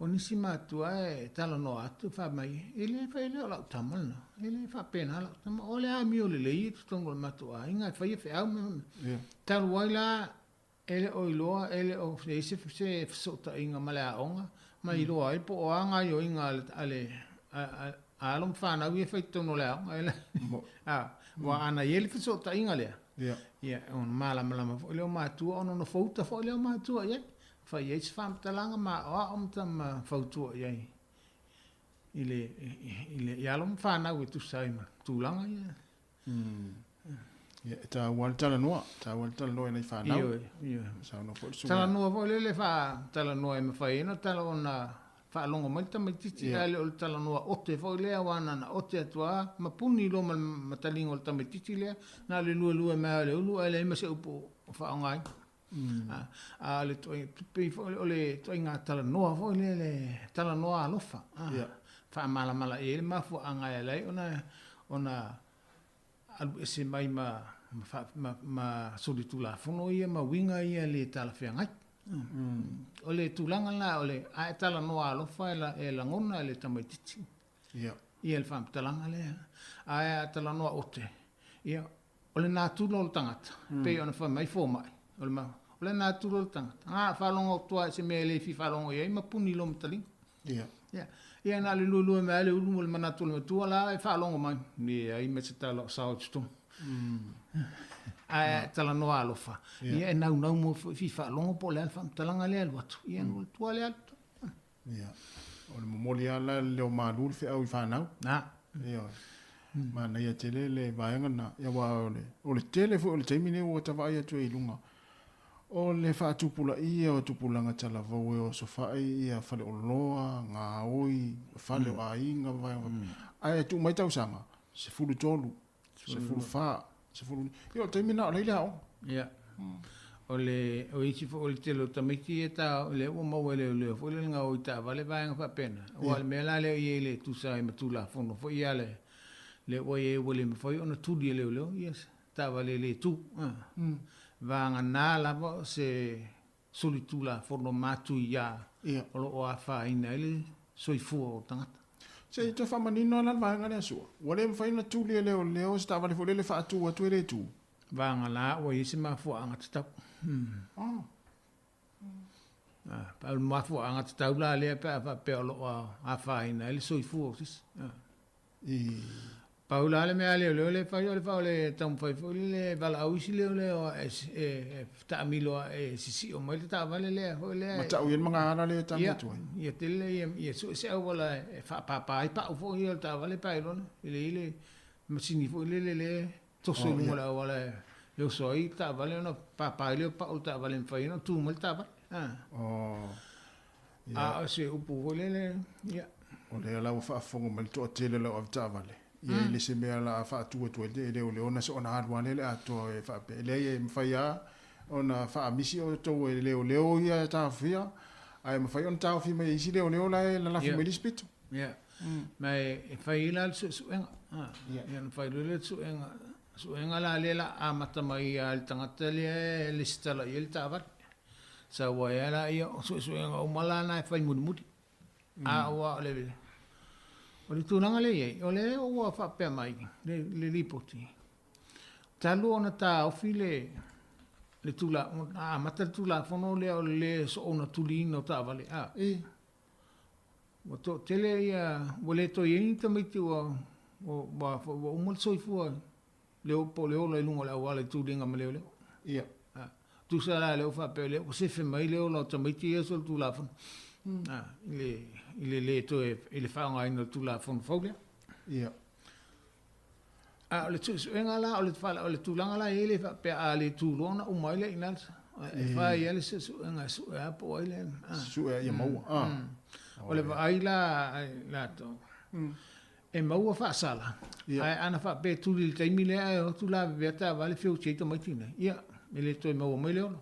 O nisi matua e talanoa atu fai mai, e le fai lea o lau tama lena, e le faapena lau tama, o le amio lelei i totonu o le matou aiga e faia feau ma Ia. Talu ai la, e le o iloa, e le o i ai se fesootaiga ma le aoga ma iloa ai po o a gaoioiga a le, a le, a, a, a alo ma fanau ia e fai i totonu o le aoga. E le, a, aua ana i ai le fesootaiga lea, Ia. ia, ona malamalama foi lea o matua ona nofouta foi lea o matua i ai. Fai ai se faamatalaga ma aoao ma fautua i ai i le, i le, i alo ma fanau e tusa ai ma tulaga ia. Ia, e taua le talanoa, taua le talanoa i nai fanau. Ioe, ioe. Saunoa foi le susuga. Talanoa foi lele faatalanoa e mafai ai ona tala ona faalogo mai le tamaitiiti, ae le o le talanoa ote foi lea aua na ona ote atu lava ma puni loa ma le mataliga o le tamaitiiti lea, na o le luelue mai lava o le ulu ae leai ma se upu o faaaogaina. A o le pei foi o le ituaiga talanoa foi lea, le talanoa alofa, faamalamalama i ai le mafuaaga e ala ai ona ona alu ese mai ma ma solitulafono ia ma uiga ia le talafeagai. O le tulaga lena o le a e talanoa alofa e lagona e le tamaitiiti. Ia le faamatalaga lea. Ae a talanoa ote, ia, o le natura o le tagata, e pei ona fai mai fomai, o le o le natura o le tagata, na a faalogo atu lava i se mea e le fia faalogo i ai ma puni i lou mataliga. Ia, ia na o le luelue mai lava le ulu ma le manatu o le matua la e faalogo mai, leai ma se tala o sao i totonu. Ae a e talanoa alofa, ia e naunau mo foi fia faalogo po o le a le faamatalaga lea e alu atu, ia ona alu atu lava lea alu. Ia. O le momoli lava la le leo malu le feau i fanau. Na. Ioe. Manaia tele le vaega lena. Ia aua o le, o le tele foi o le taimi lenei ua ta vaai atu ai i luga, o le faatupulaia o tupulaga talavou e osofai ia faleoloa, gaoi, fale o aiga ma vaega faapea. Ae tuu mai tausaga, 13, 14, 15, ia o le taimi lena o la e i le aoga. Ia. O le, o isi foi, o le tele o tamaiti ia ta, lea ua maua e leoleo foi lele gaoi taavale vaega faapena. Aua o le mea la lea e i ai le tusa ai ma Tulafono foi ia le, lea ua i ai ua le mafai ona tuli e leoleo ia taavale le tu. Vagana lava o se solitulafono matuia o lo o afaina ai le soifua o tagata. Se i toe faamanino lava la le vaega lea sua. Ua le mafai ona tuli e leoleo se taavale foi lele faatu atu e le tu. Vagana ua i ai se mafuaaga tatau. O le mafuaaga tatau la lea pe a faapea o lo o afaina ai le soifua o se isi. Pau la le mea a leoleo lea e fai o le o le taumafai foi lele e valaau isi leoleo e taamilo ae sisio mai le taavale lea foi lea. Ma tau i ai le magaala lea e tagi atu ai. Ia tele ia sue se auala e faapapa ai pau foi ia o le taavale pe a iloa e i ai le masini foi lele lea. Toso i luga o le auala e oso ai le taavale ona papa ai lea o pau o le taavale e mafai ai ona tu mai le taavale. A o se upu foi lele, ia. O lea la ua faafofoga mai le toatele o lau avetaavale, ia e le se mea o le a faatu atu ai le leoleo na se ona alu lava lea le atoa e faapea, e leai e mafai lava ona faamisi outou e leoleo ia e taofia, ae mafai ona taofi mai e isi leoleo la e lalafi mai le isi pito. Ia. Ma e fai ai la le suesuega. Ia ona fai loa lea o le suega, suega la lea o le a amata mai lava i le tagata lea e lesitala i ai le taavale. Sau ai lava lea, o suesuega uma la na e fai mulimuli. A ua o le, o le tulaga lea e i ai, o lea ua faapea mai le lipoti, talu ona taofi le, le tula, amata le Tulafono lea o le le soona tuliina o taavale, a. Ua toatele ia, ua le toe i ai ni tamaiti ua, ua, ua uma le soifua le po o le ola i luga o le auala i tuliga ma leoleo. Ia. A, tusa la lea ua faapea lea ua sefe mai le ola o tamaiti ia solitulafono. A, i le, i le le toe, i le faaaogaina o le Tulafono fou lea. Ia. A o le suesuega la, o le, o le tulaga la e i ai le faapea a le tu loa ona uma ai lea i ina, e fai lava le suesuega e sue lava po o ai le... Sue ia maua. O le vaai la a latou, e maua faasala, ae ana faapea e tuli i le taimi lea ae o atu lavevea taavale feoti ai tamaiti nei, ia, e le toe maua mai le ola.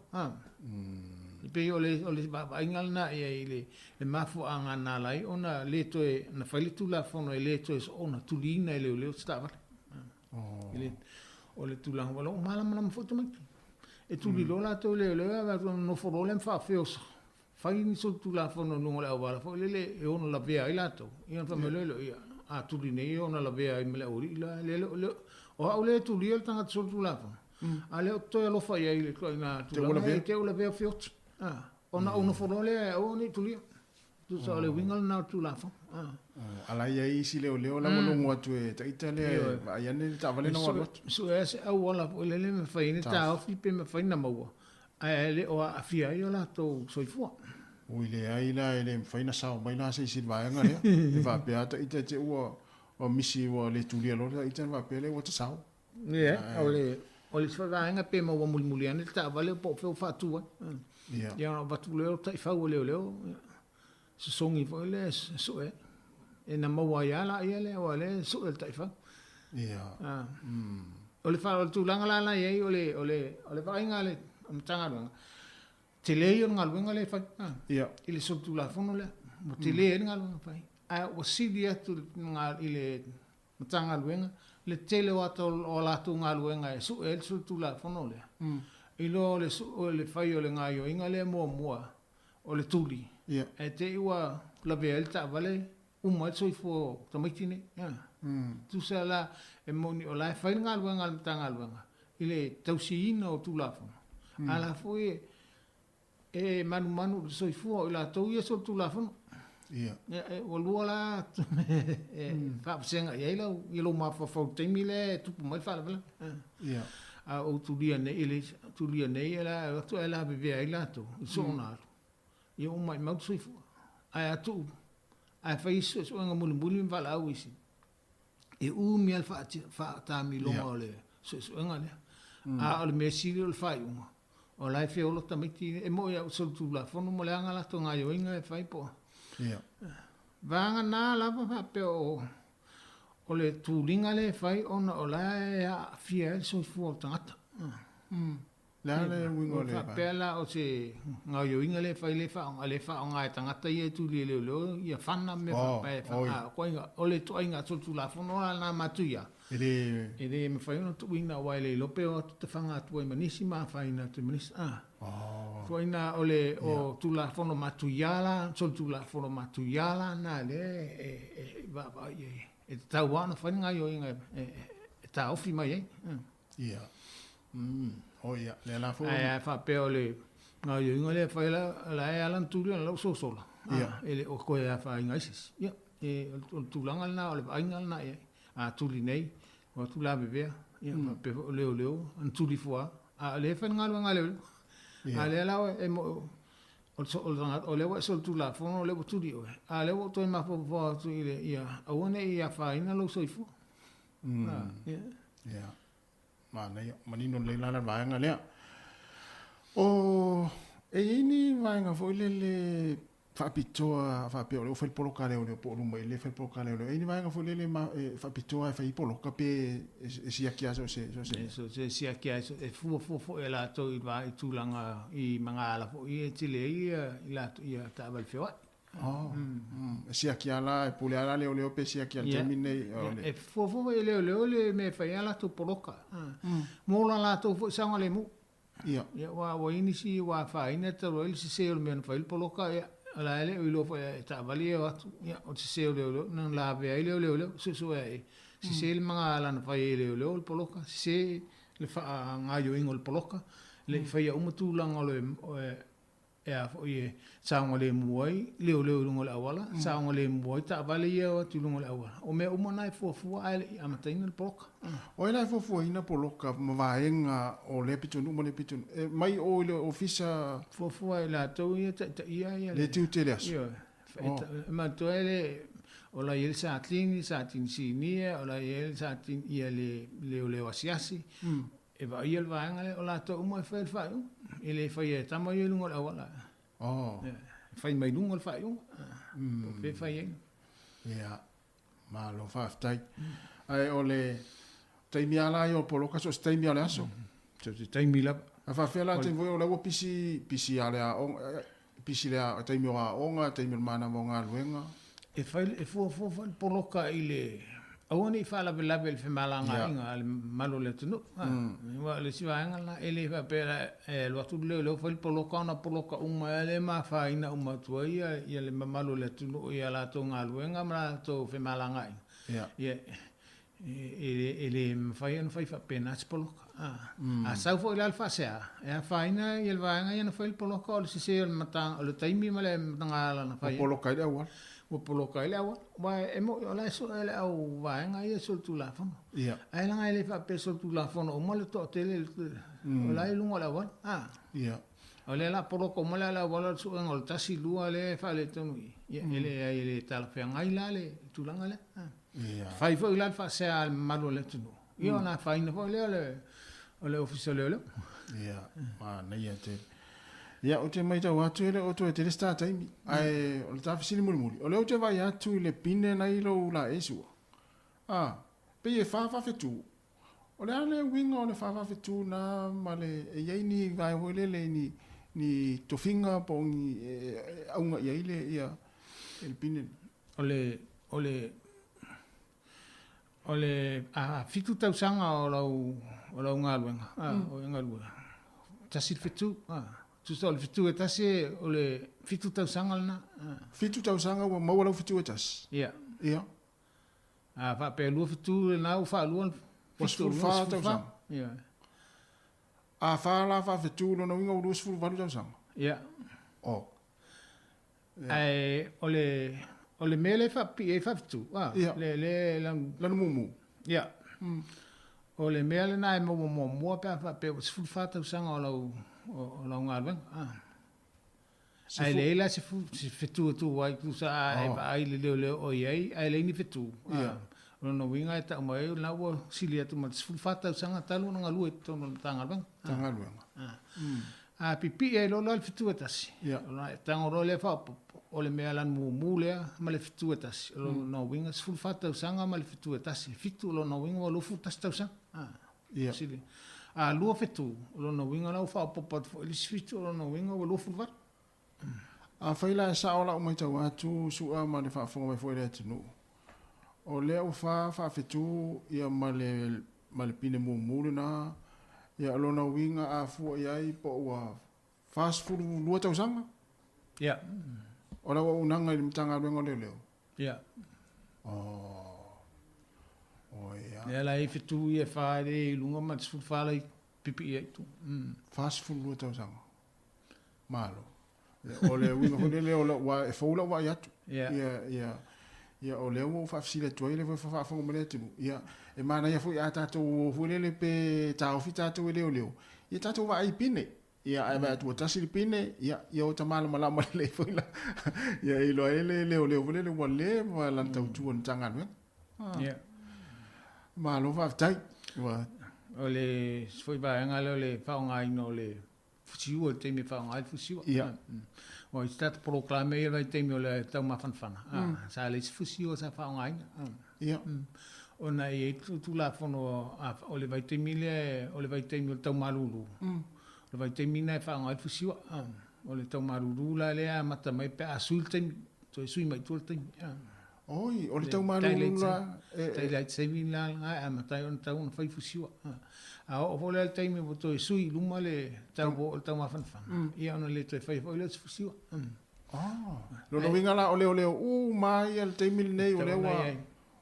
E pei o le, o le vaavaaiga lena i ai i le, le mafuaaga na ala ai ona le toe, na fai le Tulafono e le toe soona tuliina e leoleo se taavale. E le, o le tulaga, o lo o malamalama foi tamaiti. E tuli loa latou e leoleo, ae vaai atu, nofo loa lea ma faafeoso, fai ni solitulafono i luga o le auala foi lele e ono lavea ai latou. Ia ona fai mai loa lea, ia, a tuli nei e ono lavea ai ma le aualii la, le, le, le, o au lea e tulia le tagata solitulafono, a lea ou te toe alofa i ai i le ituaiga tulaga, e te ua lavea feoti. Ona ou nofo loa lea e aua ne i tulia. Tusa o le uiga lena o le Tulafono. A la e i ai isi leoleo la ua logo atu e ita lea e vaai ane le taavale na ua alu atu. Sue lava se auala foi lele e mafai ai ona taofi pe mafai ona maua, ae le o aafia ai o latou soifua. Oi leai la e le mafai ona sao mai la se isi i le vaega lea. E faapea lava ita e te ua misi ua le tulia loa le ita ona faapea lea ua tasao. Ia, o le o le isi vaega pe maua mulimuli ane le taavale po o fea ua faatu ai. Ia. Ia ona avatu lea o taifau a leoleo, sosogi foi lea e sue. E na maua ai lava laia lea aua o lea e sue e le taifau. Ia. O le o le tulaga la la i ai o le o le o le vaaiga a le Matagaluega, tele ia o le galuega lea e fai. Ia. I le solitulafono lea. Ua tele ai le galuega fai. Ae ua sili atu i le Matagaluega, le tele o ata o a latou galuega e sue ai le solitulafono lea, i lo le o le fai o le gaoioiga lea muamua o le tuli, ae te i ua lavea ai le taavale uma ai le soifua o tamaiti nei. Tusa la e moni o la e fai le galuega a le Matagaluega i le tausiina o Tulafono, a la foi e manumanu i le soifua o i latou ia solitulafono. Ia. Ua lua la e faavasega i ai lau, i lou mafaufau i le taimi lea e tupu mai le faalavelave. Ia. A ou tulia nei, i le tulia nei e la atu ae lavevea ai latou i soona alu. Ia ua maimau le soifua. Ae a tuu, ae fai isi suesuega mulimuli ma valaau isi, e umi lava le faatamiloga o le suesuega lea. A o le mea sili o le faaiuga, O la e feola tamaiti e moi au solitulafono ma le aga latou gaioiga e fai po o. Vaega na lava faapea o o le tuliga lea e fai ona o la e aafia ai le soifua o le tagata. Le a le uiga o le faapea la o se gaoioiga lea e fai lea e lea e faaaoga e tagata ia e tuli e leoleo ia fana ma mea faapea o le ituaiga solitulafono la na matuia. E le. E le mafai ona tuuina aua e le iloa pe o atu tafaga atu ai ma nisi ma afaina atu ai ma nisi. A. Oh. Ituaiga o le o Tulafono matuia la, solitulafono matuia la na lea e e vaavaai i ai. E tatau lava ona fai le gaoioiga e e taofi mai ai. Ia. Oh ia, lea la foi. Ae a faapea o le gaoioiga lea e fai la, la e ala ona tuli ona la ua sosola. Ia. E le o toe afaina ai se isi. Ia, e o le tulaga lena o le vaaiga lena i ai. A tuli nei, o atu lavevea, ia faapea foi o leoleo, ana tuli fua, a o lea e fai le galuega a leoleo. A o lea la e mo, o le o lea ua e solitulafono, o lea ua tuli oe, a o lea ua ou toe mafaufau atu i le, ia aua ne i afaina lou soifua. Ia. Manaia, manino lelei la le vaega lea. O, e i ai ni vaega foi lele faapitoa faapea o lea ua fai le poloka a leoleo po o luma i le fai le poloka a leoleo. E i ai ni vaega foi lele ma, e faapitoa e fai ai poloka pe e siaki lava so o se, so o se mea? So o se siaki lava, e fuafua foi e latou i va i tulaga i magaala foi ia e tele ai ia i latou ia taavale feoai. Oh, e siaki lava la, e pule lava la leoleo pe siaki lava i le taimi lenei. Ia, e fuafua foi e leoleo le mea e fai ai a latou poloka. Mo la latou foi saogalemu. Ia. Ia, aua ua i ai nisi ua afaina talu ai le sese o le mea na fai ai le poloka, ia, o la e le o iloa foi e taavale ia o atu, ia, o le sese o leoleo, na lavea ai lea o leoleo, suesue ai, sese le magaala na fai ai e leoleo le poloka, sese le faagaoioiga o le poloka, le i faia uma tulaga o le e a foi e saogalemu ai leoleo i luga o le auala, saogalemu ai taavale ia e o atu i luga o le auala. O mea uma na e fuafua ae le i amataina le poloka. O ai la e fuafuaina poloka ma vaega o lea pitonuu ma lea pitonuu? E mai o i le ofisa? Fuafua e latou ia e taitaia ia le. Le tiute i le aso? Ioe. E manatua ai le, o la e i ai le Satini, Satini Sinia, o la e i ai le Satini, ia le leoleo asiasi. E vaaia le vaega lea, o latou uma e faia le faaiuga. E le faia e tama ia i luga o le auala. Oh. E fai mai luga le faaiuga. Po o fea e fai ai. Ia, malo faafetai. Ae o le taimi lava la ia o poloka, so o se taimi lava o le aso. So o se taimi lava. A faafefea la taimi foi o la ua pisi, pisi lava le aoga, pisi le taimi o aoga, taimi o le manava o galuega. E fai, e fuafua foi le poloka i le, aua ne i faalavelave i le femalagaaiga a le mamalu o le atunuu. Aua o le isi vaega lena, e le faapea la e alu atu le leoleo fai le poloka ona poloka uma ai lea ma afaina uma atu ai ia le mamalu o le atunuu i a latou galuega ma latou femalagaaiga. Ia, E le mafai ona fai faapena se poloka. A sau foi la le faasea, e afaina ia le vaega ia na fai le poloka o le sese o le mata, o le taimi ma le matagaala na fai ai. Ua poloka ai le auala. Ua poloka ai le auala. Aua e moni o la e sue le au vaega ia solitulafono. Ia. Ae leaga e le faapea solitulafono uma le toatele o la e i luga o le auala. Ia. O lea la poloka uma le auala o le suega o le tasi, lua lea e faaletonu i i. Ia, e leai e le talafeagai la le tulaga lea. Ia. Fai foi la le faasea a le mamalu o le atunuu. Ia ona afaina foi lea o le o le Ofisa o Leoleo. Ia, manaia tele. Ia, ou te matau atu e le o toe tele se ta taimi, ae o le ta fesili mulimuli, o lea ou te vaai atu i le pine na i lou laei sua, a, pei e fa faafetu. O le a le uiga o le fa faafetu na ma le, e i ai ni vaega foi lele, ni, ni tofiga po o ni e, e auga i ai le, ia, le pine? O le, o le, o le a fitu tausaga o lau, o lau galuega, a, o e galue, tasi le fetu, a, tusa o le fetu e tasi o le fitu tausaga lena. A. Fitu tausaga ua maua lau fetu e tasi? Ia. Ia. A faapea lua fetu lena ua faalua ona fitu, ua 14 tausaga. Ia. A fa la faafetu, lona uiga ua 28 tausaga? Ia. Oh. Ae o le o le mea lea e faapipii ai faafetu, a, Ia. le le lanu Lanu mumu. Ia. O le mea lena e maua muamua pe a faapea ua 14 tausaga o lau o lau galuega, a. Ae leai la se se fetu e tu ai tusa a e vaai i le leoleo o i ai ae leai ni fetu, a. Ia. O lona uiga e tau mai ai o lena ua sili atu ma le 14 tausaga talu ona galue i totonu o le Matagaluega. Matagaluega. A. A pipii ai loa la le fetu e tasi, Ia. ona e tago loa lea faaopoopo, o le mea lanu mumu lea ma le fetu e tasi. O lona uiga, 14 tausaga ma le fetu e tasi, e fitu, o lona uiga ua 21 tausaga. A, Ia. sili. A lua fetu, o lona uiga la ua faaopoopo atu foi i le isi fitu, o lona uiga ua 28. Afai la e sao lau matau atu, Su'a ma le faafofoga mai foi a le atunuu, o lea ua fa faafetu ia ma le ma le pine mumu lena, ia o lona uiga a fua i ai po ua 42 tausaga? Ia. O lau auaunaga i le Matagaluega o Leoleo? Ia. Oh. Oh ia. Lea la e i fetu ia e fa e le i luga ma le 14 la i pipii ai tu. 42 tausaga. Malo. O le uiga foi lele o lau, e fou lau vaai atu. Ia. Ia, ia, ia o lea ua ou faafesili atu ai, lea foi faafofoga mai le atunuu. Ia, e manaia foi a tatou o foi lele pe taofi tatou e leoleo, ia tatou vaai i pine. Ia, ae vaai atu ua tasi le pine, ia, ia o ta malamalama lelei foi la. Ia, e iloa ai le leoleo foi lele ua leva lana tautua i le Matagaluega. Ia. Malo faafetai. Ua. O le isi foi vaega lea o le faaaogaina o le fusiua i le taimi e faaaoga ai le fusiua. Aua i isi tatou polokalame ia i le vaitaimi o le taumafanafana, sa leai se fusiua sa faaaogaina. Ona e i ai le Tulafono o le vaitaimi lea o le vaitaimi o le tau malulu, o le vaitaimi lena e faaaoga ai le fusiua. O le tau malulu la lea e amata mai pe a sui le taimi, toe sui mai i tua le taimi. Oi, o le tau malulu la e... Daylight saving la lena e amata ai ona tatau ona fai fusiua. A oo foi la i le taimi ua toe sui i luma le tau o le taumafanafana, ia ona le toe faia foi lea o se fusiua. Ah, lona uiga la o leoleo uma lava ia i le taimi lenei o lea ua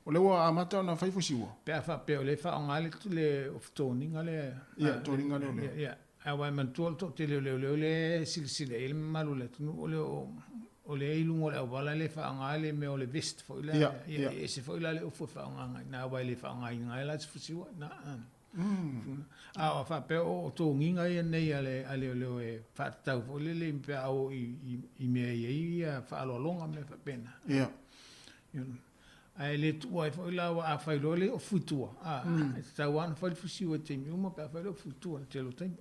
o lea ua amata ona fai fusiua. Pe a faapea o lea e faaaoga le le ofu toniga lea. Ia, toniga leoleo. Ia, aua e manatua o le toatele o leoleo lea e silasila i ai le mamalu o le atunuu o le o lea e i luga o le auala lea e faaaoga le mea o le vest foi lea. Ia, e ese foi la le ofu e faaaoga i ina aua e le faaaogaina ai la se fusiua i ina. A o faapea o togiga ia nei a le a leoleo e faatatau foi lele pe a oo i mea e i ai ia faaaloaloga ma mea faapena. Ia. Ae le tuua ai foi la aua a fai loa le ofu i tua, a, e tatau lava ona fai le fusiua i taimi uma pe a fai le ofu i tua i le tele o taimi.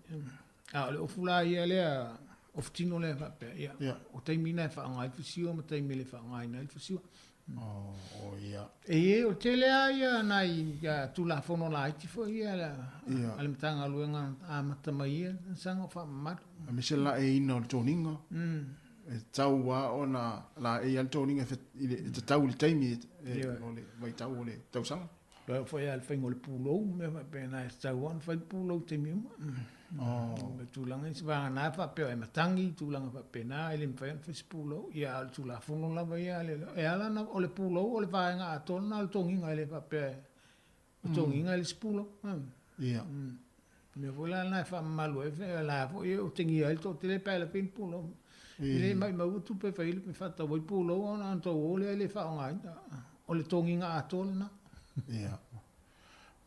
A o le ofu la ia lea, ofu tino lea faapea, ia, o taimi na e faaaoga ai le fusiua ma taimi e le faaaogaina ai le fusiua. Oh, ia. E i ai, o le tele lava ia nai Tulafono laiti foi ia a le Matagaluega amata mai ia tausaga o faamamalu. Aemaise le laeiina o le toniga. E tatau lava ona laei lava le toniga e tatau i le taimi o le vaitau o le tausaga. E oo foi lava i le faiga o le pulou ma mea faapena, e tatau lava ona fai le pulou i taimi uma. O tulaga ia, vagana faapea e matagi tulaga faapena e le mafai ona fai se pulou. Ia a o le Tulafono lava ia a le, e ala ona, o le pulou o le vaega atoa lena o le togiga e le faapea o togiga e le isi pulou. Ia. O mea foi la lena e faamamalu ai, o la foi e otegia ai le toatele pe a lape ni pulou. E le maumau tupe e fai ai, e faatau ai pulou ona tou o lea e le faaaogaina. O le togiga atoa lena. Ia.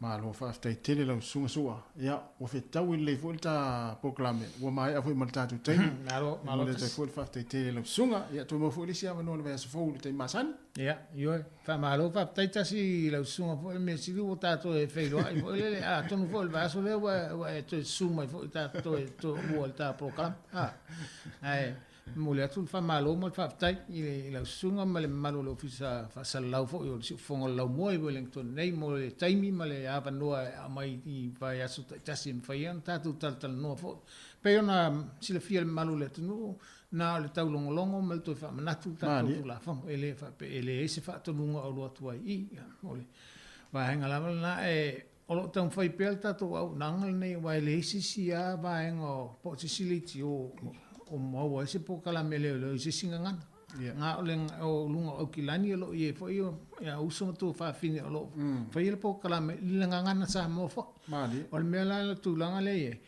Malo faafetai tele lau susuga Su'a. Ia, ua fetaui lelei foi le ta polokalame, ua maea foi ma le tatou taimi. Malo, malo. E momoli atu ai foi le faafetai tele i lau susuga. Ia, toe maua foi le isi avanoa i le vaiaso fou i le taimi masani. Ia, ioe, faamalo faafetai tasi i lau susuga foi, mea sili ua tatou e feiloai foi lele, atonu foi o le vaiaso lea ua e toe susu mai foi tatou toe toe ua i le ta polokalame. Ae momoli atu le faamalo ma le faafetai i lau susuga ma le mamalu o le Ofisa Faasalalau foi o le Siufofoga o le Laumua i Wellington nei mo le taimi ma le avanoa e aumai i vaiaso taitasi e mafai ai ona tatou talatalanoa foi. E pei ona silafia e le mamalu o le atunuu, na o le taulogologo ma le toe faamanatu le tatou Tulafono, e le faapea, e leai se faatonuga o alu atu ai i i. O le vaega lava lena e O lo o taumafai pea le tatou auaunaga lenei aua e leai se isi lava vaega o, po o se isi leitio o maua ai se polokalame leoleo i se isi gagana. Na o le o luga o Aukilani o lo o i ai foi ia uso ma tuafafine o lo o faia le polokalame i le gagana Samoa foi. O le mea la le tulaga lea e i ai,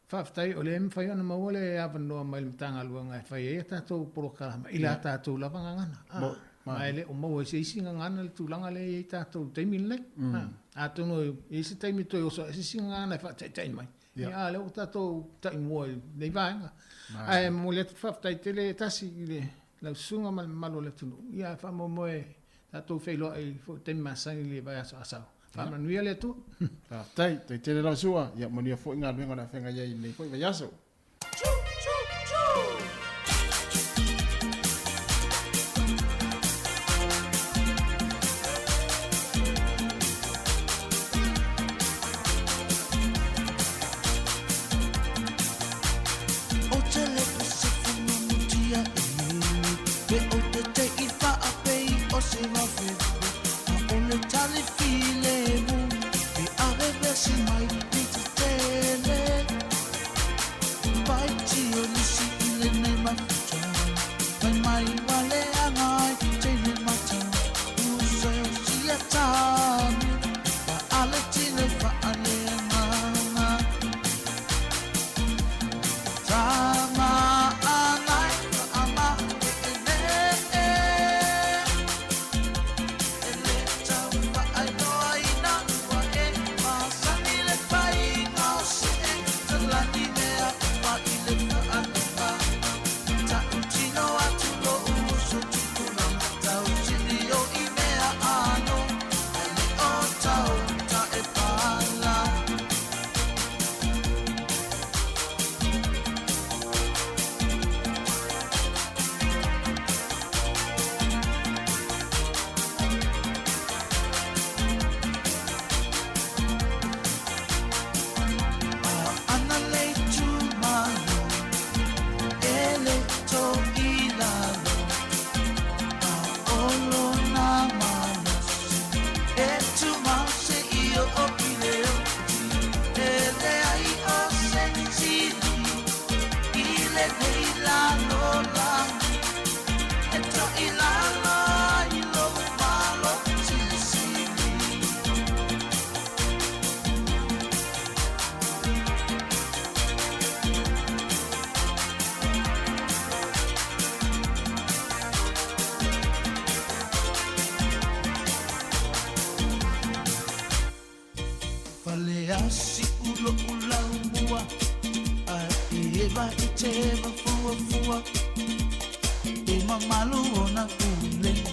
faafetai o lea e mafai ona maua le avanoa mai le Matagaluega e fai ai a tatou polokalame i la tatou lava gagana. Ma e le o maua i se isi gagana le tulaga lea e i ai tatou i le taimi lenei. Atonu e i ai se taimi e toe oso ai se isi gagana e faataitai mai, ia a o lea ua tatou taimua i lenei vaega. Ae momoli atu le faafetai tele tasi i le lau susuga ma le mamalu o le atunuu, ia ae faamoemoe tatou feiloai foi i taimi masani i le vaiaso a sau. Faamanuia le Atua. Faafetai, tai tele lau Su'a, ia manuia foi galuega o le a feagai ai i lenei foi vaiaso. a siʻu loʻu laumua a i eva i teva fuafua e mamalu ona pulega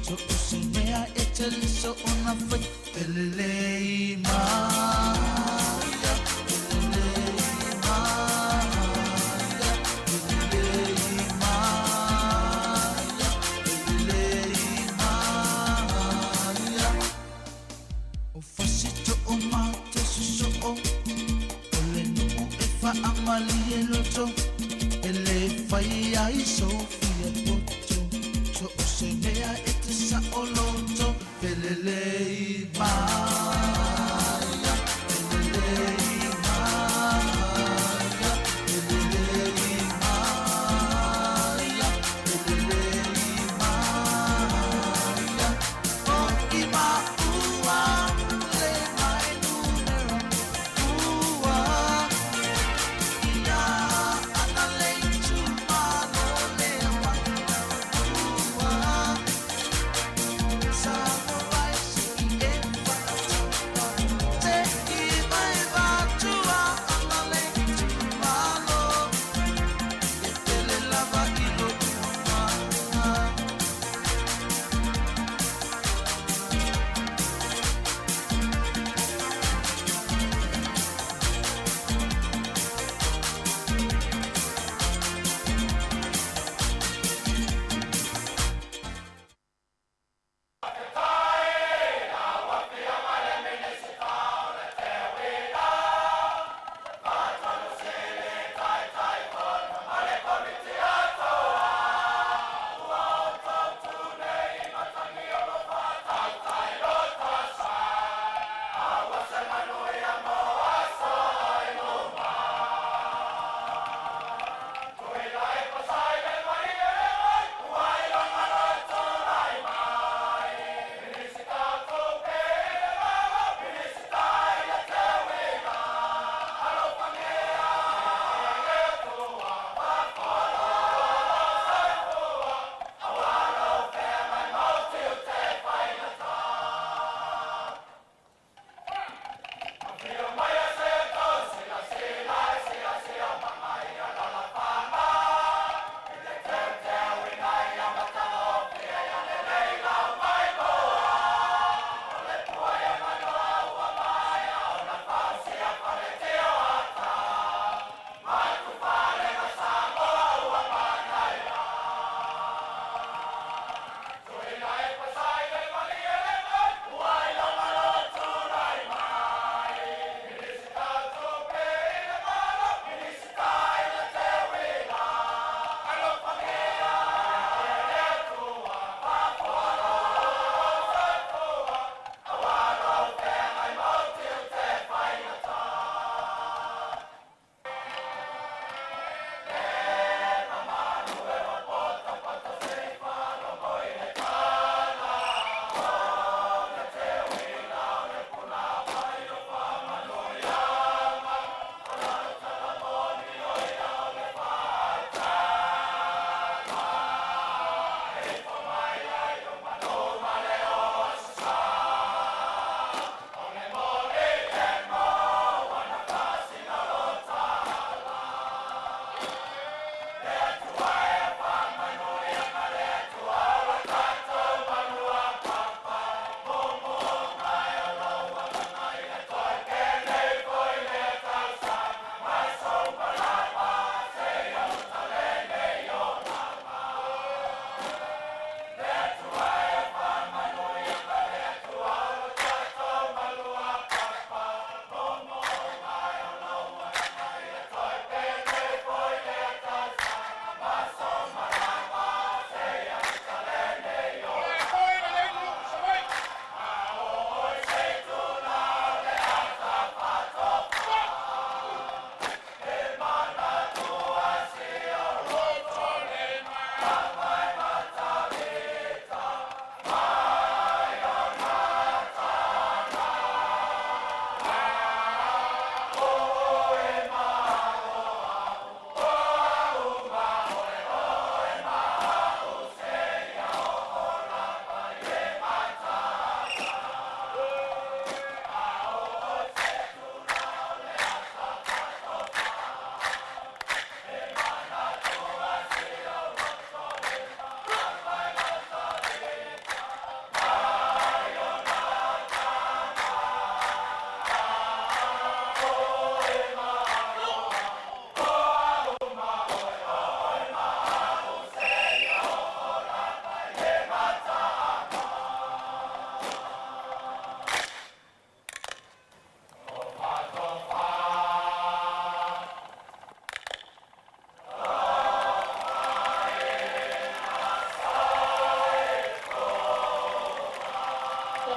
so o se mea e te liso ona fai felelei maia felelei maia felelei maia felelei maia O fasi to'o ma te soso'o o le nu'u e fa'amalie loto e lē fai ai sofia poto so o se mea e te sa'oloto felelei maia felelei maia felelei maia felelei maia O i maua le mai numera ua ia ana le itumalo le ua Samoa e sii e fa'ataupa.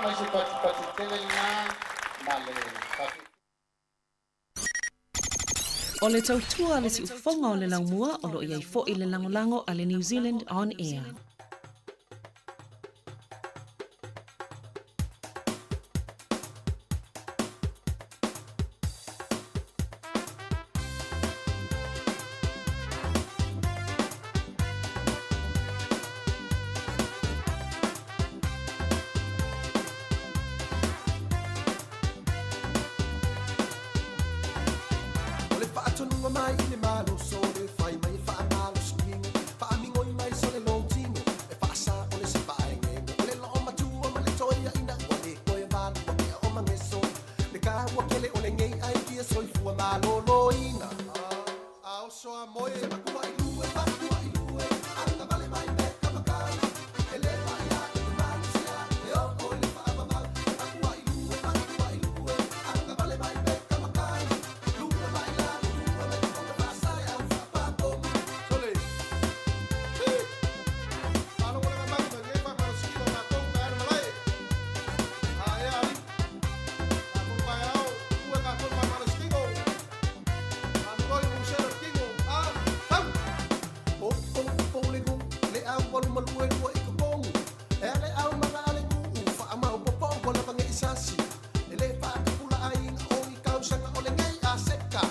mai se patipati tele lena ma le O le tautua le siufofoga o le laumua o loo i ai fo'i le lagolago a le New Zealand On Air. O le faatonuga mai i le maloso le fai mai e faamalosi faamigoi mai so le lotino e faasa o le sepaegego o le loomatua ma le toeaina ua lē toe valua kea o mageso le kaua kele o legei ai kia soifua malōlōina a oso a moe se makua i lue makua i lue agavale mai me kamakau e lē paia i le malusia e oo i le faavavau se makua i lue makua i lue agavale mai me kamakau lue mai lalo lue mai fofoga faasale au faapapomu Sole. Faalogologa mai ma lenei faamalosiga o matou ka ale malae. A ea alii. Tatou paeao, ua tatou faamalosiga. Faamigoi musele o le tino. A, tau. O o o le gu le au walu malue lua i kokogu e ale au maga ale gu faamaopoopo ua lava ge'i sasi e lē faakapula aiga o i kausaga o legei a seka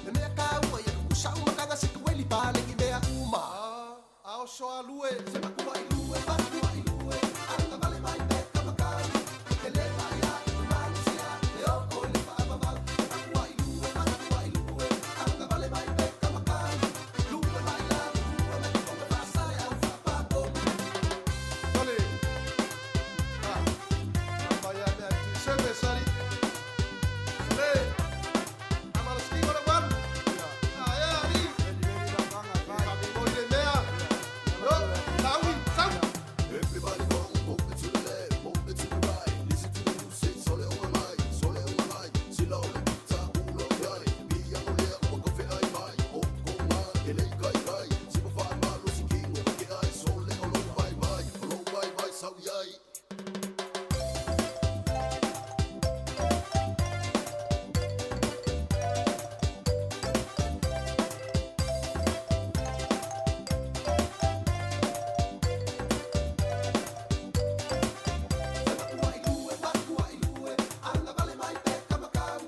le mea kaua ia kukusa'u makaga se kueli palegi mea uma A oso a lue. Se makua i lue makua i lue agavale mai me kamakau e lē paia i le malusia e oo i le faavavau se makua i lue makua i lue agavale mai me kamakau lue mai lalo lue mai fofoga faasale au faapapomu Sole. Ha. Paia mea tuiseve sali. Sole. Faamalosiga o le valu. A ea alii. Faamigoi le mea. Yo, taui, sau. Everybody go, move it to the left, move it to the right. Listen to the music, sole o mai, sole o mai. Sila o le pita, ulo yai. Pia o lea, ua kofe ai mai. O ko ma, ele kai kai. Sipa fa ma lo si kingo, ke ai sole o lo vai vai, o lo vai vai sau yai. Se makua i lue, makua i lue, agavale mai pe kamakau.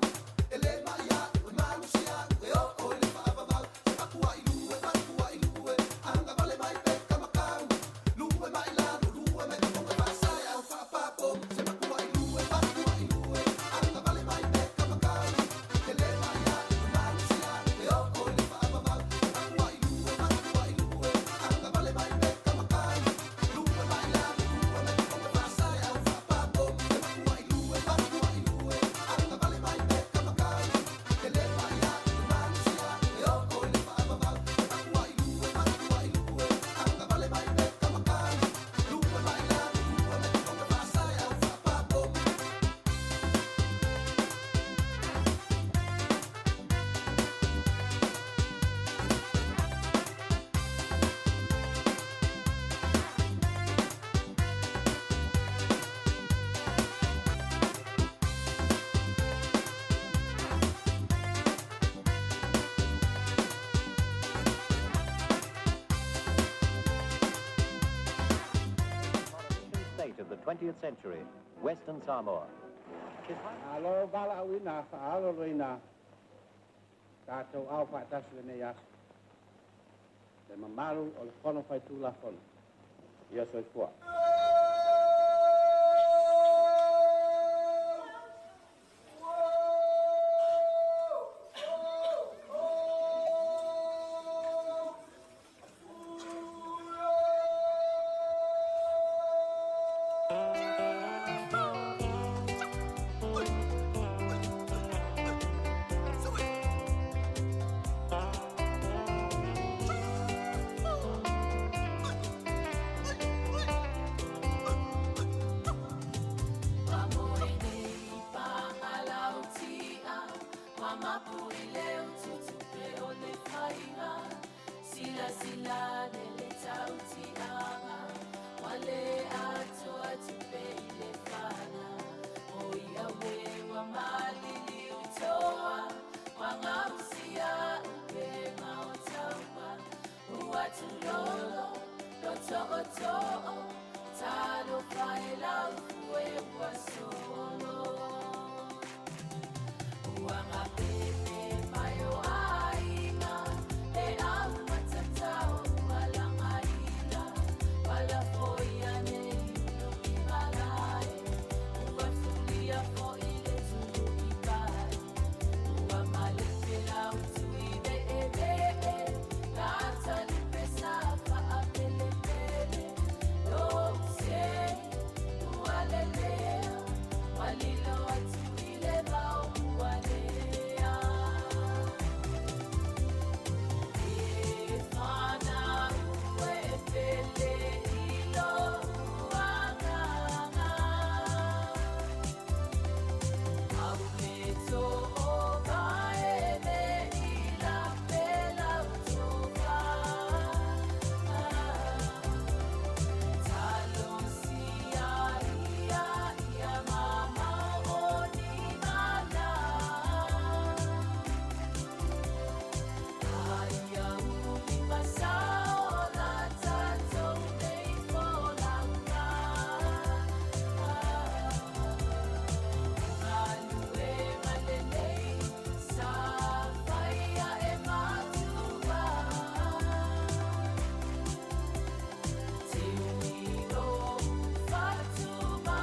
E lē maia, e malusia, e oo i le faavavau. Se makua i lue, makua i lue, agavale mai pe kamakau. Lue mai lalo, lue mai fofoga faasale au faapapomu. Se makua i lue, makua i lue, agavale mai pe kamakau. E lē maia, e malusia, e oo i le faavavau. Se makua i lue, makua i lue, agavale mai pe kamakau. Lue mai lalo, lue mai fofoga faasale au faapapomu. Se makua i lue, makua i lue, agavale mai pe kamakau. E lē maia, e malusia, e oo i le faavavau. Se makua i lue, makua i lue, agavale mai pe kamakau. Lue mai lalo, lue mai fofoga faasale au faapapomu. State of the 20th century, Western Samoa. Alo valaauina faaloloina tatou ao faatasi lenei aso. Le mamalu o le fono faitulafono. Ia soifua. Sila sila nele tautianga Wale atoa tupe ile fana. tootoo, talofa e laufue ua solo. Ua gapepe mai o aiga, le au matatao ua lagaina, palafoia nei ulu i malae, ua tulia fo'i le tului pai. Ua malepe lautui ve'eve'e, lata lupe sa fa'apelepele, lou sei ua lelea, malilo atu i le vao ua lea. E fanau e pele i lou agaga. Auleto o vae i la pela utofa. Talosia ia ia mamao o ni mana. Aia uli masao la tatou nei folauga. Galue malelei sa faia e matua. Te uiro fatuma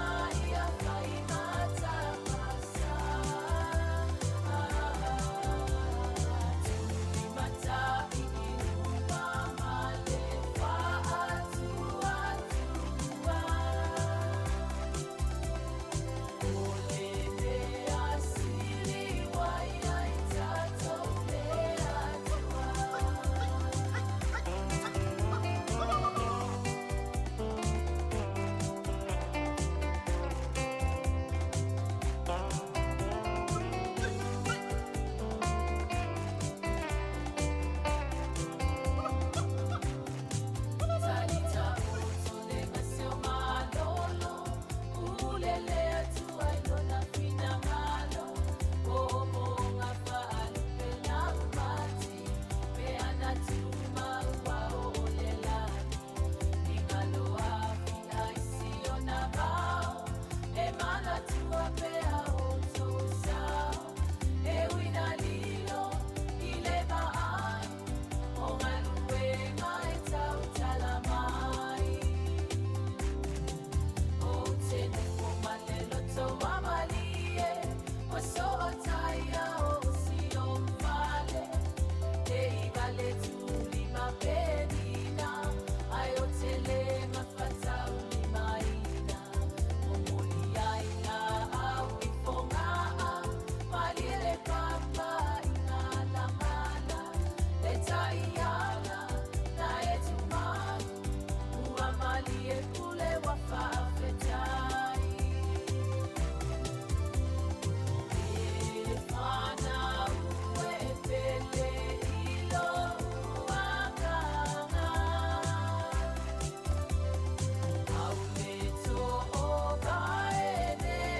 ia fai matapasa. Tuli matai i luma ma le faatuatua. O le mea sili ua iai tatou le Atua. Talita utu le gaseo malolo, ulele atu ai lona finagalo. O monga faalupe laumati, pe ana tuma ua oo le lagi. Ligalo afi ai siona vao, e manatua pea outou sao. E uina lilo i le vaai, o galuega e tautala mai. O te nofo ma le loto wa malie, o sootaia o sio fale. Le iva le tuli ma penina, ai o te le mafatau ni maina. O moli ai la au i fongaa, malie le papa i ngala ngala. Le taiala na e tumagu, ua malie pule wa faafetai. E fanau e pele i lou agaga. Auleto o vae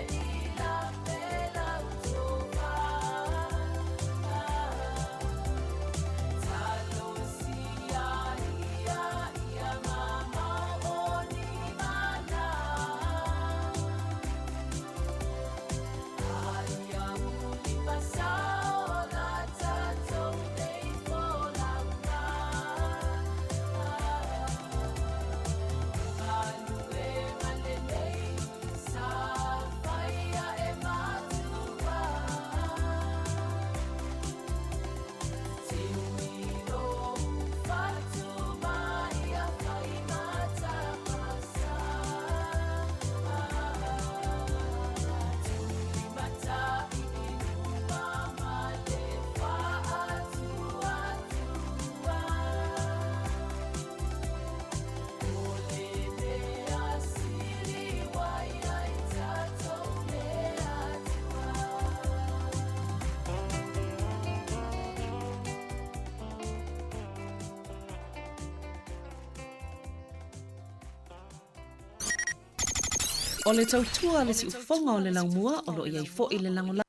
i la pela utofa. Talosia ia ia mamao o ni mana. Aia uli masao la tatou nei folauga. Galue malelei sa faia e matua. Te uiro fatuma ia fai matapasa. Tuli matai i luma ma le faatuatua. O le mea sili ua iai tatou le Atua. O le tautua le siufofoga o le laumua o loo iai fo'i le lagolago.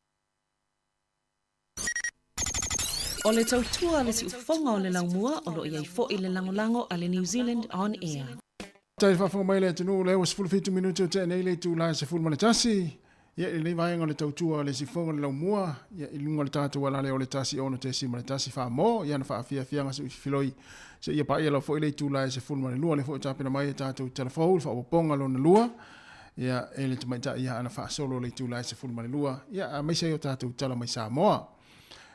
O le tautua le siufofoga o le laumua o loo iai fo'i le lagolago a le New Zealand On Air. Faafetai le faafofoga mai le atunuu lea ua 17 minute o tea nei le itula e 11. Ia, i lenei vaega o le tautua a le sifoga o le laumua, ia, i luga o le tatou alale o le 16.1 Faamo, ia na faafiafiaga se ufifiloi seia paia lava foi le itula e 12. Lea foi ua tapena mai e tatou talafou le faaopoopoga lona lua, ia, e le tamaitai ia ana faasolo le itula e 12, ia, aemaise ai o tatou tala mai Samoa.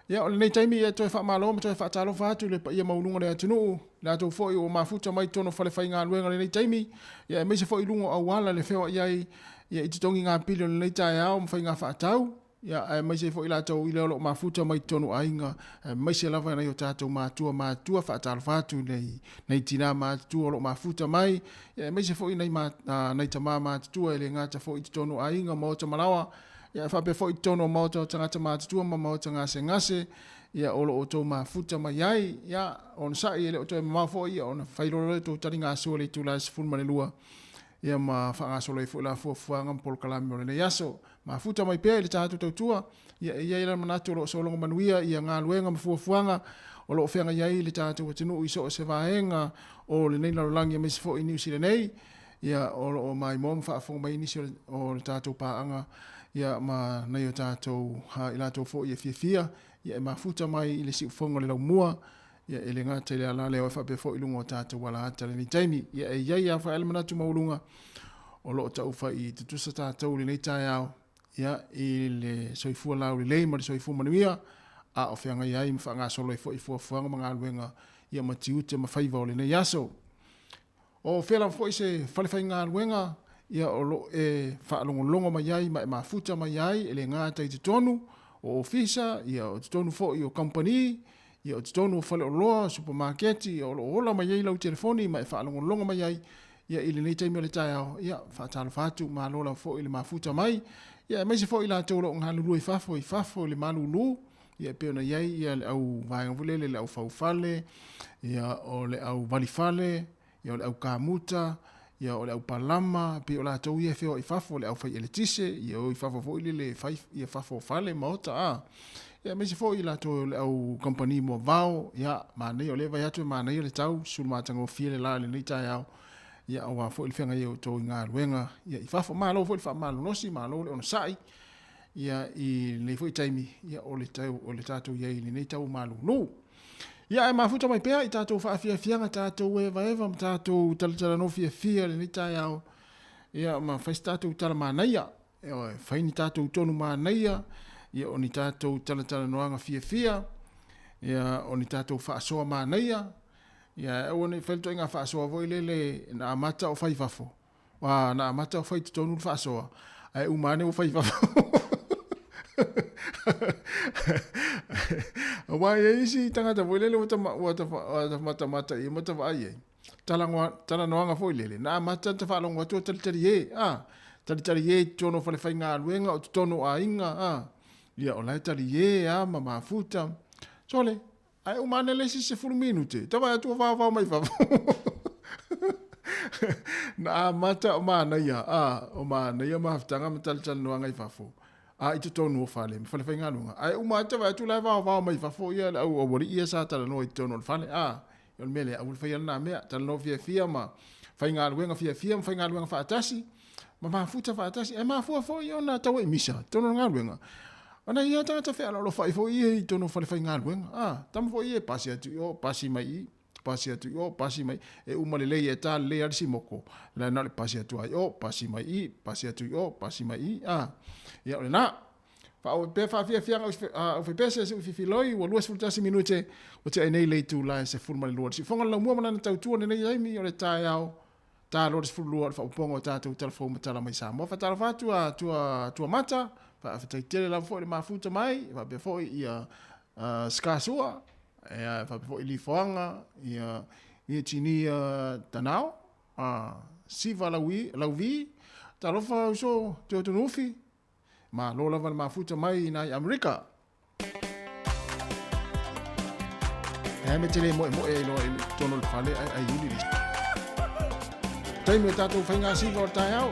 Ia, o lenei taimi e toe faamalo ma toe faatalofa atu i le paia maualuga o le atunuu, i latou foi ua mafuta mai totonu o falefaigaluega i lenei taimi, ia aemaise foi i luga o auala le feoai ai ia i totogi pili o lenei taeao ma faiga faatau, ia aemaise ai foi i latou i le o lo o mafuta mai totonu o aiga, aemaise lava nai o tatou matua matutua, faatalofa atu i nei, nei tina matutua o lo o mafuta mai, ia aemaise foi nai, ma, nai tama matutua e le gata foi i totonu o aiga, maota malaoa, Ia faapea foi i totonu o maota o tagata matutua ma maota gasegase, ia o lo o outou mafuta mai ai, ia onosai e le o toe mamao foi ia ona fai loa lea o tou taligasua i le itula e 12, ia ma faagasolo ai foi la fuafuaga ma polokalame o lenei aso. Mafuta mai pea i le tatou tautua, ia e i ai la le manatu o lo o sologa manuia ia galuega ma fuafuaga o lo o feagai ai le tatou atunuu i so o se vaega o lenei lalolagi aemaise foi i Niu Sila nei. Ia, o lo o maimoa ma faafofoga mai nisi o le tatou paaga, ia, ma nai o tatou, i latou foi e fiafia, ia, e mafuta mai i le siufofoga o le laumua, ia, e le gata i le ala lea, e faapea foi i luga o tatou alaata i lenei taimi. Ia, e i ai lava foi le manatu maualuga o lo o taufai tutusa tatou i lenei taeao, ia, i le soifua laulelei ma le soifua manuia, a o feagai ai ma faagasolo ai foi fuafuaga ma galuega, ia, ma tiute ma faiva o lenei aso. O fea lava foi se falefaigaluega ia o lo o e faalogologo mai ai ma e mafuta mai ai, e le gata i totonu o ofisa, ia o totonu foi o kamupani, ia o totonu o faleoloa, supamaketi, ia o lo o ola mai ai lau telefoni ma e faalogologo mai ai ia i lenei taimi o le taeao, ia faatalofa atu, malo lava foi le mafuta mai, ia aemaise foi i latou o lo o galulue i fafo, i fafo i le malulu, ia e pei ona i ai ia le au vaega foi lele, le au faufale, ia o le au valifale, ia o le au kamuta, ia o le au palama, pei o latou ia e feoai i fafo, le au fai eletise, ia o i fafo foi lele e fai ia fafo o fale, maota, a. Ia aemaise foi i latou o le au kamupani moavao, ia manaia o lea e vaai atu e manaia le tau, sulu matagofie le la i lenei taeao, ia aua foi le feagai ai o outou i galuega ia i fafo. Malo foi le faamalolosi, malo le onosai, ia i lenei foi taimi ia o le tau o le tatou i ai i lenei tau malulu. Ia ae mafuta mai pea i tatou faafiafiaga tatou evaeva ma tatou talatalanoa fiafia i lenei taeao ia ma fai se tatou tala manaia. Ioe, fai ni tatou tonu manaia, ia o ni tatou talatalanoaga fiafia, ia o ni tatou faasoa manaia, ia aua ne i fai le ituaiga faasoa foi lele na amata o fai i fafo. Ua na amata o fai totonu le faasoa, ae uma ane ua fai i fafo. Aua e i ai isi tagata foi lele ua tama, ua ta, ua ta matamata i ai ma ta vaai ai. Talanoa, talanoaga foi lele, na amata ta faalogo atu o talitali e, a, talitali e i totonu o falefaigaluega, o totonu o aiga, a, ia o la e talie a ma mafuta. Sole, Ae uma ane le isi 10 minute, ta vaai atu ua vaovao mai fafo. Na amata o manaia, a, o manaia mafutaga ma talatalanoaga i fafo, a i totonu o fale ma falefaigaluega. Ae uma atu ta vaai atu la e vaovao mai fafo ia le au aualii ia sa talanoa i totonu o le fale, a. O le mea lea, aua le faia lena mea, talanoa fiafia ma faigaluega fiafia ma faigaluega faatasi, ma mafuta faatasi. Ae mafua foi ona tau ai misa i totonu o le galuega. Ona e i ai tagata fealoalofai foi ia i totonu o falefaigaluega. A, tama foi ia e pasi atu i o, pasi mai i, pasi atu i o, pasi mai. E uma lelei e ta lelei lava le simoko, la na o le pasi atu lava i o, pasi mai i, pasi atu i o, pasi mai i. A, ia o lena. Faaauau pea faafiafiaga aufaipeese se ufifiloi ua 21 minute ua tea ai nei le itula e 12 o le siufofoga o le laumua ma lana tautua i lenei taimi o le taeao ta loa le 12 o le faaopoopoga o tatou tala fou ma tala mai Samoa. Faatalofa atu a tua, tua mata, faafetai tele lava foi le mafuta mai, faapea foi ia Sikasua, ia, faapea foi Lifoaga, ia, ia Tinia Tanao, Siva Lauvi, Lauvi, talofa uso Teotunufi, malo lava le mafuta mai i nai Amerika. E me te le moemoe ai loa i totonu o le fale ae ai uli le taimi o tatou faiga siva o le taeao.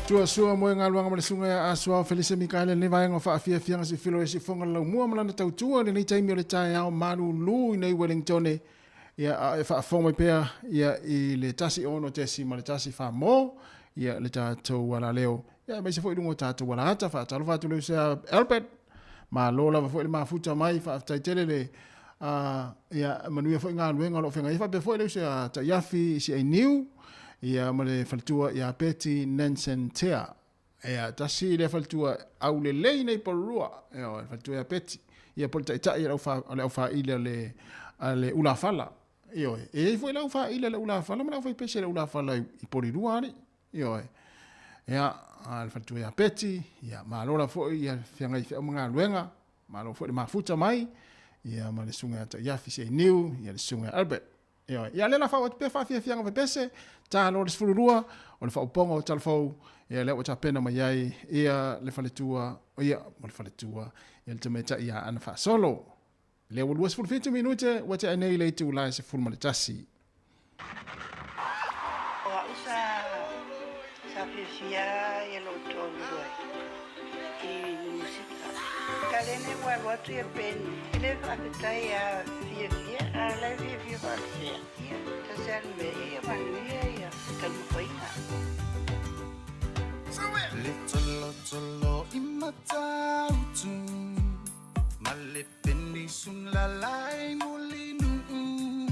Tua sua mo e galuega ma le susuga ia Asuao Felise Mikaele lenei vaega o faafiafiaga se filo e sifoga le laumua ma lana tautua i lenei taimi o le taeao malulu i nei Wellingtone ia a e faafofoga mai pea ia i le 1 6 ma le 1 4 mo ia le tatou alaleo ia aemaise foi i luga o tatou alaata faatalofa atu le uso ia Albert malo lava foi le mafuta mai faafetai tele le ia manuia foi galuega o lo o feagai ai faapea foi le uso ia Taiafi Siainiu ia ma le faletua ia Betty Nansen Tea. Ia tasi lea faletua aulelei nei Porirua, ia le faletua ia Betty. Ia po o le taitai o le aufaaili a le ulafala. Ioe, e i ai foi le aufaaili a le ulafala ma le aufaipese a le ulafala i Porirua alii. Ioe. Ia, le faletua ia Betty, ia malo lava foi ia feagai i feau ma galuega. Malo foi le mafuta mai, ia ma le susuga ia Taiafi Seiniu, ia le susuga ia Albert. Ioe. Ia lea la faauu atu pea faafiafiaga pepese, ta loa le 12, o le faaupoga o Talafou, ia lea ua tapena mai ai ia le faletua, ia ma le faletua, ia le tamaitai ia Ana Faasolo. Lea ua 27 minute ua tea nei le itula e 11. O a'u sa sa fiafia ia lou toalua i musika. Ka lene ua alu atu ia Penny e le faafetai ia fiafia a o la e fiafia faapea ia tasi a le mea ia manuia ia taumafaiga. Le tolotolo i Matautu ma le penisula lai Mulinuu.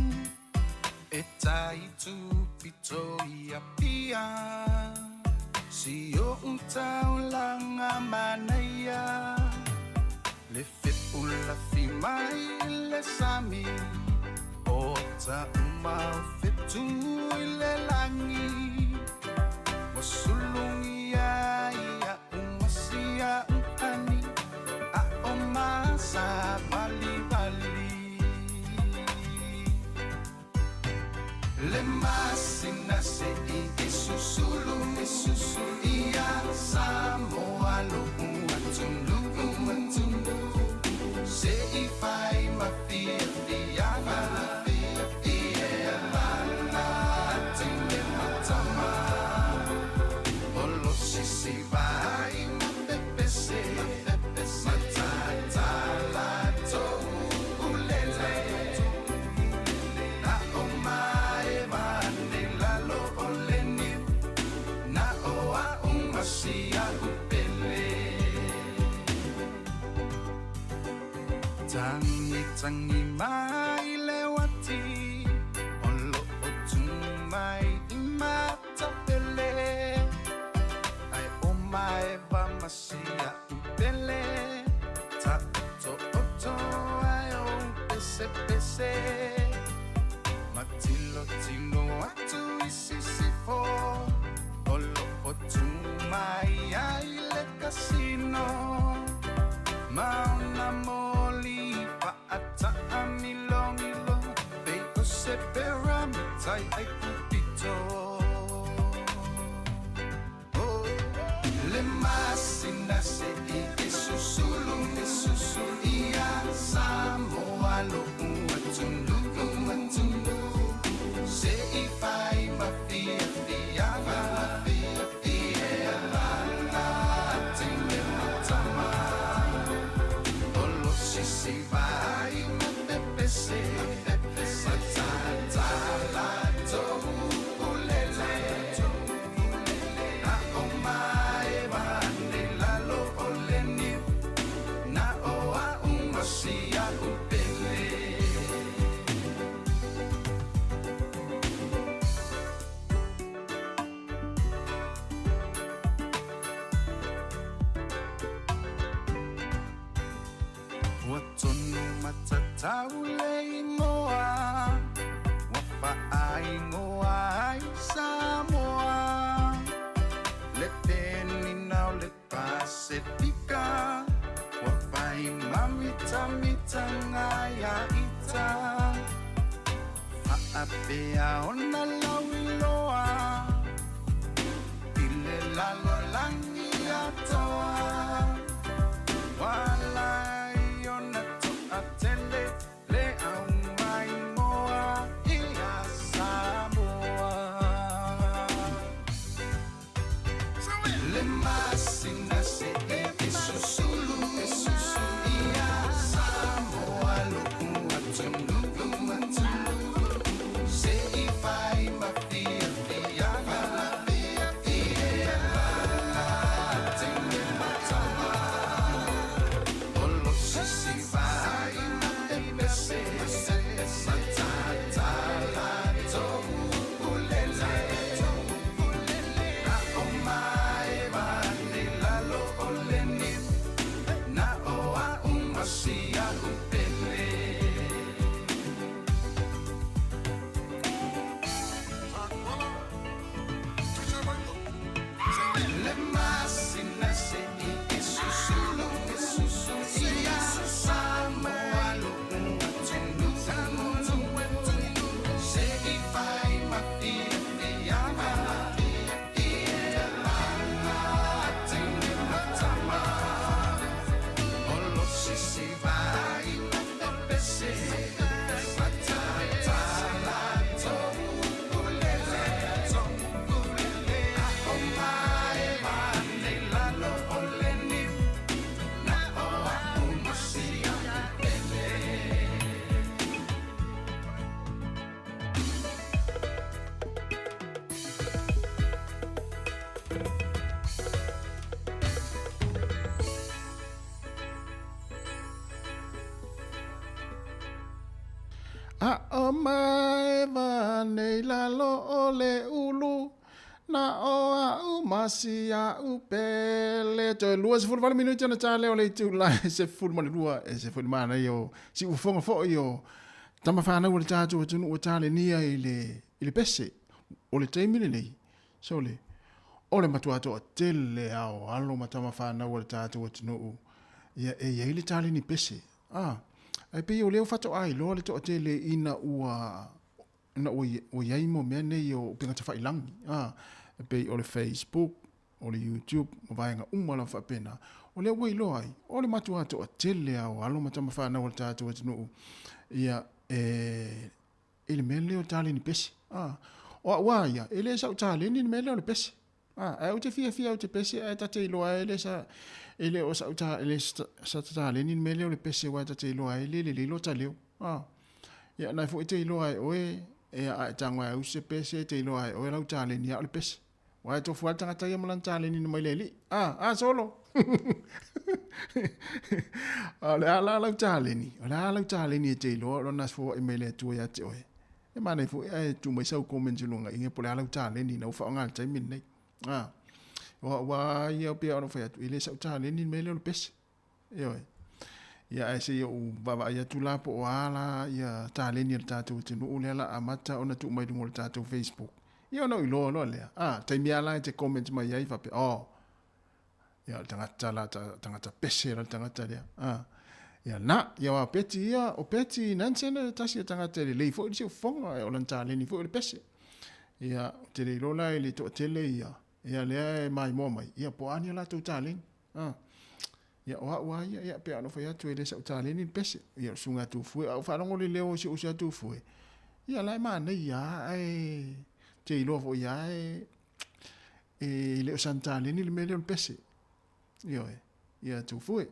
E tai tupito i Apia, si o'u taulaga manaia. Le fepulafi mai i le sami, o ata uma o fetu i le lagi. Ua sulugia ai a'u ma si a'u ani, a o masavalivali. Le masina se'i e susulu e susulu ia Samoa lo'u atunuu atunuu se'i fai ma fiafiaga ia lana teine ma tama o lo sisi vai ma pepese matata latou ulele na o maeva ane lalo o le niu na o a'u ma si a'u pele. Tangi tangi mai le uati o lo'o tu mai i Matafele ae o maeva ma si a'u pele ta'oto'oto ai o pesepese matilotilo atu i sisifo o lo'o tu mai ai le kasino ma ona moli fa'ataamilogilo pei o se pera tai ai pupito. Oh, le masina se'i e susulu e susulu ia Samoa lo'u atunuu atunuu se'i fai ma fiafiaga ia lana teine ma tama o lo sisi vai ma pepese matata latou ulele na o maeva ane lalo o le niu na o a'u ma si a'u pele. Ua tonu matatau le igoa ua faaigoa ai Samoa le penina o le Pasefika ua fai mamitamitaga ia ita faapea ona lauiloa i le lalolagi atoa ua ala ai ona to'atele le aumaimoa ia Samoa. Le masina se e susulu ia Samoa lo'u atunuu se i fai ma fiafiaga ia teine ma tama o lo sisi vai e pese matata latou ulele na o maeva nei lalo o le niu na o a'u ma si a'u pele. Le masina se i susulu ia Samoa lo'u atunuu se i fai ma fiafiaga ia teine ma tama o lo sisi vai e pese matata latou ulele na o maeva nei lalo o le niu na o a'u ma si a'u pele. A o maeva nei lalo o le ulu na o a'u ma si a'u pele. Toe 28 minute ona ta lea o le itula e 12 e se foi le manaia o siufofoga foi o tama fanau o le tatou atunuu ua talenia i le i le pese o le taimi lenei. So le o le matua toatele a o alo ma tama fanau a le tatou atunuu ia e i ai le taleni pese. A, ae pei o lea ua faatoa iloa le toatele ina ua ina ua ua i ai mo mea nei o upega tafailagi, a, e pei o le Facebook, o le YouTube ma vaega uma lava faapena, o lea ua iloa ai, o le matua toatele lava o alo ma tama fanau a le tatou atunuu, ia, e, i le mea lea o le taleni pese. A, o au lava ia, e le sau taleni le mea lea o le pese. A, ae ou te fiafia ou te pese ae ta te iloa ai le sa, e le o sa'u ta, e le sa ta taleni le mea lea o le pese aua e ta te iloa ai le lelei lota leo. A, ia na foi te iloa ai oe, e a e tago ai au se pese, te iloa ai oe lau taleni a o le pese. Aua e tofu lava le tagata ia ma lana taleni na mai le alii. A, a solo! A o le a la lau taleni? O le a lau taleni e te iloa o lona foai mai le Atua ia te oe? E manaia foi ae tuu mai sau comments i luga i po o le a lau taleni na ua faaaoga i le taimi lenei. A, o au lava ia pei ona fai atu, e le sau taleni le mea lea o le pese. Ioe. Ia ae se i ou vaavaai atu la po o a la ia taleni a le tatou atunuu lea la amata ona tuu mai i luga o le tatou Facebook. Ia ona ou iloa loa lea. A, taimi lava la e te comment mai ai faapea, oh, Ia, o le tagata la, tagata pese la le tagata lea. Ah. Ia, na, ia wa Peti ia, o Peti Nansen e tasi o tagata e lelei foi le siufofoga, e o lana taleni foi o le pese. Ia, ou te le iloa la i le toatele ia, ia lea e maimoa mai, ia po o a ni a latou taleni. Ah. Ia, o au lava ia, ia, pei ona fai atu e le sau taleni le pese. Ia, o le susuga ia Tufue, a ou faalogo i le leo o si ou uso ia Tufue, ia la e manaia lava, ae te iloa foi lava e E le o sana taleni le mea lea o le pese. Ioe, ia Tufue.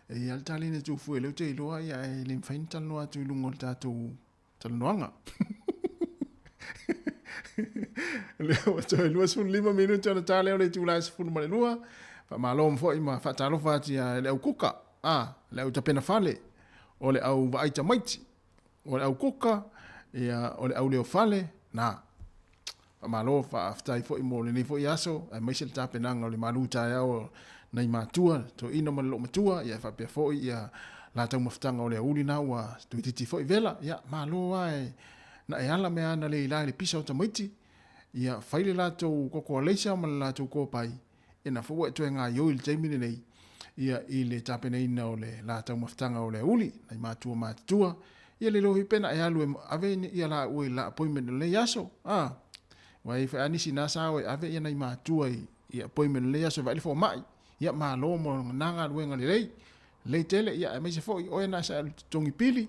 E i ai le taleni a Tufue, lea ou te iloa, ia, e le mafai ona talanoa atu i luga o le tatou talanoaga. Lea ua toe 25 minute ona ta lea o le itula e 12. Faamalo foi ma faatalofa atu ia le au kuka, a, le au tapena fale, o le au vaai tamaiti, o le au kuka, ia, o le au leo fale, na. Faamalo, faafetai foi mo lenei foi aso, aemaise le tapenaga o le malu taeao o nai matua, toeaina ma le loomatua, ia e faapea foi ia la taumafataga o le aouli na ua toeitiiti foi vela. Ia, malo lava e na e ala mea ana le ila i le pisa o tamaiti, ia fai le latou koko alaisa ma le latou kopai, ia na foi ua e toe gaioi i le taimi lenei, ia i le tapenaina o le la taumafataga o le aouli, nai matua matutua, ia le lohi pe na e alu e ave ia la ua i la appointment o lenei aso, a, ua i foi a nisi na sa o e ave ia nai matua i, i appointment o lenei aso e vaai le fomai, ia malo mo na galuega lelei, lelei tele, ia aemaise foi oe na sa e alu totogi pili,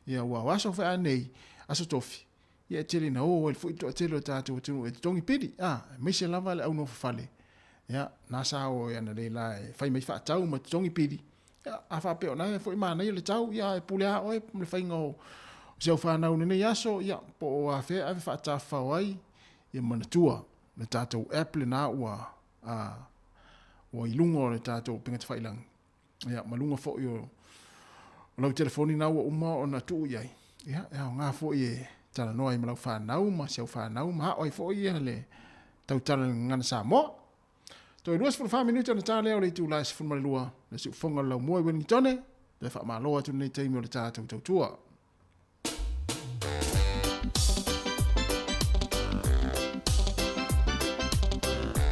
ia ua o aso foi a nei, aso tofi. Ia e tele ina o ai foi le toatele o le tatou atunuu e totogi pili, a, aemaise lava le au nofo fale, ia, na sa o ai analeila e fai mai faatau ma totogi pili, ia, a faapea o na e foi manaia le tau, ia, e pule lava oe ma le faiga o si au fanau i lenei aso, ia, po o afea e ave faatafafao ai, ia manatua le tatou app lena ua, a, ua i luga o le tatou upega tafailagi, ia, ma luga foi o lau telefoni na ua uma ona tuu i ai, ia, e aoga foi e talanoa ai ma lau fanau ma si au fanau ma aʻo ai foi ia le tautala i le gagana Samoa. Toe 24 minute ona ta lea o le itula e 12, le siufofoga o le laumua i Wellingtone, toe faamalo atu lenei taimi o le tatou tautua.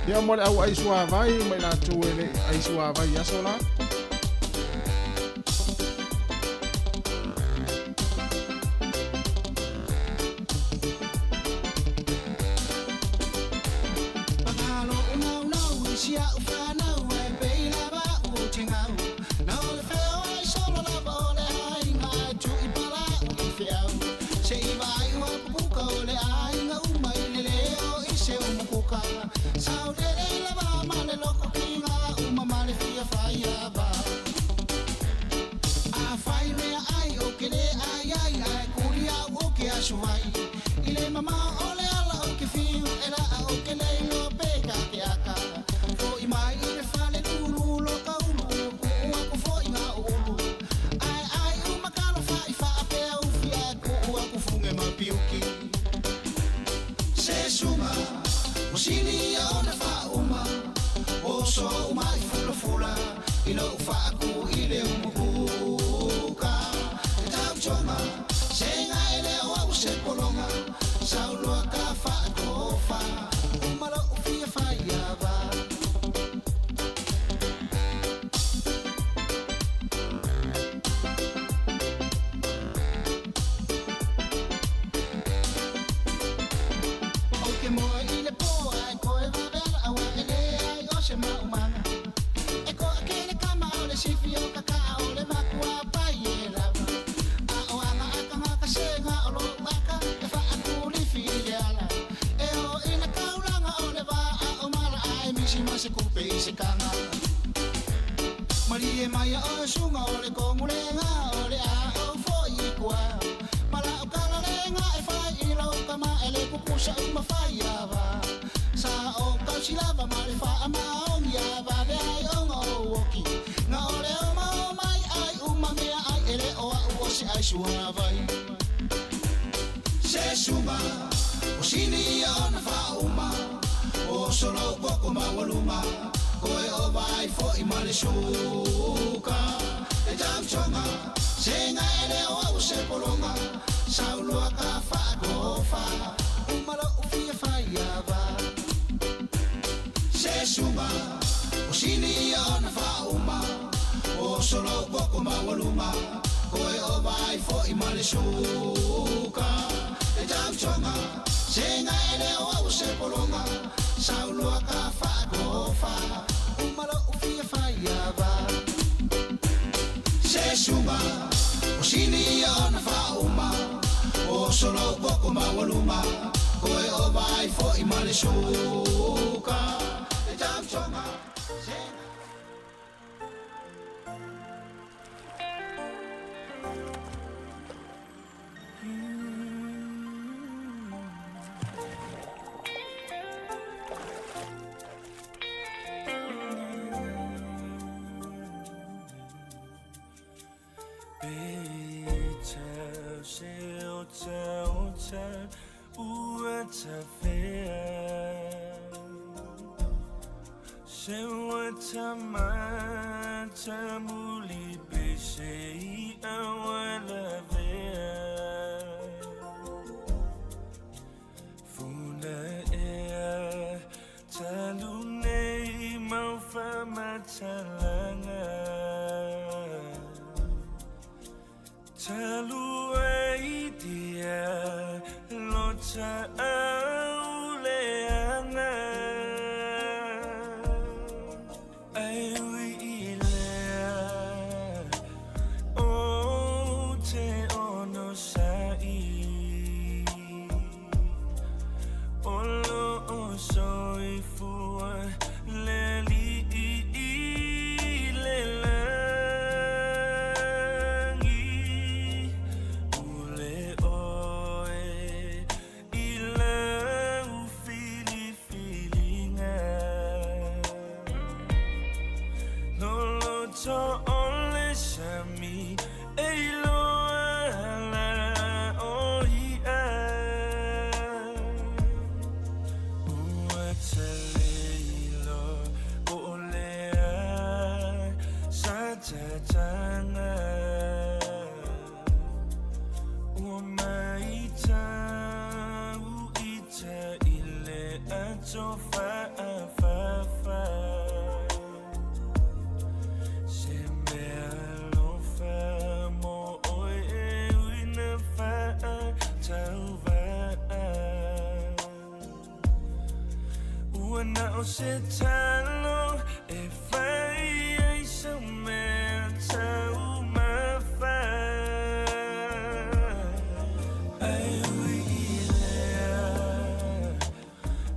Ia mo le au ai suavai ma i latou e le ai suavai i aso la. O te ato faafafa. Se mea alofa mo oe e ui na faatauvaa. Ua na o se talo e fai ai sau mea taumafa. Ai ui i lea,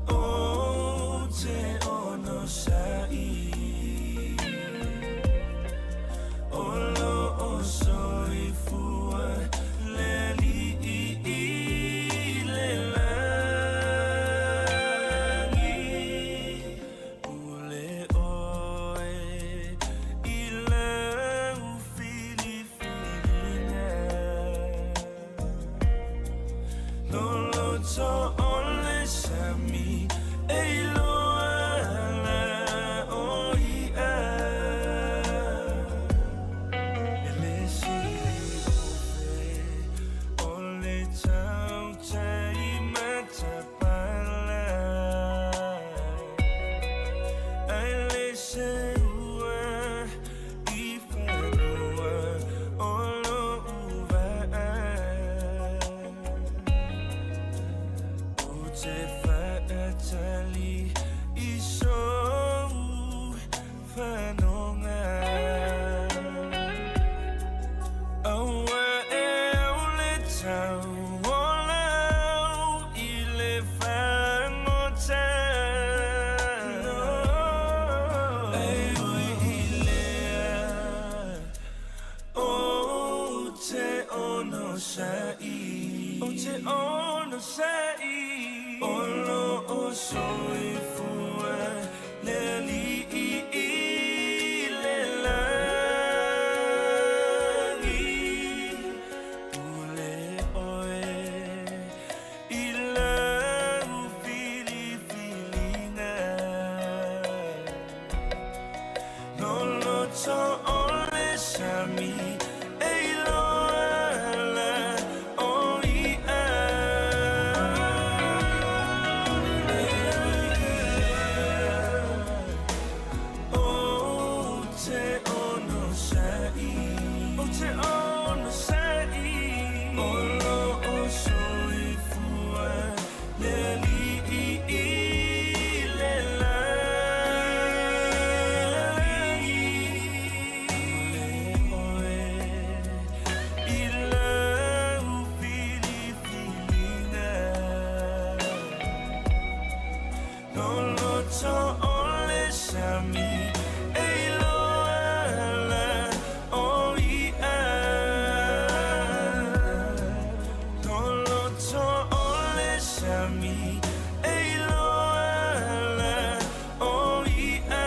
o te onosai. O lo o soifua le alii i le lagi. Pule oe i lau filifiliga. Loloto o le sami e iloa ala o i'a. E le sili ofe o le tautai matapala. Ai le seua i fanua o lo'u vaa. Ou te faatali i sou fanoga. Aua e au le tau o lau i le fagota. E ui i lea, ou te onosai. Ou te onosai. O lo o soifua le alii i le lagi. Pule oe i lau filifiliga. Loloto o le sami e iloa ala o i'a. Ou te onosai. Ou te onosai. O lo o soifua le alii i le lagi. Pule oe i lau filifiliga. Loloto o le sami e iloa ala o i'a. Loloto o le sami e iloa ala o i'a.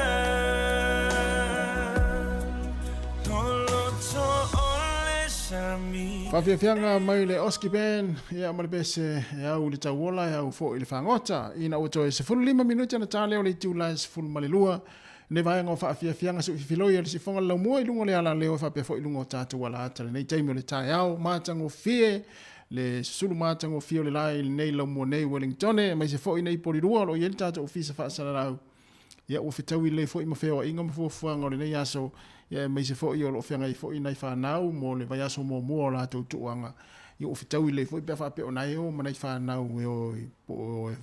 Loloto o le sami. Faafiafiaga mai le Oski Band, ia ma le pese e au i le tauola e au foi i le fagota. Ina ua toe 15 minute ona ta lea o le itula e 12. Nei vaega o faafiafiaga suififiloi o le sifoga le laumua i luga o le alaleo e faapea foi i luga o tatou alaata lenei taimi o le taeao matagofie le susulu matagofie o le lae i lenei laumua nei Wellingtone aemaise foi nei Polilua o lo o i ai le tatou ofisa faasalalau. Ia ua fetaui lelei foi ma feoaiga ma fuafuaga o lenei aso, ia aemaise foi o lo o feagai foi nai fanau mo le vaiaso muamua o latou tuuaga. Ia ua fetaui lelei foi pe a faapea o na e o ma nai fanau e o i po o e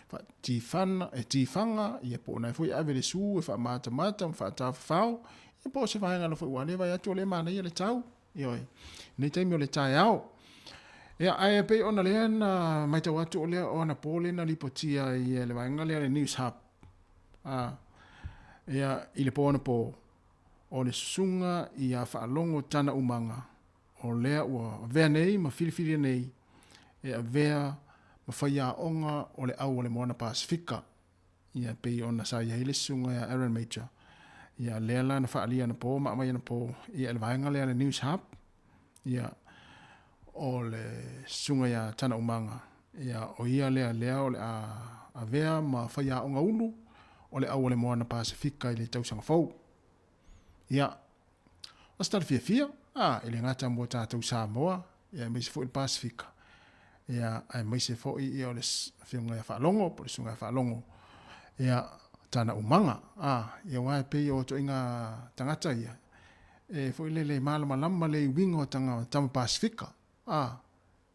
faatifana, e tifaga, ia po o na foi e ave le su e faamatamata ma faatafafao, ia po o se vaega foi ua le vaai atu o lea e manaia le tau. Ioe, nei taimi o le taeao. Ia, ae pei ona lea na matau atu o lea o anapo lea na lipotia ai e le vaega lea le News Hub. A, ia, i le po anapo, o le susuga ia Faalogo Tana Umaga, o lea ua avea nei ma filifilia nei e avea ma faiaoga o le au o le Moana Pasefika. Ia, pei ona sa i ai le susuga ia Aaron Major. Ia, lea la na faaalia anapo ma aumai anapo, ia, e le vaega lea le News Hub, ia, o le susuga ia Tana Umaga, ia, o ia lea lea o le a avea ma faiaoga ulu o le au o le Moana Pasefika i le tausaga fou. Ia, o se tala fiafia, a, e le gata mo tatou Samoa, ia, aemaise foi le Pasefika, ia, aemaise foi ia o le afioga ia Faalogo, po o le susuga ia Faalogo. Ia, tana umaga, a, ia aua e pei o ituaiga tagata ia, e foi lele e malamalama le uiga o tanga tama Pasefika, a,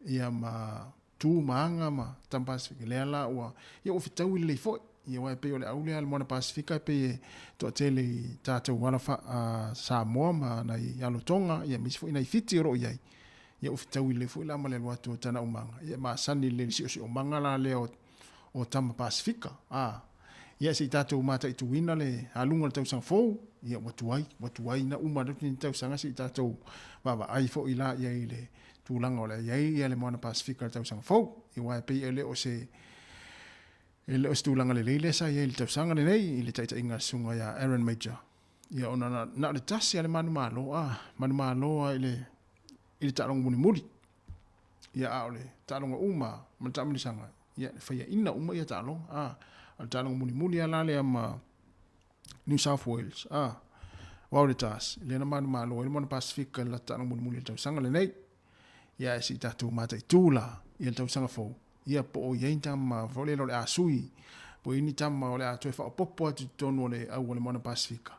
ia ma tu ma aga ma tama Pasefika, lea la ua, ia ua fetaui lelei foi. Ia aua e pei o le au lea a le Moana Pasefika e pei e toatele i tatou ala fa, a, Samoa ma nai alo Tonga, ia aemaise foi nai Fiti o lo o i ai, ia ua fetaui lelei foi la ma le alu atu o tana umaga, ia e masani lelei i le siosiomaga la lea o o Tama Pasefika, ā, ia se i tatou mataituina le aluga o le tausaga fou, ia ua tuai, ua tuai na uma atu lenei tausaga se i tatou vaavaai foi la i ai i le tulaga o le a i ai ia le Moana Pasefika i le tausaga fou. Ia aua e pei e le o se e le o se tulaga lelei lea sa i ai i le tausaga lenei i le taitaiga a le susuga ia Aaron Major. Ia ona na, na o le tasi lava le manumalo, ā, manumalo lava i le i le taaloga mulimuli. Ia, a o le taaloga uma ma le taamilisaga, ia, e faiaina uma ia taaloga. A, o le taaloga mulimuli lava la lea ma New South Wales, a, Waratahs, lea na manumalo ai le Moana Pasifika i le latou taaloga mulimuli i le tausaga lenei. Ia, ae se i tatou mataitu la i le tausaga fou, ia, po o i ai ni tama foi lele o le a sui, po o i ai ni tama o le a toe faaopoopo atu i totonu o le au o le Moana Pasifika,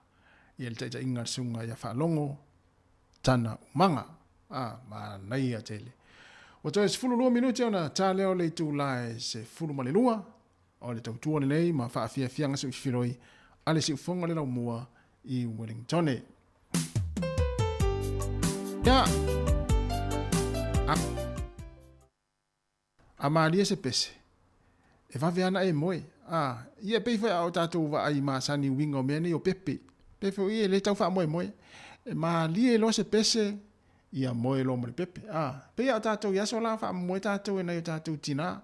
ia le taitaiga a le susuga ia Faalogo tana umaga. A, manaia tele. Ua toe 12 minute ona ta lea o le itula e 12 o le tautua lenei ma faafiafiaga siufifiloi a le siufofoga o le laumua i Wellingtone. Ia, a, A malie se pese, e vave ana e moe. A, ia e pei foi a o tatou vaai masani uiga o mea nei o pepe. Pei foi ia e le tau faamoemoe. E malie loa se pese, ia moe loa ma le pepe. A, pei a o tatou i aso la faamoemoe tatou e nai o tatou tina.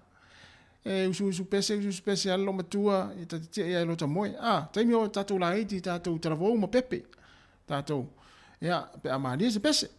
E usuusu pese, usuusu pese alu lou matua, ia ta te tia ia e lota moe. A, taimi o tatou laiti, tatou talavou ma pepe. Tatou, ia, pe a malie se pese.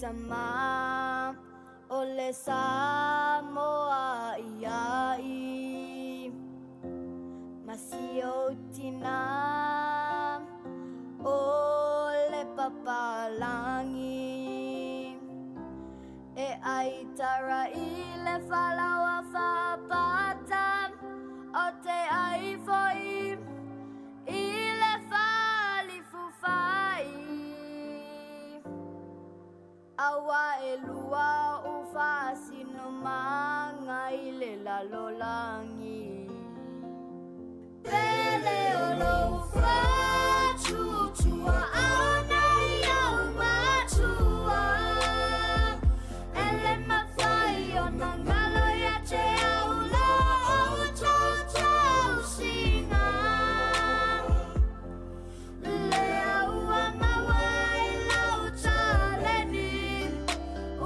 tamā o le Samoa iai ma si ou tinā o le papalagi e ai tara i le falaoa faapata o te ai foi i le falifufai aua e lua ou faasinomaga i le lalolagi pele o lou fatutuaʻana i au matua e le mafai ona galo ia te au lo outou tausiga lea ua maua i lau taleni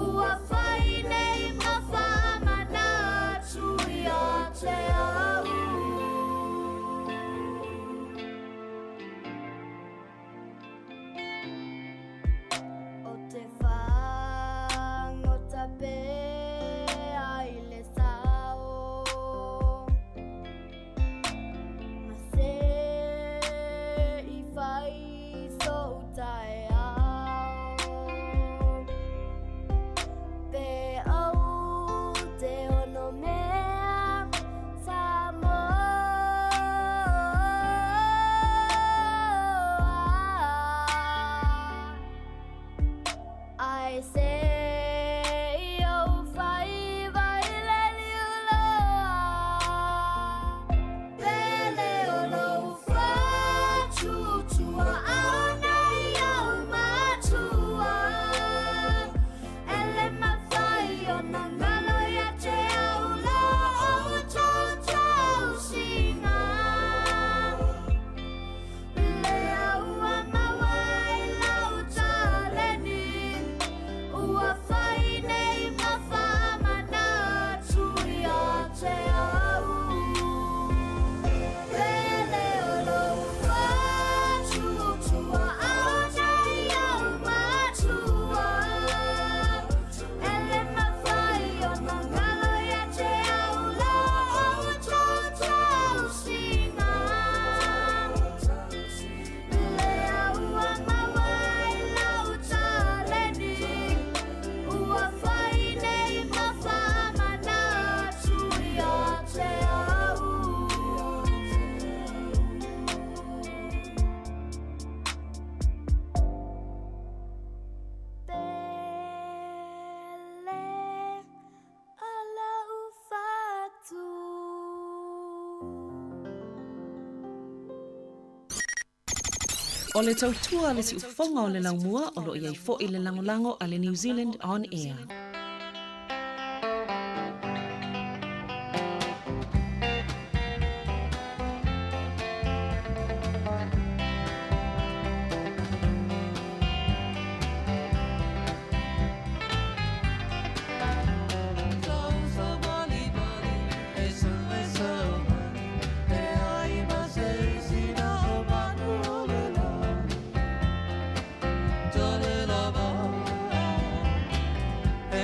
ua fai nei ma faamanatu ia te au. O te fagota pea i le sao ma se i fai sou taeao pe ou te ono mea Samoa Ae se i ou faiva i le liuloa pele o lou fatutuaʻana i au matua e le mafai ona galo ia te au lo outou tausiga lea ua maua i lau taleni ua fai nei ma faamanatu ia te au pele o lou fatutuaʻana i au matua e le mafai ona galo ia te au lo outou tausiga lea ua maua i lau taleni ua fai nei ma faamanatu ia te au. Pele o lou fatu. O le tautua a le siufofoga o le laumua o lo o i ai foi le lagolago a le New Zealand On Air. E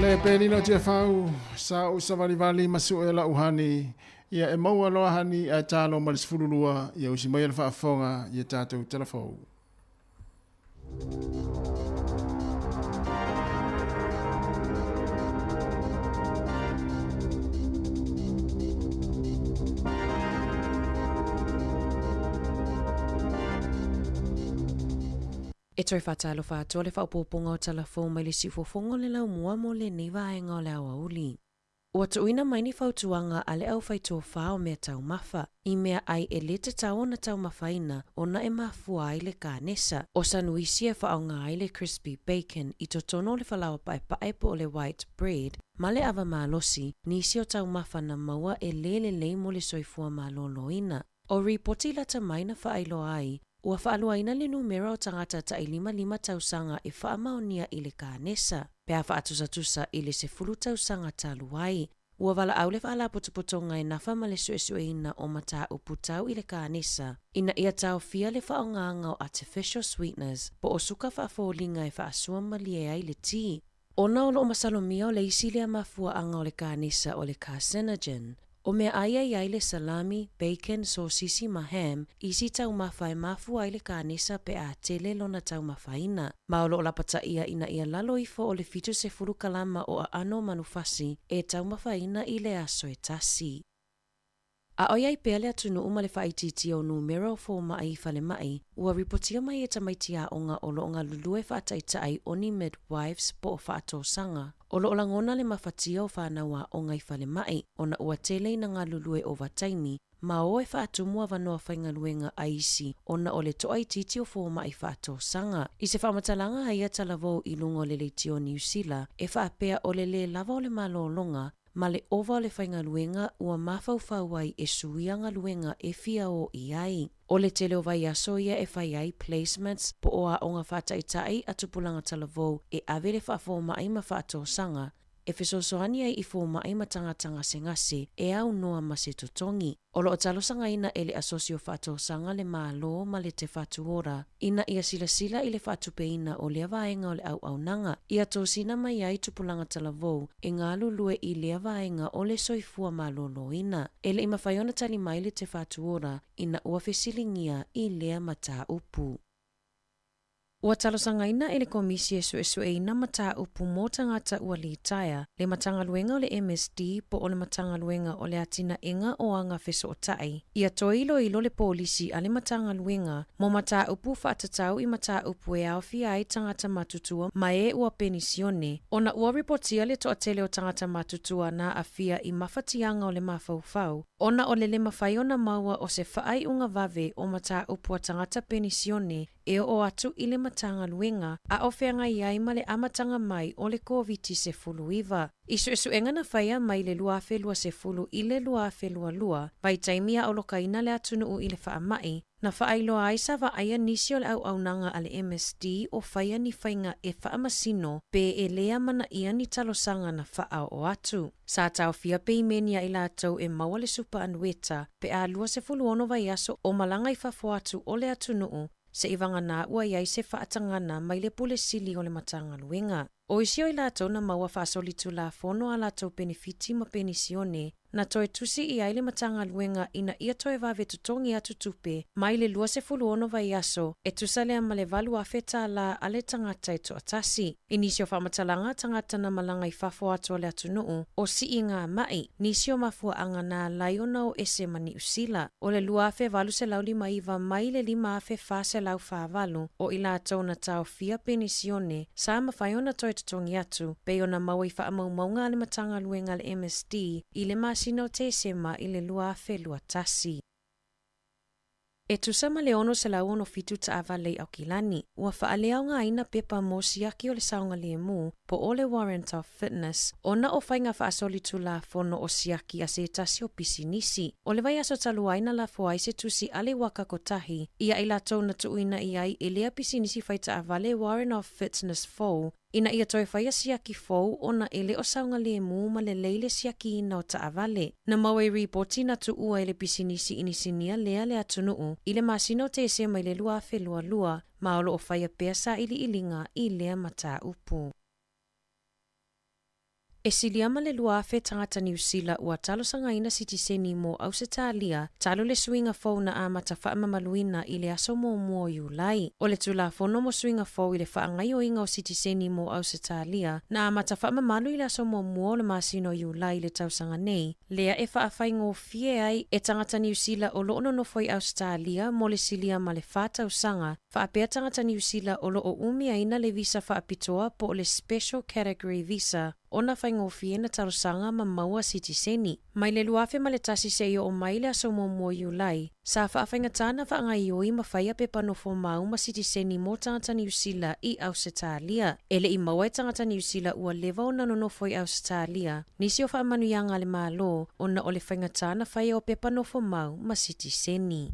Le penina o Tiafau, sa ou savalivali ma sue la'u hani, ia e maua loa hani ae talo ma le 12, ia usi maia le faafofoga ia tatou talafou. E toe faatalofa atu le faaopoopoga o talafou mai le siufofoga o le laumua mo lenei vaega o le aoauli. Ua tuuina mai ni fautuaga a le aufaitofa o mea taumafa, i mea ai e lē tatau ona taumafaina ona e mafua ai le kanesa. O sanuisi e faaaoga ai le crispy bacon i totonu o le falaoa paepae po o le white bread ma le ava malosi, nisi o taumafa na maua e lē lelei mo le soifua malōlōina. O ripoti lata mai na faailoa ai, ua faaluaina le numera o tagata taʻi 55 tausaga e faamaonia i le kanesa, pe a faatusatusa i le 10 tausaga talu ai. Ua valaau le Faalapotopotoga e nafa ma le suesueina o mataupu tau i le kanesa, ina ia taofia le faaaogaga o artificial sweeteners po o suka faafoliga e faasua malie ai le ti, ona o loo masalomia o le isi lea mafuaaga o le kanesa o le carcinogen. O meaai e i ai le salami, bacon, sosisi ma ham, isi taumafa e mafua ai le kanesa pe a tele lona taumafaina. Ma o loo lapataia ina ia lalo ifo o le 70 kalama o aano o manufasi e taumafaina i le aso e tasi. A o i ai pea le atunuu ma le faaitiitia o numera o fomaʻi i falemaʻi, ua ripotia mai e tamaiti aoga o loo galulue faataitai o ni midwives po o faatosaga. O loo lagona le mafatia o fanau aoga i falemaʻi, ona ua tele ina galulue ovataimi, ma o e faatumu avanoa faigaluega a isi ona o le toaitiiti o fomaʻi faatosaga. I se faamatalaga a ia talavou i luga o le leitio Niu Sila, e faapea o le lē lava o le malōloga ma le ova o le faigaluega ua mafaufau ai e suia galuega e fia o i ai. O le tele o vaiaso ia e fai ai placements po o aoga faataitai a tupulaga talavou e ave le faafomaʻi ma faatosaga, e fesoasoani ai i fomaʻi ma tagata gasegase e aunoa ma se totogi. O loo talosagaina e le asosi o faatosaga le Mālō ma le Te Whatu Ora ina ia silasila i le faatupeina o lea vaega o le auaunaga, ia tosina mai ai tupulaga talavou e galulue i lea vaega o le soifua malōlōina. E leʻi mafai ona tali mai le Te Whatu Ora ina ua fesiligia i lea mataupu. Ua talosagaina e le Komisi e Suesueina Mataupu mo Tagata Ua Litaea, le Matagaluega o le MSD po o le Matagaluega o le Atinaʻega o Aga Fesootaʻi, ia toe iloilo le polisi a le Matagaluega mo mataupu faatatau i mataupu e aofia ai tagata matutua ma e ua penisione, ona ua ripotia le toatele o tagata matutua na aafia i mafatiaga o le mafaufau, ona o le lē mafai ona maua o se faaiuga vave o mataupu a tagata penisione e oo atu i le Matagaluega a o feagai ai ma le amataga mai o le Koviti-19. I suesuega na faia mai le 2020 i le 2022, vaitaimi a o lokaina le atunuu i le faamaʻi, na faailoa ai sa vaaia nisi o le auaunaga a le MSD o faia ni faiga e faamasino pe e lē amanaia ni talosaga na faaoo atu. Sa taofia peimeni a i latou e maua le supaanueta pe a 26 vaiaso o malaga i fafo atu o le atunuu, seʻivaganā ua i ai se faatagana mai le pule sili o le Matagaluega. O isi o i latou na maua faasolitulafono a latou penefiti ma penisione, na toe tusi i ai le Matagaluega ina ia toe vave totogi atu tupe mai le 26 vaiaso, e tusa lea ma le $8,000 tālā a le tagata e toatasi. I nisi o faamatalaga a tagata na malaga i fafo atu o le atunuu, o siiga maʻi, nisi o mafuaaga na alai ona o ese ma Niu Sila. O le 2859 mai le 5448 o i latou na taofia penisione, sa mafai ona toe totogi atu, pei ona maua i faamaumauga a le Matagaluega a le MSD i le masina o Tesema i le 2021. E tusa ma le 667 taavale i Aukilani, ua faaleaogaina pepa mo siaki o le saogalēmū po o le warrant of fitness ona o faiga faasolitulafono o siaki a se tasi o pisinisi. O le vaiaso talu ai na lafo ai se tusi a le Waka Kotahi ia i latou na tuuina i ai e lea pisinisi fai taavale warrant of fitness fou ina ia toe faia siaki fou ona e lē o saogalēmū ma lelei le siakiina o taavale. Na maua i ripoti na tuua e le pisinisi inisinia lea le atunuu i le masina o Tesema i le 2022, ma o loo faia pea sailiiliga i lea mataupu. E silia ma le 2,000 tagata Niu Sila ua talosagaina sitiseni mo Ausetalia talu le suiga fou na amata faamamaluina i le aso muamua o Iulai. O le Tulafono mo Suiga Fou i le Faagaoioiga o Sitiseni mo Ausetalia na amata faamamalu i le aso muamua o le masina o Iulai i le tausaga nei, lea e faafaigofie ai e tagata Niu Sila o lo o nonofo i Ausetalia mo le silia ma le fa tausaga faapea tagata Niu Sila o lo o umiaina le visa faapitoa po o le Special Category Visa ona faigofie na talosaga ma maua sitiseni. Mai le 2001 seia oo mai le aso muamua o Iulai, sa faafaigata na faagaoioi ma faia pepa nofo mau ma sitiseni mo tagata Niu Sila i Ausetalia. E le i maua e tagata Niu Sila ua leva ona nonofo i Ausetalia nisi o faamanuiaga a le Malo ona o le faigata na faia o pepa nofo mau ma sitiseni.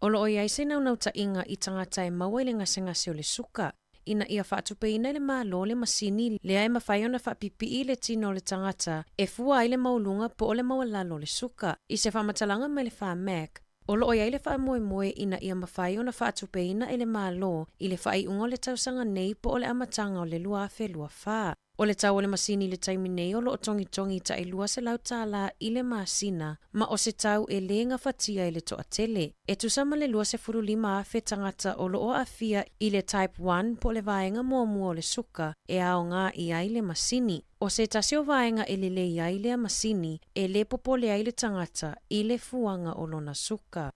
O lo o i ai se naunautaiga i tagata e maua i le gasegase o le suka, ina ia faatupeina e le Malo le masini lea e mafai ona faapipii le tino o le tagata e fua ai le maualuga po o le maualalo o le suka. I se faamatalaga mai le Pharmac, o lo o i ai le faamoemoe ina ia mafai ona faatupeina e le Malo i le faaiuga o le tausaga nei po o le amataga o le 2024. O le tau o le masini i le taimi nei o lo o togitogi tai $200 i le masina, ma o se tau e lē gafatia e le toatele. E tusa ma le 25,000 tagata o lo o aafia i le Type 1 po o le vaega muamua o le suka e aoga i ai le masini. O se tasi o vaega e lelei ai lea masini, e lē popole ai le tagata i le fuaga o lona suka.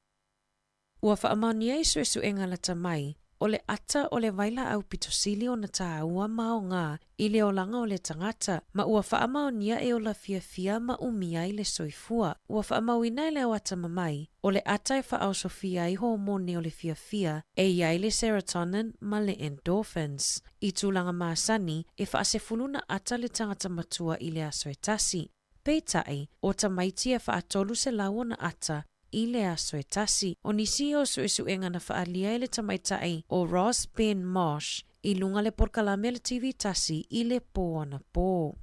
Ua faamaonia i suesuega lata mai, o le ata o le vailaau pito sili ona tāua ma aoga i le olaga o le tagata, ma ua faamaonia e ola fiafia ma umi ai le soifua. Ua faamauina e le ao atamamai, o le ata e faaosofia ai homone o le fiafia e i ai le serotonin ma le endorphins. I tulaga masani, e faasefulu na ata le tagata matua i le aso e tasi. Peitai, o tamaiti e faatolu selau ona ata i le aso e tasi. O nisi o suesuega na faaalia e le tamaitai o Ross Ben Mosh i luga le polokalame a le TV tasi i le pō anapō.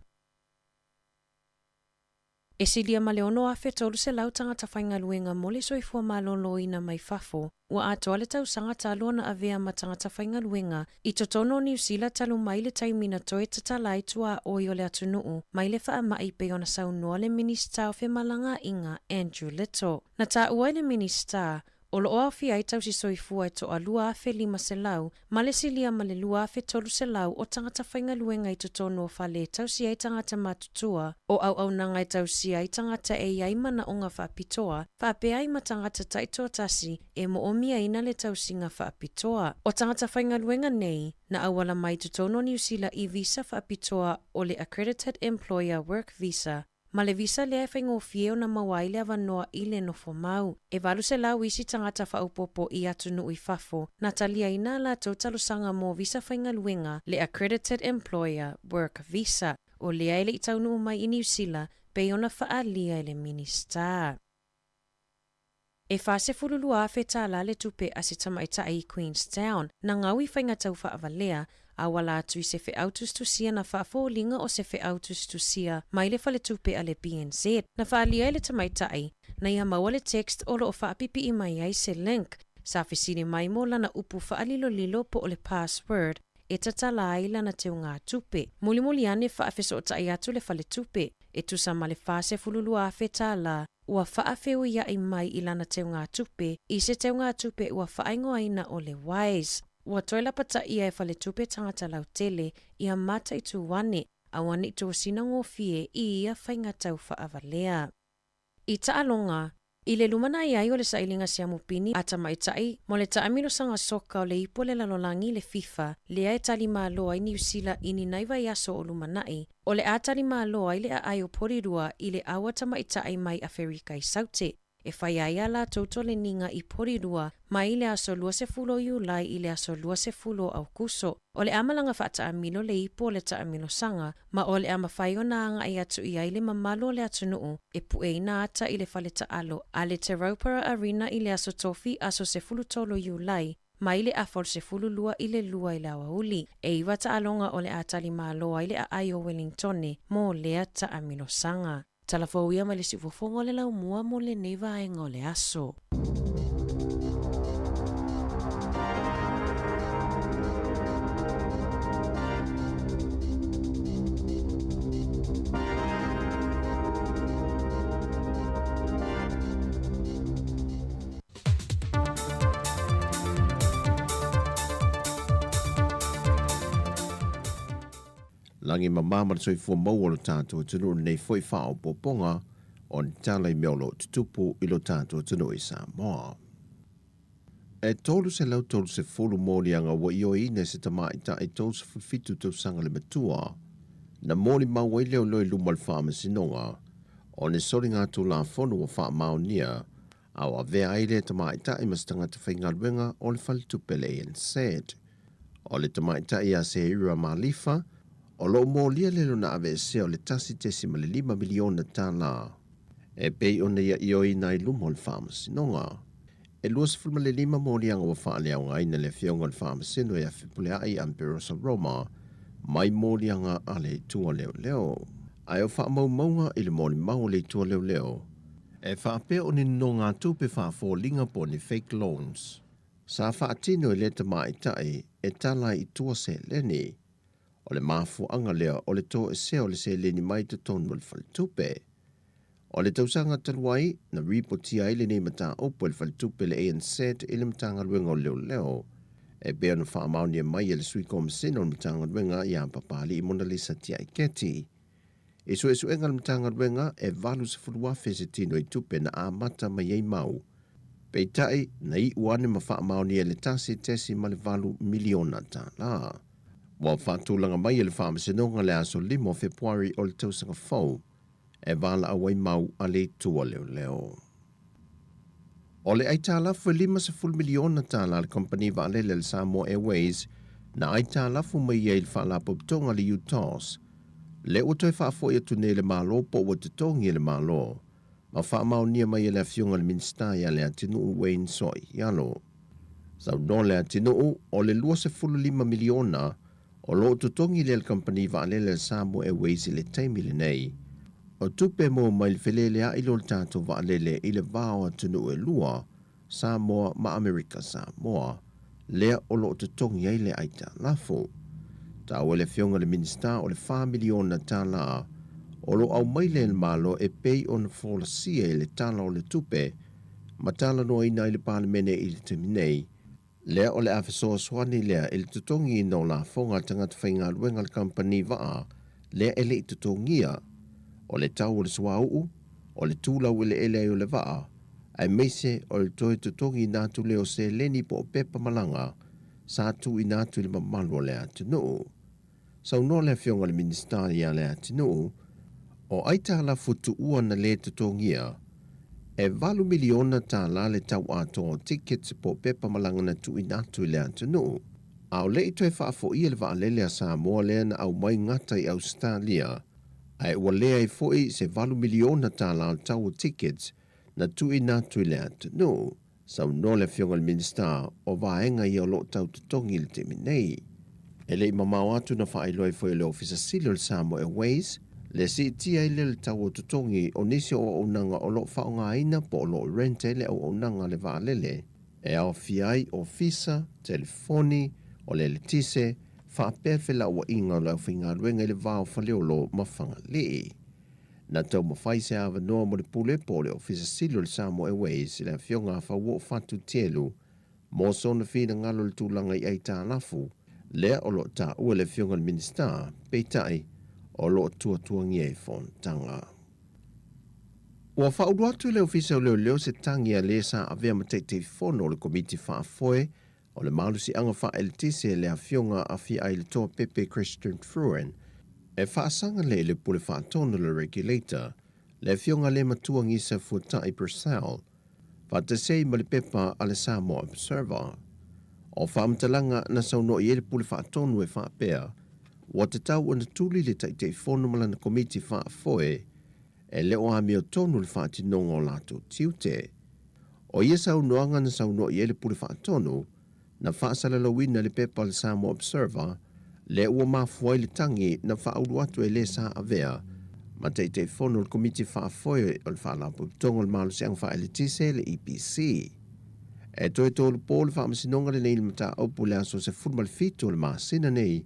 E silia ma le 6,300 tagata faigaluega mo le soifua malōlōina mai fafo ua atoa le tausaga talu ona avea ma tagata faigaluega i totonu o Niu Sila talu mai le taimi na toe tatala ai tuaoi o le atunuu mai le faamai pei ona saunoa le Minisita o Femalagaaiga Andrew Little. Na taua e le Minisita o lo o aofia ai tausi soifua e toa 2,500 ma le silia ma le 2,300 o tagata faigaluega i totonu o fale e tausi ai tagata matutua, o auaunaga e tausia ai tagata e i ai manaoga faapitoa, faapea ai ma tagata taitoatasi e moomiaina le tausiga faapitoa. O tagata faigaluega nei, na auala mai i totonu o Niu Sila i visa faapitoa o le Accredited Employer Work Visa, ma le visa lea e faigofie ona maua ai le avanoa i le nofo mau. E 800 isi tagata faaopoopo i atunuu i fafo na taliaina a latou talosaga mo visa faigaluega le Accredited Employer Work Visa, o lea e le i taunuu mai i Niu Sila pei ona faaalia e le Minisita. E $42,000 tālā le tupe a se tamaitai i Queenstown na gau i faiga tau faavalea, auala atu i se feau tusitusia na faafoliga o se feau tusitusia mai le faletupe a le BNZ. Na faaalia e le tamaitai na ia maua le text o lo o faapipii mai ai se link sa fesili mai mo lana upu faalilolilo po o le password e tatala ai lana teugatupe. Mulimuli ane faafesootai atu le faletupe e tusa ma le $42,000 tālā ua faafeuiai mai i lana teugatupe i se teugatupe ua faaigoaina o le Wise. Ua toe lapataia e faletupe tagata lautele ia mataitu ane aua ne i tosina gofie i ia faiga tau faavalea. I taaloga, i le lumanai ai o le sailiga siamupini a tamaitai mo le taamilosaga soka o le ipu o le lalolagi le FIFA lea e talimalo ai Niu Sila i ni nai vaiaso o lumanai, o le a talimalo ai le aai o Porirua i le aua tamaitai mai Aferika i Saute e fai ai a latou toleniga i Porirua mai le aso 20 o Iulai i le aso 20 o Aukuso. O le a malaga faataamilo le ipu o le taamilosaga ma o le a mafai ona agai atu i ai le mamalu o le atunuu e pueina ata i le fale taalo a le Te Rauparaha Arena i le aso Tofi aso 13 Iulai mai le afa o le 12 i le 2 i le aoauli. E 9 taaloga o le a talimalo ai le aai o Wellingtone mo lea taamilosaga. Tala fou ia mai le siufofoga o le laumua mo lenei vaega o le aso. Lagi mama ma le soifua maua o lo tatou atunuu i lenei foi faaopoopoga o ni tala i mea o lo o tutupu i lo tatou atunuu i Samoa. E 330 moliaga ua ioeina e se tamaitai 37 tausaga le matua, na molimau ai leoleo i luma o le Faamasinoga o ni soligatulafono ua faamaonia a o avea ai lea tamaitai ma se tagata faigaluega o le faletupe le ANZ. O le tamaitai ia Seira Malifa, o lo o molia le lona aveesea o le $1.5 miliona tālā e pei ona ia ioeina ai luma o le Faamasinoga. E 25 moliaga ua faaleaogaina le afioga o le Faamasino ia Fepuleai Amperosa Roma mai moliaga a le Itu a Leoleo. Ae o faamaumauga i le molimau a le Itu a Leoleo, e faapea o ni nonogatupe faafoliga po o ni fake loans sa faatino e lea tamaitai e tala ai i tua seleni. O le mafuaaga lea o le toesea o le seleni mai totonu o le faletupe. O le tausaga talu ai, na ripotia ai lenei mataupu e le faletupe le ANZ i le Matagaluega o Leoleo, e pei ona faamaonia mai e le Sui Komasina o le Matagaluega ia Papali'i Monalisa Tiaiketi. I suesuega a le Matagaluega, e 80,000 se tino i tupe na amata mai ai mau, peitai, na iu ane ma faamaonia i le $1.8 miliona tālā. Ua faatulaga mai e le Faamasinoga le aso 5 o Fepuari o le tausaga fou e valaau ai mau a le Itu a Leoleo. O le aitalafu e $50 miliona tālā a le kamupani vaalele a le Samoa Airways na aitalafu mai ai i le faalapotopotoga a le UTOS, lea ua toe faafoi atu nei e le Malo po ua totogi e le Malo ma faamaonia mai e le Afioga i le Minisita ia Leatinuu Wayne Soialo. Saunoa Leatinuu, o le $25 miliona o lo o totogi lea e le kamupani vaalele a le Samoa Airways i le taimi lenei. O tupe maua mai le feleleai lea o le tatou vaalele i le va o atunuu e lua, Samoa ma Amerika Samoa, lea o lo o totogi ai le aitalafu. Taua e le Afioga i le Minisita o le $4 miliona o lo o aumai lea e le Malo e pei ona folasia i le Tala o le Tupe ma talanoaina ai le Palemene i le taimi nei, lea o le a fesoasoani lea i le totogiina o lafoga a tagata faigaluega a le kamupani vaa lea e le i totogia, o le tau o le suauu, o le tu laueleele ai o le vaa, aemaise o le toe totogiina atu lea o seleni po o pepa malaga sa tuuina atu i le mamalu o le atunuu. Saunoa le Afioga i le Minisita ia Leatinuu, o aitalafu tuua na lē totogia, e $8 miliona le tau atoa o tickets po o pepa malaga na tuuina atu i le atunuu. A o le i toe faafoia le vaalele a Samoa lea na aumai gata i Ausetalia, ae ua leai foi se $8 miliona o le tau o tickets na tuuina atu i le atunuu. Saunoa le Afioga i le Minisita, o vaega ia o lo o tau totogi i le taimi nei. E le i mamao atu na faailoa ai foi e le Ofisa Sili o le Samoa Airways le siitia ai lea o le tau o totogi o nisi o auaunaga o lo o faaaogaina po o lo o rent ai le auaunaga a le vaalele e aofia ai ofisa, telefoni, o le eletise, faapea le felauaiga o le aufaigaluega i le va o Faleolo ma Fagalii. Na taumafai se avanoa mo le pule po o le Ofisa Sili o le Samoa Airways i le Afioga a Fauoo Fatu Tielu mo sona finagalo i le tulaga i aitalafu lea o lo o taua e le Afioga i le Minisita, peitai, o lo o tuatuagia i fonotaga. Ua faaulu atu i le Ofisa o Leoleo se tagi a le sa avea ma Taitaifono o le Komiti Faafoe o le Malosiaga Faaeletise le Afioga a Fiailetoa Pepe Christian Fruin e faasaga lea i le Pule Faatonu le Regulator, le Afioga le Matua Gisa Fuatai Purcell, faatasi ai ma le pepa a le Samoa Observer. O faamatalaga na saunoa i ai le Pule Faatonu e faapea, ua tatau ona tuli le Taitaifono ma lana Komiti Faafoe e le o amiotonu le faatinoga o latou tiute. O ia saunoaga na saunoa i ai le Pule Faatonu, na faasalalauina i le pepa a le Samoa Observer, lea ua mafua ai le tagi na faaulu atu e le sa avea ma Taitaifono o le Komiti Faafoe o le Faalapotopotoga o le Malosiaga Faaeletise, le EPC. E toe tolu po le faamasinoga lenei i le mataupu i le aso 17 o le masina nei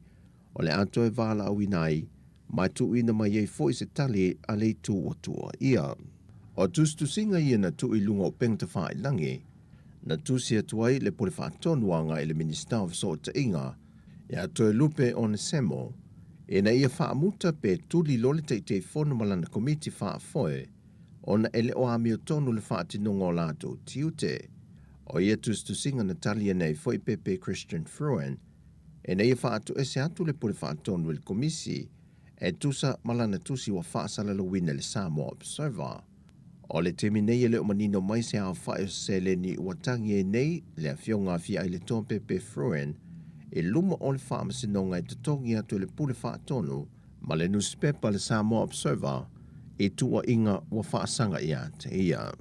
o le a toe valaauina ai ma e tuuina mai ai foi se tali a le itu ua tuuaia. O tusitusiga ia na tuu i luga o upega tafailagi, na tusi atu ai le Pule Faatonu agai i le Minisita o Fesootaiga ia Toelupe Onesemo ina ia faamuta pe tuli loa le Taitaifono ma lana Komiti Faafoe ona e le o amiotonu le faatinoga o latou tiute. O ia tusitusiga na tali ane ai foi Pepe Christian Fruin ina ia faatoese atu le Pule Faatonu i le Komisi e tusa ma lana tusi ua faasalalauina i le Samoa Observer. O le taimi nei e le o manino mai se aofai o se seleni ua tagi ai nei le Afioga a Fiailetoa Pepe Fruin i luma o le Faamasinoga e totogi atu e le Pule Faatonu ma le nusipepa le Samoa Observer i tuuaiga ua faasaga ia te ia.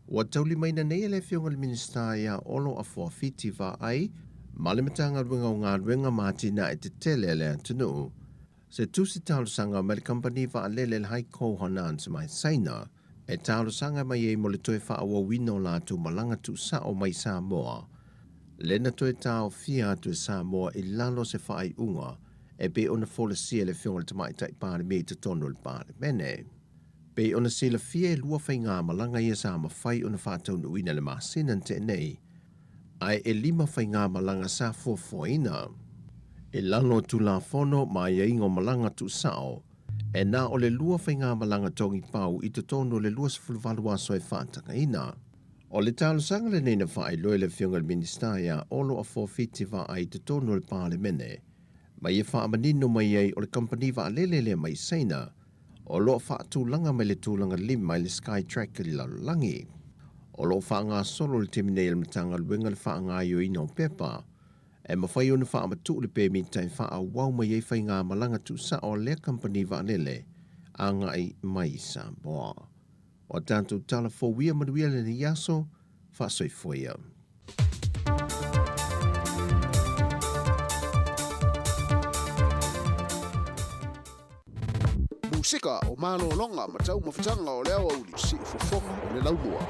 Ua taulimaina nei e le Afioga i le Minisita ia Olo Afuafiti Vaai ma le Matagaluega o Galuega ma Atinae Tetele a le atunuu se tusi talosaga mai le kamupani vaalele le Haikou Hainan mai Saina e talosaga mai ai mo le toe faaauauina o latou malaga tuusao mai Samoa lena toe taofia atu e Samoa i lalo o se faaiuga e pei ona folasia e le Afioga i le Tamaitai Palemia i totonu o le Palemene. Pei ona silafia e lua faigamalaga ia sa mafai ona faataunuuina i le masina na tea nei, ae e lima faigamalaga sa fuafuaina. I lalo o Tulafono ma aiaiga o malaga tuusao, e na o le lua faigamalaga togipau i totonu o le 28 aso e faatagaina. O le talosaga lenei na faailoa e le Afioga i le Minisita ia Olo Afuafiti Vaai i totonu o le Palemene, ma ia faamanino mai ai o le kamupani vaalele lea mai Saina o lo o faatulaga mai le tulaga lima i le Skytrack i le lalolagi. O lo o faagasolo i le taimi nei a le Matagaluega le faagaoioiina o pepa e mafai ona faamatuu le pemita e faaauau mai ai faigamalaga tuusao a lea kamupani vaalele agai mai i Samoa. O a tatou tala fou ia manuia lenei aso, faasoifua ia. Musika o malologa ma taumafataga o le aoauli, siufofoga o le laumua.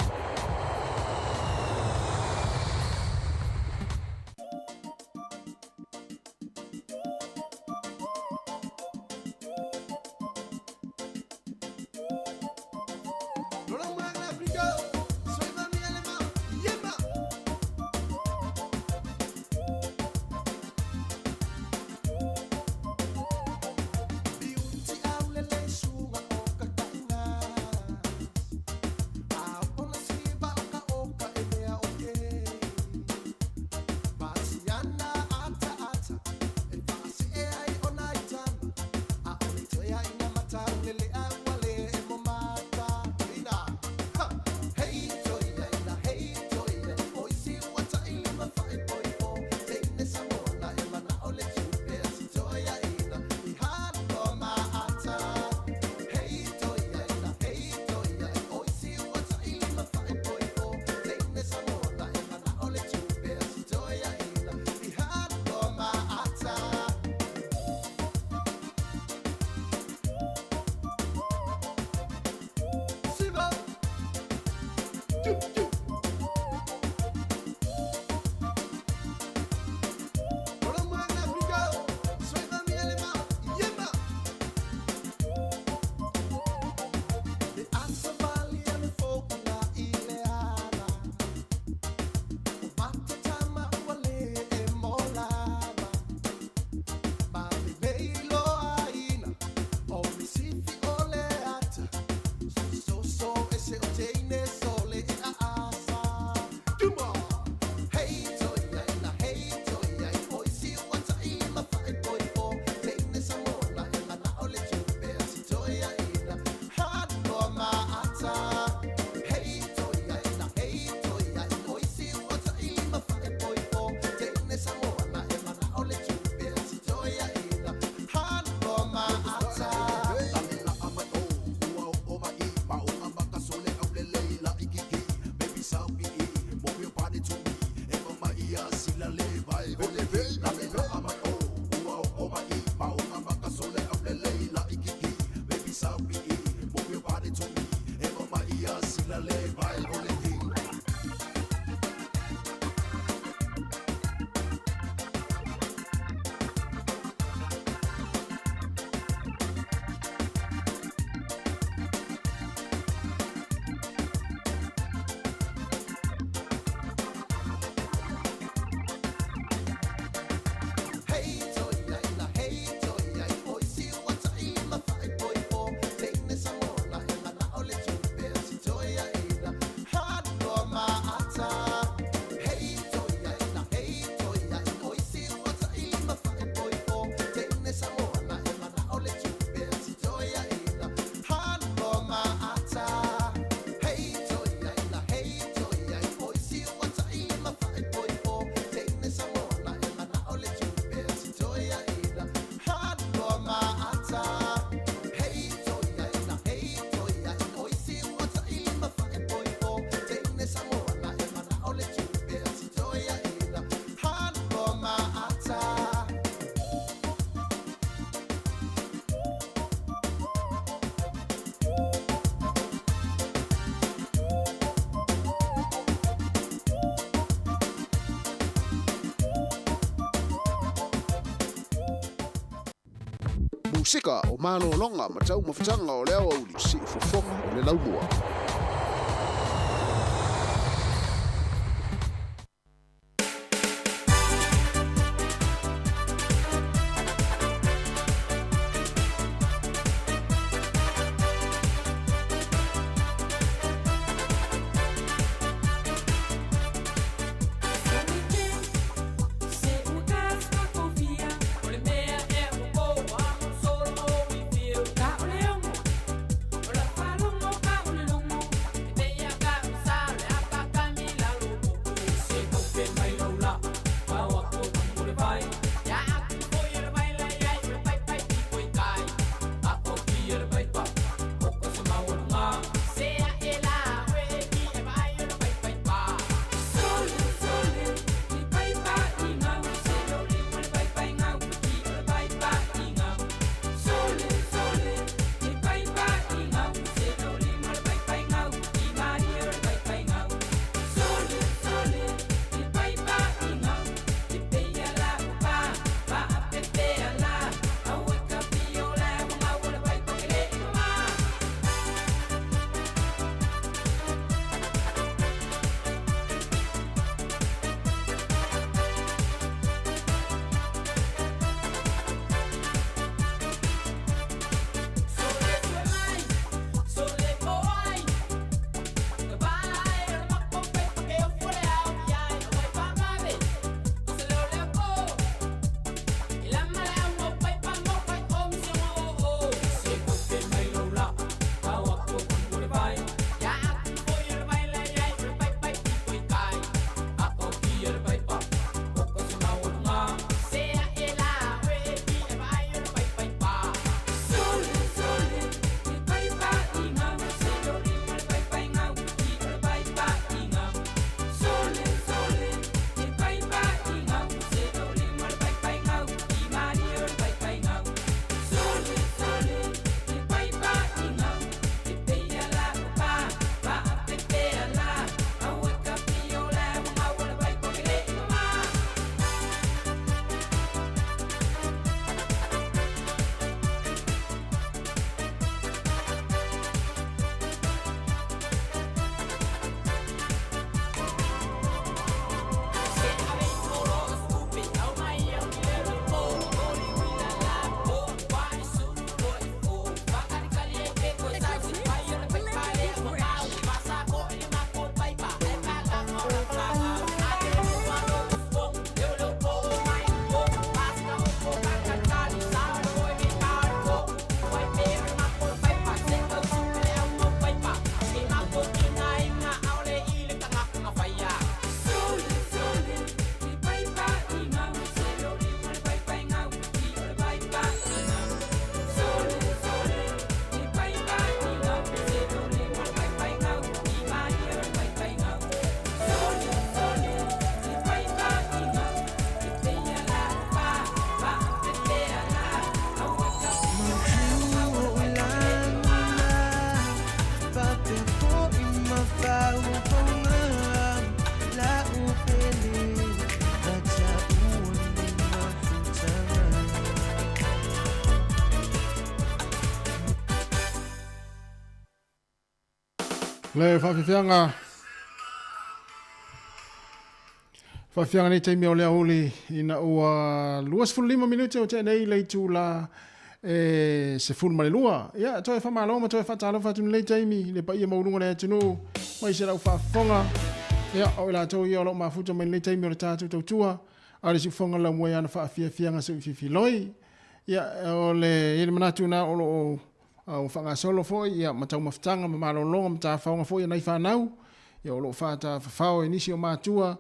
Musika o malologa ma taumafataga o le aoauli, siufofoga o le laumua. Le faafiafiaga faafiafiaga nei taimi o le aouli ina ua 25 minute o tea nei le itula e 12. Ia, toe faamalo ma toe faatalofa atu lenei taimi i le paia maualuga o le atunuu mai se lau faafofoga. Ia, o i latou ia o lo o mafuta mai lenei taimi o le tatou tautua, a le siufofoga laumua i ana faafiafiaga seuififiloi. Ia, o le, i le manatu na o lo o A ua faagasolo foi ia ma taumafataga ma malologa ma tafaoga foi a nai fanau, ia o lo o faatafafao e nisi o matua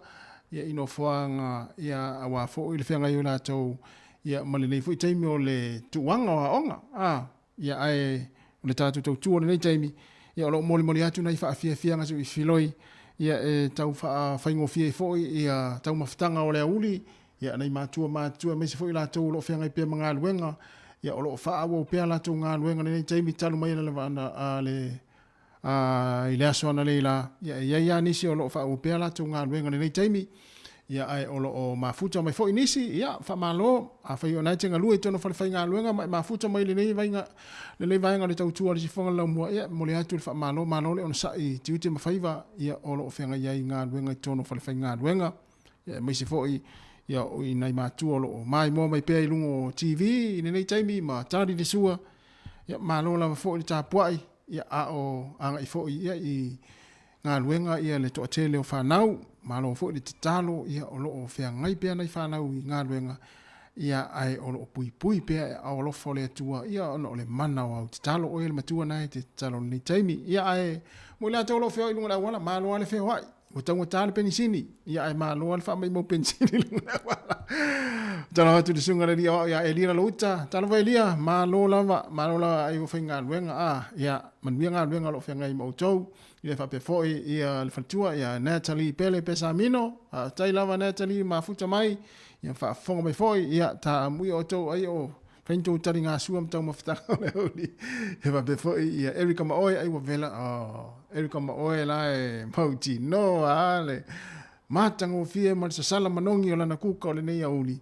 ia i nofoaga ia aua foi le feagai o latou ia ma lenei foi taimi o le tuuaga o aoga. A, ia ae o le tatou tautua o lenei taimi, ia o lo o molimoli atu nai faafiafiaga se i filoi ia e tau faafaigofie ai foi ia taumafataga o le aouli Ia, nai matua matutua aemaise foi i latou o lo o feagai pea ma galuega, ia, o lo o faaauau pea a latou galuega i lenei taimi talu mai lava ana, a le, a, i le aso analeila, ia, e i ai lava nisi o lo o faaauau pea a latou galuega i lenei taimi. Ia, ae o lo o mafuta mai foi nisi, ia, faamalo, afai o na e te galue i totonu o falefaigaluega ma e mafuta mai i lenei vaiga, lenei vaega o le tautua a le Sifofoga o le Laumua, ia, e momoli atu le faamalo, malo le onosai i tiute ma faiva, ia, o lo o feagai ai i galuega i totonu o falefaigaluega, ia, aemaise foi, ia, o i nai matua o lo o maimoa mai pea i luga o TV i lenei taimi ma tali le sua, ia, malo lava foi le tapuai, ia, a o agai foi, ia, i galuega ia le toatele o fanau, malo foi le tatalo ia o lo o feagai pea nai fanau i galuega ia ae o lo o puipui pea e aao alofa o le Atua ia ona o le mana o au tatalo oe le matua na e te tatalo i lenei taimi ia ae mo i latou o lo o feoai i luga o le auala malo lava le feoai ua taugata le penisini ia ae malo lava le faamaimau penisini i luga o le auala. Talofa atu i le susuga i le alii aoao ia Elia Lalouta, talofa Elia, malo lava, malo lava ai ua faigaluega a ia manuia galuega o lo o feagai ma outou. Ia faapea foi ia le faletua ia Natalie Pele Pesamino, faafetai lava Natalie mafuta mai, ia faafofoga mai foi, ia taamuia outou ai o fai ni tou taligasua ma taumafataga o le auli. Ia faapea foi ia Erica ma oe ai ua vela, oh, Erica ma oe la e mautinoa a le matagofie ma le sasala manogi o lana kuka o lenei auli.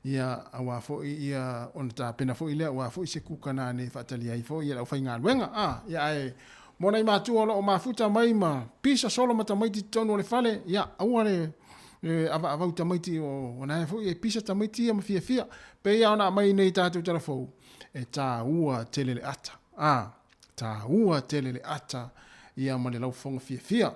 Ia auā foi ia ona tapena foi lea auā foi se kuka nane e faatali ai foi ia le aufaigaluega. A, ia ae mo nai matua o lo o mafuta mai ma pisa solo ma tamaiti i totonu o le fale, ia aua le avaavau tamaiti o na e foi e pisa tamaiti ia ma fiafia. Pei lava ona aumai nei tatou tala fou, e taua tele le ata. A, taua tele le ata ia ma le laufofoga fiafia.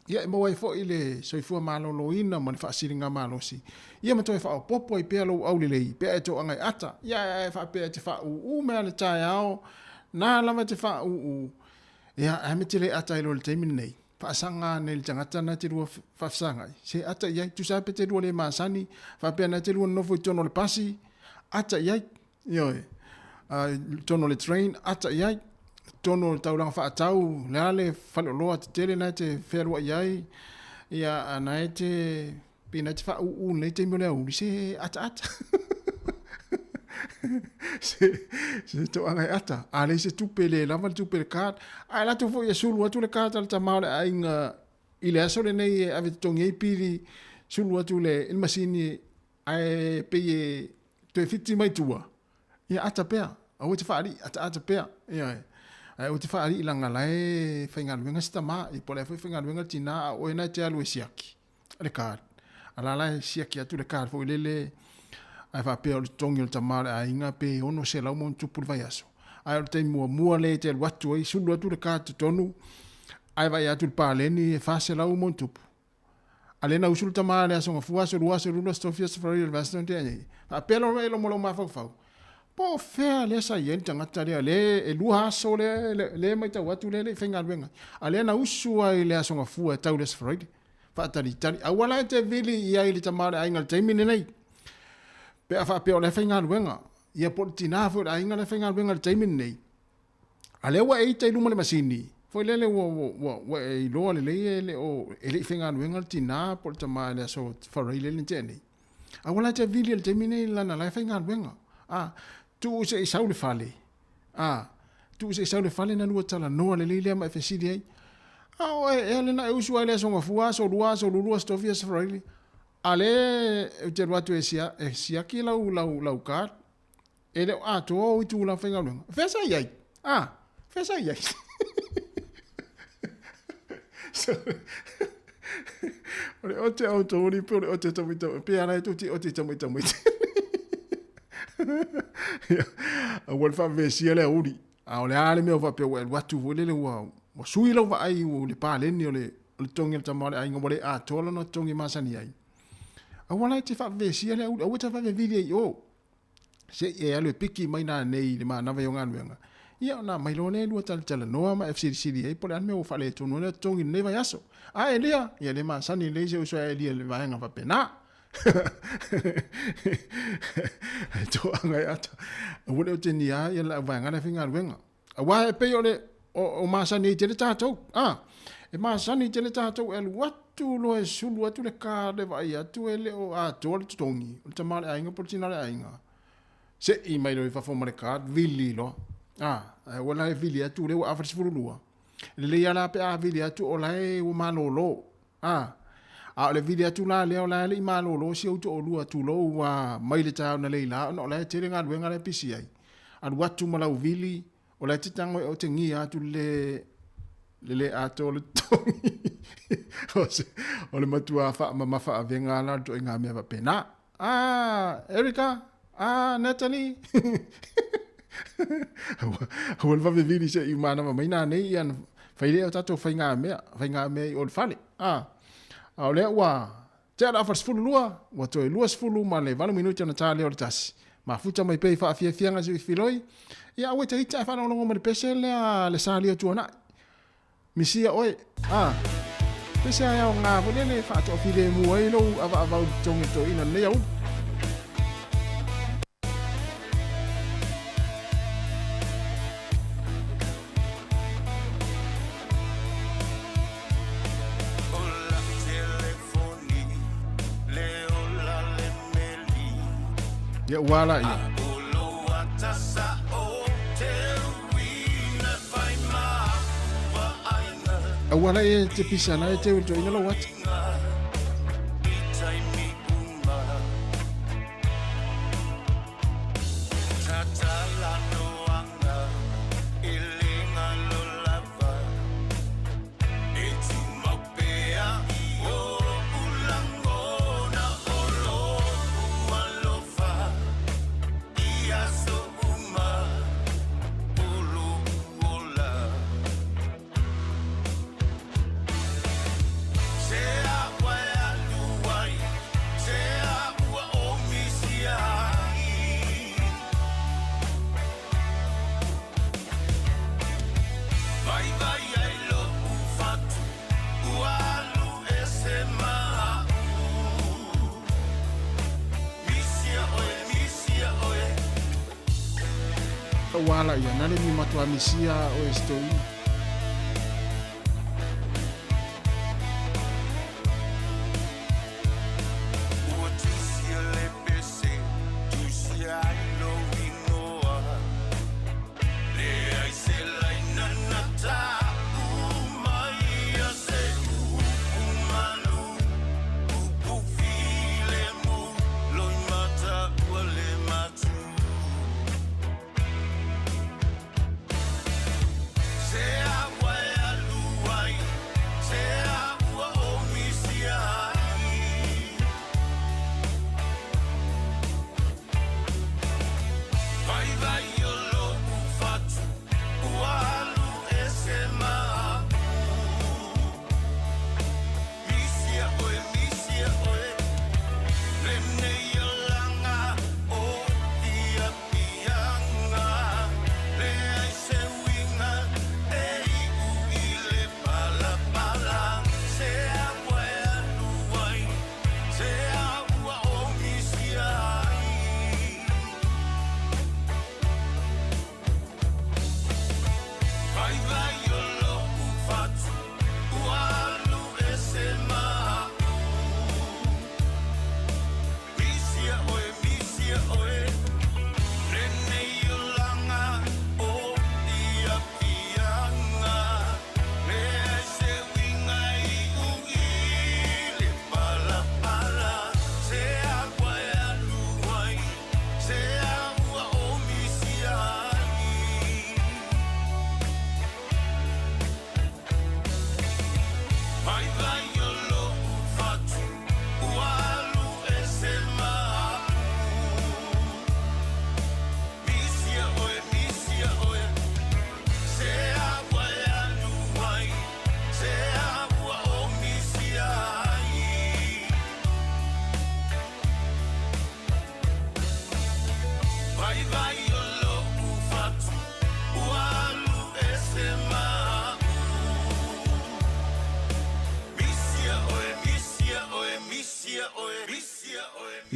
Ia e maua ai foi le soifua maloloina ma le faasiligamalosi, ia ma toe faaopoopo ai pea lou aulelei pe a e toaga e ata, ia ae a e faapea e te faaūū mai lava le taeao, na lava e te faaūū, ia ae me te le ata ai loa i le taimi lenei, faasaga nei le tagata na te lua faafesagai, se ata i ai, tusa lava pe te lua le masani, faapea na te lua nonofo i totonu o le pasi, ata i ai. Ioe. I totonu o le train, ata i ai. Totonu o le taulaga faatau, le a le faleoloa tetele na e te fealuai ai, ia, na e te, pei na e te faaūū i lenei taimi o le aoauli, se ataata. Se, se toaga e ata. A leai se tupe, le lava le tupe i le card. Ae latou foi e sulu atu le card a le tama o le aiga i le aso lenei e ave totogi ai pili, sulu atu i le masini Ae pei e toe fiti mai tua, ia ata pea, aua e te faalii, ataata pea, ioe. Ae aua e te faalii leaga la e faigaluega si tama, ia po o le a foi faigaluega le tina, a o oe na e te alu e siaki le card. A la la e siaki atu le card foi lele, ae faapea o le totogi o le tama o le aiga pe 600 ma ona tupu le vaiaso. Ae o le taimi muamua lea e te alu atu ai, sulu atu le card i totonu, ae vaai atu i le paleni e 400 ma ona tupu. A lea na usu le tama le aso gafua, aso lua, aso lulu, aso tofi, aso faraile, le vaiaso na tea nei. Faapea loa e lomo lou mafaufau, po o fea lea sa i ai le tagata lea, lea e lua aso lea, lea e matau atu lea e le i faigaluega. A lea na usu ai le aso gafua e tau i le aso faraile. Faatalitali, aua la e te vili i ai i le tama o le aiga i le taimi lenei. Pe a faapea o la e faigaluega, ia po o le tina foi o le aiga la e faigaluega i le taimi lenei, A lea ua e ita i luma o le masini, foi lele ua, ua, ua, ua e iloa lelei e le o, e le i faigaluega le tina po o le tama i le aso Faraile lea na tea nei. Aua la e te vili i le taimi nei lana la e faigaluega. A, tuu se i sau le fale. A, tuu se i sau le fale na lua talanoa lelei lea ma e fesili ai. A o oe ea lena e usu ai le aso Gafua, aso Lua, aso Lulu, aso Tofi, aso Faraile. A lea ou te alu atu e, sia, e siaki lau, lau, lau card. E le o atoa ou itula faigaluega. Fea sa i ai? Ah, fea sa i ai? So, o le ote au tōri, pe o le ote tamai tamai, pe ala e tōti ote tamai tamai. Aua le whaavesia le auri. A o le a le mea o whapea ua alu atu foi lele ua, ua sui lau vaai ua le paleni o le, o le togi o le tama o le aiga ua le atoa lona togi masani ai. Aua la e te whaavesia le auri, aua te whaavevili ai i o. Se i e alu e piki mai nanei i le manava i o galuega, ia ona aumai loa lea e lua talatalanoa ma e fesilisili ai po o le a le mea ua faaletonu ai le totogi i lenei vaiaso. A Elia, ia le masani lelei si ou uso ia Elia i le vaega faapena. E toaga e ata. Aua le otegia ia le auvaega lea faigaluega. Aua e pei o le o, o masani ai tele tatou. A, e masani tele tatou e alu atu loa e sulu atu le ka le vaai atu e le o atoa le totogi o le tama o le aiga po o le tina o le aiga. Sei mai loa i fafo ma le card, vili loa. A, ae ua la e vili atu lea ua afa le 12. Lelei lava la pe a vili atu o la e ua malolo. A, A o le vili atu la lea o la e le i malolo si ou toalua, tulou ua mai le taeao analeila ona o la e tele galuega la e pisi ai. Alu atu ma lau vili, o la e te tago e otegia atu le le le atoa o le totogi. O le matua faamamafa avega la o le ituaiga mea faapena. Ah, Erica, ah, Natalie. Aua le vave vili se i manava mai nanei ia fai lea o tatou faigamea, faigamea i o le fale. Ah, a o lea ua tea le afa 12, ua toe 28 minute ona ta lea o le tasi. Mafuta mai pea i faafiafiaga se i filoi. Ia aua e te ita e faalogologo mai le pese lea le salia tuanai. Misia oe, a, pese a e aoga foi lele e faatoafilemu ai lou avaavau i totogi o le toeaina i lenei aoauli. Ia ua ala ia. Aua la e te pisa la e te ul ina lo wat. Ua ala ia, nale mi matua misia o e stoina.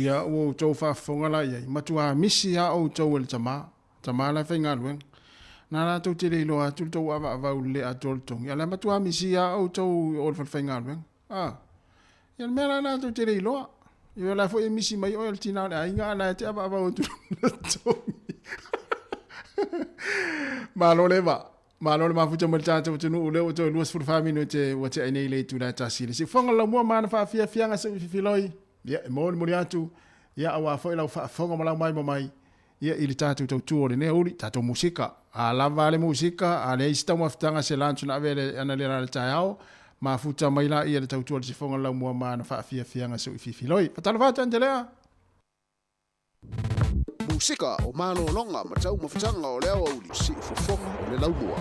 Ia, ua outou faafofoga la i ai, matuā misi lava outou e le tama, tama la e faigaluega. Na latou te le iloa atu le tou avaavau i le le atoa o le togi, a o la e matuā misi lava outou o le falefaigaluega. A, ia le mea la latou te le iloa. Ia o la foi e misi mai oe o le tina o le aiga, a la e te avaavau atu le togi. Malo le va. Malo le mafuta mai le tatou atunuu lea ua toe 24 minute ua tea ai nei le itula e tasi. Le siufofoga o le laumua ma ana faafiafiaga se i fifiloi. Ia, e molimoli atu, ia, aua foi lau faafofoga ma lau maimoa mai, ia, i le tatou tautua o lenei aoauli, tatou musika. A lava le musika, a leai se taumafataga se lunch na ave le analeila i le taeao, mafuta mai laia le tautua o le siufofoga o le laumua ma ana faafiafiaga se i fifiloi. Faatalofa atu Andelea! Musika o malologa ma taumafataga o le aoauli, siufofoga o le laumua.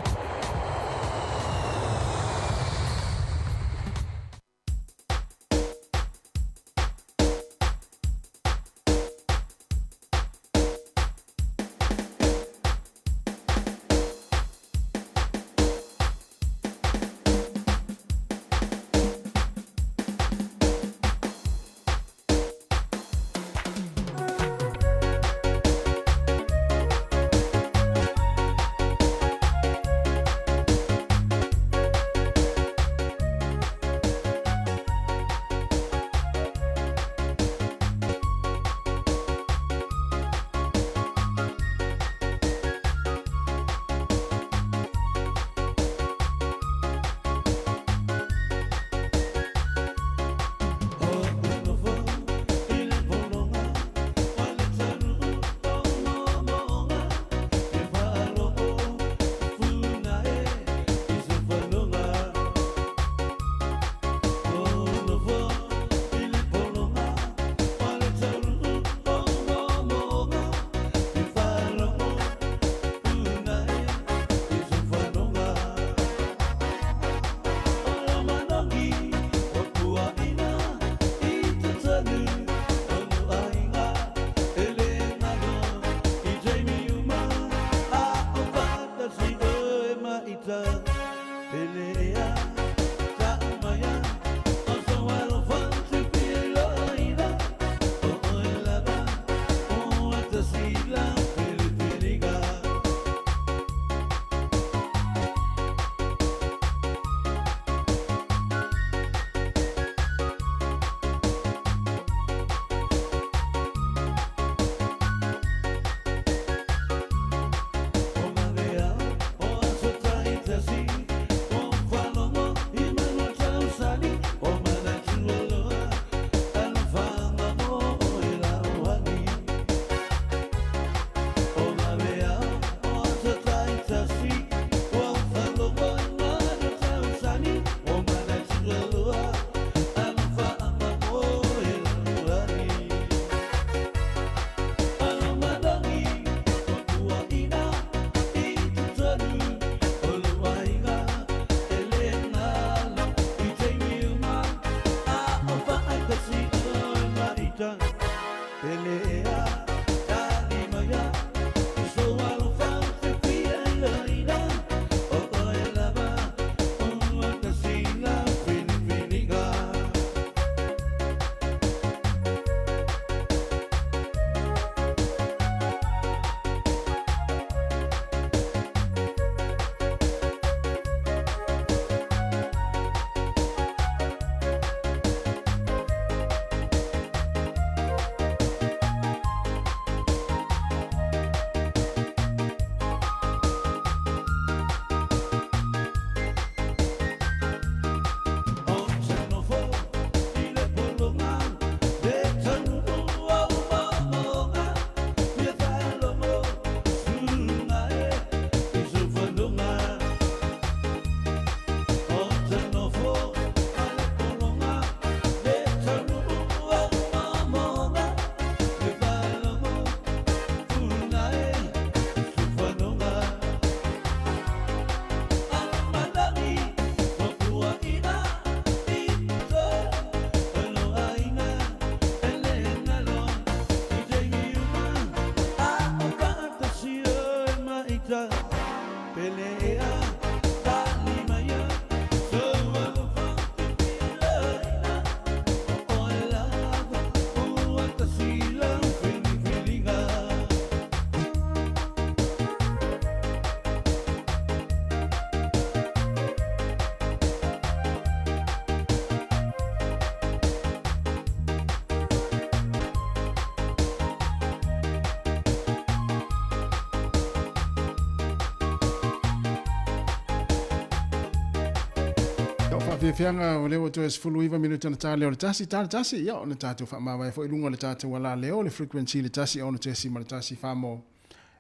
o faafiafiaga o lea ua toe 19 minute na ta lea o le tasi, ta le tasi, ia, ona tatou faamavae foi i luga o le tatou alaleo, le frequency le 106.1 Samoa.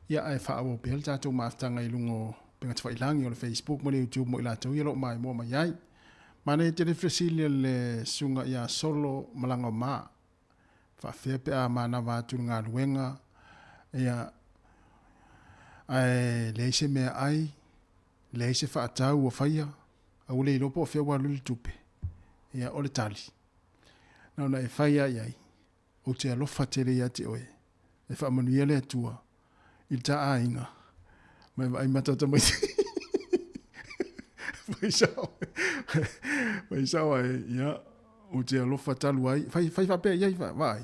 Ia, ae faaauau pea le tatou mafutaga i luga o upega tafailagi o le Facebook ma le YouTube mo i latou ia o lo o maimoa mai ai. Manaia tele le fesili a le susuga ia Solo Malagaoma, faafefea pe a manava atu i le galuega, ia, ae leai se meaai, leai se faatau ua faia, a ua le iloa po o fea ua alu i le tupe. Ia, o le tali, na ona e fai lava i ai, ou te alofa tele ia te oe, e faamanuia le Atua i le ta aiga, ma e vaai mata tamaiti. Fai sao, fai sao ai, ia, ou te alofa talu ai, fai, fai faapea i ai, vaai,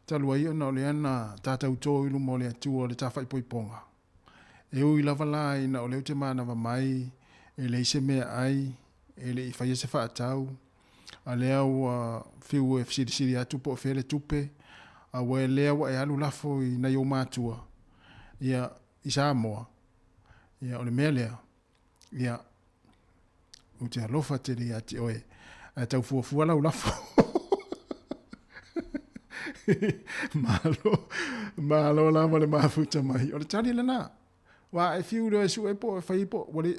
talu ai ona o lea na tātautō i luma o le Atua o le ta faaipoipoga. E ui lava la ina o lea ou te manava mai, e leai se meaai, e le i faia se faatau, a lea ua fiu e fesilisili atu po o fea le tupe, a ua lea ua e alu lafo i nai ou matua, ia, i Samoa, ia, o le mea lea, ia, ou te alofa tele ia te oe, ae tau fuafua lau lafo. Malo, malo lava le mafuta mai. O le tali lena. Wa e fiu loa e sue po e fai po, ua le,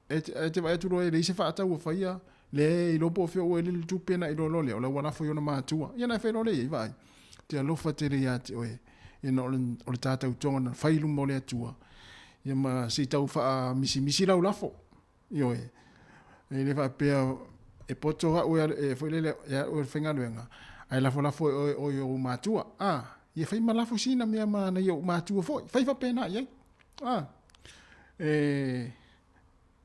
E te, e te vaai atu loa e leai se faatau ua faia, le iloa po o fea ua elele tupe na iloa loa lea, o la ua lafo i ona matua. Ia na e fai loa lea i ai, vaai. Te alofa tele ia te oe, ina o le, o le ta tautoga na fai i luma o le Atua, ia ma se i tau faamisimisi lau lafo. Ioe. E le faapea e poto au e, e foi lele e au e faigaluega, ae lafolafo e oe oe i ou matua. A, ia fai ma lafo sina mea ma nai ou matua foi. Fai faapena i ai. A, e,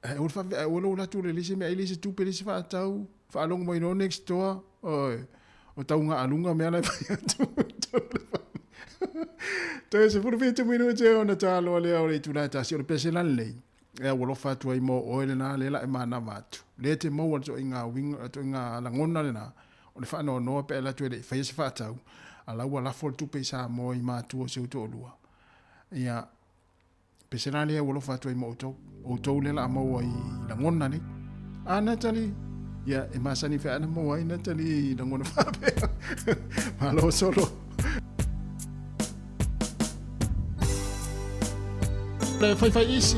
Ae aua le faapea, aua lou alu atu e leai se mea, leai se tupe, leai se faatau, faalogo mai loa next door, oi, o taugaaluga mea la e fai atu. Toe 17 minute ona taloa lea o le itula e tasi, o le pesela lenei, e aualofa atu ai mo oe lena lea la e manava atu. Lea e te maua le toaiga uiga, le toaiga lagona lena, o le faanoanoa pe a alu atu e le i faia se faatau, a la ua lafo le tupe i Samoa i matua o si ou toalua. Ia, Pesela lea ua alofa atu ai ma outou. Outou lea la a maua i lagona nei. A Natalie, ia e masani fea ana maua ai Natalie i lagona faapea. Malo solo. Le whaiwhai isi,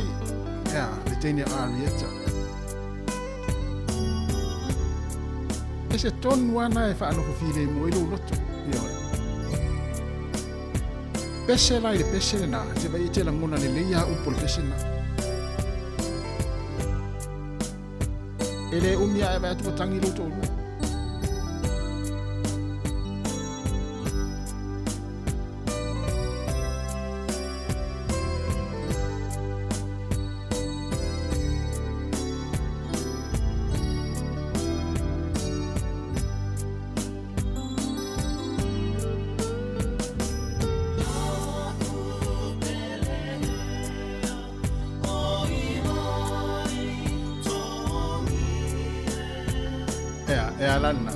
ia, le teine a Arieta. E se tonu ana e whaanofo whiremu ai lou loto. Ia oe. Pese la i le pese lena, te vai e te lagona lelei a upu o le pese lena. E le umi a e vaai atu ua tangi lou toalua. Ea, e ala lena.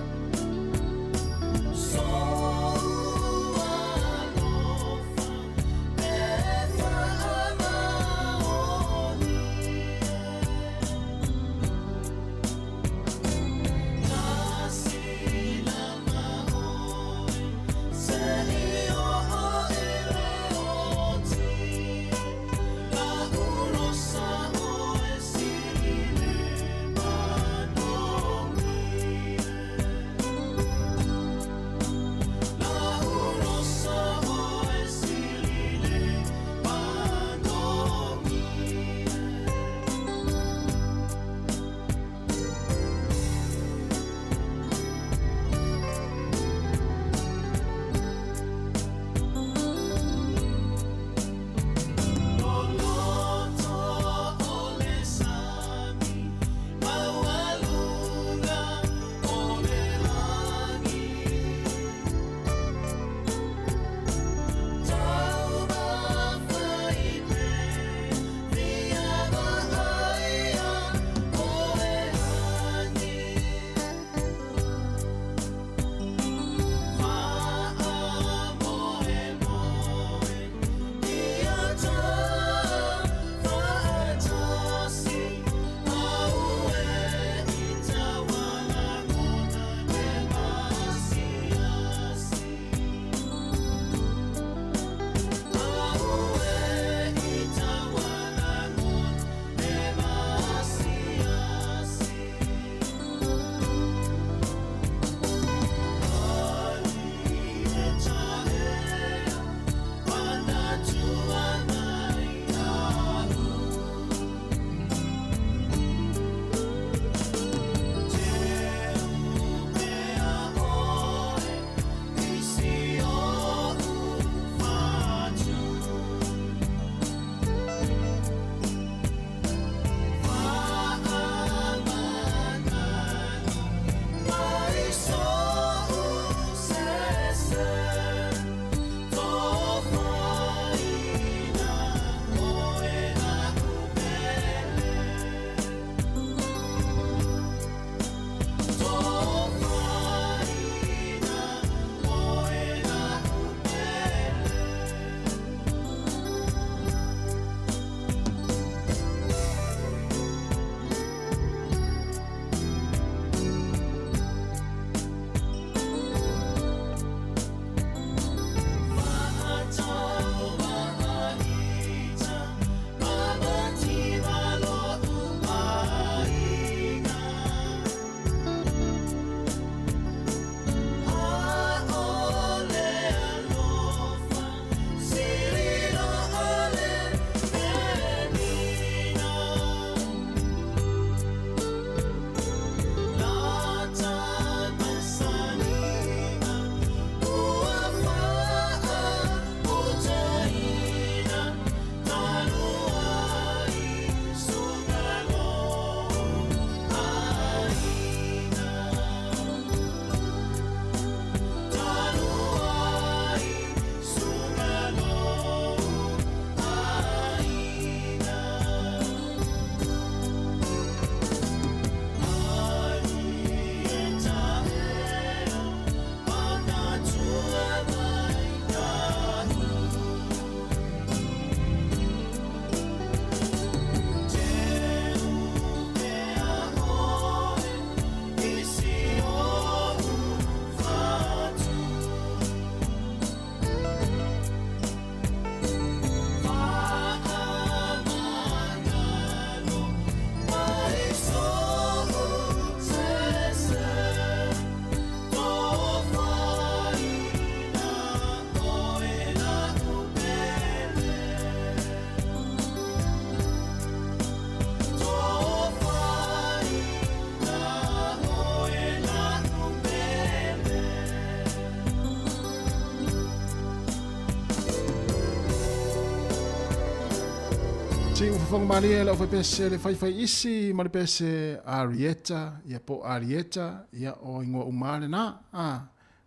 Faafofoga malie le aufaipese le faifaiisi ma le pese Arieta, ia po o Arieta, ia o igoa uma lava lena. A,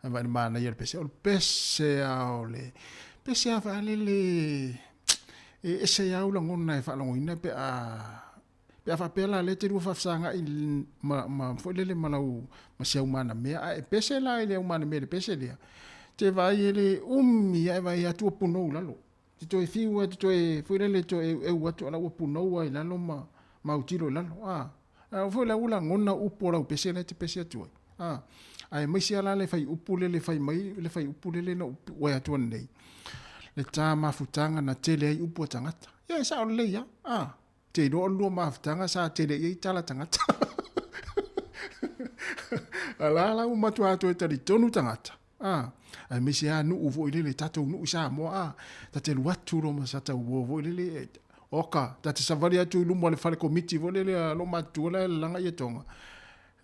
ae vaai i le manaia o le pese. O le pese lava o le pese lava faalele e ese ai lava ou lagona e faalogoina pe a pe a faapea la lea e te lua faafesagai ma, ma foi lele ma lau ma si aumanamea ae e pese la i le aumanamea i le pese lea, te vaai e le umi ae vaai atu ua punou i lalo. Te toe fiu lava te toe foi lele toe eueu atu a la ua punou lava i lalo ma ma autilo i lalo. A, a foi la ua lagona upu o lau pese la e te pese atu ai. A, aemaise lava la le faiupu lele fai mai le faiupu lele na ou uaea atu ananei, le ta mafutaga na tele ai upu a tagata. Ia e sao lelei lava. A, te iloa o le lua mafutaga sa tele i ai tala tagata. A la la ua matua toe talitonu tagata. A, aemaise lava nuu foi lele, tatou nuu i Samoa, a, ta te alu atu loa ma sa tau uo foi lele, oka, ta te savali atu i luma o le fale komiti foi lele a lou matutua la e lalaga ia Tonga,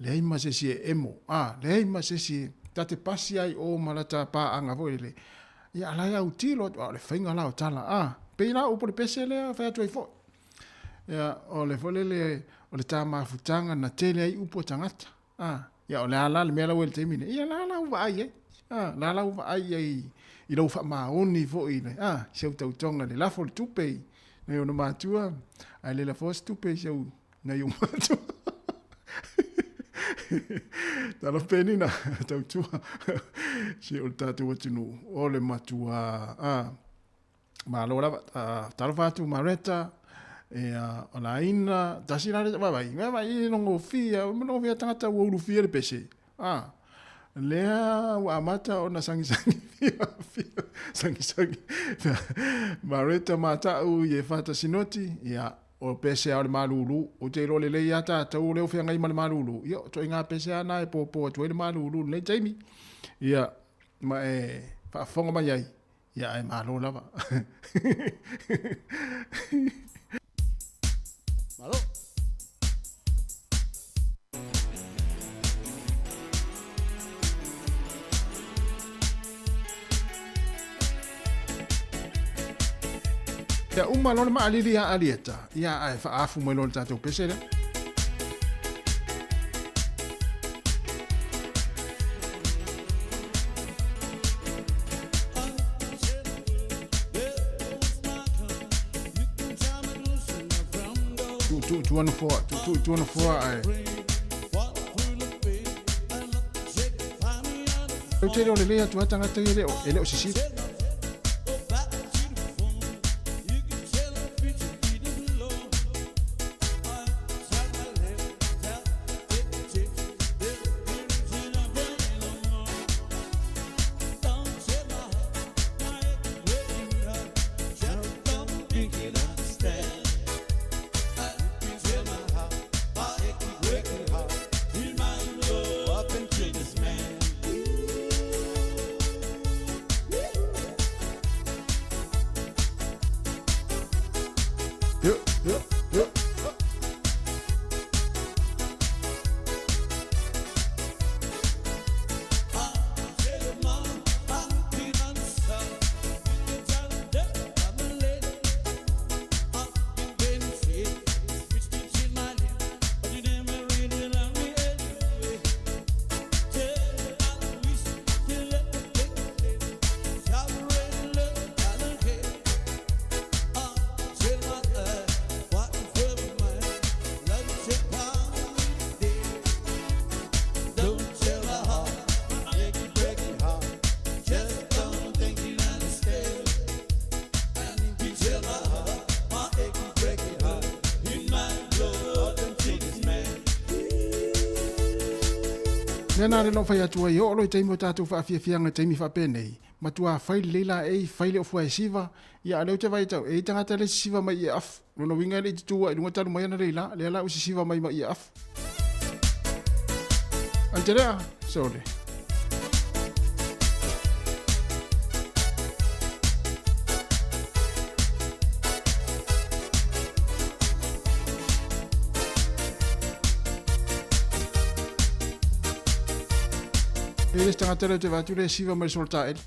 leai ma se isi e emo, a, leai ma se isi e, ta te pasi lava i o ma lata paaga foi lele, ia a la e autilo atu, a o le faiga la o tala, a, pei la o upu o le pese lea e fai atu ai foi. Ia, o le foi lele, o le ta mafutaga na tele ai upu a tagata. A, ia o le a la le mea la ua i le taimi nei? Ia la la ua vaai ai. A, la la ua vaai ai i lou faamaoni foi i le, a, si au tautoga i le lafo o le tupe i nai ona matua, ae le lafoa se tupe i si au, nai ou matua. Talofa Penina, tautua, se o le tatou atunuu, o le matua, a, Malo lava, talofa atu Mareta, ia, o Laina, tasi la le, vaai, vaai i logofia, logofia tagata ua ulufia le pese. Ah, lea ua amata ona sagisagi fia, fia, sagisagi. Mareta Mata'u i e Fata Sinoti, ia, o pese a o le malūlū. Ou te iloa lelei lava tatou o lea ua feagai ma le malūlū. Ia, o ituaiga pese lava na e pōpō atu ai le malūlū i lenei taimi. Ia, ma e faafofoga mai ai, Ia ae malo lava. Malo. Ia uma loa le maalili ia Alieta, ia ae faaafu mai loa le tatou pese lea. Tu tu tu nofoa, tu tu tu nofoa ae. Ou te iloa lelei atu lava tagata ia e le o sisili. Ia, ia, ia. Mea na le fai atu ai, oo loa i taimi o tatou faafiafiaga i taimi faapenei, matua fai lelei laei, fai le ofu ae siva, ia a lea ou te vaai tau, e i ai tagata le sisiva mai i afu. Lona uiga e le i tutū ai i luga talu mai ana le ila, lea la ua sisiva mai ma i afu. Antelea, sole. E le isi tagata lea ou te vaai atu lea e siva mai le solataeli.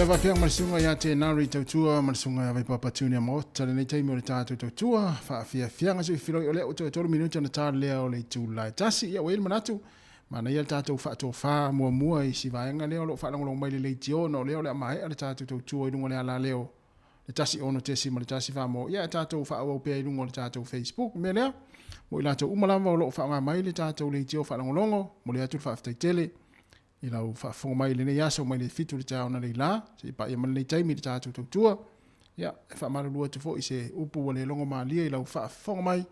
Le faafiaga ma le susuga ia Tenari Tautua ma le susuga ia Vaipapa Junior Maota lenei taimi o le tatou tautua faafiafiaga se filoi o lea ua toe 3 minute ona ta lea o le itula e tasi. Ia ua i ai le manatu manaia le tatou faatofa muamua i si vaega lea o lo o faalogologo mai le leitio ona o lea o le a maea le tatou tautua i luga o le alaleo le 16.1 famo ia e tatou faaauau pea i luga o le tatou Facebook. O le mea lea, mo i latou uma lava o lo o faaaoga mai le tatou leitio faalogologo, momoli atu le faafetai tele i lau faafofoga mai i lenei aso mai le 7 i le taeao analeila seia paia mai lenei taimi i le tatou tautua. Ia, e faamalulu atu foi i se upu ua le logo malie i lau faafofoga mai,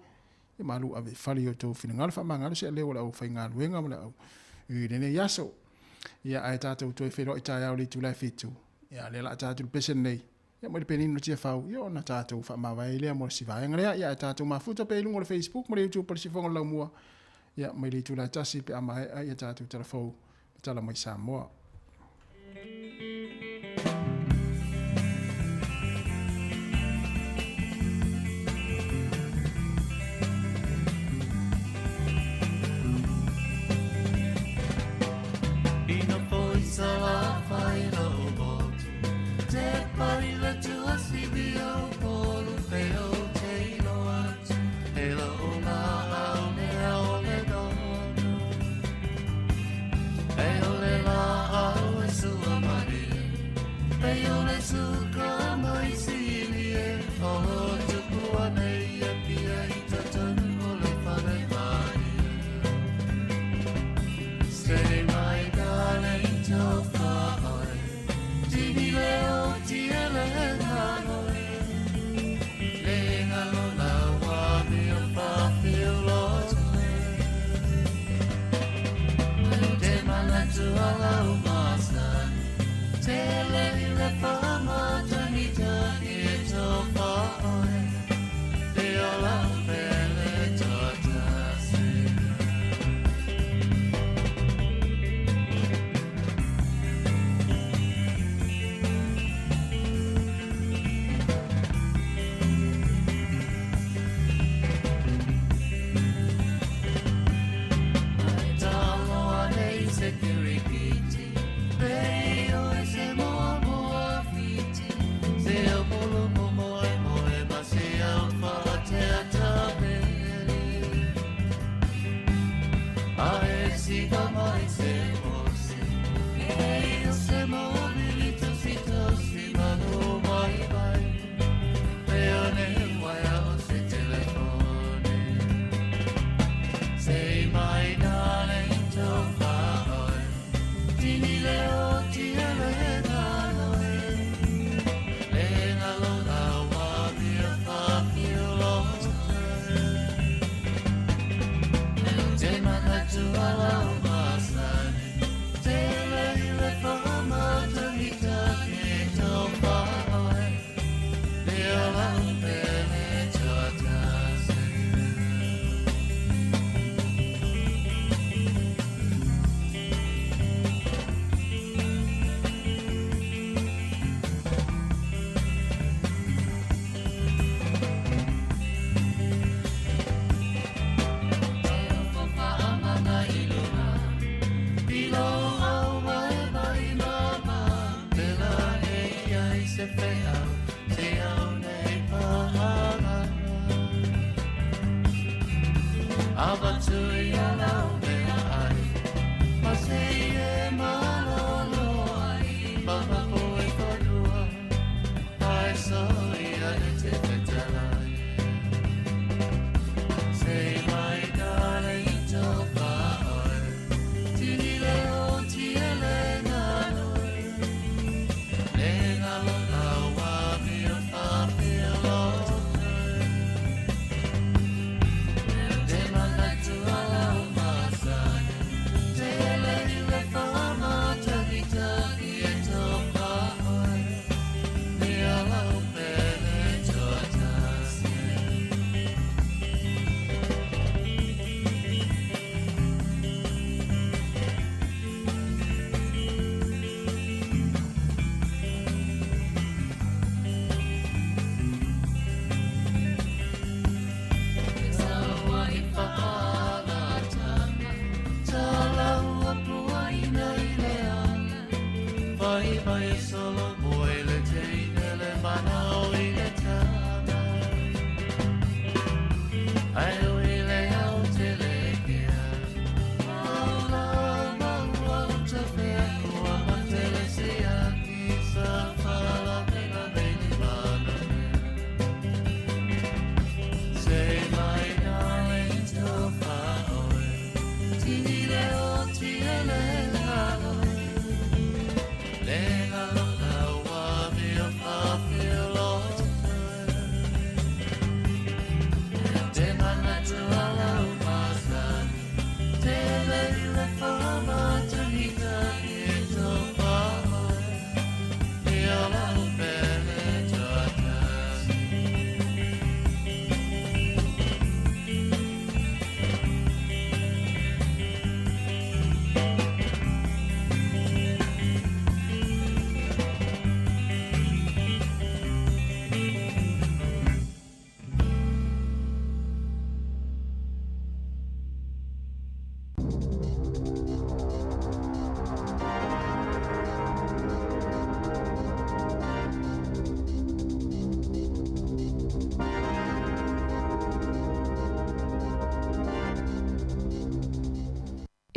ia malu ave i fale i outou finagalo, faamagalo se aleo o le aufaigaluega ma le au i lenei aso. Ia, ae tatou toe feiloai taeao i le itula e 7. Ia, lea la a tatou le pese lenei. Ia, mai le penina o Tiafau, ia ona tatou faamavae ai lea mo si vaega lea. Ia, ae tatou mafuta pea i luga o le Facebook ma le YouTube o le Siufofoga o le Laumua. Ia, mai le itula e 1 pe a maea ia tatou tala fou ma tala mai Samoa.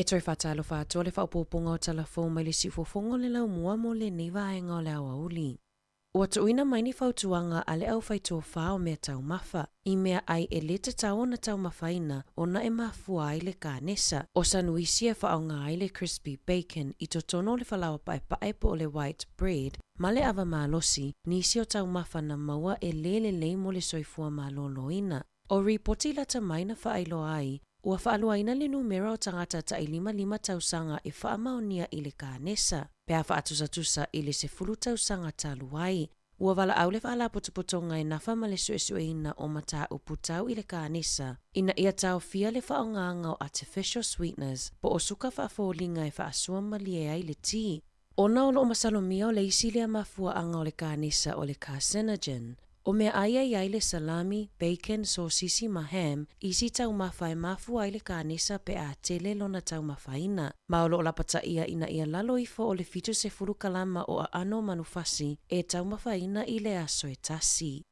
E toe faatalofa atu o le faaopoopoga o tala fou mai le siufofoga o le laumua mo lenei vaega o le aoauli. Ua tuuina mai ni fautuaga a le aufaitofa o mea taumafa, i mea ai e lē tatau ona taumafaina ona e mafua ai le kanesa. O sanuisi e faaaoga ai le crispy bacon i totonu o le falaoa paepae po o le white bread ma le ava malosi, nisi o taumafa na maua e lē lelei mo le soifua malōlōina. O ripoti lata mai na faailoa ai, ua faaluaina le numera o tagata taʻi 55 tausaga e faamaonia i le kanesa, pe a faatusatusa i le 10 tausaga talu ai. Ua valaau le Faalapotopotoga e nafa ma le suesueina o mataupu tau i le kanesa, ina ia taofia le faaaogaga o artificial sweeteners po o suka faafoliga e faasua malie ai le ti, Ona o loo masalomia o le isi lea mafuaaga o le kanesa o le carcinogen. O meaai e i ai le salami, bacon, sosisi ma ham, isi taumafa e mafua ai le kanesa pe a tele lona taumafaina. Ma o loo lapataia ina ia lalo ifo o le 70 kalama o aano manufasi e taumafaina i le aso e tasi.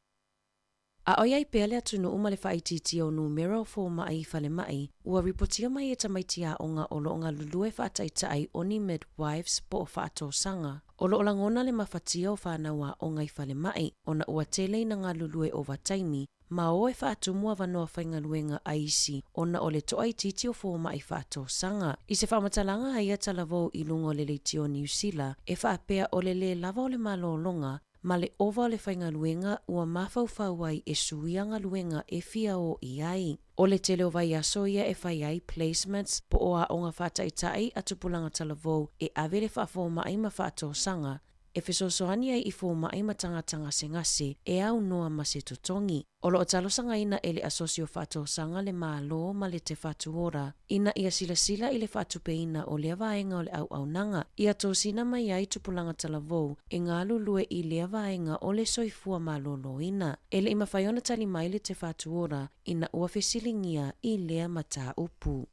A o i ai pea le atunuu ma le faaitiitia o numera o fomai i falemai, ua ripotia mai e tamaiti aoga o loo galulue faataitai o ni midwives po o faatosaga. O loo lagona le mafatia o fanau aoga i falemai, ona ua tele ina galulue ovataimi, ma o e faatumu avanoa faigaluega a isi ona o le toaitiiti o fomai faatosaga. I se faamatalaga a ia talavou i luga o le leitio Niu Sila, e faapea o le lē lava o le malōloga ma le ova o le faigaluega ua mafaufau ai e suia galuega e fia o i ai. O le tele o vaiaso ia e fai ai placements po o aoga faataitai a tupulaga talavou e ave le faafomaʻi ma faatosaga e fesoasoani ai i fomaʻi ma tagata gasegase e aunoa ma se totogi. O loo talosagaina e le Asosi o Faatosaga le Malo ma le Te Whatu Ora ina ia silasila i le faatupeina o lea vaega o le auaunaga, ia tosina mai ai tupulaga talavou e galulue i lea vaega o le soifua malōlōina. E leʻi mafai ona tali mai le Te Whatu Ora ina ua fesiligia i lea mataupu.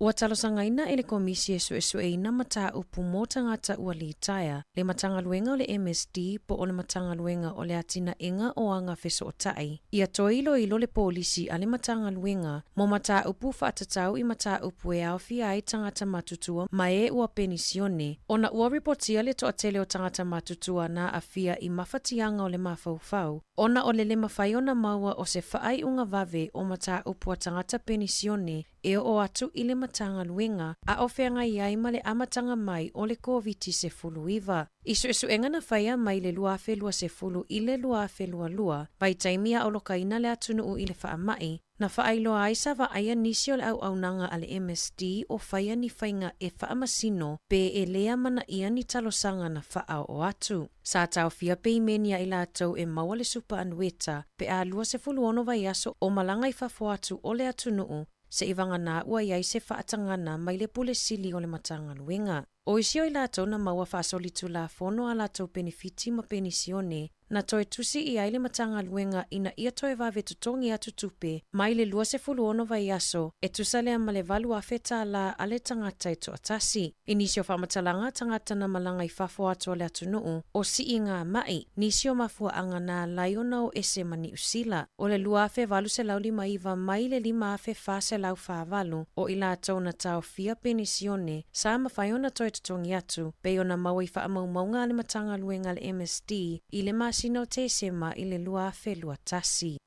Ua talosagaina e le Komisi e Suesueina Mataupu mo Tagata Ua Litaea, le Matagaluega o le MSD po o le Matagaluega o le Atinaega o Aga Fesootai, ia toe iloilo le polisi a le Matagaluega mo mataupu faatatau i mataupu e aofia ai tagata matutua ma e ua penisione, ona ua ripotia le toatele o tagata matutua na aafia i mafatiaga o le mafaufau, ona o le lē mafai ona maua o se faaiuga vave o mataupu a tagata penisione e oo atu i le Matagaluega a o feagai ai ma le amataga mai o le Koviti-19. I suesuega na faia mai le 2020 i le 2022, vaitaimi a o lokaina le atunuu i le faamai, na faailoa ai sa vaaia nisi o le auaunaga a le MSD o faia ni faiga e faamasino pe e lē amanaia ni talosaga na faaoo atu. Sa taofia peimeni a i latou e maua le supa anueta pe a 26 vaiaso o malaga i fafo atu o le atunuu seʻi vaganā ua i ai se faatagana mai le Pule Sili o le Matagaluega. O isi o i latou na maua faasolitulafono a latou penefiti ma penisione, na toe tusi i ai le Matagaluega ina ia toe vave totogi atu tupe mai le 26 vaiaso e tusa lea ma le $8,000 tālā a le tagata e toatasi. I nisi o faamatalaga a tagata na malaga i fafo atu o le atunuu, o siiga maʻi, nisi o mafuaaga na ala ai ona o ese ma Niu Sila. O le 2859 mai le 5448 o i latou na taofia penisione sa mafai ona toe totogi atu, pei ona maua i faamaumauga a le Matagaluega a le MSD i le masina o Tesema i le 2021.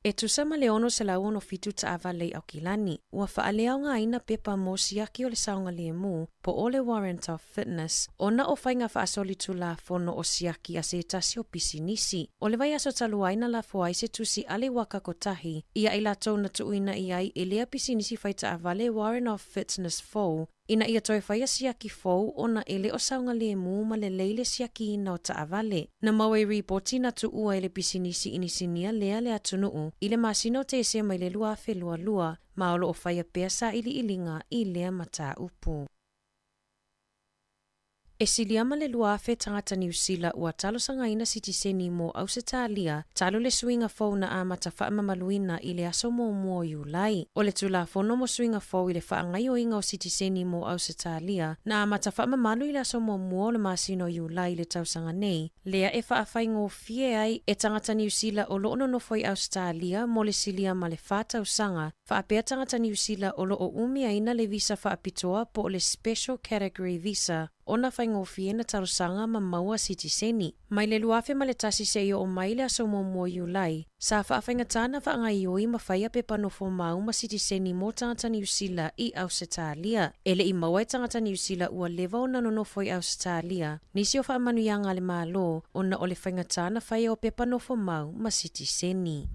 E tusa ma le 667 taavale i Aukilani, ua faaleaogaina pepa mo siaki o le saogalemu po o le Warrant of Fitness ona o faiga faasolitulafono o siaki a se tasi o pisinisi. O le vaiaso talu ai na lafo ai se tusi a le Waka Kotahi ia i latou na tuuina i ai e lea pisinisi fai taavale Warrant of Fitness fou ina ia toe faia siaki fou ona e le o saogalemu ma lelei le siakiina o taavale. Na maua i ripoti na tuua e le pisinisi inisinia lea le atunuu i le masina o Tesema i le 2022 ma o loo faia pea sailiiliga i lea mataupu. E silia ma le 2,000 tagata Niu Sila ua talosagaina sitiseni mo Ausetalia talu le suiga fou na amata faamamaluina i le aso muamua o Iulai. O le Tulafono mo Suiga Fou i le Faagaoioiga o Sitiseni mo Ausetalia na amata faamamalu i le aso muamua o le masina o Iulai i le tausaga nei, lea e faafaigofie ai e tagata Niu Sila o loo nonofo i Ausetalia mo le silia ma le fa tausaga, faapea tagata Niu Sila o loo umiaina le visa faapitoa po o le Special Category Visa ona faigofie na talosaga ma maua sitiseni. Mai le 2001 seia oo mai le aso muamua o Iulai, sa faafaigatā na faagaoioi ma faia pepa nofomau ma sitiseni mo tagata Niu Sila i Ausetalia. E le i maua e tagata Niu Sila ua leva ona nonofo i Ausetalia nisi o faamanuiaga a le Malo ona o le faigatā na faia o pepa nofomau ma sitiseni.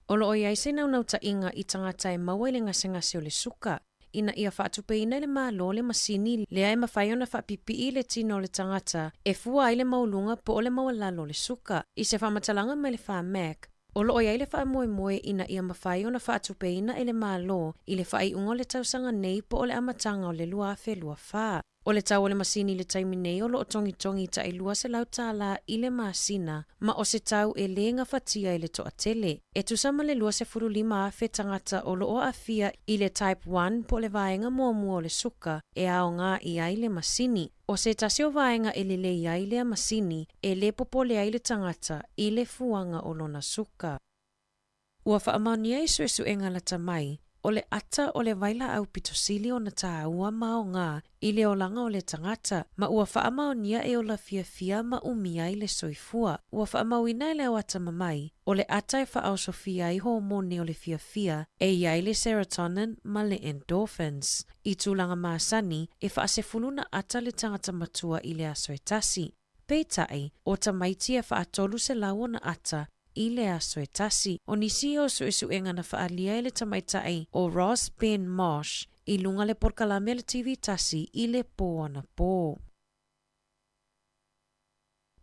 O loo i ai se naunautaiga i tagata e maua i le gasegase o le suka, ina ia faatupeina e le Malo le masini lea e mafai ona faapipii le tino o le tagata e fua ai le maualuga po o le maualalo o le suka. I se faamatalaga mai le Pharmac, o loo i ai le faamoemoe ina ia mafai ona faatupeina e le Malo i le faaiuga o le tausaga nei po o le amataga o le 2024. O le tau o le masini i le taimi nei o loo togitogi tai $200 i le masina, ma o se tau e lē gafatia e le toatele. E tusa ma le 25,000 tagata o loo aafia i le Type 1 po o le vaega muamua o le suka e aoga i ai le masini. O se tasi o vaega e lelei ai lea masini, e lē popole ai le tagata i le fuaga o lona suka. Ua faamaonia i suesuega lata mai, o le ata o le vailaau pito sili ona tāua ma aoga i le olaga o le tagata, ma ua faamaonia e ola fiafia ma umi ai le soifua. Ua faamauina e le ao atamamai, o le ata e faaosofia ai homone o le fiafia e i ai le serotonin ma le endorphins. I tulaga masani, e faasefulu na ata le tagata matua i le aso e tasi. Peitai, o tamaiti e faatolu selau ona ata i le aso e tasi. O nisi o suesuega na faaalia e le tamaitai o Ross Ben Mosh i luga le polokalame a le TV tasi i le pō anapō.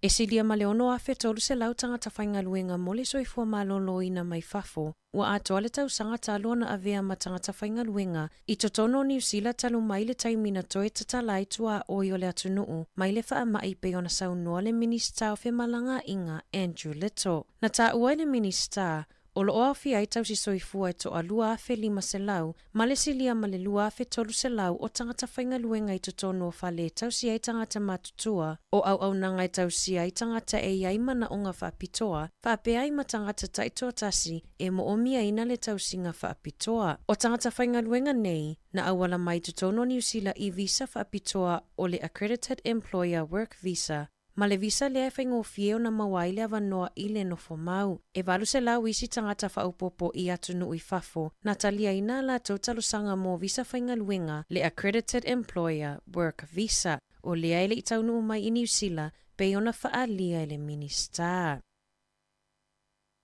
E silia ma le 6,300 tagata faigaluega mo le soifua malōlōina mai fafo ua atoa le tausaga talu ona avea ma tagata faigaluega i totonu o Niu Sila talu mai le taimi na toe tatala ai tuaoi o le atunuu mai le faamai pei ona saunoa le Minisita o Femalagaaiga Andrew Little. Na taua e le Minisita, o loo aofia ai tausi soifua e toa 2,500 ma le silia ma le 2,300 o tagata faigaluega i totonu o fale e tausi ai tagata matutua, o auaunaga e tausia ai tagata e i ai manaoga faapitoa, faapea ai ma tagata taitoatasi e moomiaina le tausiga faapitoa. O tagata faigaluega nei, na auala mai i totonu o Niu Sila i visa faapitoa o le Accredited Employer Work Visa, ma le visa lea e faigofie ona maua ai le avanoa i le nofomau. E 800 isi tagata faaopoopo i atunuu i fafo na taliaina a latou talosaga mo visa faigaluega le Accredited Employer Work Visa, o lea e le i taunuu mai i Niu Sila pei ona faaalia e le Minisita.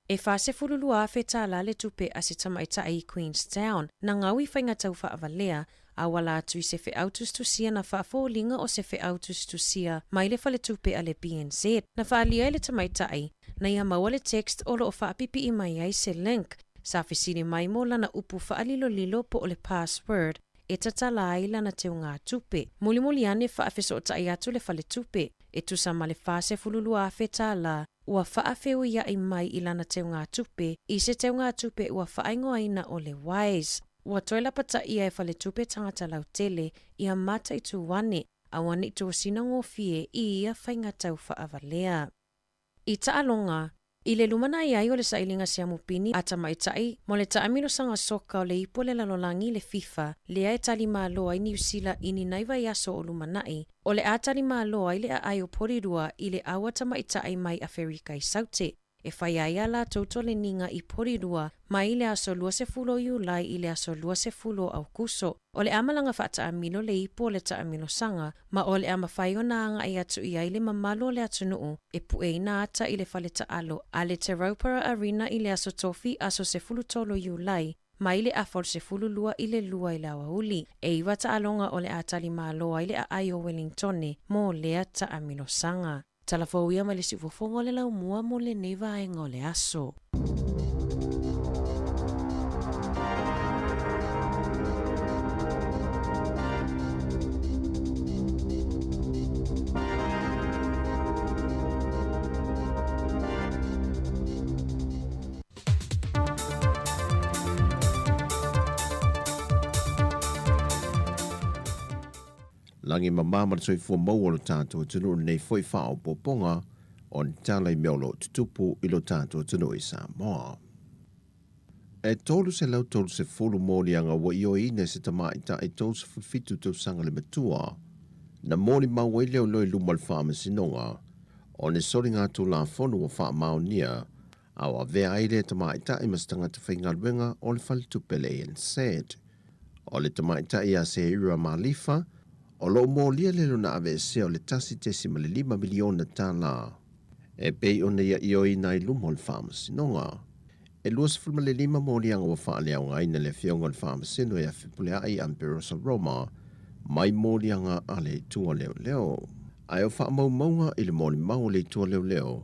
E $42,000 tālā le tupe a se tamaitai i Queenstown na gau i faiga tau faavalea, auala atu i se feau tusitusia na faafoliga o se feau tusitusia mai le faletupe a le BNZ. Na faaalia e le tamaitai na ia maua le text o loo faapipii mai ai se link sa fesili mai mo lana upu faalilolilo po o le password e tatala ai lana teugatupe. Mulimuli ane faafesootai atu le faletupe, e tusa ma le $42,000 tālā ua faafeuiai mai i lana teugatupe i se teugatupe ua faaigoaina o le Wise. Ua toe lapataia e faletupe tagata lautele ia mataitū ane, auane'i tosina gofie i ia faiga tau faavalea. I taaloga, i le lumanai ai o le sailiga siamupini a tamaitai mo le taamilosaga soka o le Ipu o le Lalolagi le FIFA lea e talimalo ai Niu Sila i ni nai vaiaso o lumanai, o le a talimalo ai le aai o Porirua i le aua tamaitai mai Aferika i Saute, e fai ai a latou toleniga i Porirua mai le aso 20 o Iulai i le aso 20 o Aukuso. O le a malaga faataamilo le ipu o le taamilosaga, ma o le a mafai ona agai atu i ai le mamalu o le atunuu e pueina ata i le fale taalo a le Te Rauparaha Arena i le aso Tofi aso 13 Iulai mai le afa o le 12 i le 2 i le aoauli. E iva taaloga o le a talimalo ai le aai o Wellingtone mo lea taamilosaga. Tala fou ia mai le siufofoga o le laumua mo lenei vaega o le aso. Lagi mamā ma le soifua maua o lo tatou atunuu i lenei foi faaopoopoga o ni tala i mea o lo o tutupu i lo tatou atunuu i Samoa. E 330 moliaga ua ioeina e se tamaitai 37 tausaga le matua, na molimau ai leoleo i luma o le Faamasinoga o ni soligatulafono ua faamaonia a o avea ai lea tamaitai ma se tagata faigaluega o le faletupe le ANZ. O le tamaitai ia Seira Malifa, o lo o molia le lona aveesea o le $1.5 miliona tala e pei ona ia ioeina ai luma o le Faamasinoga. E 25 moliaga ua faaleaogaina e le Afioga o le Faamasino ia Fepuleai Amberosa Roma mai moliaga a le Itu a Leoleo. Ae o faamaumauga i le molimau a le Itu a Leoleo,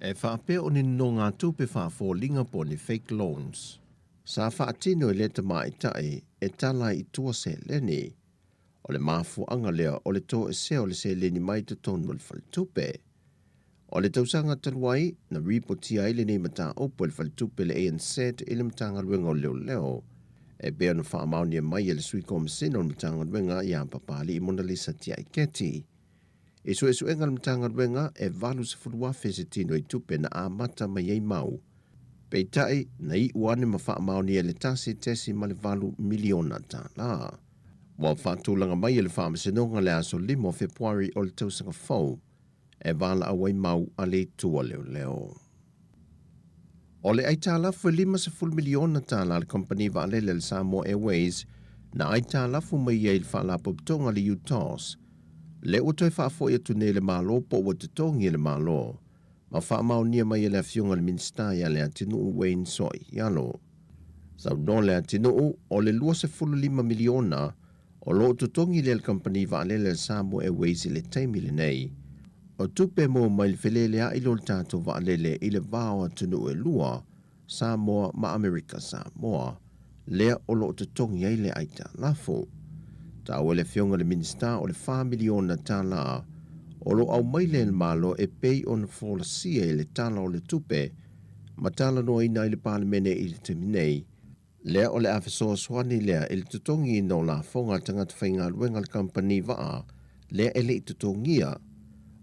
e faapea o ni nonogatupe faafoliga po o ni fake loans sa faatino e lea tamaitai e tala ai i tua seleni. O le mafuaaga lea o le toesea o le seleni mai totonu o le faletupe. O le tausaga talu ai, na ripotia ai lenei mataupu e le faletupe le ANZ i le Matagaluega o Leoleo, e pei ona faamaonia mai e le Sui Komasina o le Matagaluega ia Papali'i Monalisa Tiaiketi. I suesuega a le Matagaluega, e 80,000 se tino i tupe na amata mai ai mau, peitai, na iu ane ma faamaonia i le $1.8 miliona. Ua faatulaga mai e le Faamasinoga le aso 5 o Fepuari o le tausaga fou e valaau ai mau a le Itu a Leoleo. O le aitalafu e $50 miliona a le kamupani vaalele a le Samoa Airways na aitalafu mai ai i le faalapotopotoga a le UTOS, lea ua toe faafoi atu nei e le Malo po ua totogi e le Malo ma faamaonia mai e le Afioga i le Minisita ia Leatinuu Wayne Soialo. Saunoa Leatinuu, o le $25 miliona O lo o totogi lea le kamupani vaalele a le Samoa Airways i le taimi lenei. O tupe maua mai le feleleai lea o le tatou vaalele i le va o atunuu e lua, Samoa ma Amerika Samoa, lea o lo o totogi ai le aitalafu. Taua e le Afioga i le Minisita o le $4 miliona o lo o aumai lea e le Malo e pei ona folasia i le Tala o le Tupe ma talanoaina ai le Palemene i le taimi nei, Lea o le a fesoasoani lea i le totogiina o lafoga a tagata faigaluega a le kamupani vaa lea e le i totogia,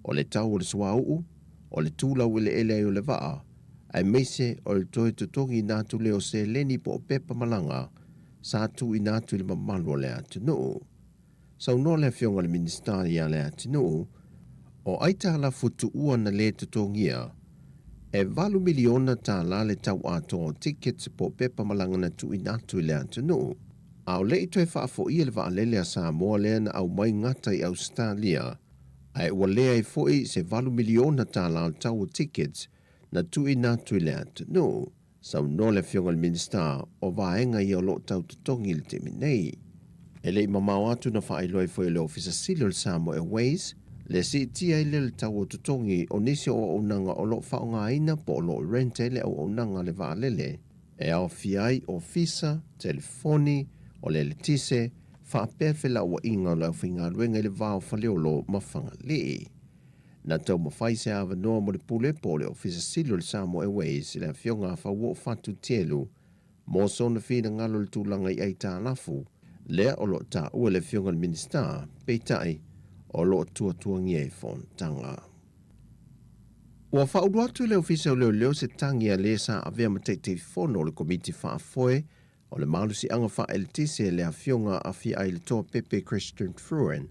o le tau o le suauu, o le tu laueleele ai o le vaa, aemaise o le toe totogiina atu lea o seleni po o pepa malaga sa tuuina atu i le mamalu o le atunuu. Saunoa le Afioga i le Minisita ia Leatinuu, o aitalafu tuua na lē totogia, e $8 miliona le tau atoa o tickets po o pepa malaga na tuuina atu i le atunuu. A o le i toe faafoia le vaalele a Samoa lea na aumai gata i Ausetalia, ae ua leai foi se $8 miliona o le tau o tickets na tuuina atu i le atunuu. Saunoa le Afioga i le Minisita, o vaega ia o lo o tau totogi i le taimi nei. E le i mamao atu na faailoa ai foi e le Ofisa Sili o le Samoa Airways le siitia ai lea o le tau o totogi o nisi o auaunaga o lo o faaaogaina po o lo o rent ai le auaunaga a le vaalele, e aofia ai ofisa, telefoni, o le eletise, faapea felauaiga o le aufaigaluega i le va o Faleolo ma Fagalii. Na taumafai se avanoa mo le pule po o le Ofisa Sili o le Samoa Airways i le Afioga a Fauoo Fatu Tielu mo sona finagalo i le tulaga i aitalafu lea o lo o taua e le Afioga i le Minisita, peitai, o lo o tuatuagia i fonotaga. Ua faaulu atu i le Ofisa o Leoleo se tagi a le sa avea ma Taitaifono o le Komiti Faafoe o le Malosiaga Faaeletise le Afioga a Fiailetoa Pepe Christian Fruin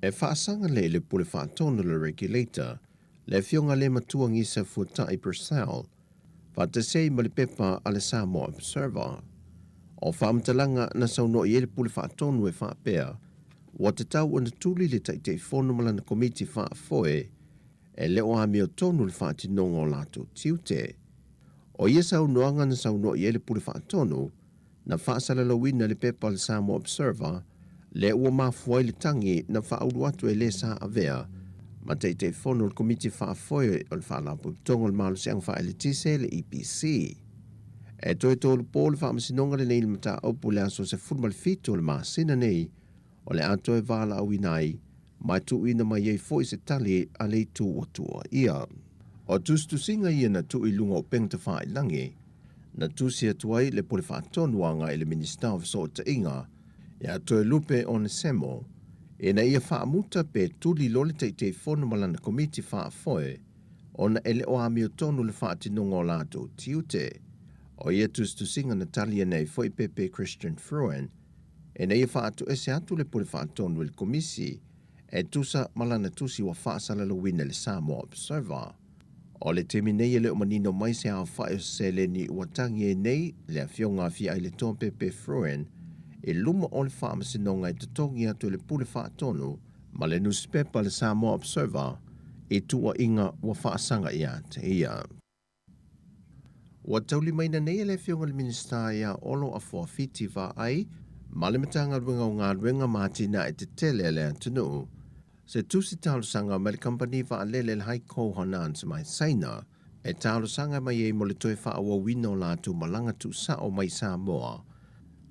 e faasaga lea i le Pule Faatonu le Regulator, le Afioga le Matua Gisa Fuatai Purcell, faatasi ai ma le pepa a le Samoa Observer. O faamatalaga na saunoa i ai le Pule Faatonu e faapea, ua tatau ona tuli le Taitaifono ma lana Komiti Faafoe e le o amiotonu le faatinoga o latou tiute. O ia saunoaga na saunoa i ai le Pule Faatonu, na faasalalauina i le pepa a le Samoa Observer, lea ua mafua ai le tagi na faaulu atu e le sa avea ma Taitaifono o le Komiti Faafoe o le Faalapotopotoga o le Malosiaga Faaeletise, le EPC. E toe tolu po le faamasinoga lenei i le mataupu i le aso 17 o le masina nei, o le a toe valaauina ai ma e tuuina mai ai foi se tali a le itu ua tuuaia. O tusitusiga ia na tuu i luga o upega tafailagi, na tusi atu ai le Pule Faatonu agai i le Minisita o Fesootaiga ia Toelupe Onesemo. ina ia faamuta pe tuli loa le Taitaifono ma lana Komiti Faafoe ona e le o amiotonu le faatinoga o latou tiute. O ia tusitusiga na tali ane ai foi Pepe Christian Fruin ina ia faatoese atu le Pule Faatonu i le Komisi e tusa ma lana tusi ua faasalalauina i le Samoa Observer. O le taimi nei e le o manino mai se aofai o se seleni ua tagi ai nei le Afioga a Fiailetoa Pepe Fruin i luma o le Faamasinoga e totogi atu e le Pule Faatonu ma le nusipepa le Samoa Observer i tuuaiga ua faasaga ia te ia. Ua taulimaina nei e le Afioga i le Minisita ia Olo Afoa Fiti Vaai ma le Matagaluega o Galuega ma Atinae Tetele a le atunuu se tusi talosaga mai le kamupani vaalele le Haikou Hainan mai Saina e talosaga mai ai mo le toe faaauauina o latou malaga tuusao mai Samoa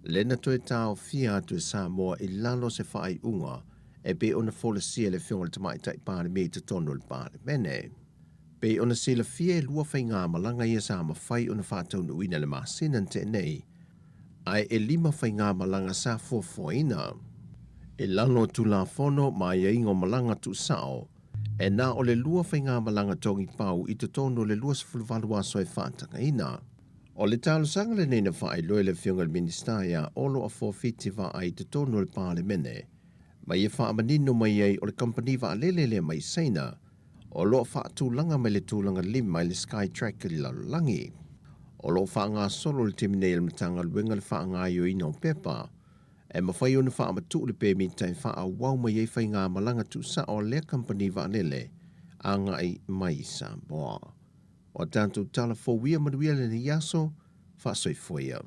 lea na toe taofia atu e Samoa i lalo o se faaiuga e pei ona folasia e le Afioga i le Tamaitai Palemia i totonu o le Palemene. Pei ona silafia e lua faigamalaga ia sa mafai ona faataunuuina i le masina na tea nei, ae e lima faigamalaga sa fuafuaina. I lalo o Tulafono ma aiaiga o malaga tuusao, e na o le lua faigamalaga togipau i totonu o le 28 aso e faatagaina. O le talosaga lenei na faailoa e le Afioga i le Minisita ia Olo Afoa Fiti Vaai i totonu o le Palemene, ma ia faamanino mai ai o le kamupani vaalele lea mai Saina o lo o faatulaga mai le tulaga lima i le Skytrack i le lalolagi. O lo o faagasolo i le taimi nei a le Matagaluega le faagaoioiga o pepa e mafai ona faamatuu le pemita e faaauau mai ai faigamalaga tuusao a lea kamupani vaalele agai mai i Samoa. O a tatou tala fou ia manuia lenei aso, faasoifua ia.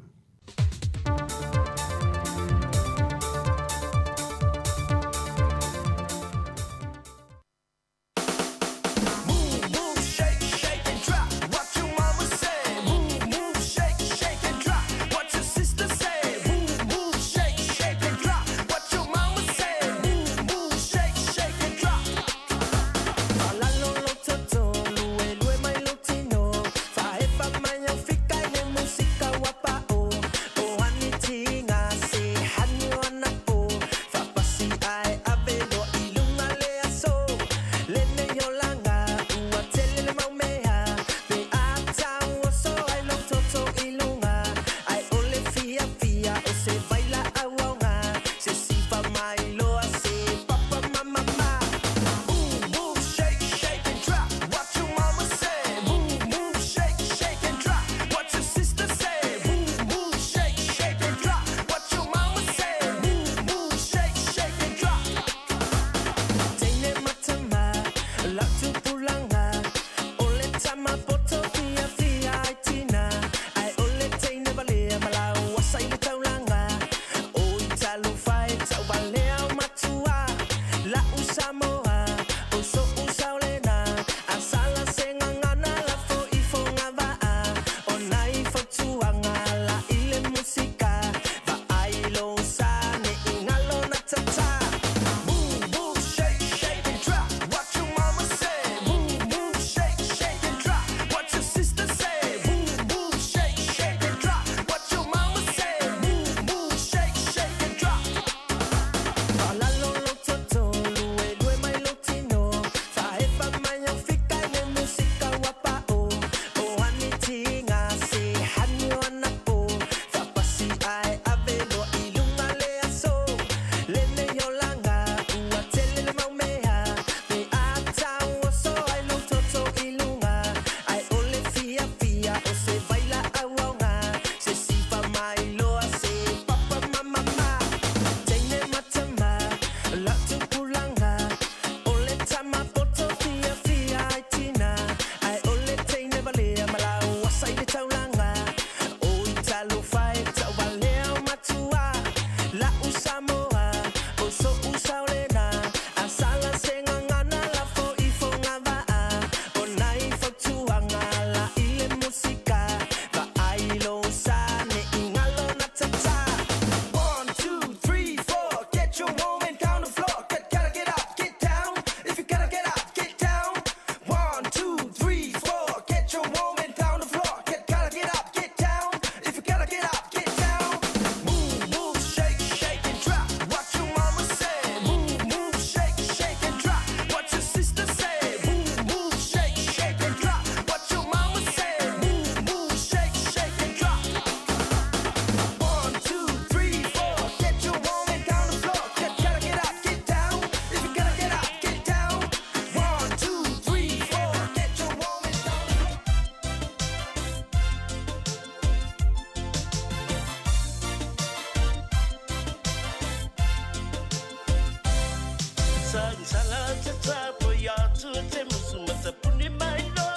Tangsala te tapo i atu te musu matapuni mai lo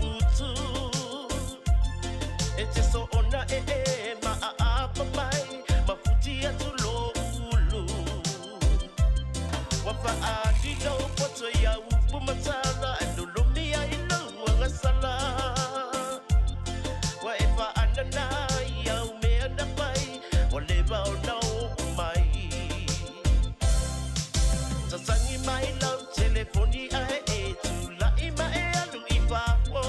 utu. E te so ona e e ma a apa mai, ma futi atu lo ulu. Wa fa a di lo poto ia upu matala, e lulumi ai lo uangasala. Wa e fa anana ia umea na pai, wa leva o na o mai. Sasangi mai lau telefoni ae e tūla'i ma e alu i whāo.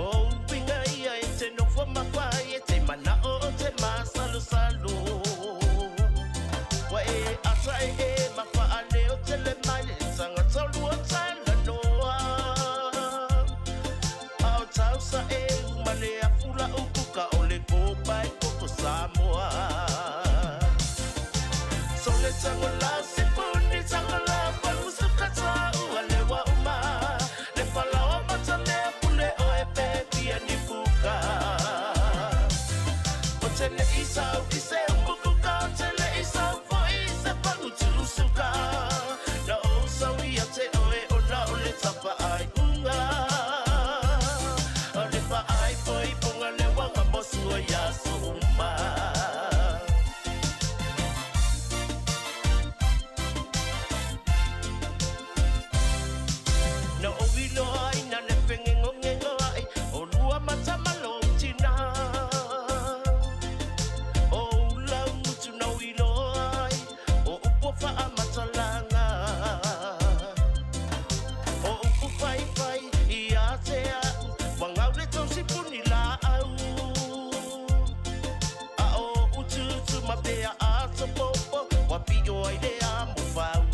O uinga ia e te nofo mawhai e te manao o te masalosalo. Wa e ata e e mawhaale o tele mai le tangata lua tala noa. Ao tausa e umale a fula upuka o le kōpa e koko Samoa. Sole tango la sipuni tango la pamusuka ta ua lewa uma. Le falaoa matamea pule o e pepi ni puka. O tele isau i se umbukuka, o tele isau fo i se pangutusuka. Na o sau ia te oe o na o le tapa ai unga. O le pa ai foi ponga le wanga mosu o ia suma. Na o wilo ai na le whengengo ngengo ai, o lua matamalo tina. O ula mutu na wilo ai, o upo wha matalanga. O upu whai whai i a te au, wangau le tausi puni la au. A o ututu mapea a topopo, wapio ai le a mo whau.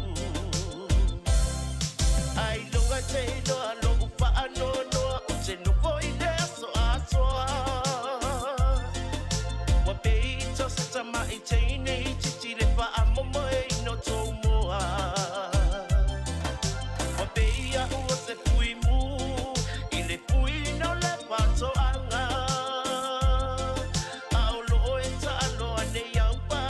Ai longa te loa lo upa ano noa, o te noko i le aso atoa. Wa pe i tau se tama i te ine i titi le wha a momo e ino tō moa. Wa pe i a ua se pui mū, i le pui no le patoanga. A o lo e ta aloa nei au pa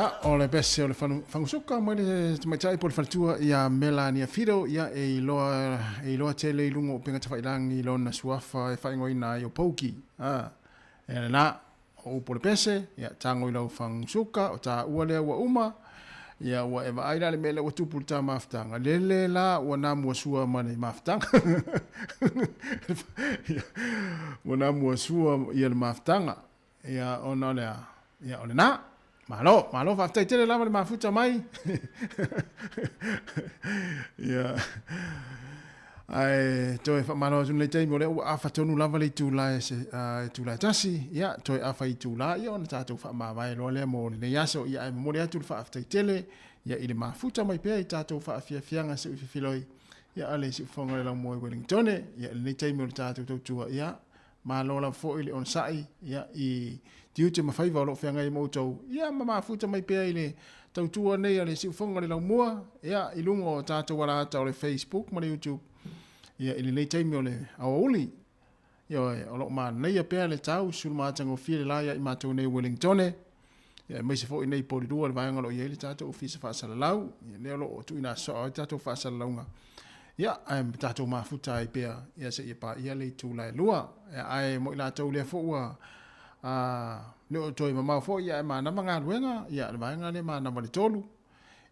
Ia, o le pese o le fagusuka mai le tamaitai po o le faletua ia Melania Fido, ia e iloa, e iloa tele i luga o upega tafailagi lona suafa e faaigoaina ai o Pouki. A, e lena, o upu o le pese, ia tago i lau fagusuka, o taua lea ua uma, ia ua e vaai la le mea lea ua tupu i le ta mafutaga, lele la ua na muasua ma le mafutaga. Ia, ua na muasua ia le mafutaga. Ia, ona o le a? Ia, o lena. Malo, malo, faafetai tele lava le mafuta mai. Ia, ae toe faamalo atu lenei taimi, o lea ua afa tonu lava le itula e, se, itula e tasi, ia, toe afa itula, ia, ona tatou faamavae loa lea mo lenei aso. Ia, ae momoli atu le faafetai tele, ia, i le mafuta mai pea i tatou faafiafiaga se i fefiloi, ia, a le siufofoga o le laumua i Wellingtone, ia, i lenei taimi o le tatou tautua, ia, Malo lava foi le onosai ia, i tiute ma faiva o lo o feagai ai ma outou, ia, ma mafuta mai pea i le tautua nei a le Siufofoga o le Laumua, ia, i luga o tatou alaata o le Facebook ma le YouTube, ia, i lenei taimi o le aoauli. Ioe, o lo o manaia pea le tau sulumatagofie le la ia i matou nei i Wellingtone, ia, aemaise foi nei i Porirua le vaega o lo o i ai le tatou ofisa faasalalau, ia, lea o lo o tuuina soo ai tatou faasalalauga, ia, ae tatou mafuta ai pea, ia, seia paia le itula e 2. Ia, ae mo i latou lea foi ua le o toe mamao foi, ia, ae manava galuega, ia, le vaega lea manava le 3,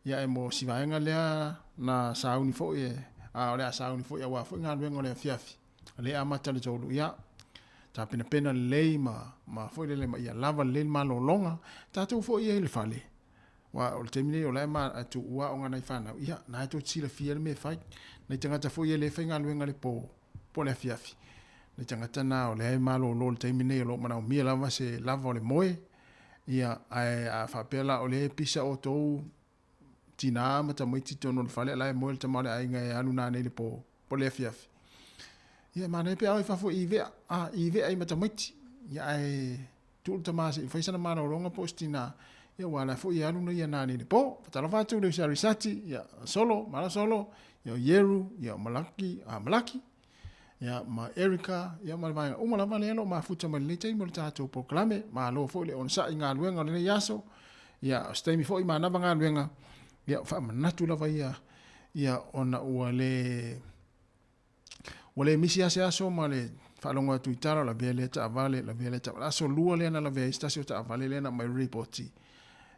ia, ae mo si vaega lea na sauni foi e, a o le a sauni foi aua foi galuega o le afiafi, lea e amata le 3, ia, tapenapena lelei ma, ma foi lele ma ia lava lelei le malologa, tatou foi ia i le fale, aua o le taimi nei o la e ma, tuua aoga nai fanau, ia, na e tou te silafia le mea e fai. Nai tagata foi ia le faigaluega le po, po o le afiafi, nai tagata na o lea e malolo i le taimi nei o lo o manaomia lava se lava o le moe, ia, ae a faapea la o lea e pisa outou tinā ma tamaiti i totonu o le fale, a o la e moe le tama o le aiga e alu nanei i le po, po o le afiafi. Ia, e manaia pe a o i fafo i vea, a, i vea ai ma tamaiti. Ia, ae tuu le tama se i fai sana malologa po o se tinā, ia, aua o la foi e alu ia nanei i le po. Faatalofa atu i le uso ia Risati, ia, Solo, malo Solo, ia, o Ieru, ia, o Malaki, a, Malaki, ia, ma Erica, ia, ma le vaega uma lava lea o lo o mafuta mai lenei taimi o le tatou polokalame. Malo foi le onosai i galuega o lenei aso. Ia, o se taimi foi manava galuega, ia, faamanatu lava ia, ia, ona ua le, ua le misi lava se aso ma le faalogo atu i tala, lavea lea taavale, lavea lea taavale. Aso lua lea na lavea ai se tasi o taavale lea na aumai repoti,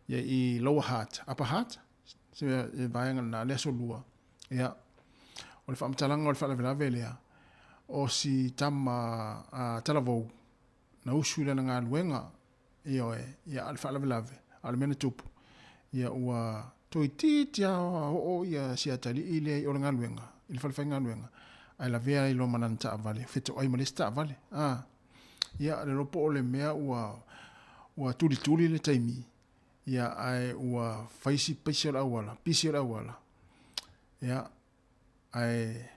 ia, i Lower Hutt, Upper Hutt, se vaega lena, le aso lua. Ia, o le faamatalaga o le faalavelave lea, o si tama a talavou, na usu i lana galuega, ioe, ia, a o le faalavelave, a o le mea na tupu, ia, ua toeitiiti lava oo ia si atalii lea i o le galuega, i le fale faigaluega, ae lavea ai loa ma lana taavale, fetoai ma le isi taavale, a. Ia, le iloa po o le mea ua, ua tulituli le taimi, Ia, ae ua fai si paisi o le auala, pisi o le auala, ia, ae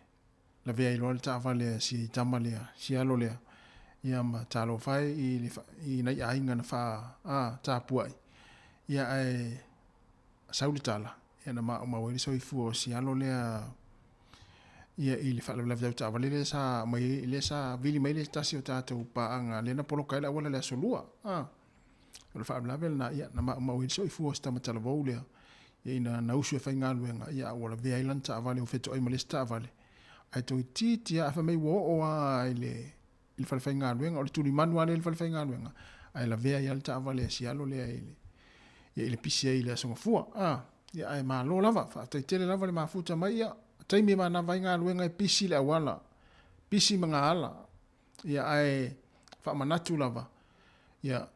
lavea ai loa le taavale a si tama lea, si alo lea, ia ma talofa e i, le, i nai aiga na faa, a, tapuai. Ia, ae sau le tala, ia na maumau ai le soifua o si alo lea, ia i le faalavelave tau taavale lea sa aumai, lea sa vili mai le tasi o tatou paaga lea na poloka ai le auala i le aso Lua. A. O le faalavelave lena, ia, na maumau ai le soifua o si tama talavou lea, ia ina na usu e faigaluega, ia a ua lavea ai lana taavale ua fetoai ma le isi taavale. Ae toeitiiti lava, fai mai ua oo lava i le, i le falefaigaluega, o le tulimanu lava lea i le falefaigaluega, ae lavea ai lava le taavale a si alo lea i le, ia i le pisi ai i le Aso Gafua. A, ia ae malo lava, faafetai tele lava le mafuta mai, ia, taimi e manava ai galuega e pisi le auala, pisi magaala, Ia ae faamanatu lava, ia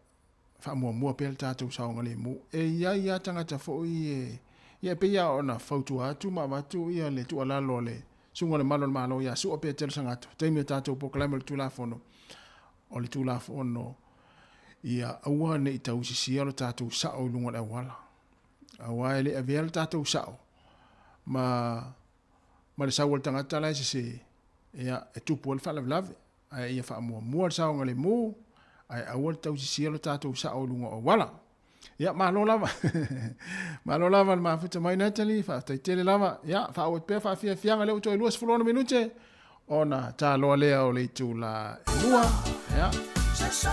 faamuamua pea le tatou saogalemu. E i ai lava tagata foi e, ia e pei lava ona fautua atu ma avatu ia le tuualalo a le Susuga o le Malu o le Malo ia Sua Petelo Sagato, taimi o tatou polokalame o le Tulafono, o le Tulafono ia aua ne i tausisia lo tatou sao i luga o le auala. Aua e le avea le tatou sao ma ma le sau o le tagata la e sese, ia, e tupu ai le faalavelave. Ae ia faamuamua le saogalemu, ae aua le tausisia lo tatou sao i luga o auala. Ia, malo lava. Malo lava le mafuta mai Natalie, faafetai tele lava. Ia, faaauau atu pea faafiafiaga lea ua toe 26 minute ona taloa lea o le itula e 2. Ia,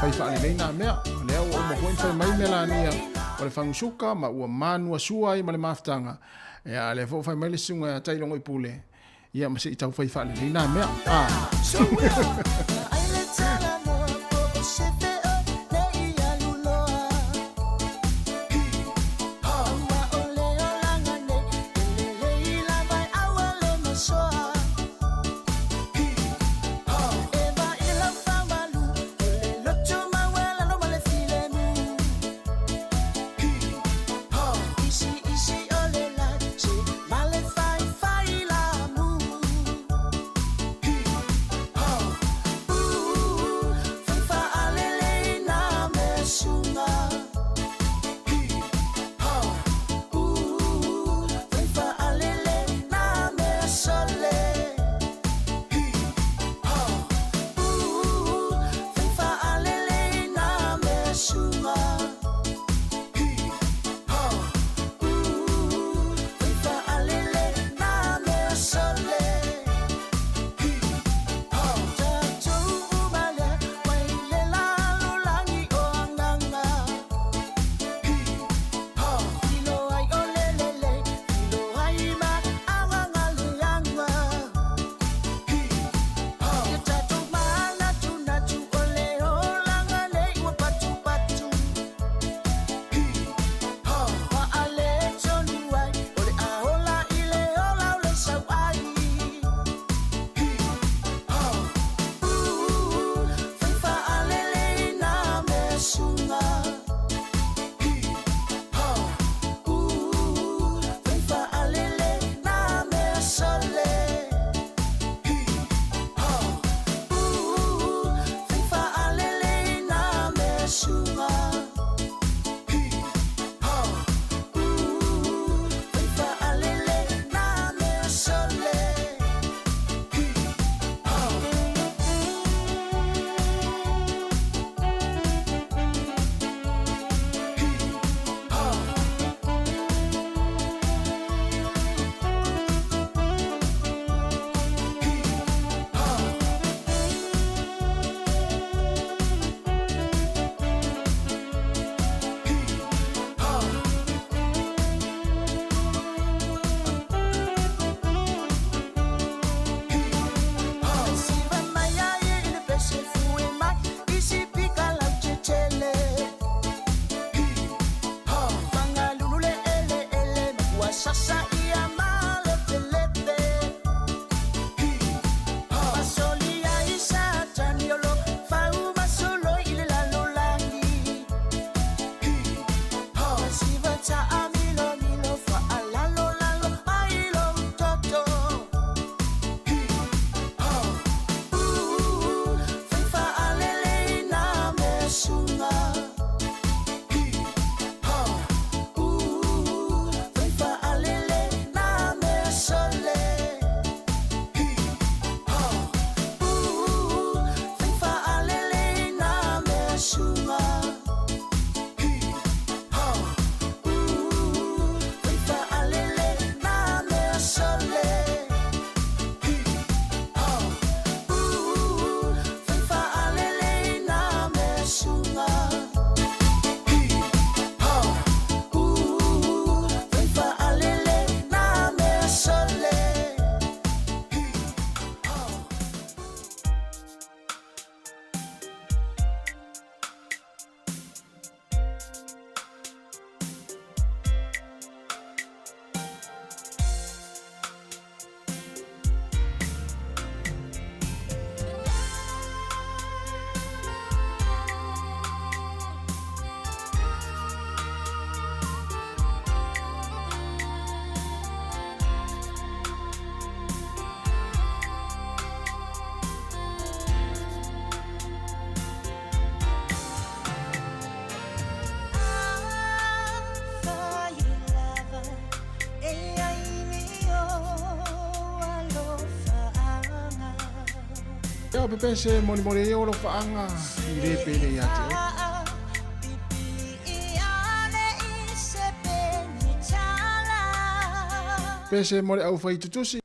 fai faalelei nā mea. O lea ua uma foi ona fai mai Melania. O le fagusuka ma ua manuasua ai ma le mafutaga. Ia, a lea foi ua fai mai le susuga ia Tailogoipule, ia ma se i taufai faalelei na mea. Ah. Ia pepese molimoli ai o alofaaga i le pele ia te oe. Pese mo le aufai tutusi.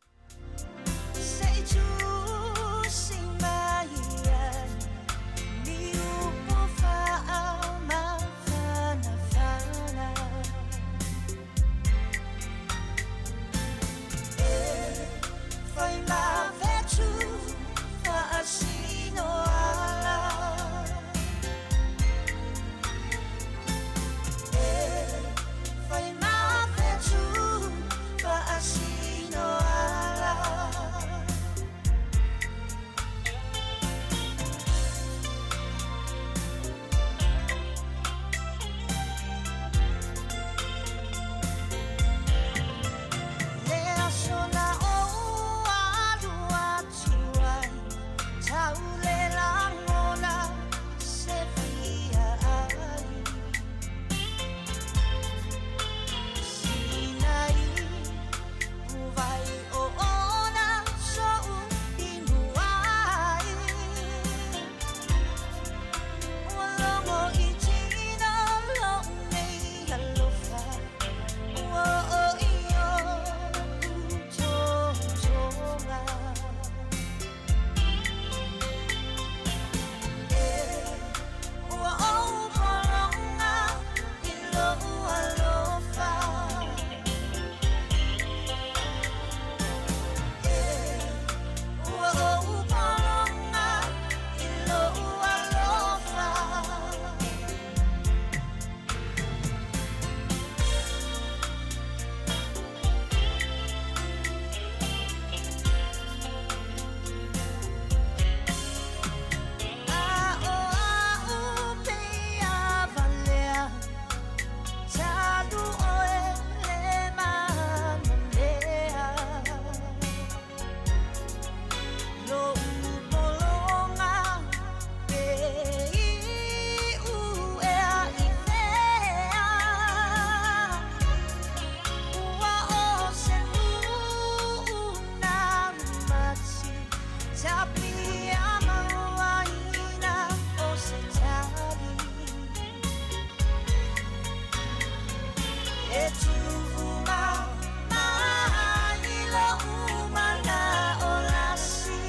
E tuʻu mai loʻu manaʻo lasi.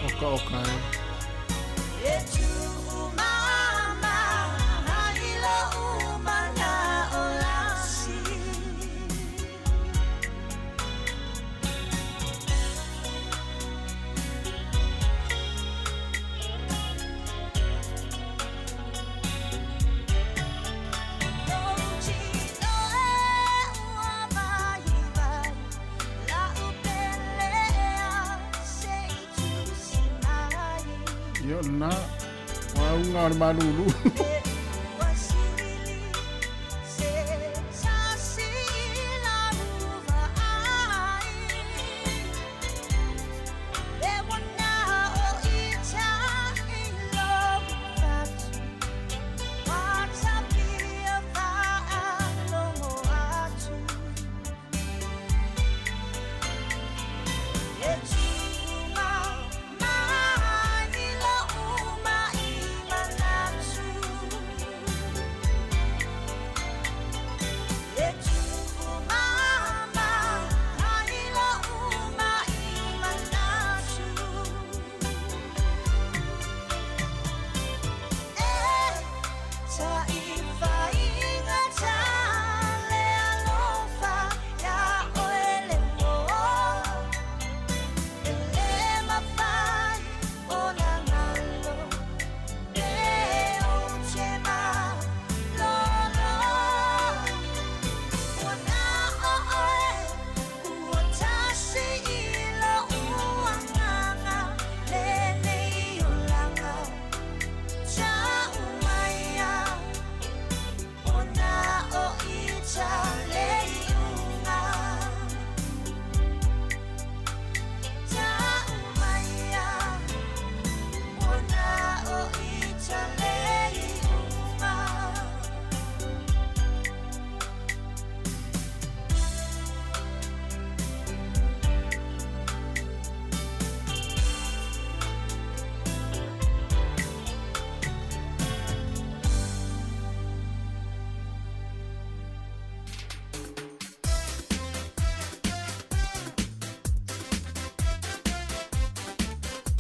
Oka oka e. E tuʻu mai loʻu manaʻo lasi. Ia o lena. Ua auga o le malulu.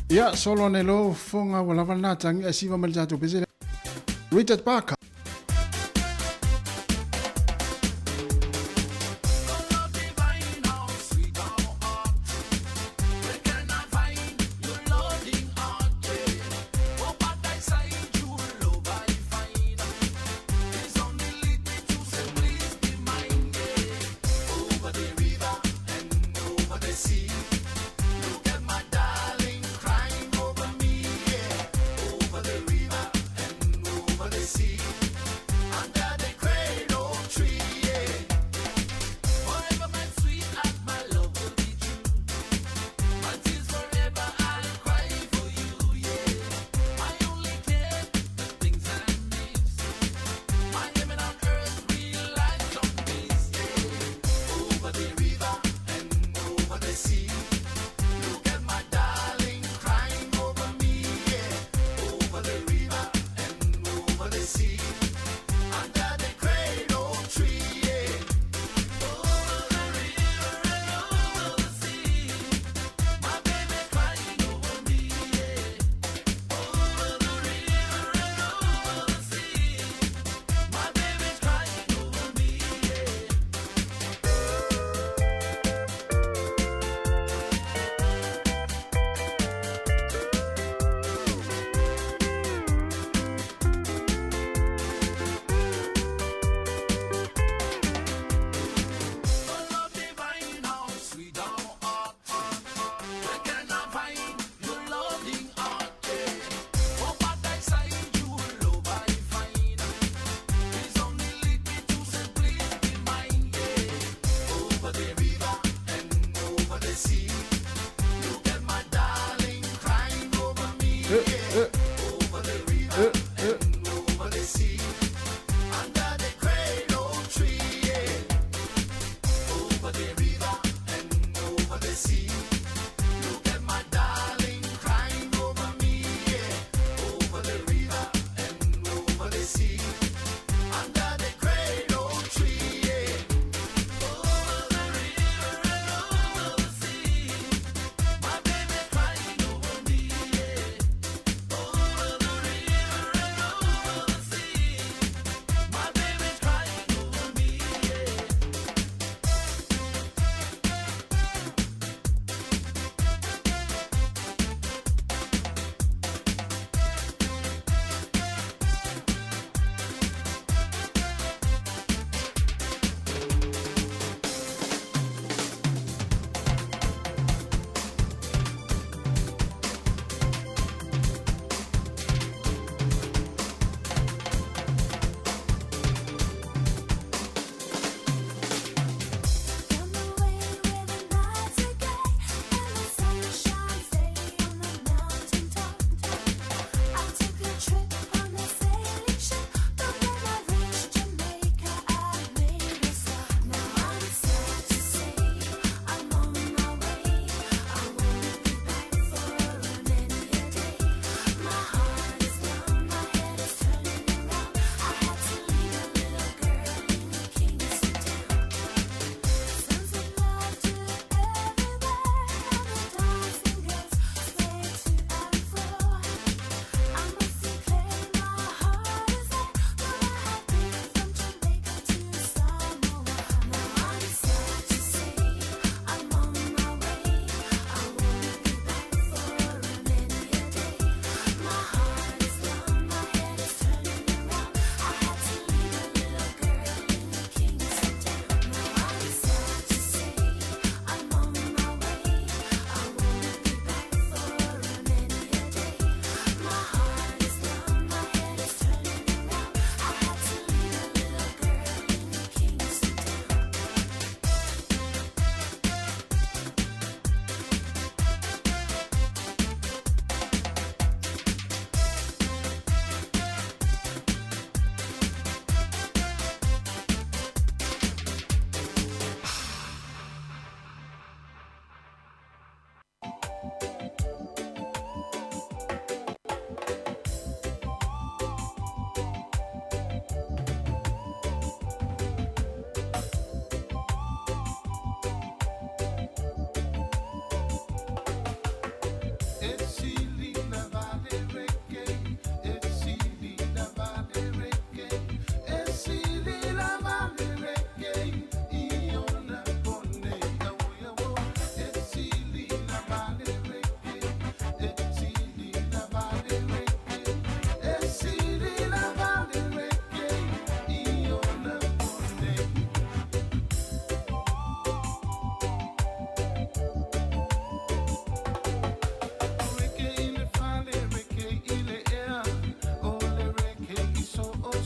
Ia, solo ane lo fofoga ua lava lena tagi ae siva mai le tatou pese lea. Richard Parker.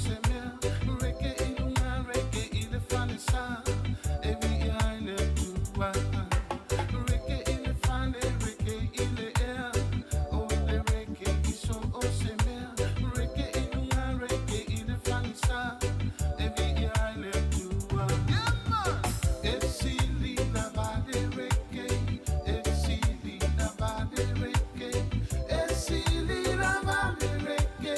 se mea. Reke i luga, reke i le falesa, e viia ai le Atua. Reke i le fale, reke i le ea, o le reke i so o se mea. Reke i luga, reke i le falesa, e viia ai le Atua. Yeah, man! E sili lava le reke, e sili lava le reke, e sili lava le reke,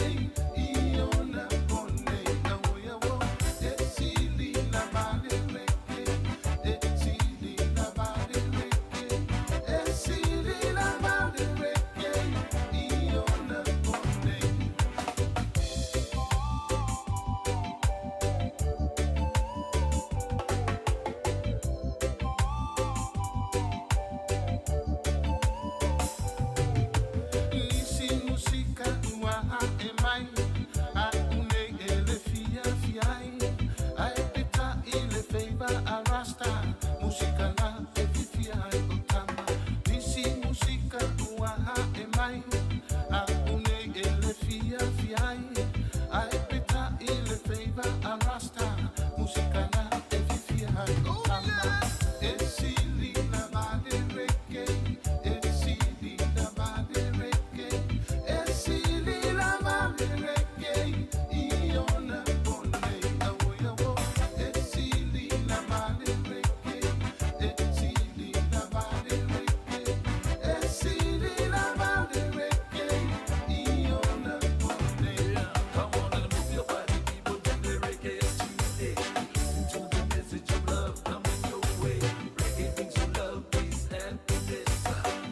i ona pone awo ia wo. E sili lava le reke, e sili lava le reke, e sili lava le reke, i ona pone. Nisi musika ua ae mai, a une e le fiafia ai, a e peta i le feiva a rasta, musika la e fifia ai o tama. Nisi musika ua ae mai, a une e le fiafia ai, a e peta i le feiva a rasta, musika la e fifia ai o tama. E sili lava le reke, e sili lava le reke, e sili lava le reke, i ona pone awo ia wo. E sili lava le reke, e sili lava le reke, e sili lava le reke, i ona pone. Come on and move your body, people, to the reggae today. Into the message of love coming your way. Reggae brings you love, peace, and happiness.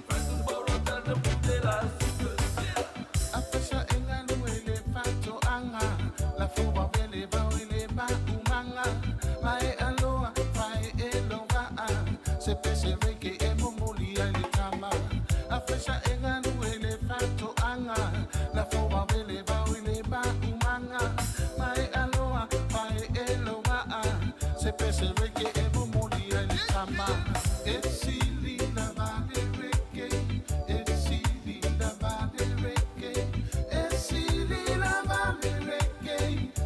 Friends of the world, tell them who they are. Afesa e galu e le fatoaga, lafoa vele vao i le maumaga. Ma e aloa, fae e logaa, se pese reke e momoli ai le tama. Afesa e galu e le fatoaga, lafoa vele vao i le maumaga. Ma e aloa, fae e logaa, se pese reke e momoli ai le tama. E sili lava le reke, e sili lava le reke, e sili lava le reke,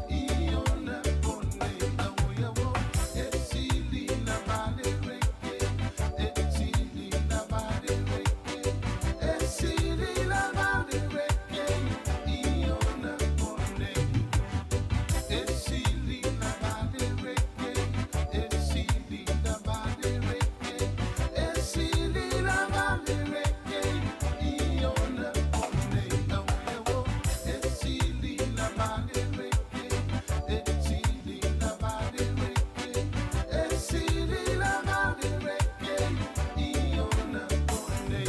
i ona pone awo ia wo. E sili lava le reke, e sili lava le reke, e sili lava le reke, i ona pone. E sili lava le reke, e sili lava le reke, e sili lava le reke, i ona pone awo ia wo. E sili lava le reke, e sili lava le reke, e sili lava le reke, i ona pone.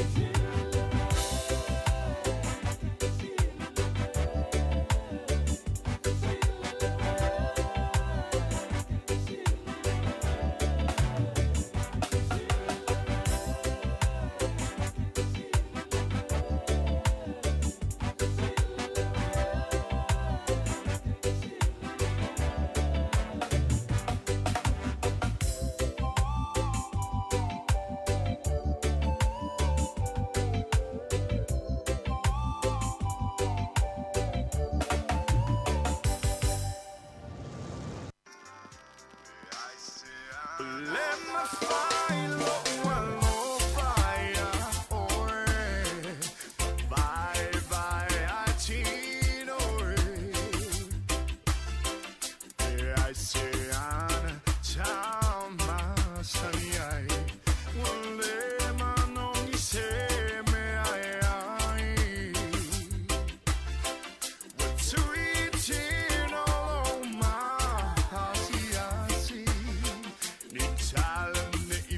Le mafai lo alofa ia oe, vai vai a tino e ai se ana taumasani ai, ua le manogi se mea e ai. Ua tui tino lo maasiasi, ni tala ne i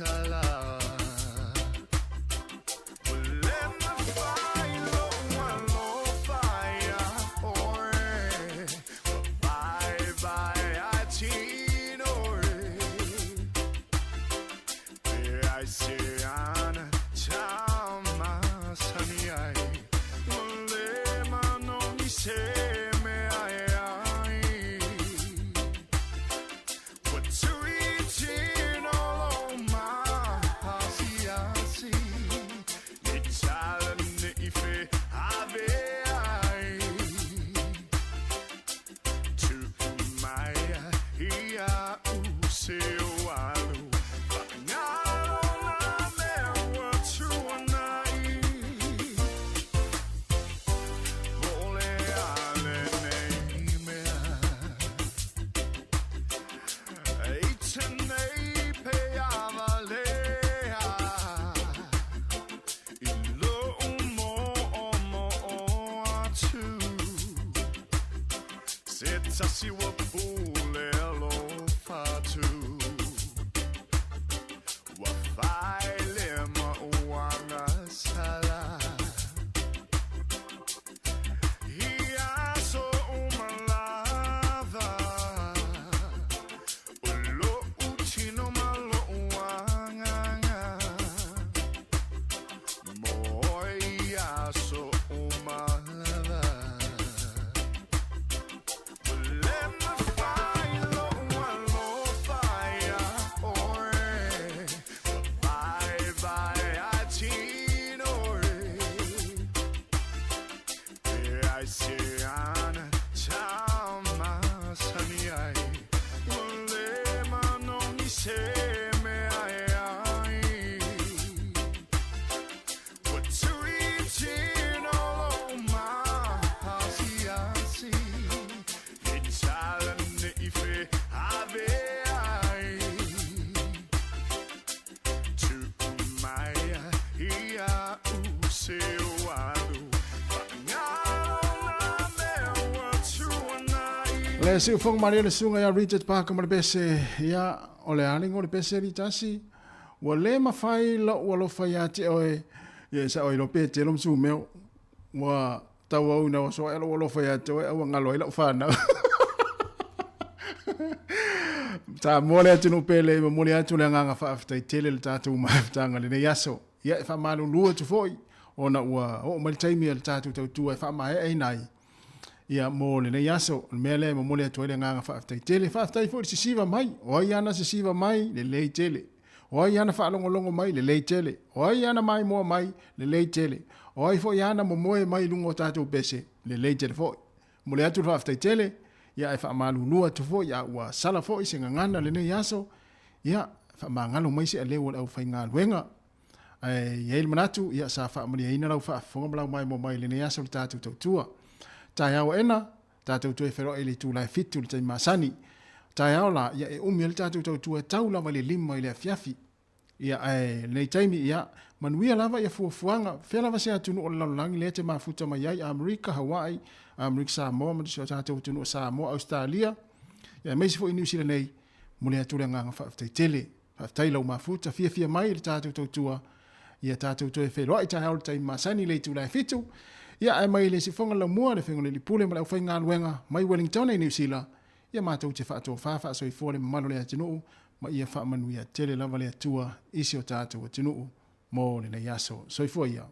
sala. Le siufoga malie le susuga ia Richard Parker ma le pese ia o le a le pese li tasi ua lē mafai lo'u alofa iā te oe ia e sa'o ai loa Petelo ma Sumeo ua tauauina ua soaʻe lo'u alofa iā te oe a ua galo ai la'u fanau. Samoa le atunuu pele e momoli atu le agaga faafetai tele i le tatou mafutaga i lenei aso. Ia e faamalulu atu foi ona ua oo mai le taimi a le tatou tautua e faamaeaina ai ia mo lenei aso. O le mea lea e momoli atu ai le agaga faafetai tele. Faafetai foi i le sisiva mai. O ai ana sisiva mai, lelei tele. O ai ana faalogologo mai, lelei tele. O ai ana maimoa mai, lelei tele. O ai foi ana momoe mai i luga o tatou pese, lelei tele foi. Momoli atu le faafetai tele, ia ae faamalulu atu foi a ua sala foi se gagana lenei aso, ia faamagalo mai se aleu o le aufaigaluega. Ae i ai le manatu, ia sa faamalieina lau faafofoga ma lau maimoa mai i lenei aso i le tatou tautua. Taeao aena, tatou toe feiloai i le itula e fitu i le taimi masani. Taeao la, ia e umi ai le tatou tautua e tau lava i le lima i le afiafi. Ia ae lenei taimi, ia, manuia lava ia fuafuaga, fea lava se atunuu o le lalolagi lea e te mafuta mai ai, Amerika, Hawaii, Amerika Samoa ma si o tatou atunuu o Samoa, Ausetalia, ia aemaise foi Niu Sila nei, momoli atu le agaga faafetai tele. Faafetai lau mafuta fiafia mai i le tatou tautua. Ia tatou toe feiloai taeao i le taimi masani i le itula e fitu. Ia ae mai le siufoga laumua le Afioga i le Pule ma le aufaigaluega mai Wellingtone i Niu Sila. Ia matou te faatofa faasoifua le mamalu o le atunuu ma ia faamanuia tele lava le Atua i si o tatou atunuu mo lenei aso. Soifua ia.